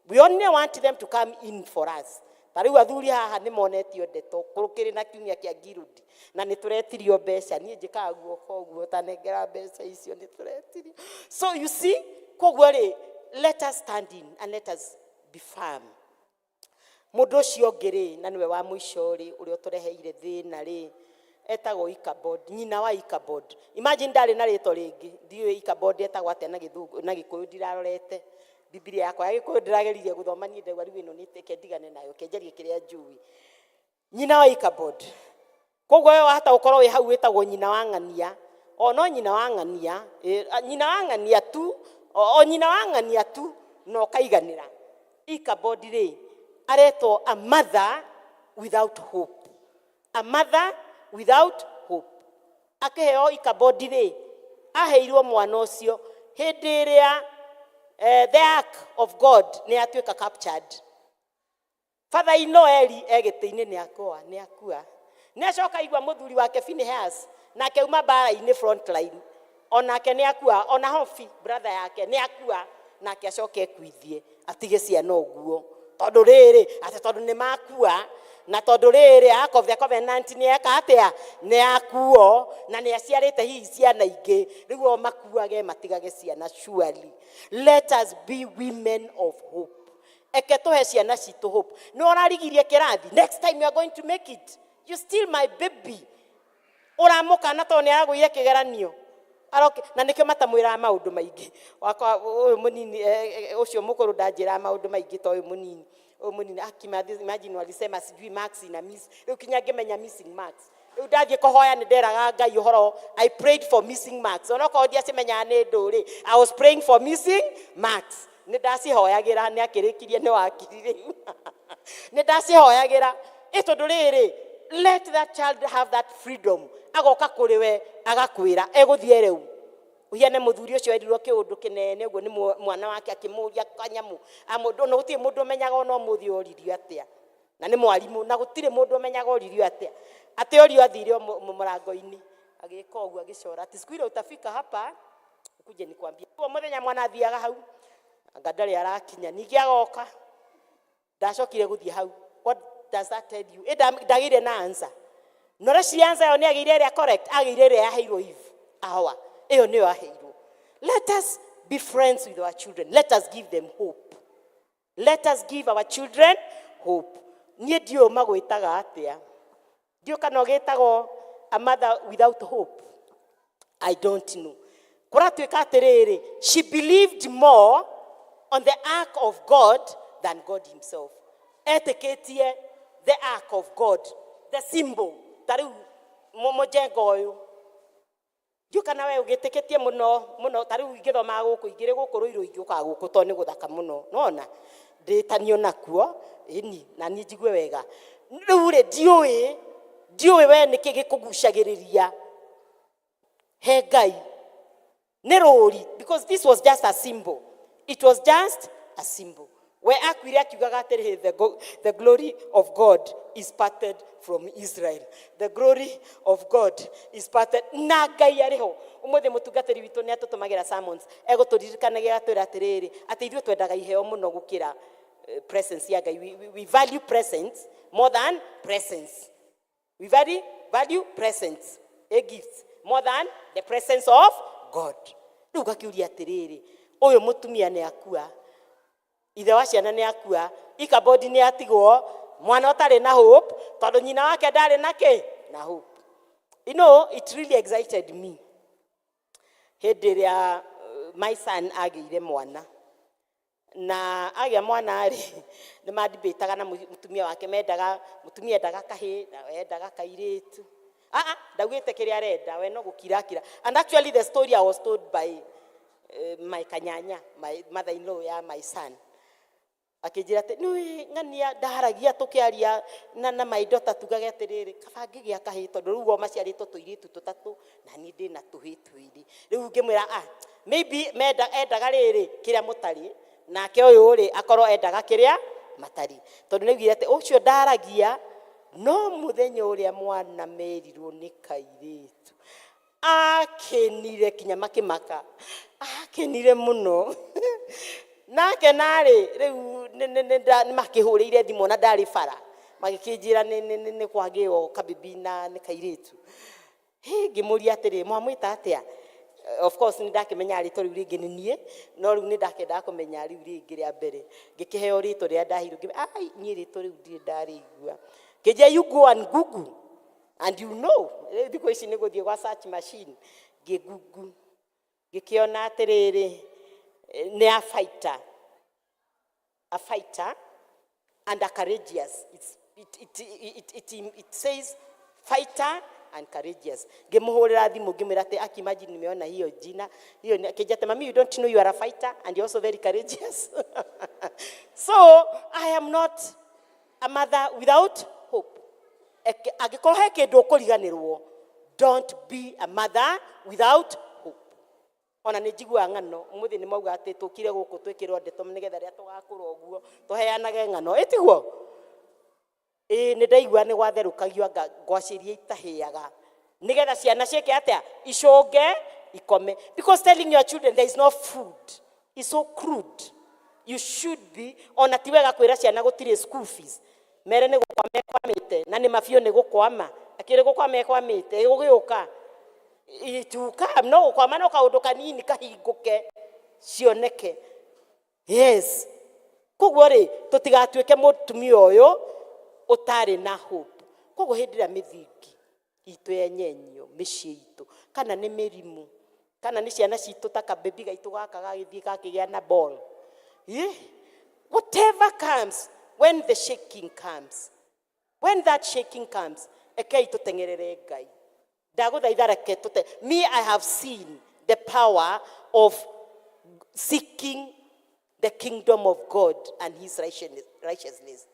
We only want them to come in for us. Ta rĩu athuri haha nĩ monetio ndeto kũrĩ na kiumia kĩa ngirudi na nĩ tũretirio mbeca. Niĩ njĩkaga guoko ũguo, tanengera mbeca icio nĩ tũretirio. So you see, koguo rĩ, let us stand in and let us be firm. Mũndũ ũcio ũngĩ rĩ, na nĩwe wa mũico rĩ, ũrĩa ũtũreheire thĩna rĩ, etagwo Ichabod, nyina wa Ichabod. Imagine, ndarĩ na rĩtwa rĩngĩ. Ndiũĩ Ichabod etagwo atĩa na gĩthũngũ na gĩkũyũ. Ndirarorete Bibilia yakwa ya gĩkũyũ, ndĩrageririe gũthoma niĩ, ndauga rĩu ĩno nĩ reke ndigane nayo, kenjarie kĩrĩa njũĩ. Nyina wa Ichabod. Koguo we wahota gũkorwo wĩ hau wĩtagwo nyina wa ng'ania, o no nyina wa ng'ania, nyina wa ng'ania tu, o nyina wa ng'ania tu na ũkaiganĩra. Ichabod rĩ, aretwo a mother without hope, a mother without hope. Akĩheo Ichabod rĩ, aheirwo mwana ũcio hĩndĩ ĩrĩa the ark of God nĩ yatuĩka captured. Father ino Eli e gĩtĩ-inĩ, nĩ akua, nĩ akua, nĩ acoka igua mũthuri wake Phineas nake uma mbara-inĩ front line, onake nĩ akua, ona Hofi brother yake nĩ akua, nake acoke ekuithie atige ciana ũguo, tondũ rĩrĩ, atĩ tondũ nĩ makua, na tondũ rĩrĩ, Ark of the Covenant nĩ eka atĩa, nĩ akuo na nĩ aciarĩte hihi ciana ingĩ, rĩu o makuage matigage ciana. Surely, let us be women of hope. Eke tũhe ciana citũ hope. Nĩ ũrarigirie kĩrathi, next time you are going to make it, you still my baby. Ũramũkana tondũ nĩ aragũire kĩgeranio. Aroke na nĩkĩo matamwĩraga maũndũ maingĩ. Wakwa ũyũ mũnini, ũcio mũkũrũ ndanjĩraga maũndũ maingĩ ta ũyũ mũnini. Ũyũ mũnini akima, imagine, walisema sijui marks ina miss. Rĩu kinya ngĩmenya missing marks, rĩu ndathiĩ kũhoya nĩ nderaga Ngai ũhoro. I prayed for missing marks, onokorwo ndiacimenyaga nĩ ndũ rĩ. I was praying for missing marks, nĩ ndacihoyagĩra. Nĩ akĩrĩkirie nĩ wakiri, rĩu nĩ ndacihoyagĩra ĩ, tondũ rĩrĩ, let that child have that freedom. Agoka kũrĩ we agakwĩra egũthiĩ rĩu ũhiane mũthuri ũcio erirwo kĩũndũ kĩnene ũguo nĩ mwana wake, akĩmũria kanyamũ ona gũtirĩ mũndũ ũmenyaga ona ũmũthĩ oririo atĩa, na nĩ mwarimũ, na gũtirĩ mũndũ ũmenyaga oririo atĩa, atĩ orio athire o mũrango-inĩ. Agĩka ũguo, agĩcora ati siku ile utafika hapa ukuje nikwambie. Kwa mũthenya mwana athiaga hau, anga ndarĩ arakinya, ningĩ agoka, ndacokire gũthiĩ hau. What does that tell you? Ĩ ndagĩire na answer, no reciria answer ĩyo nĩ agĩire ĩrĩa correct, agĩire ĩrĩa yaheirwo Eve awa, ĩyo nĩyo aheirwo. Let us be friends with our children. Let us give them hope. Let us give our children hope. Niĩ ndiũĩ magwĩtaga atĩa, ndiũĩ kana ũgĩtagwo a mother without hope, I don't know. Kũratuĩka atĩrĩrĩ, she believed more on the ark of God than God himself. Etĩkĩtie the ark of God, the symbol. Ta rĩu mũjengo ũyũ, ndiũĩ kana we ũgĩtĩkĩtie mũno mũno. Ta rĩu ingĩthomaga gũkũ, ingĩrĩ gũkũ rũirũ, ingĩũkaga gũkũ tondũ nĩ gũthaka mũno, nona ndĩtanio nakuo, ĩni na niĩ njigue wega. Rĩu rĩ, ndiũĩ we nĩkĩ gĩkũgucagĩrĩria he Ngai nĩ rũri, because this was just a symbol. It was just a symbol. We akuire akiugaga atĩrĩrĩ, the glory of God is parted from Israel, the glory of God is parted. Na Ngai arĩ ho. Ũmũthĩ mũtungatĩri witũ nĩ atũtũmagĩra sermons, egũtũririkanagia, agatwĩra atĩrĩrĩ, atĩ ithuĩ twendaga iheo mũno gũkĩra presence ya Ngai. We value presence more than presence. We value presence, a gift, more than the presence of God. Rĩu ngakĩũria atĩrĩrĩ, ũyũ mũtumia nĩ akua, ithe wa ciana nĩ akua, Ikabodi nĩ atigwo, mwana ũtarĩ na hope, tondũ nyina wake ndarĩ na kĩ na hope. It really excited me hĩndĩ ĩrĩa my son agĩire mwana. Na agĩa mwana rĩ, nĩ mandibĩtaga na mũtumia wake, mendaga, mũtumia endaga kahĩ na we endaga kairĩtu. Ah ah, ndaugĩte kĩrĩa arenda, we no gũkirakira. And actually the story I was told by my kanyanya, my mother in law ya my son, akĩnjĩra atĩ nĩ ng'ania ndaragia tũkĩaria na my daughter, tugage atĩrĩrĩ, kaba ngĩgĩa kahĩ, tondũ rĩu o maciarĩtwo tũirĩtu tũtatũ na niĩ ndĩna tũhĩ twĩrĩ. Rĩu ngĩmwĩra, ah, maybe menda endaga rĩrĩ kĩrĩa mũtarĩ, nake ũyũ rĩ akorwo endaga kĩrĩa matarĩ, tondũ nĩaugire atĩ ũcio ndaragia. No mũthenya ũrĩa mwana merirwo nĩ kairĩtu, akenire kinya makĩmaka, akenire mũno nake. Narĩ rĩu nĩ makĩhũrĩire thimũ na ndarĩ bara, magĩkĩnjĩra nĩ kwagĩo kabibi na nĩ kairĩtu. Hĩ, ngĩmũria atĩrĩ, mwamwĩta atĩa? Of course nĩ ndakĩmenya rĩtwa rĩu rĩngĩ nĩ niĩ, no rĩu nĩ ndakendaga kũmenya rĩu rĩngĩ rĩa mbere. Ngĩkĩheo rĩtwa rĩrĩa ndaheirwo, ngĩmenya, ai, niĩ rĩtwa rĩu ndirĩ ndarĩigua. Kĩnjĩra, you go and google and you know. Rĩu thikũ ici nĩ gũthiĩ gwa search machine. Ngĩgugu, ngĩkĩona atĩrĩrĩ, nĩ a fighter, a fighter and a courageous. It says fighter and courageous. Ngĩmũhũrĩra thimũ, ngĩmwĩra atĩ, aki, imagine, nimeona hiyo jina hiyo. Akĩnjĩra atĩ, mami, you don't know you are a fighter and you're also very courageous. So I am not a mother without hope. Angĩkorwo he kĩndũ ũkũriganĩrwo, don't be a mother without hope. Ona nĩ njiguaga ng'ano, ũmũthĩ nĩ mauga atĩ tũkire gũkũ twĩkĩrwo ndeto nĩgetha rĩrĩa tũgakũra ũguo tũheanage ng'ano, ĩtiguo? Ĩĩ, nĩ ndaigua nĩ gwatherũkagio anga ngwacĩ iria itahĩaga nĩgetha ciana ciĩke atĩa? Icũnge ikome, because telling your children there is no food is so crude. You should be, ona ti wega kwĩra ciana gũtirĩ school fees. Mere nĩ gũkwa mekwamĩte, na nĩ mabiũ nĩ gũkwama, akĩrĩ gũkwa mekwamĩte, ĩgũgĩũka ituka no gũkwama, no kaũndũ kanini kahingũke cioneke. Yes, koguo rĩ, tũtigatuĩke mũtumia ũyũ ũtarĩ na hope. Koguo hĩndĩ ĩrĩa mĩthingi itũ yenyenyio, mĩciĩ itũ, kana nĩ mĩrimũ, kana nĩ ciana citũ, ta kabebi gaitũ gaka gagĩthiĩ gakĩgĩa na ball. Yeah. Whatever comes, when the shaking comes, when that shaking comes, ekei tũteng'erere Ngai. Ndagũthaitha, reke tũte. Me, I have seen the power of seeking the kingdom of God and his righteousness.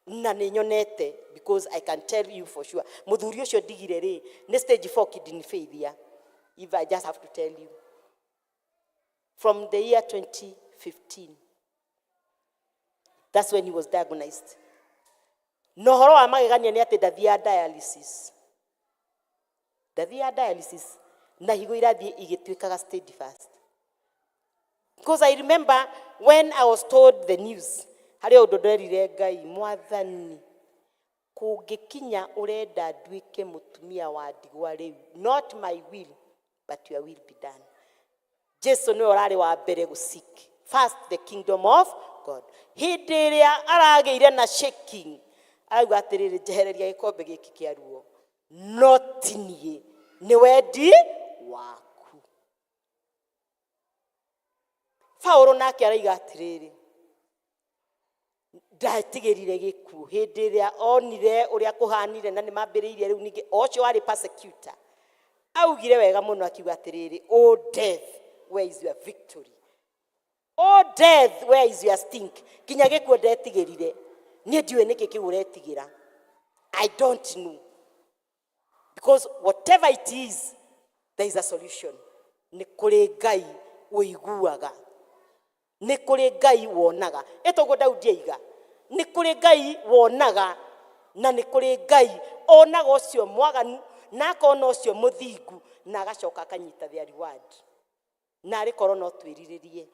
Na nĩ nyonete, because I can tell you for sure, mũthuri ũcio ndigire rĩ, nĩ stage 4 kidney failure. If I just have to tell you, from the year 2015, that's when he was diagnosed. Na ũhoro wa magegania nĩ atĩ ndathiaga dialysis. Ndathiaga dialysis na higo irathiĩ igĩtuĩkaga steadfast. Because I remember when I was told the news, harĩ ũndũ nderire Ngai, Mwathani, kũngĩkinya ũrenda nduĩke mũtumia wa ndigwa rĩu, not my will, but your will be done. Jesu nĩwe ũrarĩ wa mbere gũ seek first the kingdom of God. Hĩndĩ ĩrĩa aragĩire na shaking, arauga atĩrĩrĩ, njehereria gĩkombe gĩkĩ kĩa ruo, no ti niĩ, nĩ wendi waku. Paulo nake araiga atĩrĩrĩ, ndatigĩrire gĩkuũ hĩndĩ ĩrĩa onire ũrĩa kũhanire na nĩ mambĩrĩirie rĩu ningĩ o ũcio warĩ persecutor augire wega mũno akiuga atĩrĩrĩ, o death, where is your victory? O death, where is your stink? Nginya gĩkuũ ndetigĩrire. Niĩ ndiũĩ nĩkĩ kĩu ũretigĩra. I don't know, because whatever it is, there is a solution. Nĩ kũrĩ Ngai ũiguaga, nĩ kũrĩ Ngai wonaga. Ĩtoguo Daudi aiga, nĩ kũrĩ Ngai wonaga na nĩ kũrĩ Ngai onaga ũcio mwaganu na akona ũcio mũthingu na agacoka akanyita their reward. Na arĩ korwo no twĩrirĩrie,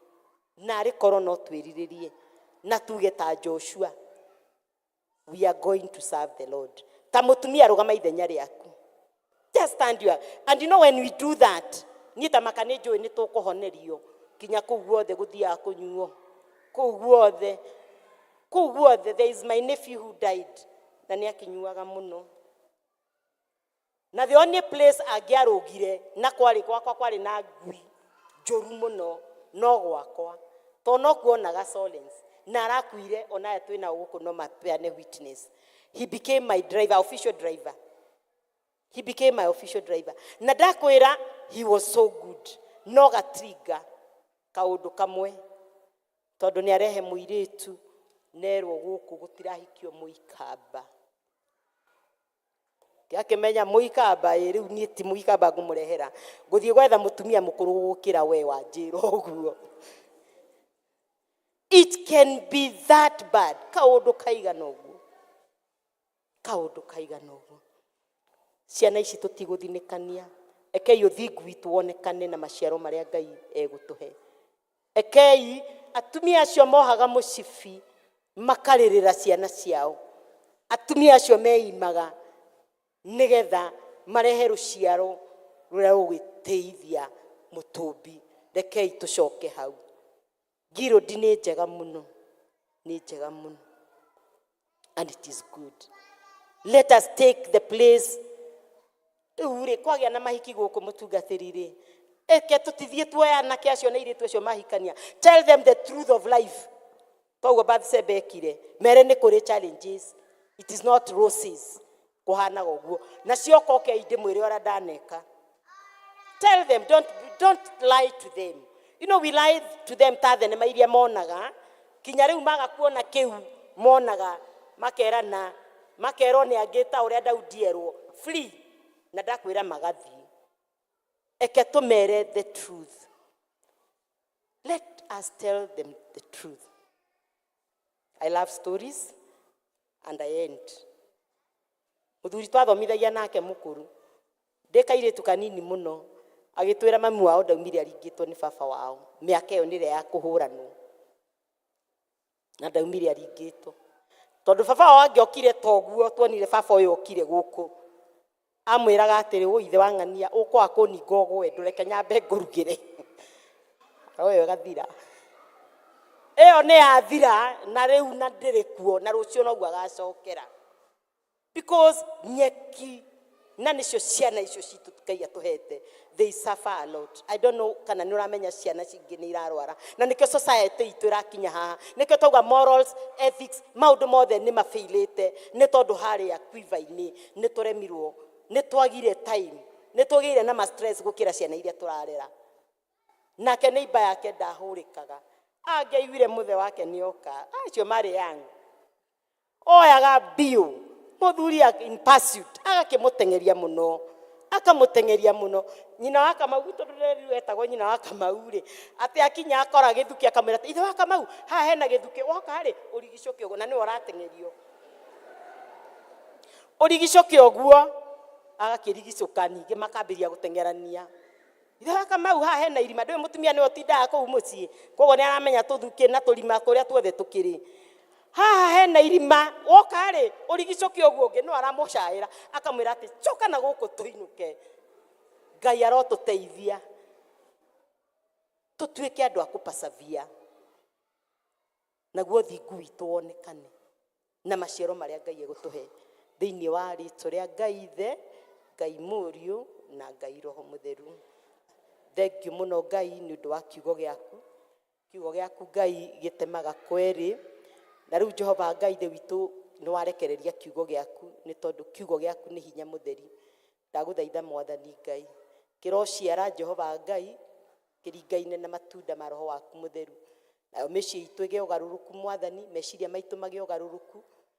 na arĩ korwo no twĩrirĩrie na tuge ta Joshua, we are going to serve the Lord. Ta mũtumia, rũgama ithenya rĩaku. Just stand your, and you know when we do that, niĩ ta maka nĩ njũĩ nĩ tũkũhonerio kinya kũu guothe gũthiaga kũnyuo, kũu guothe, kũu guothe. There is my nephew who died na nĩ akĩnyuaga mũno, na the only place angĩarũgire na kwarĩ gwakwa, kwarĩ na ngui njũru mũno, no gwakwa to no kuonaga solace, na arakuire onaya twĩna gũkũ no mapeane witness. He became my driver, official driver. He became my official driver, na ndakwĩra he was so good, no gatriga kaũndũ kamwe tondũ nĩ arehe mũirĩtu nerwo gũkũ gũtirahikio mũikamba. Akĩmenya mũikamba ĩ rĩu niĩ ti mũikamba ngũmũrehera, ngũthiĩ gwetha mũtumia mũkũrũ gũkĩra we wanjĩra ũguo. It can be that bad. Kaũndũ kaigana ũguo, kaũndũ kaigana ũguo. Ciana ici tũtigũthinĩkania. Ekei ũthingu witũ wonekane na maciaro marĩa Ngai egũtũhe. Ekei atumia acio mohaga mũcibi makarĩrĩra ciana ciao, atumia acio meimaga nĩgetha marehe rũciaro rũrĩa rũgwĩtĩithia mũtũmbi. Rekei tũcoke hau. Ngirũndi nĩ njega mũno, nĩ njega mũno, and it is good. Let us take the place. Rĩu rĩ kwagĩa na mahiki gũkũ, mũtungatĩri rĩ, eke tũtithiĩ tuoya anake acio na airĩtu acio mahikania. Tell them the truth of life. Toguo Bathsheba ekire. Mere nĩ kũrĩ challenges, it is not roses kũhanaga ũguo. Na cioka okei ndĩmwĩre ũrĩa ndaneka. Tell them, don't lie to them. You know we lie to them ta thenema iria monaga kinya rĩu maga kuona kĩu monaga, makerana, makerwo nĩ angĩ ta ũrĩa Daudi erwo free, na ndakwĩra magathiĩ. Eke tũmere the truth. Let us tell them the truth. I love stories and I end. Mũthuri twathomithagia nake mũkũrũ, ndĩ kairĩtu kanini mũno, agĩtwĩra mami wao ndaumire aringĩtwo nĩ baba wao. Mĩaka ĩyo nĩrĩa ya kũhũranwo, na ndaumire aringĩtwo tondũ baba wao angĩokire toguo tuonire baba ũyũ okire gũkũ, amwĩraga atĩrĩ, "Ũ ithe wa ng'ania, ũkwaga kũninga ũgwe, ndũreke nyambe ngũrugĩre." Roho ĩyo ĩgathira, ĩyo nĩ yathira, na rĩu na ndĩrĩ kuo, na rũciũ noguo agacokera, because nyeki na nĩcio ciana icio citũ Ngai atũhete. They suffer a lot. I don't know kana nĩ ũramenya ciana cingĩ nĩ irarwara, na nĩkĩo society itũ ĩrakinya haha, nĩkĩo tauga morals, ethics, maũndũ mothe nĩ mafailĩte, nĩ tondũ harĩa quiver-inĩ nĩ tũremirwo, nĩ twagire time, nĩ tũgĩire na ma stress gũkĩra ciana iria tũrarera. Nake neighbor yake ndahũrĩkaga, angĩaiguire mũthe wake nĩ oka, acio marĩ young, oyaga mbiũ mũthuri in pursuit, agakĩmũteng'eria mũno, akamũteng'eria mũno. Nyina wa Kamau, tondũ rĩu etagwo nyina wa Kamau rĩ, atĩ akinya akora gĩthukĩ, akamwĩra atĩ, "Ithe wa Kamau, haha hena gĩthukĩ, woka rĩ ũrigicũke ũguo." Na nĩwe ũrateng'erio, ũrigicũke ũguo. Agakĩrigicũka ningĩ makambĩrĩria gũteng'erania. Ithe wa Kamau, haha hena irima. Ndũĩ mũtumia nĩwe ũtindaga kũu mũciĩ, koguo nĩ aramenya tũthukĩ na tũrima kũrĩa tuothe tũkĩrĩ. Haha hena irima, woka rĩ ũrigicũke ũguo ũngĩ. No aramũcaĩra akamwĩra atĩ coka na gũkũ tũinũke. Ngai arotũteithia tũtuĩke andũ a kũpasavia, naguo thingu witũ wonekane na maciaro marĩa Ngai egũtũhe thĩinĩ wa rĩtwa rĩa Ngai Ithe, Ngai Mũriũ na Ngai Roho Mũtheru. Thengiũ mũno Ngai nĩ ũndũ wa kiugo gĩaku. Kiugo gĩaku Ngai gĩtemaga kwerĩ, na rĩu Jehova Ngai Ithe witũ nĩ warekereria kiugo gĩaku, nĩ tondũ kiugo gĩaku nĩ hinya mũtheri. Ndagũthaitha Mwathani Ngai, kĩrociara Jehova Ngai kĩringaine na matunda ma Roho waku Mũtheru, nayo mĩciĩ itũ ĩgĩe ũgarũrũku Mwathani, meciria maitũ magĩe ũgarũrũku,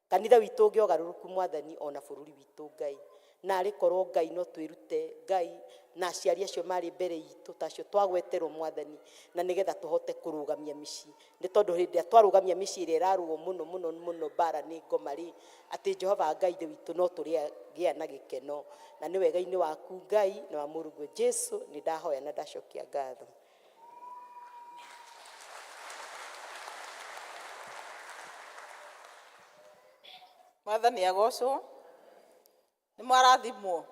kanitha witũ ũgĩe ũgarũrũku Mwathani, ona bũrũri witũ Ngai. Na arĩ korwo Ngai no twĩrute Ngai na aciari acio marĩ mbere itũ, ta acio twagweterwo Mwathani, na nĩgetha tũhote kũrũgamia mĩciĩ, nĩ tondũ hĩndĩ ĩrĩa twarũgamia mĩciĩ ĩrĩa ĩrarũo mũno mũno mũno mbara nĩ ngoma rĩ, atĩ Jehova Ngai Ithe witũ no tũrĩgĩa na gĩkeno. Na nĩ wega-inĩ waku Ngai na wa Mũrũguo Jesu nĩ ndahoya na ndacokia ngatho. Mwathani agocwo. Nĩ mwarathimwo.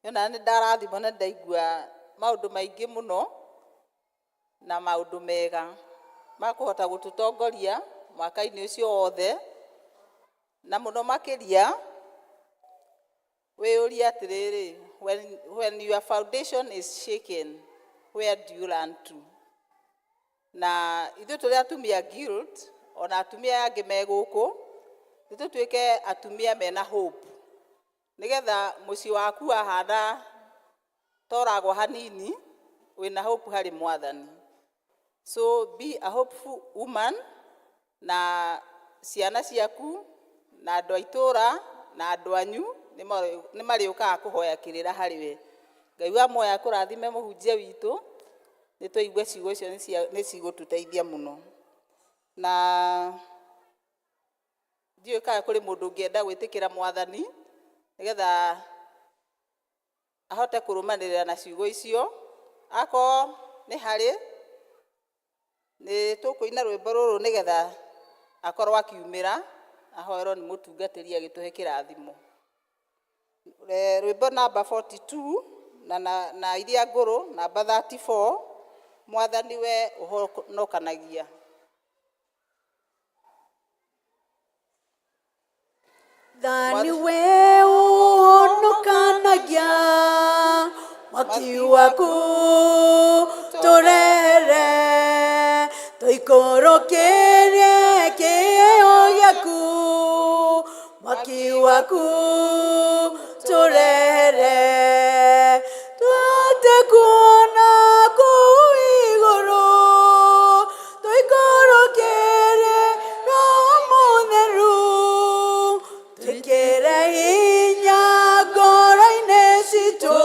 Nĩ nĩ ndarathimwo na ndaigua maũndũ maingĩ mũno na maũndũ mega makũhota gũtũtongoria mwaka-inĩ ũcio wothe, na mũno makĩria wĩyũrie atĩrĩrĩ, when your foundation is shaken, where do you run to? Na ithuĩ tũrĩ atumia guild, ona atumia aya angĩ me gũkũ, nĩ tũtuĩke atumia mena hope, nĩgetha mũciĩ waku wahana toragwo hanini, wĩna hope harĩ Mwathani. So be a hopeful woman, na ciana ciaku na andũ a itũũra na andũ anyu nĩ marĩũkaga kũhoya kĩrĩra harĩ we. Ngai wa muoyo akũrathime mũhunjia witũ, nĩ tũigue ciugo icio nĩ cigũtũteithia mũno. Na ndiũĩ kana kũrĩ mũndũ ũngĩenda gwĩtĩkĩra Mwathani nĩgetha ahote kũrũmanĩrĩra na ciugo icio. Akorwo nĩ harĩ, nĩ tũkũina rwĩmbo rũrũ nĩgetha akorwo akiumĩra ahoerwo nĩ mũtungatĩri agĩtũhe kĩrathimo. Rwĩmbo namba 42 na iria ngũrũ namba 34, Mwathani we ũhonokanagia. Mwathani we ũhonokanagia, mwaki waku tũrere, tũikũrũkĩrie kĩheo gĩaku, mwaki waku tũrere, tũhote kuona kũu igũrũ, tũikũrũkĩrie Roho Mũtheru, twĩkĩre hinya ngoro-inĩ citũ,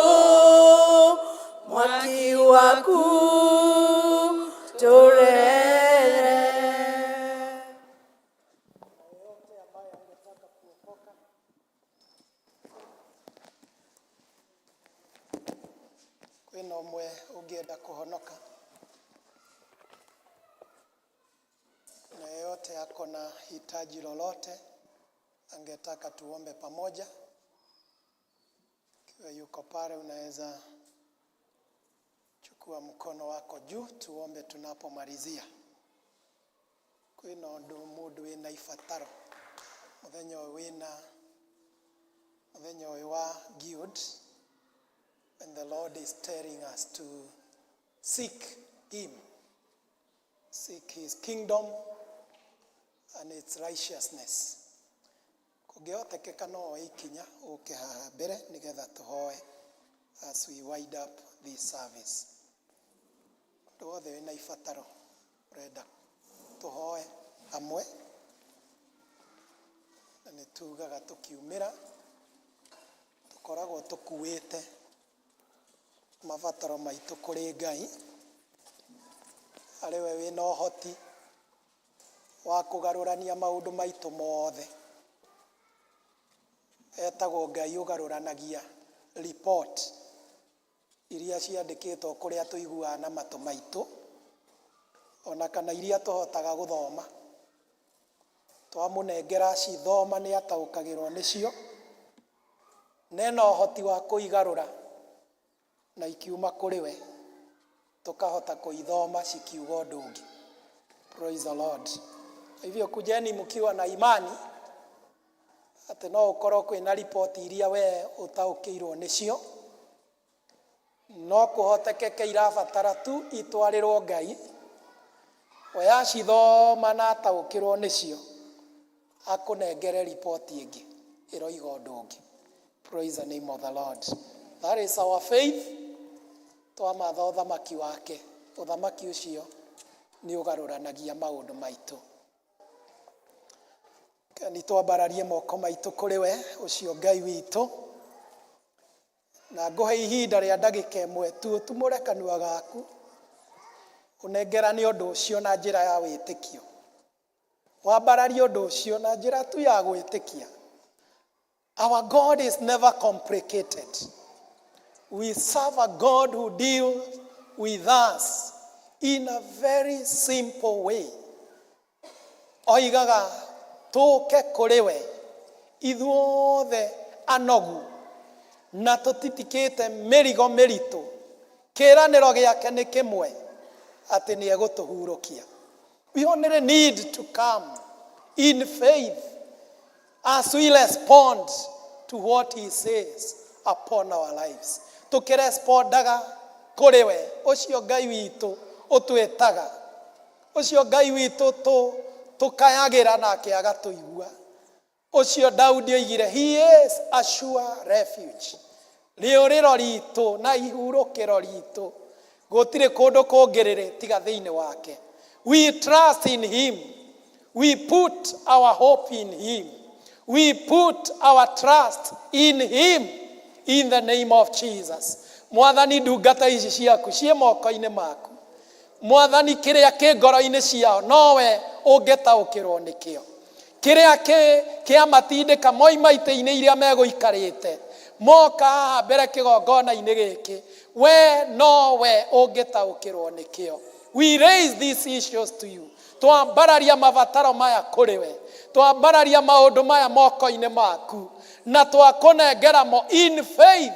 mwaki waku tũrere. Kwĩna ũmwe ũngĩenda kũhonoka, na yeyote ako na hitaji lolote angetaka tuombe pamoja, ikiwa yuko pale, unaweza chukua mkono wako juu tuombe tunapomalizia. Kwĩna ũndũ mũndũ wĩna ibataro mũthenya ũyũ, wĩna mũthenya ũyũ wa guild, when the Lord is telling us to seek him, seek his kingdom and its righteousness. Kũngĩhotekeka no woe ikinya ũke haha mbere nĩgetha tũhoe as we wind up this service. Ũndũ wothe wĩna ibataro ũrenda tũhoe hamwe, na nĩ tugaga tũkiumĩra tũkoragwo tũkuĩte mabataro maitũ kũrĩ Ngai, arĩ we wĩna ũhoti wa kũgarũrania maũndũ maitũ mothe. Etagwo Ngai ũgarũranagia report iria ciandĩkĩtwo kũrĩa tũiguaga na matũ maitũ, ona kana iria tũhotaga gũthoma. Twamũnengera acithoma nĩ ataũkagĩrwo nĩcio, na ena ũhoti wa kũigarũra na ikiuma kũrĩ we, tũkahota kũithoma cikiuga ũndũ ũngĩ. Praise the Lord. Hivyo kujeni mkiwa na imani atĩ no ũkorwo kwĩna riboti iria we ũtaũkĩirwo nĩcio, no kũhotekeke irabatara tu itwarĩrwo Ngai, we acithoma na ataũkĩrwo nĩcio, akũnengere riboti ĩngĩ ĩroiga ũndũ ũngĩ. Praise the name of the Lord. That is our faith. Twamatha ũthamaki wake, ũthamaki ũcio nĩ ũgarũranagia maũndũ maitũ. Nĩ twambararie moko maitũ kũrĩ we ũcio Ngai witũ, na ngũhe ihinda rĩa ndagĩka ĩmwe tu ũtumũre kanua gaku ũnengerane ũndũ ũcio na njĩra ya wĩtĩkio. Wambararie ũndũ ũcio na njĩra tu ya gwĩtĩkia. Our God is never complicated. We serve a God who deals with us in a very simple way. Oigaga tũke kũrĩ we ithuothe anogu na tũtitikĩte mĩrigo mĩritũ. Kĩĩranĩro gĩake nĩ kĩmwe, atĩ nĩ egũtũhurũkia. We only need to come in faith as we respond to what he says upon our lives. Tũkĩrespondaga kũrĩ we ũcio Ngai witũ ũtwĩtaga, ũcio Ngai witũ tũkayagĩra nake agatũigua, ũcio Daudi oigire he is a sure refuge, rĩũrĩro ritũ na ihurũkĩro ritũ, gũtirĩ kũndũ kũngĩ rĩrĩ tiga thĩinĩ wake. We trust in him, we put our hope in him, we put our trust in him, in the name of Jesus. Mwathani, ndungata ici ciaku ciĩ moko-inĩ maku. Mwathani, kĩrĩa kĩ ngoro-inĩ ciao nowe ũngĩtaũkĩrwo nĩkĩo, kĩrĩa kĩamatindĩka moima itĩ-inĩ iria megũikarĩte moka haha mbere kĩgongona-inĩ gĩkĩ, we nowe ũngĩtaũkĩrwo nĩkĩo. We raise these issues to you. Twambararia mabataro maya kũrĩ we, twambararia maũndũ maya moko-inĩ maku na twakũnengera mo in faith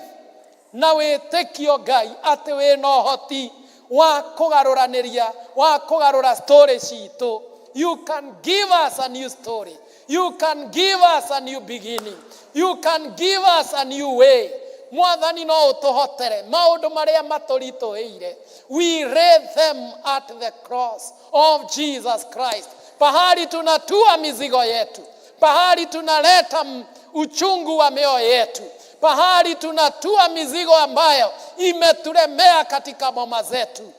na wĩtĩkio, Ngai, atĩ wĩna ũhoti wa kũgarũranĩria, wa kũgarũra story citũ. You can give us a new story, you can give us a new beginning, you can give us a new way. Mwathani, no ũtũhotere maũndũ marĩa matũritũhĩire. We lay them at the cross of Jesus Christ, pahali tunatua mizigo yetu, pahali tunaleta uchungu wa mioyo yetu, pahali tunatua mizigo ambayo imetulemea katika boma zetu,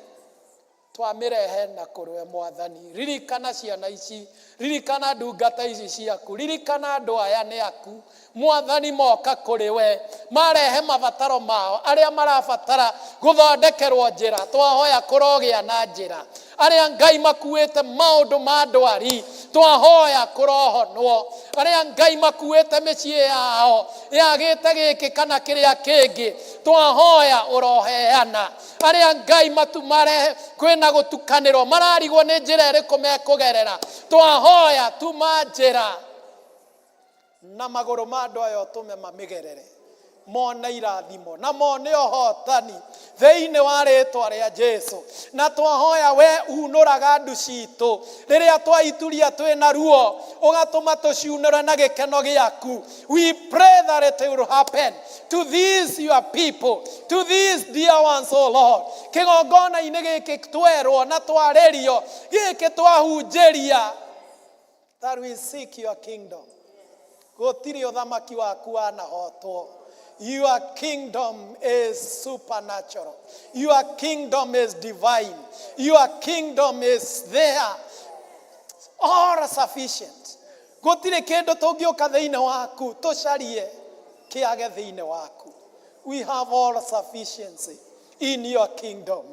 twamirehe na kũrĩwe. Mwathani, ririkana ciana ici, ririkana ndungata ici ciaku, ririkana andũ aya nĩ aku. Mwathani, moka kũrĩ we marehe mabataro mao, arĩa marabatara gũthondekerwo njĩra, twahoya kũrogĩa na njĩra. Arĩa Ngai makuĩte maũndũ ma ndwari, twahoya kũrohonwo. Arĩa Ngai makuĩte mĩciĩ yao yagĩte gĩkĩ kana kĩrĩa kĩngĩ, twahoya ũroheana. Arĩa Ngai matumare kwĩna gũtukanĩrwo, mararigwo nĩ njĩra ĩrĩkũ mekũgerera, twahoya tuma njĩra na magũrũ ma andũ aya, ũtũme mamĩgerere, mone irathimo na mone ũhotani thĩinĩ wa rĩtwa rĩa Jesu. Na twahoya we unũraga ndu citũ rĩrĩa twaituria twĩna ruo, ũgatũma tũciunũre na gĩkeno gĩaku. We pray that it will happen to these your people, to these dear ones, oh Lord. Kĩgongona-inĩ gĩkĩ twerwo na twarĩrio, gĩkĩ twahunjĩria, that we seek your kingdom. Gũtirĩ ũthamaki waku wanahotwo. Your kingdom is supernatural, your kingdom is divine, your kingdom is there, all sufficient. Gũtirĩ kĩndũ tũngĩũka thĩinĩ waku tũcarie kĩage thĩinĩ waku. We have all sufficiency in your kingdom.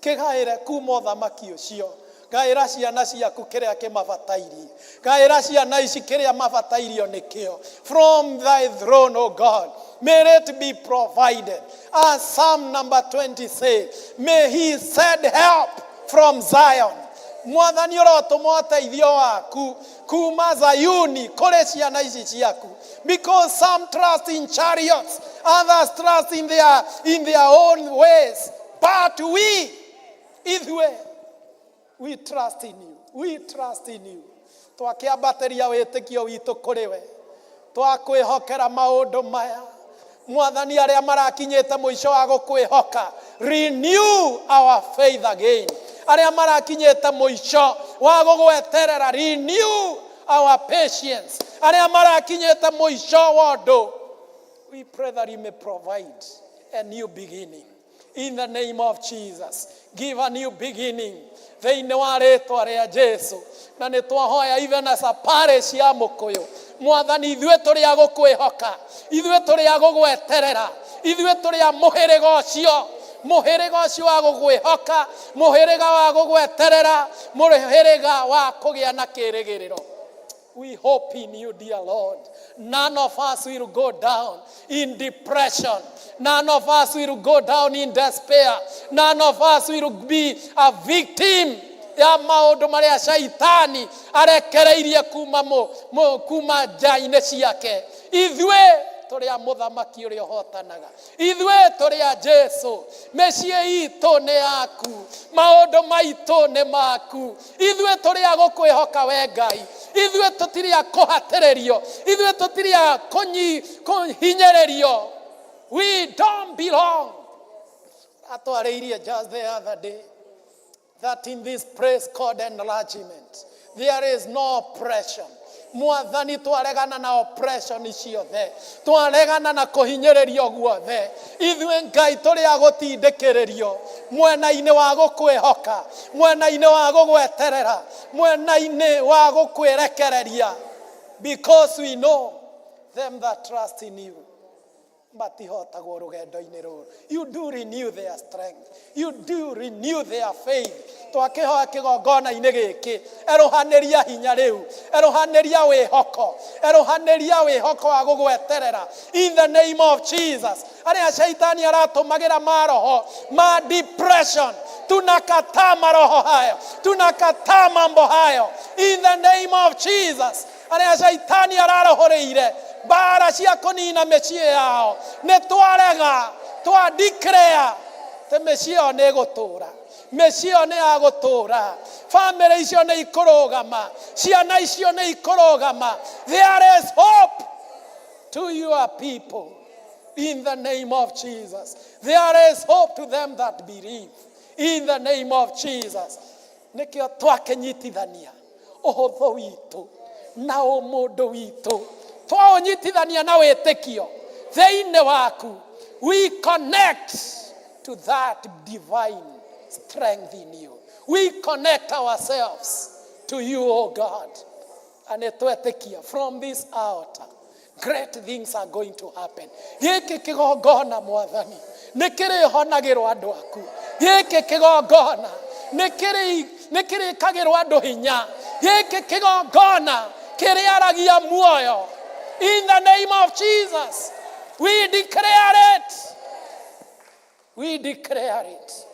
Kĩgaĩre kuma ũthamaki ũcio. Ngaĩra ciana ciaku kĩrĩa kĩmabatairie. Ngaĩra ciana ici kĩrĩa mabatairio nĩkĩo. From thy throne, O God, may it be provided. As Psalm number 20 says, may he send help from Zion. Mwathani ũrotũma ũteithio waku kuma Zayuni kũrĩ ciana ici ciaku. Because some trust in chariots, others trust in their own ways. But we, ithuĩ, we trust in you. We trust in you. Twakĩambatĩria wĩtĩkio witũ kũrĩ we. Twakwĩhokera maũndũ maya. Mwathani arĩa marakinyĩte mũico wa gũkwĩhoka, renew our faith again. Arĩa marakinyĩte mũico wa gũgweterera, renew our patience. Arĩa marakinyĩte mũico wa ũndũ, we pray that you may provide a new beginning. In the name of Jesus, give a new beginning. Thĩinĩ wa rĩtwa rĩa Jesu. Na nĩ twahoya even as a parish ya Mũkũyũ. Mwathani ithuĩ tũrĩ a gũkwĩhoka, ithuĩ tũrĩ a gũgweterera, ithuĩ tũrĩ a mũhĩrĩga ũcio, mũhĩrĩga ũcio wa gũkwĩhoka, mũhĩrĩga wa gũgweterera, mũhĩrĩga wa kũgĩa na kĩrĩgĩrĩro. We hope in you, dear Lord. None of us will go down in depression. None of us will go down in despair. None of us will be a victim ya maũndũ marĩa shaitani arekereirie kuma, kuma nja-inĩ ciake. Ithuĩ tũrĩ a mũthamaki ũrĩa ũhotanaga. Ithuĩ tũrĩ a Jesu. Mĩciĩ itũ nĩ yaku, maũndũ maitũ nĩ maku. Ithuĩ tũrĩ a gũkwĩhoka we Ngai. Ithuĩ tũtirĩ a kũhatĩrĩrio, ithuĩ tũtirĩ a kũhinyĩrĩrio. We don't belong. Atwarĩirie just the other day that in this place called enlargement there is no oppression. Mwathani, twaregana na oppression ciothe, twaregana na kũhinyĩrĩrio guothe. Ithuĩ Ngai tũrĩ a gũtindĩkĩrĩrio mwena-inĩ wa gũkwĩhoka, mwena-inĩ wa gũgweterera, mwena-inĩ wa gũkwĩrekereria, because we know them that trust in you matihotagwo rũgendo-inĩ rũrũ. You do renew their strength, you do renew their faith. Twakĩhoya kĩgongona-inĩ gĩkĩ, erũhanĩria hinya rĩu, erũhanĩria wĩhoko, erũhanĩria wĩhoko wa gũgweterera, in the name of Jesus. Arĩa shaitani aratũmagĩra maroho ma depression, tunakataa maroho hayo, tunakataa mambo hayo, in the name of Jesus. Arĩa shaitani ararohoreire mbara cia kũnina mĩciĩ yao, nĩ twarega, twa declare atĩ mĩciĩ ĩyo nĩ ĩgũtũra, mĩciĩ ĩyo nĩ ya gũtũra, bamĩrĩ icio nĩ ikũrũgama, ciana icio nĩ ikũrũgama. There is hope to your people, in the name of Jesus. There is hope to them that believe, in the name of Jesus. Nĩkĩo twakĩnyitithania ũhũthũ witũ na ũmũndũ witũ, twaũnyitithania na wĩtĩkio thĩinĩ waku. We connect to that divine strength in you. We connect ourselves to you, O God, and twetĩkia from this altar great things are going to happen. Gĩkĩ kĩgongona, Mwathani, nĩ kĩrĩhonagĩrwo andũ aku. Gĩkĩ kĩgongona nĩ kĩrĩkagĩrwo andũ hinya. Gĩkĩ kĩgongona kĩrĩaragia muoyo, in the name of Jesus. We declare it, we declare it.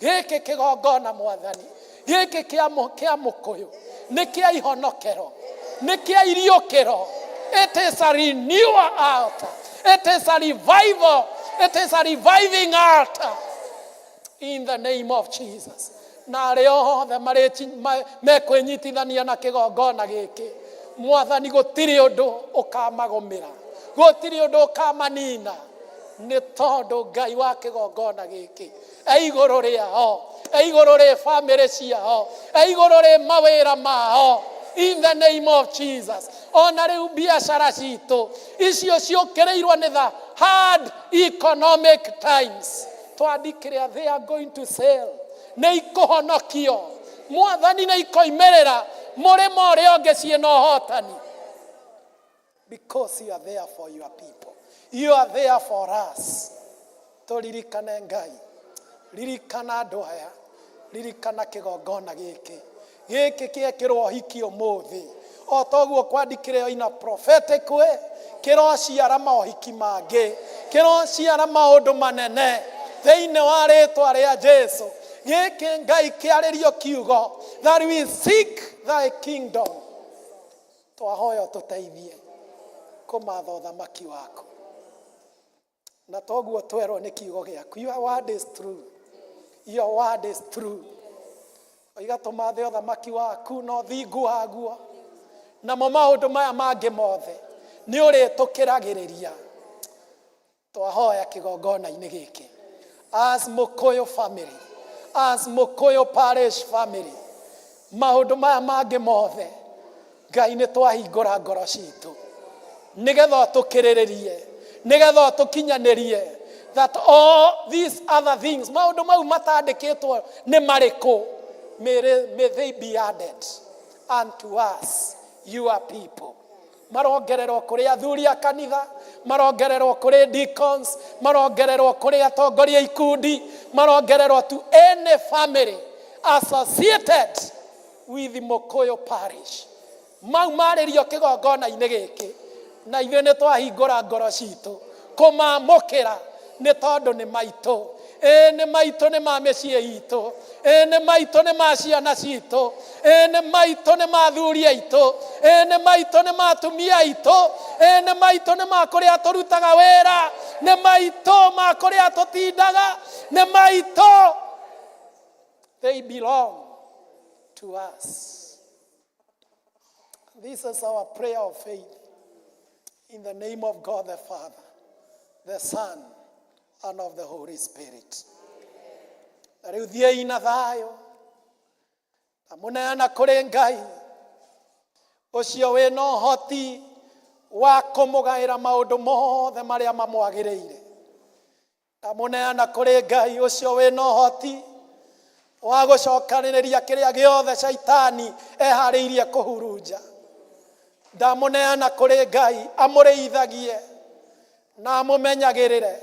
Gĩkĩ kĩgongona, Mwathani, gĩkĩ kĩa Mũkũyũ nĩ kĩa ihonokero, nĩ kĩa iriũkĩro. It is a renewal altar, it is a revival, it is a reviving altar, in the name of Jesus. Na arĩa othe mekwĩnyitithania na kĩgongona gĩkĩ, Mwathani, gũtirĩ ũndũ ũkamagũmĩra, gũtirĩ ũndũ ũkamanina, nĩ tondũ Ngai wa kĩgongona gĩkĩ e igũrũ rĩao, e igũrũ rĩ bamĩrĩ ciao, e igũrũ rĩ mawĩra mao, in the name of Jesus. Ona rĩu biacara citũ icio ciũkĩrĩirwo nĩ the hard economic times, twandikĩrĩa they are going to sell, nĩ ikũhonokio, Mwathani, nĩ ikoimĩrĩra mũrĩmo ũrĩa ũngĩ ciĩna ũhotani, because you are there for your people, you are there for us. Tũririkane, Ngai, ririkana andũ aya, ririkana kĩgongona gĩkĩ. Gĩkĩ kĩekĩrwo ũhiki ũmũthĩ o toguo kwandĩkĩrĩo in a prophetic way, kĩrociara maũhiki mangĩ, kĩrociara maũndũ manene thĩinĩ wa rĩtwa rĩa Jesu. Gĩkĩ Ngai kĩarĩrio kiugo that we seek thy kingdom. Twahoya ũtũteithie kũmatha ũthamaki waku, na toguo twerwo nĩ kiugo gĩaku. Your word is true, your word is true. Oiga tũmathe ũthamaki waku na ũthingu waguo, namo maũndũ maya mangĩ mothe nĩ ũrĩtũkĩragĩrĩria. Twahoya kĩgongona-inĩ gĩkĩ as Mũkũyũ family, as Mũkũyũ parish family, maũndũ maya mangĩ mothe Ngai nĩ twahingũra ngoro citũ nĩgetha ũtũkĩrĩrĩrie, nĩgetha ũtũkinyanĩrie, that all these other things, maũndũ mau matandĩkĩtwo nĩ marĩkũ, may they be added unto us, your people. Marongererwo kũrĩ athuri a kanitha, marongererwo kũrĩ deacons, marongererwo kũrĩ atongoria ikundi, marongererwo to any family associated with Mũkũyũ parish. Mau marĩrio kĩgongona-inĩ gĩkĩ, na ithuĩ nĩ twahingũra ngoro citũ kũmamũkĩra, nĩ tondũ nĩ maitũ. Ĩĩ nĩ maitũ, nĩ ma mĩciĩ itũ. Ĩĩ nĩ maitũ, nĩ ma ciana citũ. Ĩĩ nĩ maitũ, nĩ ma athuri aitũ. Ĩĩ nĩ maitũ, nĩ ma atumia aitũ. Ĩĩ nĩ maitũ, nĩ ma kũrĩa tũrutaga wĩra. Nĩ maitũ ma kũrĩa tũtindaga. Nĩ maitũ. They belong to us. This is our prayer of faith in the name of God the Father, the Son, and of the Holy Spirit. Na rĩu thiĩi na thayũ, na mũneana kũrĩ Ngai ũcio wĩna ũhoti wa kũmũgaĩra maũndũ mothe marĩa mamwagĩrĩire. Ndamũneana kũrĩ Ngai ũcio wĩna ũhoti wa gũcokanĩrĩria kĩrĩa gĩothe caitani eharĩirie kũhurunja. Ndamũneana kũrĩ Ngai amũrĩithagie na amũmenyagĩrĩre.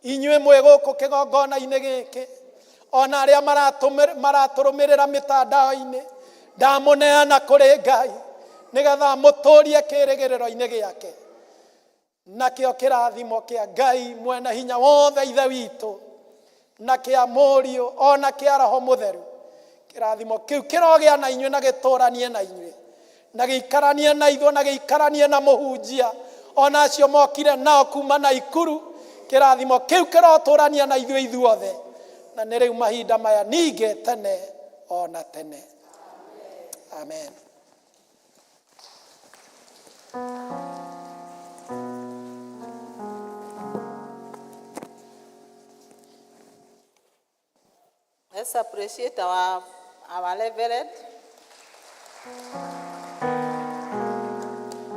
Inyuĩ mwĩ gũkũ kĩgongona-inĩ gĩkĩ, ona arĩa maratũrũmĩrĩra mĩtandao-inĩ, ndamũneana kũrĩ Ngai nĩgetha amũtũrie kĩrĩgĩrĩro-inĩ gĩake. Nakĩo kĩrathimo kĩa Ngai mwene hinya wothe Ithe witũ, na kĩa Mũriũ, ona kĩa Roho Mũtheru, kĩrathimo kĩu kĩrogĩa na inyuĩ na gĩtũranie na inyuĩ, na gĩikaranie na ithuĩ, na gĩikaranie na mũhunjia ona acio mokire nao kuma Naikuru. Kĩrathimo kĩu kĩrotũrania na ithuĩ ithuothe, na nĩ rĩu mahinda maya ningĩ tene ona tene. Amen. Let's appreciate our reverend.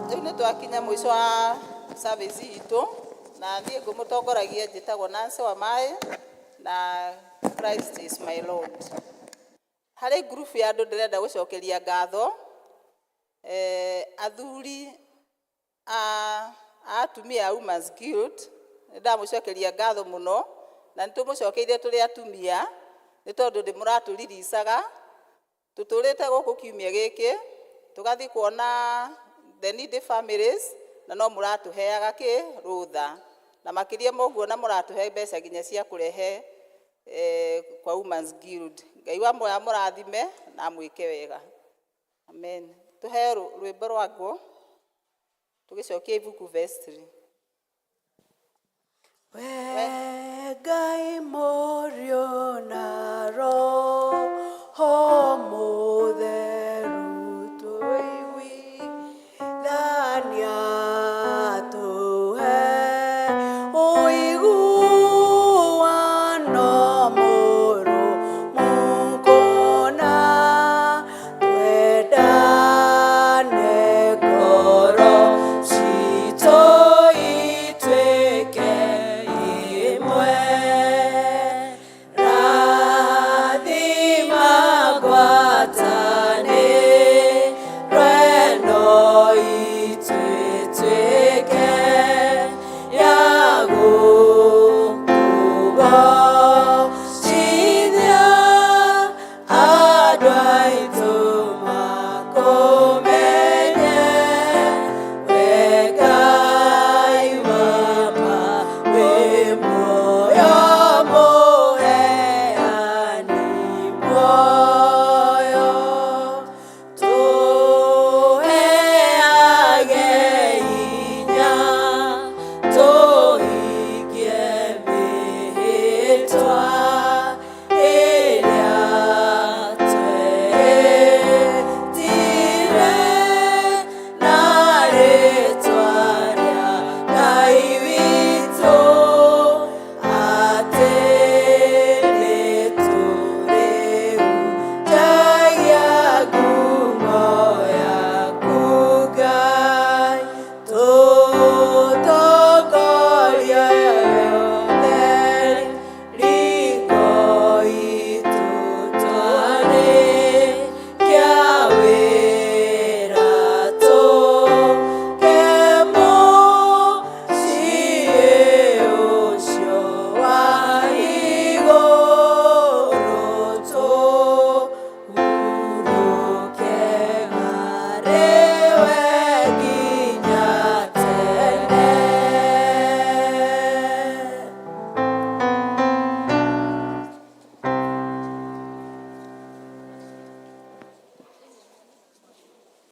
Rĩu nĩ twakinya mũico wa service itũ, na niĩ ngũmũtongoragia njĩtagwo Nancy wa Maĩ, na Christ is my Lord. Harĩ ngurubu ya andũ ndĩrenda gũcokeria ngatho, athuri a atumia a Women's Guild. Nĩ ndamũcokeria ngatho mũno, na nĩ tũmũcokeirie tũrĩ atumia, nĩ tondũ ndĩ mũratũriricaga tũtũrĩte gũkũ kiumia gĩkĩ tũgathiĩ kuona the needy families, na no mũratũheaga kĩ rũtha, na makĩria ma ũguo na mũratũhe mbeca nginya cia kũrehe kwa Women's Guild. Ngai wa muoyo amũrathime na amwĩke wega. Amen. Tũheo rwĩmbo rwa ngo tũgĩcokia ibuku vestry. We Ngai.